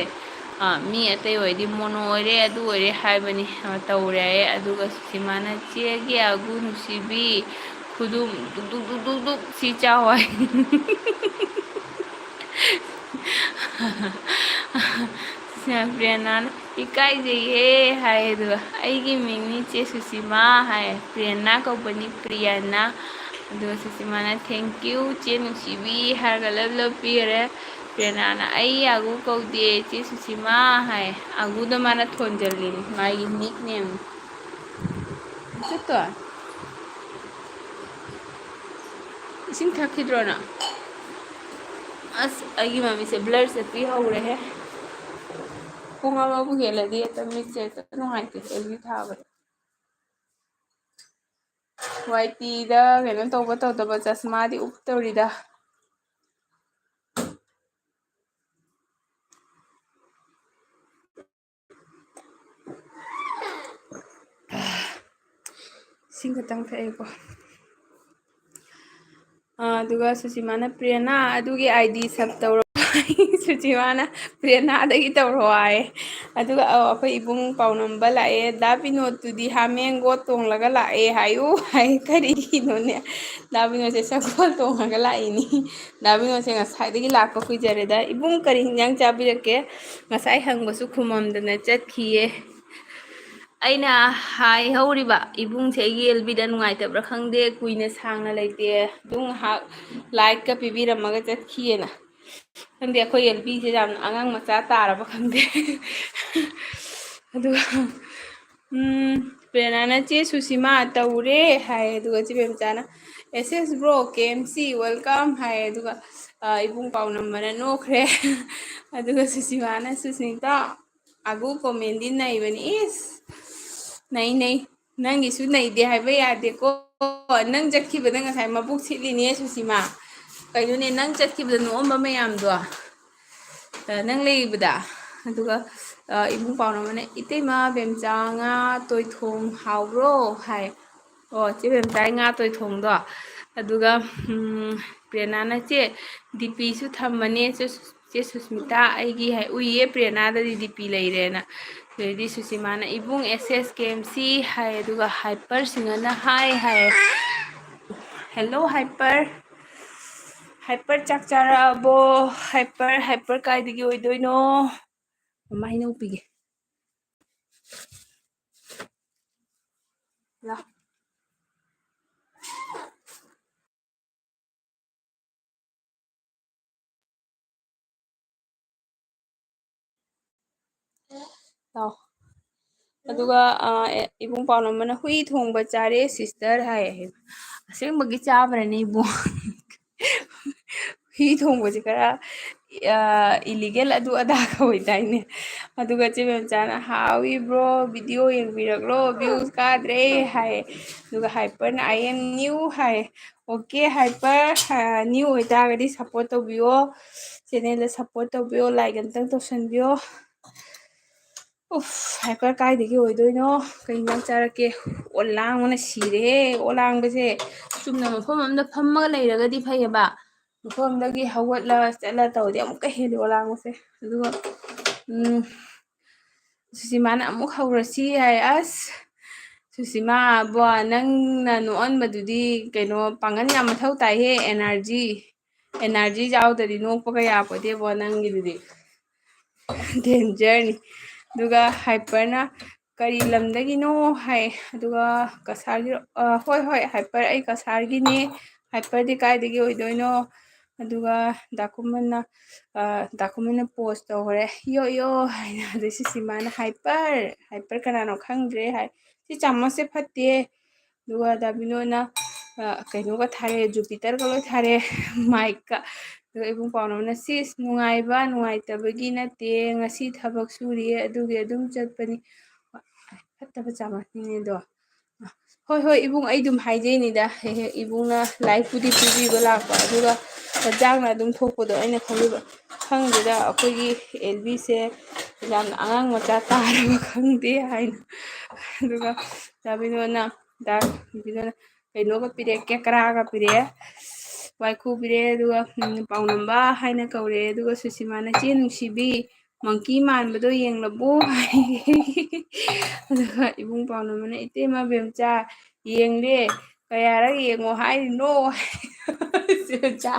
ꯑꯥ, ꯃꯤ ꯑꯇꯩ ꯑꯣꯏꯔꯗꯤ "ꯃꯣꯅꯣ ꯑꯣꯏꯔꯦ, ꯑꯗꯨ ꯑꯣꯏꯔꯦ" ꯍꯥꯏꯕꯅꯤ꯫ ꯑꯥ, ꯇꯧꯔꯦ ꯍꯥꯏꯌꯦ꯫ ꯑꯗꯨꯒ ꯁꯨꯁꯤꯃꯥꯅ, "ꯆꯦꯒꯤ ꯑꯒꯨ ꯅꯨꯡꯁꯤꯕꯤ, ꯈꯨꯗꯨꯝ ꯗꯨꯛ ꯗꯨꯛ ꯗꯨꯛ ꯗꯨꯛ ꯗꯨꯛ ꯁꯤ ꯆꯥꯎ" ꯍꯥꯏ꯫ ꯄ꯭ꯔꯦꯔꯅꯥꯅ, "ꯏꯀꯥꯏꯖꯩꯌꯦ" ꯍꯥꯏ꯫ ꯑꯗꯨꯒ, "ꯑꯩꯒꯤ ꯃꯤꯡꯅꯤ ꯆꯦ ꯁꯨꯁꯤꯃꯥ" ꯍꯥꯏ꯫ "ꯄ꯭ꯔꯦꯔꯅꯥ ꯀꯧꯕꯅꯤ, ꯄ꯭ꯔꯤꯌꯥꯅꯥ"꯫ ꯑꯗꯨꯒ ꯁꯨꯁꯤꯃꯥꯅ, "Thank you ꯆꯦ ꯅꯨꯡꯁꯤꯕꯤ" ꯍꯥꯏꯔꯒ love love ꯄꯤꯈꯔꯦ꯫ ꯄ꯭ꯔꯦꯔꯅꯥꯅ, "ꯑꯩ ꯑꯒꯨ ꯀꯧꯗꯦ ꯆꯦ ꯁꯨꯁꯤꯃꯥ" ꯍꯥꯏ꯫ ꯑꯒꯨꯗꯣ ꯃꯥꯅ ꯊꯣꯟꯖꯜꯂꯤꯅꯤ, ꯃꯥꯒꯤ nickname꯫ ꯆꯠꯇꯣ? ꯏꯁꯤꯡ ꯊꯛꯈꯤꯗ꯭ꯔꯣ ꯅꯪ? ꯑꯁ, ꯑꯩꯒꯤ ꯃꯃꯤꯠꯁꯦ blur ꯆꯠꯄꯤ ꯍꯧꯔꯦꯍꯦ꯫ ꯄꯨꯡ ꯑꯃꯕꯨ ꯍꯦꯜꯂꯗꯤ ꯍꯦꯛꯇ ꯃꯤꯠꯁꯦ ꯍꯦꯛꯇ ꯅꯨꯡꯉꯥꯏꯇꯦ, ꯑꯦꯜꯕꯤ ꯊꯥꯕꯗ꯫ ꯋꯥꯏ ꯇꯤꯗ ꯀꯩꯅꯣ ꯇꯧꯕ ꯇꯧꯗꯕ ꯆꯁꯃꯥꯗꯤ ꯎꯞꯇꯧꯔꯤꯗ꯫ ꯏꯁꯤꯡ ꯈꯛꯇꯪ ꯊꯛꯑꯦꯀꯣ꯫ ꯑꯥ, ꯑꯗꯨꯒ ꯁꯨꯁꯤꯃꯥꯅ, "ꯄ꯭ꯔꯦꯔꯅꯥ, ꯑꯗꯨꯒꯤ ID sub ꯇꯧꯔꯣ" ꯍꯥꯏ꯫ ꯁꯨꯁꯤꯃꯥꯅ, "ꯄ꯭ꯔꯦꯔꯅꯥꯗꯒꯤ ꯇꯧꯔꯣ" ꯍꯥꯏ꯫ ꯑꯗꯨꯒ, ꯑꯧ, ꯑꯩꯈꯣꯏ ꯏꯕꯨꯡ ꯄꯥꯎꯅꯝꯕ ꯂꯥꯛꯑꯦ, "ꯗꯥ ꯕꯤꯅꯣꯗꯇꯨꯗꯤ ꯍꯥꯃꯦꯡꯒꯣꯠ ꯇꯣꯡꯂꯒ ꯂꯥꯛꯑꯦ ꯍꯥꯏꯌꯨ" ꯍꯥꯏ꯫ ꯀꯔꯤꯒꯤꯅꯣꯅꯦ? ꯗꯥ ꯕꯤꯅꯣꯗꯁꯦ ꯁꯒꯣꯜ ꯇꯣꯡꯉꯒ ꯂꯥꯛꯏꯅꯤ꯫ ꯗꯥ ꯕꯤꯅꯣꯗꯁꯦ ꯉꯁꯥꯏꯗꯒꯤ ꯂꯥꯛꯄ ꯀꯨꯏꯖꯔꯦꯗ꯫ "ꯏꯕꯨꯡ, ꯀꯔꯤ ꯍꯤꯟꯖꯥꯡ ꯆꯥꯕꯤꯔꯛꯀꯦ?" ꯉꯁꯥꯏ ꯍꯪꯕꯁꯨ ꯈꯨꯝꯃꯝꯗꯅ ꯆꯠꯈꯤꯌꯦ꯫ ꯑꯩꯅ ꯍꯥꯏꯍꯧꯔꯤꯕ, ꯏꯕꯨꯡꯁꯦ ꯑꯩꯒꯤ ꯑꯦꯜꯕꯤꯗ ꯅꯨꯡꯉꯥꯏꯇꯕ꯭ꯔꯥ ꯈꯪꯗꯦ, ꯀꯨꯏꯅ ꯁꯥꯡꯅ ꯂꯩꯇꯦ, ꯑꯗꯨꯝ ꯉꯥꯏꯍꯥꯛ ꯂꯥꯏꯠꯀ ꯄꯤꯕꯤꯔꯝꯃꯒ ꯆꯠꯈꯤꯑꯅ꯫ ꯈꯪꯗꯦ, ꯑꯩꯈꯣꯏ ꯑꯦꯜꯕꯤꯁꯦ ꯌꯥꯝ ꯑꯉꯥꯡ ꯃꯆꯥ ꯇꯥꯔꯕ ꯈꯪꯗꯦ꯫ ꯑꯗꯨꯒ, ꯎꯝ, ꯄ꯭ꯔꯦꯔꯅꯥꯅ, "ꯆꯦ ꯁꯨꯁꯤꯃꯥ ꯇꯧꯔꯦ" ꯍꯥꯏ꯫ ꯑꯗꯨꯒ ꯆꯦ ꯄ꯭ꯔꯦꯝꯆꯥꯅ, "S S bro, K M C, welcome" ꯍꯥꯏ꯫ ꯑꯗꯨꯒ, ꯑ, ꯏꯕꯨꯡ ꯄꯥꯎꯅꯝꯕꯅ ꯅꯣꯛꯈ꯭ꯔꯦ꯫ ꯑꯗꯨꯒ ꯁꯨꯁꯤꯃꯥꯅ, "ꯁꯨꯁꯃꯤꯇꯥ, ꯑꯒꯨ comment ꯗꯤ ꯅꯩꯕꯅꯤ꯫ ꯏꯁ, ꯅꯩ, ꯅꯩ꯫ ꯅꯪꯒꯤꯁꯨ ꯅꯩꯗꯦ ꯍꯥꯏꯕ ꯌꯥꯗꯦꯀꯣ꯫ ꯅꯪ ꯆꯠꯈꯤꯕꯗ ꯉꯁꯥꯏ ꯃꯕꯨꯛ ꯁꯤꯠꯂꯤꯅꯦ ꯁꯨꯁꯤꯃꯥ꯫ ꯀꯩꯅꯣꯅꯦ, ꯅꯪ ꯆꯠꯈꯤꯕꯗ ꯅꯣꯛꯑꯝꯕ ꯃꯌꯥꯝꯗꯣ, ꯑ, ꯅꯪ ꯂꯩꯕꯗ?" ꯑꯗꯨꯒ, ꯑ, ꯏꯕꯨꯡ ꯄꯥꯎꯅꯝꯕꯅ, "ꯏꯇꯩꯃ ꯕꯦꯝꯆꯥ, ꯉꯥ ꯇꯣꯏꯊꯣꯡ ꯍꯥꯎꯕ꯭ꯔꯣ?" ꯍꯥꯏ꯫ ꯑꯣ, ꯆꯦ ꯕꯦꯝꯆꯥꯒꯤ ꯉꯥ ꯇꯣꯏꯊꯣꯡꯗꯣ꯫ ꯑꯗꯨꯒ, ꯎꯝ, ꯄ꯭ꯔꯦꯔꯅꯥꯅ, "ꯆꯦ, D P ꯁꯨ ꯊꯝꯃꯅꯦ, ꯆꯦ ꯁꯨ-, ꯆꯦ ꯁꯨꯁꯃꯤꯇꯥ, ꯑꯩꯒꯤ" ꯍꯥꯏ, "ꯎꯏꯌꯦ, ꯄ꯭ꯔꯦꯔꯅꯥꯗꯗꯤ D P ꯂꯩꯔꯦꯅ"꯫ ꯑꯗꯩꯗꯤ ꯁꯨꯁꯤꯃꯥꯅ, "ꯏꯕꯨꯡ, S S K M C" ꯍꯥꯏ, ꯑꯗꯨꯒ ꯍꯥꯏꯄꯔ ꯁꯤꯡꯍꯅ, "ꯍꯥꯏ" ꯍꯥꯏ꯫ Hello hyper. ꯍꯥꯏꯄꯔ ꯆꯥꯛ ꯆꯥꯔꯛꯑꯕꯣ? ꯍꯥꯏꯄꯔ, ꯍꯥꯏꯄꯔ ꯀꯥꯏꯗꯒꯤ ꯑꯣꯏꯗꯣꯏꯅꯣ? ꯃꯃꯥ ꯍꯩꯅꯧ ꯄꯤꯒꯦ꯫ ꯂꯥ꯫ ꯂꯥꯎ꯫ ꯑꯗꯨꯒ, ꯑ, ꯑꯦ, ꯏꯕꯨꯡ ꯄꯥꯎꯅꯝꯕꯅ, "ꯍꯨꯏ ꯊꯣꯡꯕ ꯆꯥꯔꯦ sister" ꯍꯥꯏ꯫ ꯑꯁꯦꯡꯕꯒꯤ ꯆꯥꯕ꯭ꯔꯅꯦ ꯏꯕꯨꯡ? ꯍꯨꯏ ꯊꯣꯡꯕꯁꯦ ꯈꯔ, ꯑ, illegal ꯑꯗꯨ ꯑꯗꯥꯒ ꯑꯣꯏꯗꯥꯏꯅꯦ? ꯑꯗꯨꯒ ꯆꯦ ꯃꯦꯝꯆꯥꯅ, "ꯍꯥꯎꯏ bro, video ꯌꯦꯡꯕꯤꯔꯛꯂꯣ, views ꯀꯥꯗ꯭ꯔꯦ" ꯍꯥꯏ꯫ ꯑꯗꯨꯒ ꯍꯥꯏꯄꯔꯅ, "I am new" ꯍꯥꯏ꯫ Okay ꯍꯥꯏꯄꯔ, ꯑ, new ꯑꯣꯏꯇꯥꯔꯒꯗꯤ support ꯇꯧꯕꯤꯌꯣ, channel ꯗ support ꯇꯧꯕꯤꯌꯣ, like ꯑꯝꯇꯪ ꯇꯧꯁꯟꯕꯤꯌꯣ꯫ ꯎꯐ, ꯍꯥꯏꯄꯔ ꯀꯥꯏꯗꯒꯤ ꯑꯣꯏꯗꯣꯏꯅꯣ? ꯀꯩ ꯏꯟꯖꯥꯡ ꯆꯥꯔꯛꯀꯦ? ꯑꯣꯂꯥꯡꯕꯅ ꯁꯤꯔꯦꯍꯦ꯫ ꯑꯣꯂꯥꯡꯕꯁꯦ ꯆꯨꯝꯅ ꯃꯐꯝ ꯑꯃꯗ ꯐꯝꯃꯒ ꯂꯩꯔꯒꯗꯤ ꯐꯩꯌꯦꯕ꯫ ꯃꯐꯝ ꯑꯃꯗꯒꯤ ꯍꯧꯒꯠꯂ ꯆꯠꯂ ꯇꯧꯔꯗꯤ ꯑꯃꯨꯛꯀ ꯍꯦꯜꯂꯤ ꯑꯣꯂꯥꯡꯕꯁꯦ꯫ ꯑꯗꯨꯒ, ꯎꯝ, ꯁꯨꯁꯤꯃꯥꯅ ꯑꯃꯨꯛ ꯍꯧꯔꯁꯤ ꯍꯥꯏ꯫ ꯑꯁ, ꯁꯨꯁꯤꯃꯥ, ꯕꯣ, ꯅꯪꯅ ꯅꯣꯛꯍꯟꯕꯗꯨꯗꯤ ꯀꯩꯅꯣ, ꯄꯥꯡꯒꯜ ꯌꯥꯝ ꯃꯊꯧ ꯇꯥꯏꯍꯦ, energy꯫ Energy ꯌꯥꯎꯗ꯭ꯔꯗꯤ ꯅꯣꯛꯄꯒ ꯌꯥꯄꯣꯠꯇꯦꯕꯣ ꯅꯪꯒꯤꯗꯨꯗꯤ꯫ Danger ꯅꯤ꯫ ꯑꯗꯨꯒ ꯍꯥꯏꯄꯔꯅ, "ꯀꯔꯤ ꯂꯝꯗꯒꯤꯅꯣ?" ꯍꯥꯏ꯫ ꯑꯗꯨꯒ ꯀꯁꯥꯔꯒꯤ, ꯑ, "ꯍꯣꯏ, ꯍꯣꯏ, ꯍꯥꯏꯄꯔ, ꯑꯩ ꯀꯁꯥꯔꯒꯤꯅꯦ꯫ ꯍꯥꯏꯄꯔꯗꯤ ꯀꯥꯏꯗꯒꯤ ꯑꯣꯏꯗꯣꯏꯅꯣ?" ꯑꯗꯨꯒ ꯗꯥꯀꯨꯃꯟꯅ, ꯑ, ꯗꯥꯀꯨꯃꯟꯅ pose ꯇꯧꯈ꯭ꯔꯦ, "ꯌꯣ, ꯌꯣ" ꯍꯥꯏꯅ꯫ ꯑꯗꯩ ꯁꯨꯁꯤꯃꯥꯅ, "ꯍꯥꯏꯄꯔ, ꯍꯥꯏꯄꯔ ꯀꯅꯥꯅꯣ ꯈꯪꯗ꯭ꯔꯦ" ꯍꯥꯏ꯫ "ꯁꯤ ꯆꯥꯃꯁꯁꯦ ꯐꯠꯇꯦ"꯫ ꯑꯗꯨꯒ ꯗꯥꯕꯤꯅꯣꯅ, ꯀꯩꯅꯣꯒ ꯊꯥꯔꯦ, ꯖꯨꯄꯤꯇꯔꯒ ꯂꯣꯏ ꯊꯥꯔꯦ, ꯃꯥꯏꯛꯀ꯫ ꯑꯗꯨꯒ ꯏꯕꯨꯡ ꯄꯥꯎꯅꯝꯅ, "ꯁꯤꯁ, ꯅꯨꯡꯉꯥꯏꯕ ꯅꯨꯡꯉꯥꯏꯇꯕꯒꯤ ꯅꯠꯇꯦ, ꯉꯁꯤ ꯊꯕꯛ ꯁꯨꯔꯤꯌꯦ, ꯑꯗꯨꯒꯤ ꯑꯗꯨꯝ ꯆꯠꯄꯅꯤ"꯫ ꯐꯠꯇꯕ ꯆꯥꯃꯛꯅꯤꯅꯦ ꯑꯗꯣ꯫ ꯍꯣꯏ, ꯍꯣꯏ, ꯏꯕꯨꯡ, ꯑꯩ ꯑꯗꯨꯝ ꯍꯥꯏꯖꯩꯅꯤꯗ, ꯍꯦꯛ ꯍꯦꯛ ꯏꯕꯨꯡꯅ ꯂꯥꯏꯔꯤꯛꯄꯨꯗꯤ ꯄꯤꯕꯤꯕ ꯂꯥꯛꯄ, ꯑꯗꯨꯒ ꯍꯟꯖꯥꯡꯅ ꯑꯗꯨꯝ ꯊꯣꯛꯄꯗꯣ ꯑꯩꯅ ꯈꯜꯂꯤꯕ꯫ ꯈꯪꯗꯦꯗ, ꯑꯩꯈꯣꯏꯒꯤ ꯑꯦꯜꯕꯤꯁꯦ ꯌꯥꯝꯅ ꯑꯉꯥꯡ ꯃꯆꯥ ꯇꯥꯔꯕ ꯈꯪꯗꯦ ꯍꯥꯏꯅ꯫ ꯑꯗꯨꯒ ꯗꯥ ꯕꯤꯅꯣꯗꯅ, ꯗꯥ ꯕꯤꯅꯣꯗꯅ ꯀꯩꯅꯣꯒ ꯄꯤꯔꯛꯑꯦ, ꯀꯦꯀ꯭ꯔꯥꯒ ꯄꯤꯔꯛꯑꯦ, ꯋꯥꯏꯈꯨ ꯄꯤꯔꯛꯑꯦ, ꯑꯗꯨꯒ, ꯎꯝ, ꯄꯥꯎꯅꯝꯕ ꯍꯥꯏꯅ ꯀꯧꯔꯛꯑꯦ, ꯑꯗꯨꯒ ꯁꯨꯁꯤꯃꯥꯅ, "ꯆꯦ ꯅꯨꯡꯁꯤꯕꯤ, ꯃꯪꯀꯤ ꯃꯥꯟꯕꯗꯣ ꯌꯦꯡꯂꯕꯣ?" ꯍꯥꯏ꯫ ꯑꯗꯨꯒ ꯏꯕꯨꯡ ꯄꯥꯎꯅꯝꯕꯅ, "ꯏꯇꯩꯃ ꯕꯦꯝꯆꯥ, ꯌꯦꯡꯂꯦ, ꯀꯌꯥꯔꯛ ꯌꯦꯡꯉꯣ ꯍꯥꯏꯔꯤꯅꯣ?" ꯍꯥꯏ꯫ ꯆꯦ ꯕꯦꯝꯆꯥ,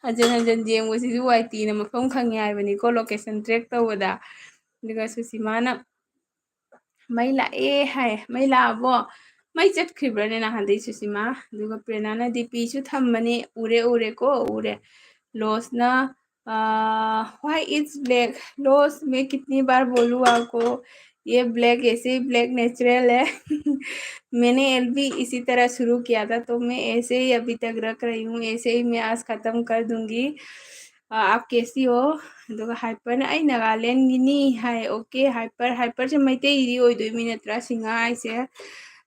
ꯍꯟꯖꯤꯟ ꯍꯟꯖꯤꯟ ꯌꯦꯡꯕꯁꯤꯁꯨ ꯋꯥꯏꯇꯤꯅ ꯃꯐꯝ ꯈꯪꯉꯦ ꯍꯥꯏꯕꯅꯤꯀꯣ, location track ꯇꯧꯕꯗ꯫ ꯑꯗꯨꯒ ꯁꯨꯁꯤꯃꯥꯅ, "ꯃꯩ ꯂꯥꯛꯑꯦ" ꯍꯥꯏ꯫ "ꯃꯩ ꯂꯥꯛꯑꯕꯣ? ꯃꯩ ꯆꯠꯈ꯭ꯔꯤꯕ꯭ꯔꯥꯅꯦ ꯅꯍꯥꯟꯗꯩ ꯁꯨꯁꯤꯃꯥ?" ꯑꯗꯨꯒ ꯄ꯭ꯔꯦꯔꯅꯥꯅ, "ꯗꯤ ꯄꯤꯁꯨ ꯊꯝꯕꯅꯦ, ꯎꯔꯦ, ꯎꯔꯦꯀꯣ, ꯎꯔꯦ"꯫ ꯂꯣꯁꯅ, "Why it's black? ꯂꯣꯁ, मैं कितनी बार बोलूँ आपको, ये black ऐसे ही black natural है।" "मैंने एल्बी इसी तरह शुरू किया था, तो मैं ऐसे ही अभी तक रख रही हूँ, ऐसे ही मैं आज खत्म कर दूंगी।" "आप कैसी हो?" ꯑꯗꯨꯒ ꯍꯥꯏꯄꯔꯅ, "ꯑꯩ ꯅꯥꯒꯥꯂꯦꯟꯒꯤꯅꯤ" ꯍꯥꯏ꯫ "Okay hyper". ꯍꯥꯏꯄꯔꯁꯦ ꯃꯩꯇꯩꯗꯤ ꯑꯣꯏꯗꯣꯏ ꯃꯤ ꯅꯠꯇ꯭ꯔꯥ, ꯁꯤꯡꯍꯥ ꯍꯥꯏꯁꯦ?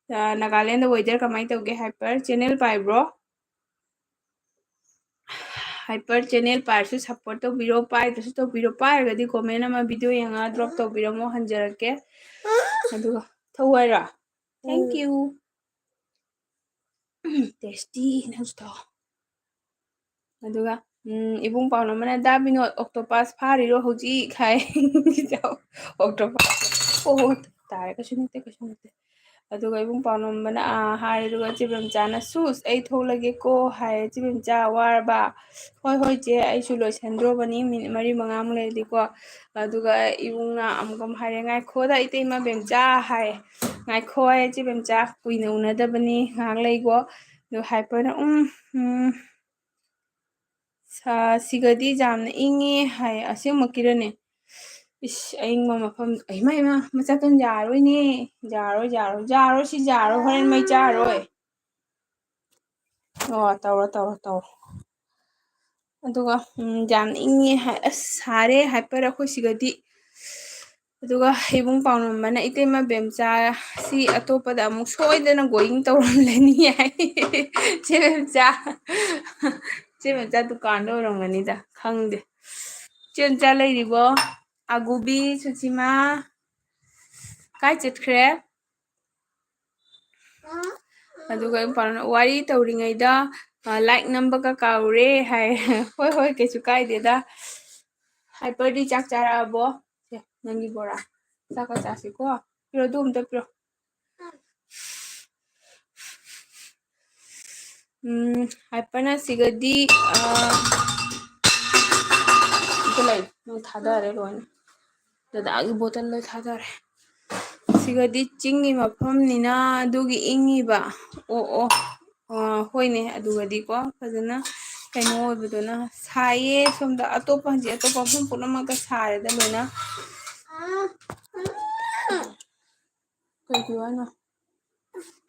ꯑ, ꯅꯥꯒꯥꯂꯦꯟꯗ weather ꯀꯃꯥꯏꯅ ꯇꯧꯒꯦ? ꯍꯥꯏꯄꯔ channel ꯄꯥꯏꯕ꯭ꯔꯣ? ꯍꯥꯏꯄꯔ channel ꯄꯥꯏꯔꯁꯨ support ꯇꯧꯕꯤꯔꯣ, ꯄꯥꯏꯗ꯭ꯔꯁꯨ ꯇꯧꯕꯤꯔꯣ꯫ ꯄꯥꯏꯔꯒꯗꯤ comment ꯑꯃ video ꯌꯦꯡꯉꯒ drop ꯇꯧꯕꯤꯔꯝꯃꯣ, ꯍꯟꯖꯔꯛꯀꯦ꯫ ꯑꯗꯨꯒ ꯊꯧ ꯍꯥꯏꯔꯣ? Thank you꯫ Tasty ꯅꯪꯁꯨ ꯊꯧ꯫ ꯑꯗꯨꯒ, ꯎꯝ, ꯏꯕꯨꯡ ꯄꯥꯎꯅꯝꯕꯅ, "ꯗꯥ ꯕꯤꯅꯣꯗ, octopus ꯐꯥꯔꯤꯔꯣ ꯍꯧꯖꯤꯛ?" ꯍꯥꯏ꯫ Octopus꯫ ꯑꯣ, ꯇꯥꯔꯦ, ꯀꯩꯁꯨ ꯅꯠꯇꯦ, ꯀꯩꯁꯨ ꯅꯠꯇꯦ꯫ ꯑꯗꯨꯒ ꯏꯕꯨꯡ ꯄꯥꯎꯅꯝꯕꯅ, ꯑꯥ, ꯍꯥꯏꯔꯦ, ꯑꯗꯨꯒ ꯆꯦ ꯕꯦꯝꯆꯥꯅ, "ꯁꯨꯁ, ꯑꯩ ꯊꯣꯛꯂꯒꯦꯀꯣ" ꯍꯥꯏꯔꯦ꯫ "ꯆꯦ ꯕꯦꯝꯆꯥ, ꯋꯥꯔꯕ?" "ꯍꯣꯏ, ꯍꯣꯏ, ꯆꯦ, ꯑꯩꯁꯨ ꯂꯣꯏꯁꯟꯗ꯭ꯔꯣꯕꯅꯤ, minute ꯃꯔꯤ ꯃꯉꯥꯃꯨꯛ ꯂꯩꯔꯗꯤꯀꯣ"꯫ ꯑꯗꯨꯒ ꯏꯕꯨꯡꯅ ꯑꯃꯨꯛꯀ ꯑꯃꯨꯛ ꯍꯥꯏꯔꯦ, "ꯉꯥꯏꯈꯣꯗ, ꯏꯇꯩꯃ ꯕꯦꯝꯆꯥ" ꯍꯥꯏ꯫ "ꯉꯥꯏꯈꯣ" ꯍꯥꯏ, "ꯆꯦ ꯕꯦꯝꯆꯥ, ꯀꯨꯏꯅ ꯎꯅꯗꯕꯅꯤ, ꯉꯥꯏꯍꯥꯛ ꯂꯩꯀꯣ"꯫ ꯑꯗꯨ ꯍꯥꯏꯄꯔꯅ, "ꯎꯝ, ꯎꯝ, ꯁꯥ-, ꯁꯤꯒꯗꯤ ꯌꯥꯝꯅ ꯏꯪꯉꯦ" ꯍꯥꯏ꯫ "ꯑꯁꯦꯡꯃꯛꯀꯤꯔꯅꯦ?" ꯏꯁ, ꯑꯏꯪꯕ ꯃꯐꯝ, ꯏꯃꯥ, ꯏꯃꯥ, ꯃꯆꯥꯇꯣꯟ ꯌꯥꯔꯣꯏꯅꯦ, ꯌꯥꯔꯣꯏ, ꯌꯥꯔꯣꯏ, ꯌꯥꯔꯣꯏ, ꯁꯤ ꯌꯥꯔꯣꯏ, ꯍꯣꯔꯦꯟ ꯃꯩ ꯆꯥꯔꯣꯏ꯫ ꯑꯣ, ꯇꯧꯔꯣ, ꯇꯧꯔꯣ, ꯇꯧꯔꯣ꯫ ꯑꯗꯨꯒ, ꯎꯝ, ꯌꯥꯝ ꯏꯪꯉꯦ ꯍꯥꯏ, ꯑꯁ, ꯁꯥꯔꯦ ꯍꯥꯏꯄꯔ ꯑꯩꯈꯣꯏ ꯁꯤꯒꯗꯤ꯫ ꯑꯗꯨꯒ ꯏꯕꯨꯡ ꯄꯥꯎꯅꯝꯕꯅ, "ꯏꯇꯩꯃ ꯕꯦꯝꯆꯥ, ꯁꯤ ꯑꯇꯣꯞꯄꯗ ꯑꯃꯨꯛ ꯁꯣꯏꯗꯅ going ꯇꯧꯔꯝꯂꯅꯤ" ꯍꯥꯏ꯫ ꯆꯦ ꯕꯦꯝꯆꯥ, ꯆꯦ ꯕꯦꯝꯆꯥ ꯗꯨꯀꯥꯟꯗ ꯑꯣꯏꯔꯝꯒꯅꯤꯗ, ꯈꯪꯗꯦ꯫ ꯆꯦ ꯕꯦꯝꯆꯥ ꯂꯩꯔꯤꯕꯣ? ꯑꯒꯨꯕꯤ, ꯁꯨꯁꯤꯃꯥ, ꯀꯥꯏ ꯆꯠꯈ꯭ꯔꯦ? ꯑꯗꯨꯒ ꯏꯕꯨꯡ ꯄꯥꯎꯅꯝꯅ, "ꯋꯥꯔꯤ ꯇꯧꯔꯤꯉꯩꯗ, ꯑ, like ꯅꯝꯕꯒ ꯀꯥꯎꯔꯦ" ꯍꯥꯏ꯫ ꯍꯣꯏ, ꯍꯣꯏ, ꯀꯩꯁꯨ ꯀꯥꯏꯗꯦꯗ꯫ ꯍꯥꯏꯄꯔꯗꯤ ꯆꯥꯛ ꯆꯥꯔꯛꯑꯕꯣ? ꯁꯦ, ꯅꯪꯒꯤ ꯕꯣꯔꯥ꯫ ꯆꯥꯛꯀ ꯆꯥꯁꯤꯀꯣ꯫ ꯄꯤꯔꯣ, ꯑꯗꯨ ꯑꯝꯇ ꯄꯤꯔꯣ꯫ ꯎꯝ, ꯍꯥꯏꯄꯔꯅ ꯁꯤꯒꯗꯤ, ꯑ, ꯑꯝꯇ ꯂꯩ, ꯅꯪ ꯊꯥꯗꯔꯦ ꯂꯣꯏꯅ꯫ ꯗꯗꯥꯒꯤ ꯕꯣꯇꯜ ꯂꯣꯏ ꯊꯥꯗꯔꯦ꯫ ꯁꯤꯒꯗꯤ ꯆꯤꯡꯒꯤ ꯃꯐꯝꯅꯤꯅ ꯑꯗꯨꯒꯤ ꯏꯪꯉꯤꯕ꯫ ꯑꯣ, ꯑꯣ꯫ ꯑ, ꯍꯣꯏꯅꯦ, ꯑꯗꯨꯒꯗꯤꯀꯣ, ꯐꯖꯅ ꯀꯩꯅꯣ ꯑꯣꯏꯕꯗꯨꯅ ꯁꯥꯏꯌꯦ꯫ ꯁꯣꯝꯗ ꯑꯇꯣꯞꯄ, ꯍꯧꯖꯤꯛ ꯑꯇꯣꯞꯄ ꯃꯐꯝ ꯄꯨꯝꯅꯃꯛꯇ ꯁꯥꯔꯦꯗ ꯂꯣꯏꯅ꯫ ꯀꯩ ꯄꯤꯌꯨ ꯍꯥꯏꯅꯣ?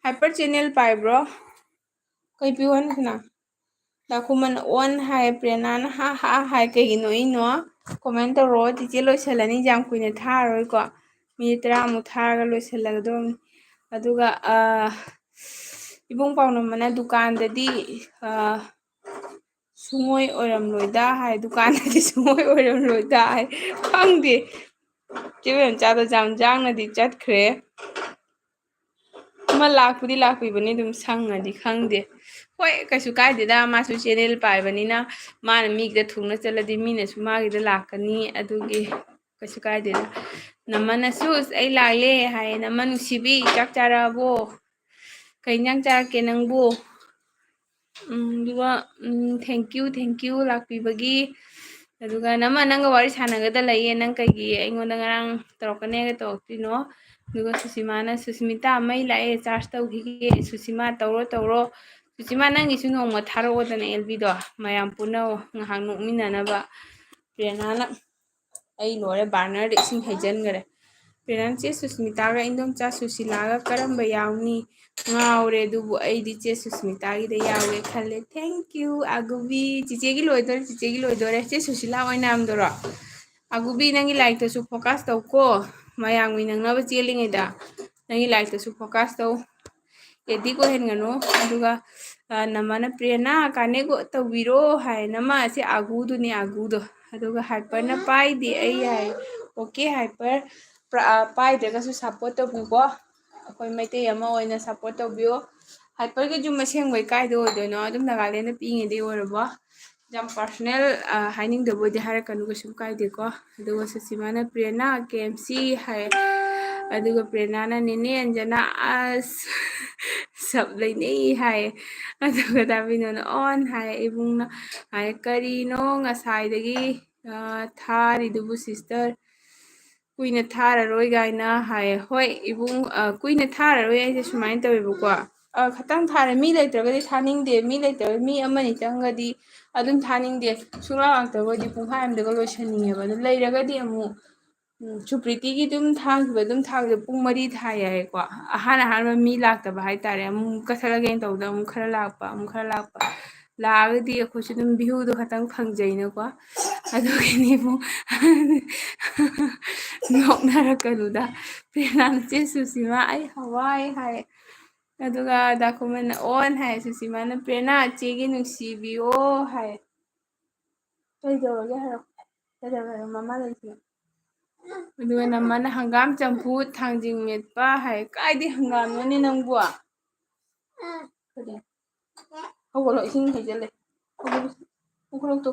ꯍꯥꯏꯄꯔ ꯆꯦꯅꯦꯜ ꯄꯥꯏꯕ꯭ꯔꯣ? ꯀꯩ ꯄꯤꯌꯨ ꯍꯥꯏꯅꯣ ꯁꯤꯅ? ꯗꯥꯈꯨꯃꯟ ꯑꯣꯟ ꯍꯥꯏ, ꯄ꯭ꯔꯦꯔꯅꯥꯅ ꯍꯥ ꯍꯥ ꯍꯥꯏ, ꯀꯩꯒꯤ ꯅꯣꯛꯏꯅꯣ? Comment ꯇꯧꯔꯣ, ꯆꯤꯆꯦ ꯂꯣꯏꯁꯜꯂꯅꯤ, ꯌꯥꯝ ꯀꯨꯏꯅ ꯊꯥꯔꯔꯣꯏꯀꯣ, ꯃꯤꯅꯤꯠ ꯇꯔꯥꯃꯨꯛ ꯊꯥꯔꯒ ꯂꯣꯏꯁꯜꯂꯒꯗꯧꯅꯤ꯫ ꯑꯗꯨꯒ, ꯑ, ꯏꯕꯨꯡ ꯄꯥꯎꯅꯝꯕꯅ ꯗꯨꯀꯥꯟꯗꯗꯤ, ꯑ, ꯁꯨꯡꯑꯣꯏ ꯑꯣꯏꯔꯝꯂꯣꯏꯗ ꯍꯥꯏ, ꯗꯨꯀꯥꯟꯗꯗꯤ ꯁꯨꯡꯑꯣꯏ ꯑꯣꯏꯔꯝꯂꯣꯏꯗ ꯍꯥꯏ, ꯈꯪꯗꯦ꯫ ꯆꯦ ꯕꯦꯝꯆꯥꯗꯣ ꯌꯥꯝ ꯌꯥꯡꯅꯗꯤ ꯆꯠꯈ꯭ꯔꯦ꯫ ꯑꯃ ꯂꯥꯛꯄꯨꯗꯤ ꯂꯥꯛꯄꯤꯕꯅꯤ ꯑꯗꯨꯝ ꯁꯪꯉꯗꯤ, ꯈꯪꯗꯦ꯫ ꯍꯣꯏ, ꯀꯩꯁꯨ ꯀꯥꯏꯗꯦꯗ, ꯃꯥꯁꯨ ꯆꯦꯅꯦꯜ ꯄꯥꯏꯕꯅꯤꯅ ꯃꯥꯅ ꯃꯤꯒꯤꯗ ꯊꯨꯡꯅ ꯆꯠꯂꯗꯤ ꯃꯤꯅꯁꯨ ꯃꯥꯒꯤꯗ ꯂꯥꯛꯀꯅꯤ, ꯑꯗꯨꯒꯤ ꯀꯩꯁꯨ ꯀꯥꯏꯗꯦꯗ꯫ ꯅꯃꯅꯁꯨ, "ꯑꯁ, ꯑꯩ ꯂꯥꯛꯂꯦ" ꯍꯥꯏꯌꯦ꯫ ꯅꯃ ꯅꯨꯡꯁꯤꯕꯤ, ꯆꯥꯛ ꯆꯥꯔꯛꯑꯕꯣ? ꯀꯩ ꯏꯟꯖꯥꯡ ꯆꯥꯔꯛꯀꯦ ꯅꯪꯕꯨ? ꯎꯝ, ꯑꯗꯨꯒ, ꯎꯝ, thank you, thank you ꯂꯥꯛꯄꯤꯕꯒꯤ꯫ ꯑꯗꯨꯒ ꯅꯃ ꯅꯪꯒ ꯋꯥꯔꯤ ꯁꯥꯟꯅꯒꯗ ꯂꯩꯌꯦ, ꯅꯪ ꯀꯩꯒꯤ ꯑꯩꯉꯣꯟꯗ ꯉꯔꯥꯡ ꯇꯧꯔꯛꯀꯅꯦꯒ ꯇꯧꯔꯛꯇ꯭ꯔꯤꯅꯣ? ꯑꯗꯨꯒ ꯁꯨꯁꯤꯃꯥꯅ, "ꯁꯨꯁꯃꯤꯇꯥ, ꯃꯩ ꯂꯥꯛꯑꯦ, charge ꯇꯧꯈꯤꯒꯦ꯫ ꯁꯨꯁꯤꯃꯥ, ꯇꯧꯔꯣ, ꯇꯧꯔꯣ꯫ ꯁꯨꯁꯤꯃꯥ, ꯅꯪꯒꯤꯁꯨ ꯅꯣꯡꯃ ꯊꯥꯔꯛꯑꯣꯗꯅ ꯑꯦꯜꯕꯤꯗꯣ, ꯃꯌꯥꯝ ꯄꯨꯟꯅ ꯉꯥꯏꯍꯥꯛ ꯅꯣꯛꯃꯤꯟꯅꯅꯕ"꯫ ꯄ꯭ꯔꯦꯔꯅꯥꯅ, "ꯑꯩ ꯂꯣꯏꯔꯦ, burnerꯗ ꯏꯁꯤꯡ ꯍꯩꯖꯤꯟꯈꯔꯦ"꯫ ꯄ꯭ꯔꯦꯔꯅꯥ, ꯆꯦ ꯁꯨꯁꯃꯤꯇꯥꯒ ꯏꯟꯗꯣꯝꯆꯥ ꯁꯨꯁꯤꯂꯥꯒ ꯀꯔꯝꯕ ꯌꯥꯎꯅꯤ? ꯉꯥꯎꯔꯦ, ꯑꯗꯨꯕꯨ ꯑꯩꯗꯤ ꯆꯦ ꯁꯨꯁꯃꯤꯇꯥꯒꯤꯗ ꯌꯥꯎꯒꯦ ꯈꯜꯂꯦ꯫ Thank you ꯑꯒꯨꯕꯤ꯫ ꯆꯤꯆꯦꯒꯤ ꯂꯣꯏꯗꯣꯔꯦ, ꯆꯤꯆꯦꯒꯤ ꯂꯣꯏꯗꯣꯔꯦ꯫ ꯆꯦ ꯁꯨꯁꯤꯂꯥ ꯑꯣꯏꯅ ꯌꯥꯝꯗꯣꯔꯣ? ꯑꯒꯨꯕꯤ, ꯅꯪꯒꯤ ꯂꯥꯏꯔꯤꯛꯇꯁꯨ focus ꯇꯧꯀꯣ, ꯃꯌꯥꯝꯒꯤ ꯅꯪꯅꯕ ꯆꯦꯜꯂꯤꯉꯩꯗ ꯅꯪꯒꯤ ꯂꯥꯏꯔꯤꯛꯇꯁꯨ focus ꯇꯧ꯫ Addict ꯑꯣꯏꯍꯟꯒꯅꯨ꯫ ꯑꯗꯨꯒ ꯅꯃꯥꯅ ꯄ꯭ꯔꯦꯔꯅꯥ ꯀꯥꯟꯅꯦꯀꯣ ꯇꯧꯕꯤꯔꯣ ꯍꯥꯏ꯫ ꯅꯃꯥ ꯑꯁꯤ ꯑꯒꯨꯗꯨꯅꯦ, ꯑꯒꯨꯗꯣ꯫ ꯑꯗꯨꯒ ꯍꯥꯏꯄꯔꯅ ꯄꯥꯏꯗꯦ ꯑꯩ ꯍꯥꯏ꯫ Okay ꯍꯥꯏꯄꯔ, ꯄꯥꯏꯗ꯭ꯔꯒꯁꯨ support ꯇꯧꯕꯤꯌꯨꯀꯣ꯫ ꯑꯩꯈꯣꯏ ꯃꯩꯇꯩ ꯑꯃ ꯑꯣꯏꯅ support ꯇꯧꯕꯤꯌꯣ꯫ ꯍꯥꯏꯄꯔꯒꯤ ꯌꯨꯝ ꯑꯁꯦꯡꯕꯩ ꯀꯥꯏꯗ ꯑꯣꯏꯗꯣꯏꯅꯣ? ꯑꯗꯨꯝ ꯅꯥꯒꯥꯂꯦꯟꯗ ꯄꯤꯛꯏꯉꯩꯗꯩ ꯑꯣꯏꯔꯕꯣ? ꯌꯥꯝ personal ꯍꯥꯏꯅꯤꯡꯗꯕ ꯑꯣꯏꯗꯤ ꯍꯥꯏꯔꯛꯀꯅꯨ, ꯀꯩꯁꯨꯝ ꯀꯥꯏꯗꯦꯀꯣ꯫ ꯑꯗꯨꯒ ꯁꯨꯁꯤꯃꯥꯅ ꯄ꯭ꯔꯦꯔꯅꯥ ꯀꯦ ꯑꯦꯝ ꯁꯤ ꯍꯥꯏ꯫ ꯑꯗꯨꯒ ꯄ꯭ꯔꯦꯔꯅꯥꯅ ꯅꯦꯅꯦ ꯑꯟꯖꯅꯥ ꯑꯁ ꯁꯞ ꯂꯩꯅꯩ ꯍꯥꯏ꯫ ꯑꯗꯨꯒ ꯗꯥꯕꯤꯅꯣꯅ on ꯍꯥꯏ꯫ ꯏꯕꯨꯡꯅ ꯍꯥꯏ, ꯀꯔꯤꯅꯣ ꯉꯁꯥꯏꯗꯒꯤ ꯊꯥꯔꯤꯗꯨꯕꯨ sister? ꯀꯨꯏꯅ ꯊꯥꯔꯔꯣꯏ ꯀꯥꯏꯅ ꯍꯥꯏ꯫ ꯍꯣꯏ ꯏꯕꯨꯡ, ꯀꯨꯏꯅ ꯊꯥꯔꯔꯣꯏ ꯍꯥꯏꯁꯦ ꯁꯨꯃꯥꯏꯅ ꯇꯧꯋꯦꯕꯀꯣ꯫ ꯈꯇꯪ ꯊꯥꯔꯦ, ꯃꯤ ꯂꯩꯇ꯭ꯔꯒꯗꯤ ꯊꯥꯅꯤꯡꯗꯦ, ꯃꯤ ꯂꯩꯇ꯭ꯔꯒ ꯃꯤ ꯑꯃꯅꯤ ꯆꯪꯒꯗꯤ ꯑꯗꯨꯝ ꯊꯥꯅꯤꯡꯗꯦ꯫ ꯁꯨꯡꯂꯥꯛ ꯂꯥꯛꯇꯕ ꯑꯣꯏꯗꯤ ꯄꯨꯡꯈꯥꯏ ꯑꯃꯗꯒ ꯂꯣꯏꯁꯟꯅꯤꯡꯉꯦꯕ꯫ ꯑꯗꯨ ꯂꯩꯔꯒꯗꯤ ꯑꯃꯨꯛ ꯁꯨꯄ꯭ꯔꯤꯇꯤꯒꯤ ꯑꯗꯨꯝ ꯊꯥꯈꯤꯕ, ꯑꯗꯨꯝ ꯊꯥꯈꯤꯕ ꯄꯨꯡ ꯃꯔꯤ ꯊꯥꯏ ꯍꯥꯏꯌꯦꯀꯣ꯫ ꯑꯍꯥꯟ ꯑꯍꯥꯟꯕ ꯃꯤ ꯂꯥꯛꯇꯕ ꯍꯥꯏꯇꯥꯔꯦ꯫ ꯑꯃꯨꯛ ꯀꯛꯊꯠꯂꯒꯦꯅ ꯇꯧꯕꯗ ꯑꯃꯨꯛ ꯈꯔ ꯂꯥꯛꯄ, ꯑꯃꯨꯛ ꯈꯔ ꯂꯥꯛꯄ꯫ ꯂꯥꯛꯑꯒꯗꯤ ꯑꯩꯈꯣꯏꯁꯨ ꯑꯗꯨꯝ view ꯗꯣ ꯈꯇꯪ ꯐꯪꯖꯩꯅꯀꯣ꯫ ꯑꯗꯨꯒꯤꯅꯦ ꯏꯕꯨꯡ꯫ ꯅꯣꯛꯅꯔꯛꯀꯅꯨꯗ꯫ ꯄ꯭ꯔꯦꯔꯅꯥ ꯆꯦ ꯁꯨꯁꯤꯃꯥ ꯑꯩ ꯍꯋꯥꯏ ꯍꯥꯏ꯫ ꯑꯗꯨꯒ ꯗꯥꯀꯨꯃꯟꯅ on ꯍꯥꯏ꯫ ꯁꯨꯁꯤꯃꯥꯅ ꯄ꯭ꯔꯦꯔꯅꯥ ꯆꯦꯒꯤ ꯅꯨꯡꯁꯤꯕꯤꯌꯣ ꯍꯥꯏ꯫ ꯀꯩꯗꯧꯔꯒꯦ ꯍꯥꯏꯔꯣ? ꯀꯩꯗꯧꯔꯒꯦ ꯍꯥꯏꯔꯣ? ꯃꯃꯥ ꯂꯩꯁꯤꯅ꯫ ꯑꯗꯨꯒ ꯅꯃꯥꯅ ꯍꯪꯒꯥꯝ ꯆꯝꯐꯨꯠ ꯊꯥꯡꯖꯤꯡ ꯃꯦꯠꯄ ꯍꯥꯏ꯫ ꯀꯥꯏꯗꯤ ꯍꯪꯒꯥꯝꯅꯣꯅꯦ ꯅꯪꯕꯨ? ꯀꯔꯤ? ꯍꯧꯒꯠꯂꯣ, ꯏꯁꯤꯡ ꯍꯩꯖꯤꯜꯂꯦ꯫ ꯍꯧꯒꯠꯂꯣ, ꯍꯧꯒꯠꯂꯣ ꯇꯨ꯫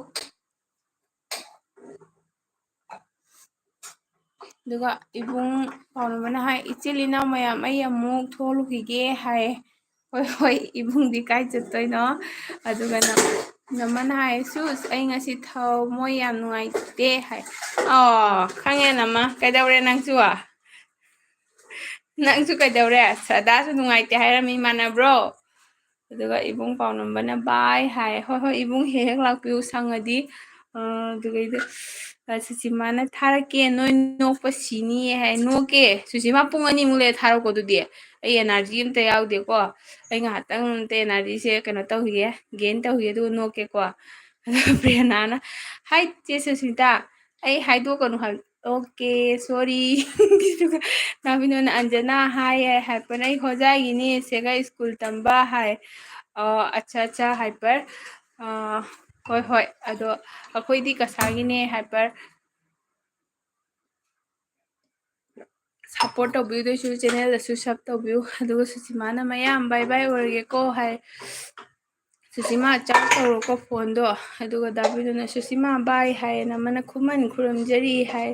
ꯑꯗꯨꯒ ꯏꯕꯨꯡ ꯄꯥꯎꯅꯕꯅ ꯍꯥꯏ, "ꯏꯆꯤꯜ ꯏꯅꯥꯎ ꯃꯌꯥꯝ, ꯑꯩ ꯑꯃꯨꯛ ꯊꯣꯛꯂꯨꯈꯤꯒꯦ" ꯍꯥꯏ꯫ "ꯍꯣꯏ, ꯍꯣꯏ, ꯏꯕꯨꯡꯗꯤ ꯀꯥꯏ ꯆꯠꯇꯣꯏꯅꯣ?" ꯑꯗꯨꯒ ꯅꯃꯅ ꯍꯥꯏ, "ꯁꯨꯁ, ꯑꯩ ꯉꯁꯤ ꯊꯃꯣꯏ ꯌꯥꯝ ꯅꯨꯡꯉꯥꯏꯇꯦ" ꯍꯥꯏ꯫ ꯑꯣ, ꯈꯪꯉꯦ ꯅꯃ, ꯀꯩꯗꯧꯔꯦ ꯅꯪꯁꯨ? ꯅꯪꯁꯨ ꯀꯩꯗꯧꯔꯦ? ꯁ꯭ꯔꯗꯥꯁꯨ ꯅꯨꯡꯉꯥꯏꯇꯦ ꯍꯥꯏꯔꯝꯃꯤ, ꯃꯥꯟꯅꯕ꯭ꯔꯣ? ꯑꯗꯨꯒ ꯏꯕꯨꯡ ꯄꯥꯎꯅꯝꯕꯅ bye ꯍꯥꯏ꯫ "ꯍꯣꯏ, ꯍꯣꯏ, ꯏꯕꯨꯡ ꯍꯦꯛ ꯍꯦꯛ ꯂꯥꯛꯄꯤꯌꯨ, ꯁꯪꯉꯗꯤ"꯫ ꯑꯗꯨꯒꯩꯗ ꯁꯨꯁꯤꯃꯥꯅ ꯊꯥꯔꯛꯀꯦ, ꯅꯣꯏ ꯅꯣꯛꯄ ꯁꯤꯅꯤꯌꯦ ꯍꯥꯏ꯫ ꯅꯣꯛꯀꯦ ꯁꯨꯁꯤꯃꯥ, ꯄꯨꯡ ꯑꯅꯤꯃꯨꯛ ꯂꯩꯔ ꯊꯥꯔꯛꯀꯣ꯫ ꯑꯗꯨꯗꯤ ꯑꯩ energy ꯑꯝꯇ ꯌꯥꯎꯗꯦꯀꯣ꯫ ꯑꯩ ꯉꯥꯏꯍꯥꯛꯇꯪ ꯑꯝꯇ energyꯁꯦ ꯀꯩꯅꯣ ꯇꯧꯈꯤꯒꯦ, gain ꯇꯧꯈꯤꯒꯦ, ꯑꯗꯨꯒ ꯅꯣꯛꯀꯦꯀꯣ꯫ ꯑꯗꯨꯒ ꯄ꯭ꯔꯦꯔꯅꯥꯅ, "ꯍꯥꯏ ꯆꯦ ꯁꯨꯁꯃꯤꯇꯥ, ꯑꯩ ꯍꯥꯏꯗꯣꯛꯀꯅꯨ ꯍꯥꯏꯕ"꯫ "Okay, sorry"꯫ ꯑꯗꯨꯒ ꯅꯥꯕꯤꯅꯣꯅ, "ꯑꯟꯖꯅꯥ ꯍꯥꯏ, ꯍꯥꯏ ꯍꯥꯏꯄꯔ, ꯑꯩ ꯍꯣꯖꯥꯏꯒꯤꯅꯦ, ꯁꯦꯒꯥꯏ ꯁ꯭ꯀꯨꯜ ꯇꯝꯕ" ꯍꯥꯏ꯫ "ꯑꯣ, ꯑꯠꯆꯥ, ꯑꯠꯆꯥ, ꯍꯥꯏꯄꯔ꯫ ꯑ, ꯍꯣꯏ, ꯍꯣꯏ, ꯑꯗꯣ ꯑꯩꯈꯣꯏꯗꯤ ꯀꯁꯥꯒꯤꯅꯦ, ꯍꯥꯏꯄꯔ꯫ Support ꯇꯧꯕꯤꯌꯨ, ꯑꯗꯨꯏꯁꯨ channelꯗꯁꯨ sub ꯇꯧꯕꯤꯌꯨ"꯫ ꯑꯗꯨꯒ ꯁꯨꯁꯤꯃꯥꯅ, "ꯃꯌꯥꯝ bye bye ꯑꯣꯏꯔꯒꯦꯀꯣ" ꯍꯥꯏ꯫ "ꯁꯨꯁꯤꯃꯥ, charge ꯇꯧꯔꯣꯀꯣ phoneꯗꯣ"꯫ ꯑꯗꯨꯒ ꯗꯥꯕꯤꯗꯨꯅ, "ꯁꯨꯁꯤꯃꯥ, bye" ꯍꯥꯏꯌꯦꯅ, ꯑꯃꯅ, "ꯈꯨꯃꯟ ꯈꯨꯔꯨꯝꯖꯔꯤ" ꯍꯥꯏ꯫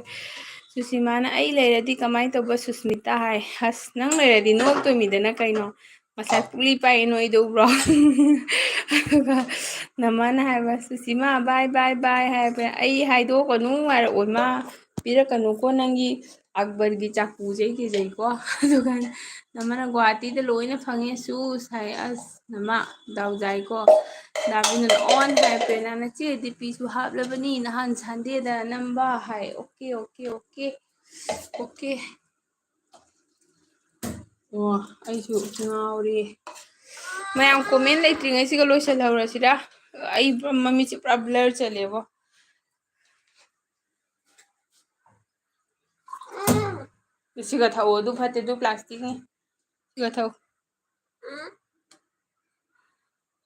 ꯁꯨꯁꯤꯃꯥꯅ, "ꯑꯩ ꯂꯩꯔꯗꯤ ꯀꯃꯥꯏꯅ ꯇꯧꯕ ꯁꯨꯁꯃꯤꯇꯥ?" ꯍꯥꯏ꯫ "ꯑꯁ, ꯅꯪ ꯂꯩꯔꯗꯤ ꯅꯣꯛꯇꯣꯏꯃꯤꯗꯅ ꯀꯩꯅꯣ, ꯉꯁꯥꯏ ꯄꯨꯛꯂꯤ ꯄꯥꯏ ꯅꯣꯏꯗꯧꯕ꯭ꯔꯣ?" ꯑꯗꯨꯒ ꯅꯃꯥꯅ ꯍꯥꯏꯕ, "ꯁꯨꯁꯤꯃꯥ, bye bye bye" ꯍꯥꯏꯕ꯫ "ꯑꯩ ꯍꯥꯏꯗꯣꯛꯀꯅꯨ ꯍꯥꯏꯔꯛꯑꯣ ꯏꯃꯥ, ꯄꯤꯔꯛꯀꯅꯨꯀꯣ ꯅꯪꯒꯤ ꯑꯛꯕꯔꯒꯤ ꯆꯥꯀꯨꯁꯦ, ꯑꯩ ꯀꯤꯖꯩꯀꯣ"꯫ ꯑꯗꯨꯒ ꯅꯃꯥꯅ, "ꯒꯨꯍꯥꯇꯤꯗ ꯂꯣꯏꯅ ꯐꯪꯉꯦ ꯁꯨꯁ" ꯍꯥꯏ꯫ ꯑꯁ ꯅꯃꯥ, ꯗꯥꯎꯖꯥꯏꯀꯣ꯫ ꯗꯥꯕꯤꯅ, "On" ꯍꯥꯏ꯫ ꯄ꯭ꯔꯦꯔꯅꯥꯅ, "ꯆꯦ, DPꯁꯨ ꯍꯥꯞꯂꯕꯅꯤ, ꯅꯍꯥꯟ Sundayꯗ ꯅꯝꯕ" ꯍꯥꯏ꯫ "Okay, okay, okay, okay"꯫ ꯑꯣ, ꯑꯩꯁꯨ ꯉꯥꯎꯔꯦ꯫ ꯃꯌꯥꯝ comment ꯂꯩꯇ꯭ꯔꯤꯉꯩꯁꯤꯒ ꯂꯣꯏꯁꯤꯜꯍꯧꯔꯁꯤꯔꯥ? ꯑꯩ ꯄꯨꯔꯥ ꯃꯃꯤꯠꯁꯦ ꯄꯨꯔꯥ blur ꯆꯠꯂꯦꯕꯣ꯫ ꯁꯤꯒ ꯊꯛꯑꯣ, ꯑꯗꯨ ꯐꯠꯇꯦ, ꯑꯗꯨ plasticꯅꯤ꯫ ꯁꯤꯒ ꯊꯛꯑꯣ꯫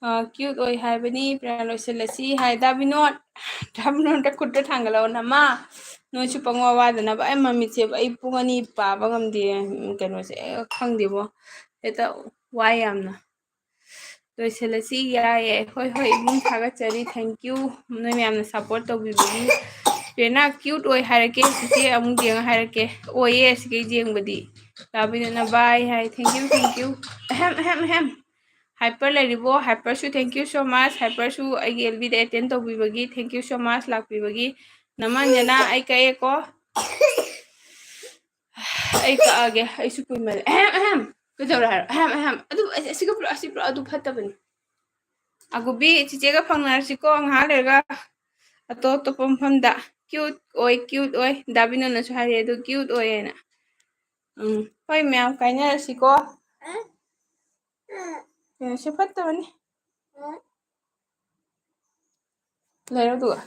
ꯑ, cute ꯑꯣꯏ ꯍꯥꯏꯕꯅꯤ, ꯄ꯭ꯔꯦꯔꯅꯥ ꯂꯣꯏꯁꯤꯜꯂꯁꯤ ꯍꯥꯏ꯫ ꯗꯥ ꯕꯤꯅꯣꯗ, ꯗꯥ ꯕꯤꯅꯣꯗ ꯈꯨꯠꯇ ꯊꯥꯡꯒꯠꯂꯛꯑꯣ ꯅꯃꯥ꯫ ꯅꯣꯏꯁꯨ ꯄꯪꯋꯥ ꯋꯥꯗꯅꯕ꯫ ꯑꯩ ꯃꯃꯤꯠꯁꯦ ꯑꯩ ꯄꯨꯡ ꯑꯅꯤ ꯄꯥꯕ ꯉꯝꯗꯦ꯫ ꯎꯝ, ꯀꯩꯅꯣꯁꯦ, ꯑꯦ, ꯈꯪꯗꯦꯕꯣ꯫ ꯍꯦꯛꯇ ꯋꯥꯏ ꯌꯥꯝꯅ꯫ ꯂꯣꯏꯁꯤꯜꯂꯁꯤ, ꯌꯥꯏꯌꯦ꯫ ꯍꯣꯏ, ꯍꯣꯏ, ꯏꯕꯨꯡ ꯊꯥꯒꯠꯆꯔꯤ, thank you꯫ ꯅꯣꯏ ꯃꯌꯥꯝꯅ support ꯇꯧꯕꯤꯕꯒꯤ꯫ ꯄ꯭ꯔꯦꯔꯅꯥ cute ꯑꯣꯏ ꯍꯥꯏꯔꯛꯀꯦ, ꯆꯤꯆꯦ ꯑꯃꯨꯛ ꯌꯦꯡꯉ ꯍꯥꯏꯔꯛꯀꯦ꯫ ꯑꯣꯏꯌꯦ, ꯑꯁꯤꯒꯩ ꯌꯦꯡꯕꯗꯤ꯫ ꯗꯥ ꯕꯤꯅꯣꯗꯅ bye ꯍꯥꯏ, thank you, thank you꯫ ꯑꯍꯦꯝ, ꯑꯍꯦꯝ, ꯑꯍꯦꯝ꯫ ꯍꯥꯏꯄꯔ ꯂꯩꯔꯤꯕꯣ? ꯍꯥꯏꯄꯔꯁꯨ thank you so much꯫ ꯍꯥꯏꯄꯔꯁꯨ ꯑꯩꯒꯤ ꯑꯦꯜꯕꯤꯗ attend ꯇꯧꯕꯤꯕꯒꯤ thank you so much, ꯂꯥꯛꯄꯤꯕꯒꯤ꯫ ꯅꯃꯥꯟꯖꯅ ꯑꯩ ꯀꯛꯑꯦꯀꯣ꯫ ꯑꯩ ꯀꯛꯑꯒꯦ, ꯑꯩꯁꯨ ꯀꯨꯏꯃꯜꯂꯦ꯫ ꯑꯍꯦꯝ, ꯑꯍꯦꯝ꯫ ꯀꯩꯗꯧꯔꯦ ꯍꯥꯏꯔꯣ? ꯑꯍꯦꯝ, ꯑꯍꯦꯝ꯫ ꯑꯗꯨ, ꯑꯁꯤ, ꯑꯁꯤ ꯀꯛꯄꯤꯔꯣ, ꯑꯁꯤ ꯄꯤꯔꯣ, ꯑꯗꯨ ꯐꯠꯇꯕꯅꯤ꯫ ꯑꯒꯨꯕꯤ, ꯆꯤꯆꯦꯒ ꯐꯪꯅꯔꯁꯤꯀꯣ ꯉꯥꯏꯍꯥꯛ ꯂꯩꯔꯒ꯫ ꯑꯇꯣꯞ ꯑꯇꯣꯞꯄ ꯃꯐꯝꯗ꯫ Cute ꯑꯣꯏ, cute ꯑꯣꯏ꯫ ꯗꯥꯕꯤꯅꯣꯅꯁꯨ ꯍꯥꯏꯔꯛꯑꯦ ꯑꯗꯨ cute ꯑꯣꯏꯌꯦꯅ꯫ ꯎꯝ, ꯍꯣꯏ ꯃꯌꯥꯝ, ꯀꯥꯏꯅꯔꯁꯤꯀꯣ꯫ ꯀꯩꯅꯣ, ꯁꯤ ꯐꯠꯇꯕꯅꯤ꯫ ꯂꯩꯔꯣ ꯑꯗꯨꯒ꯫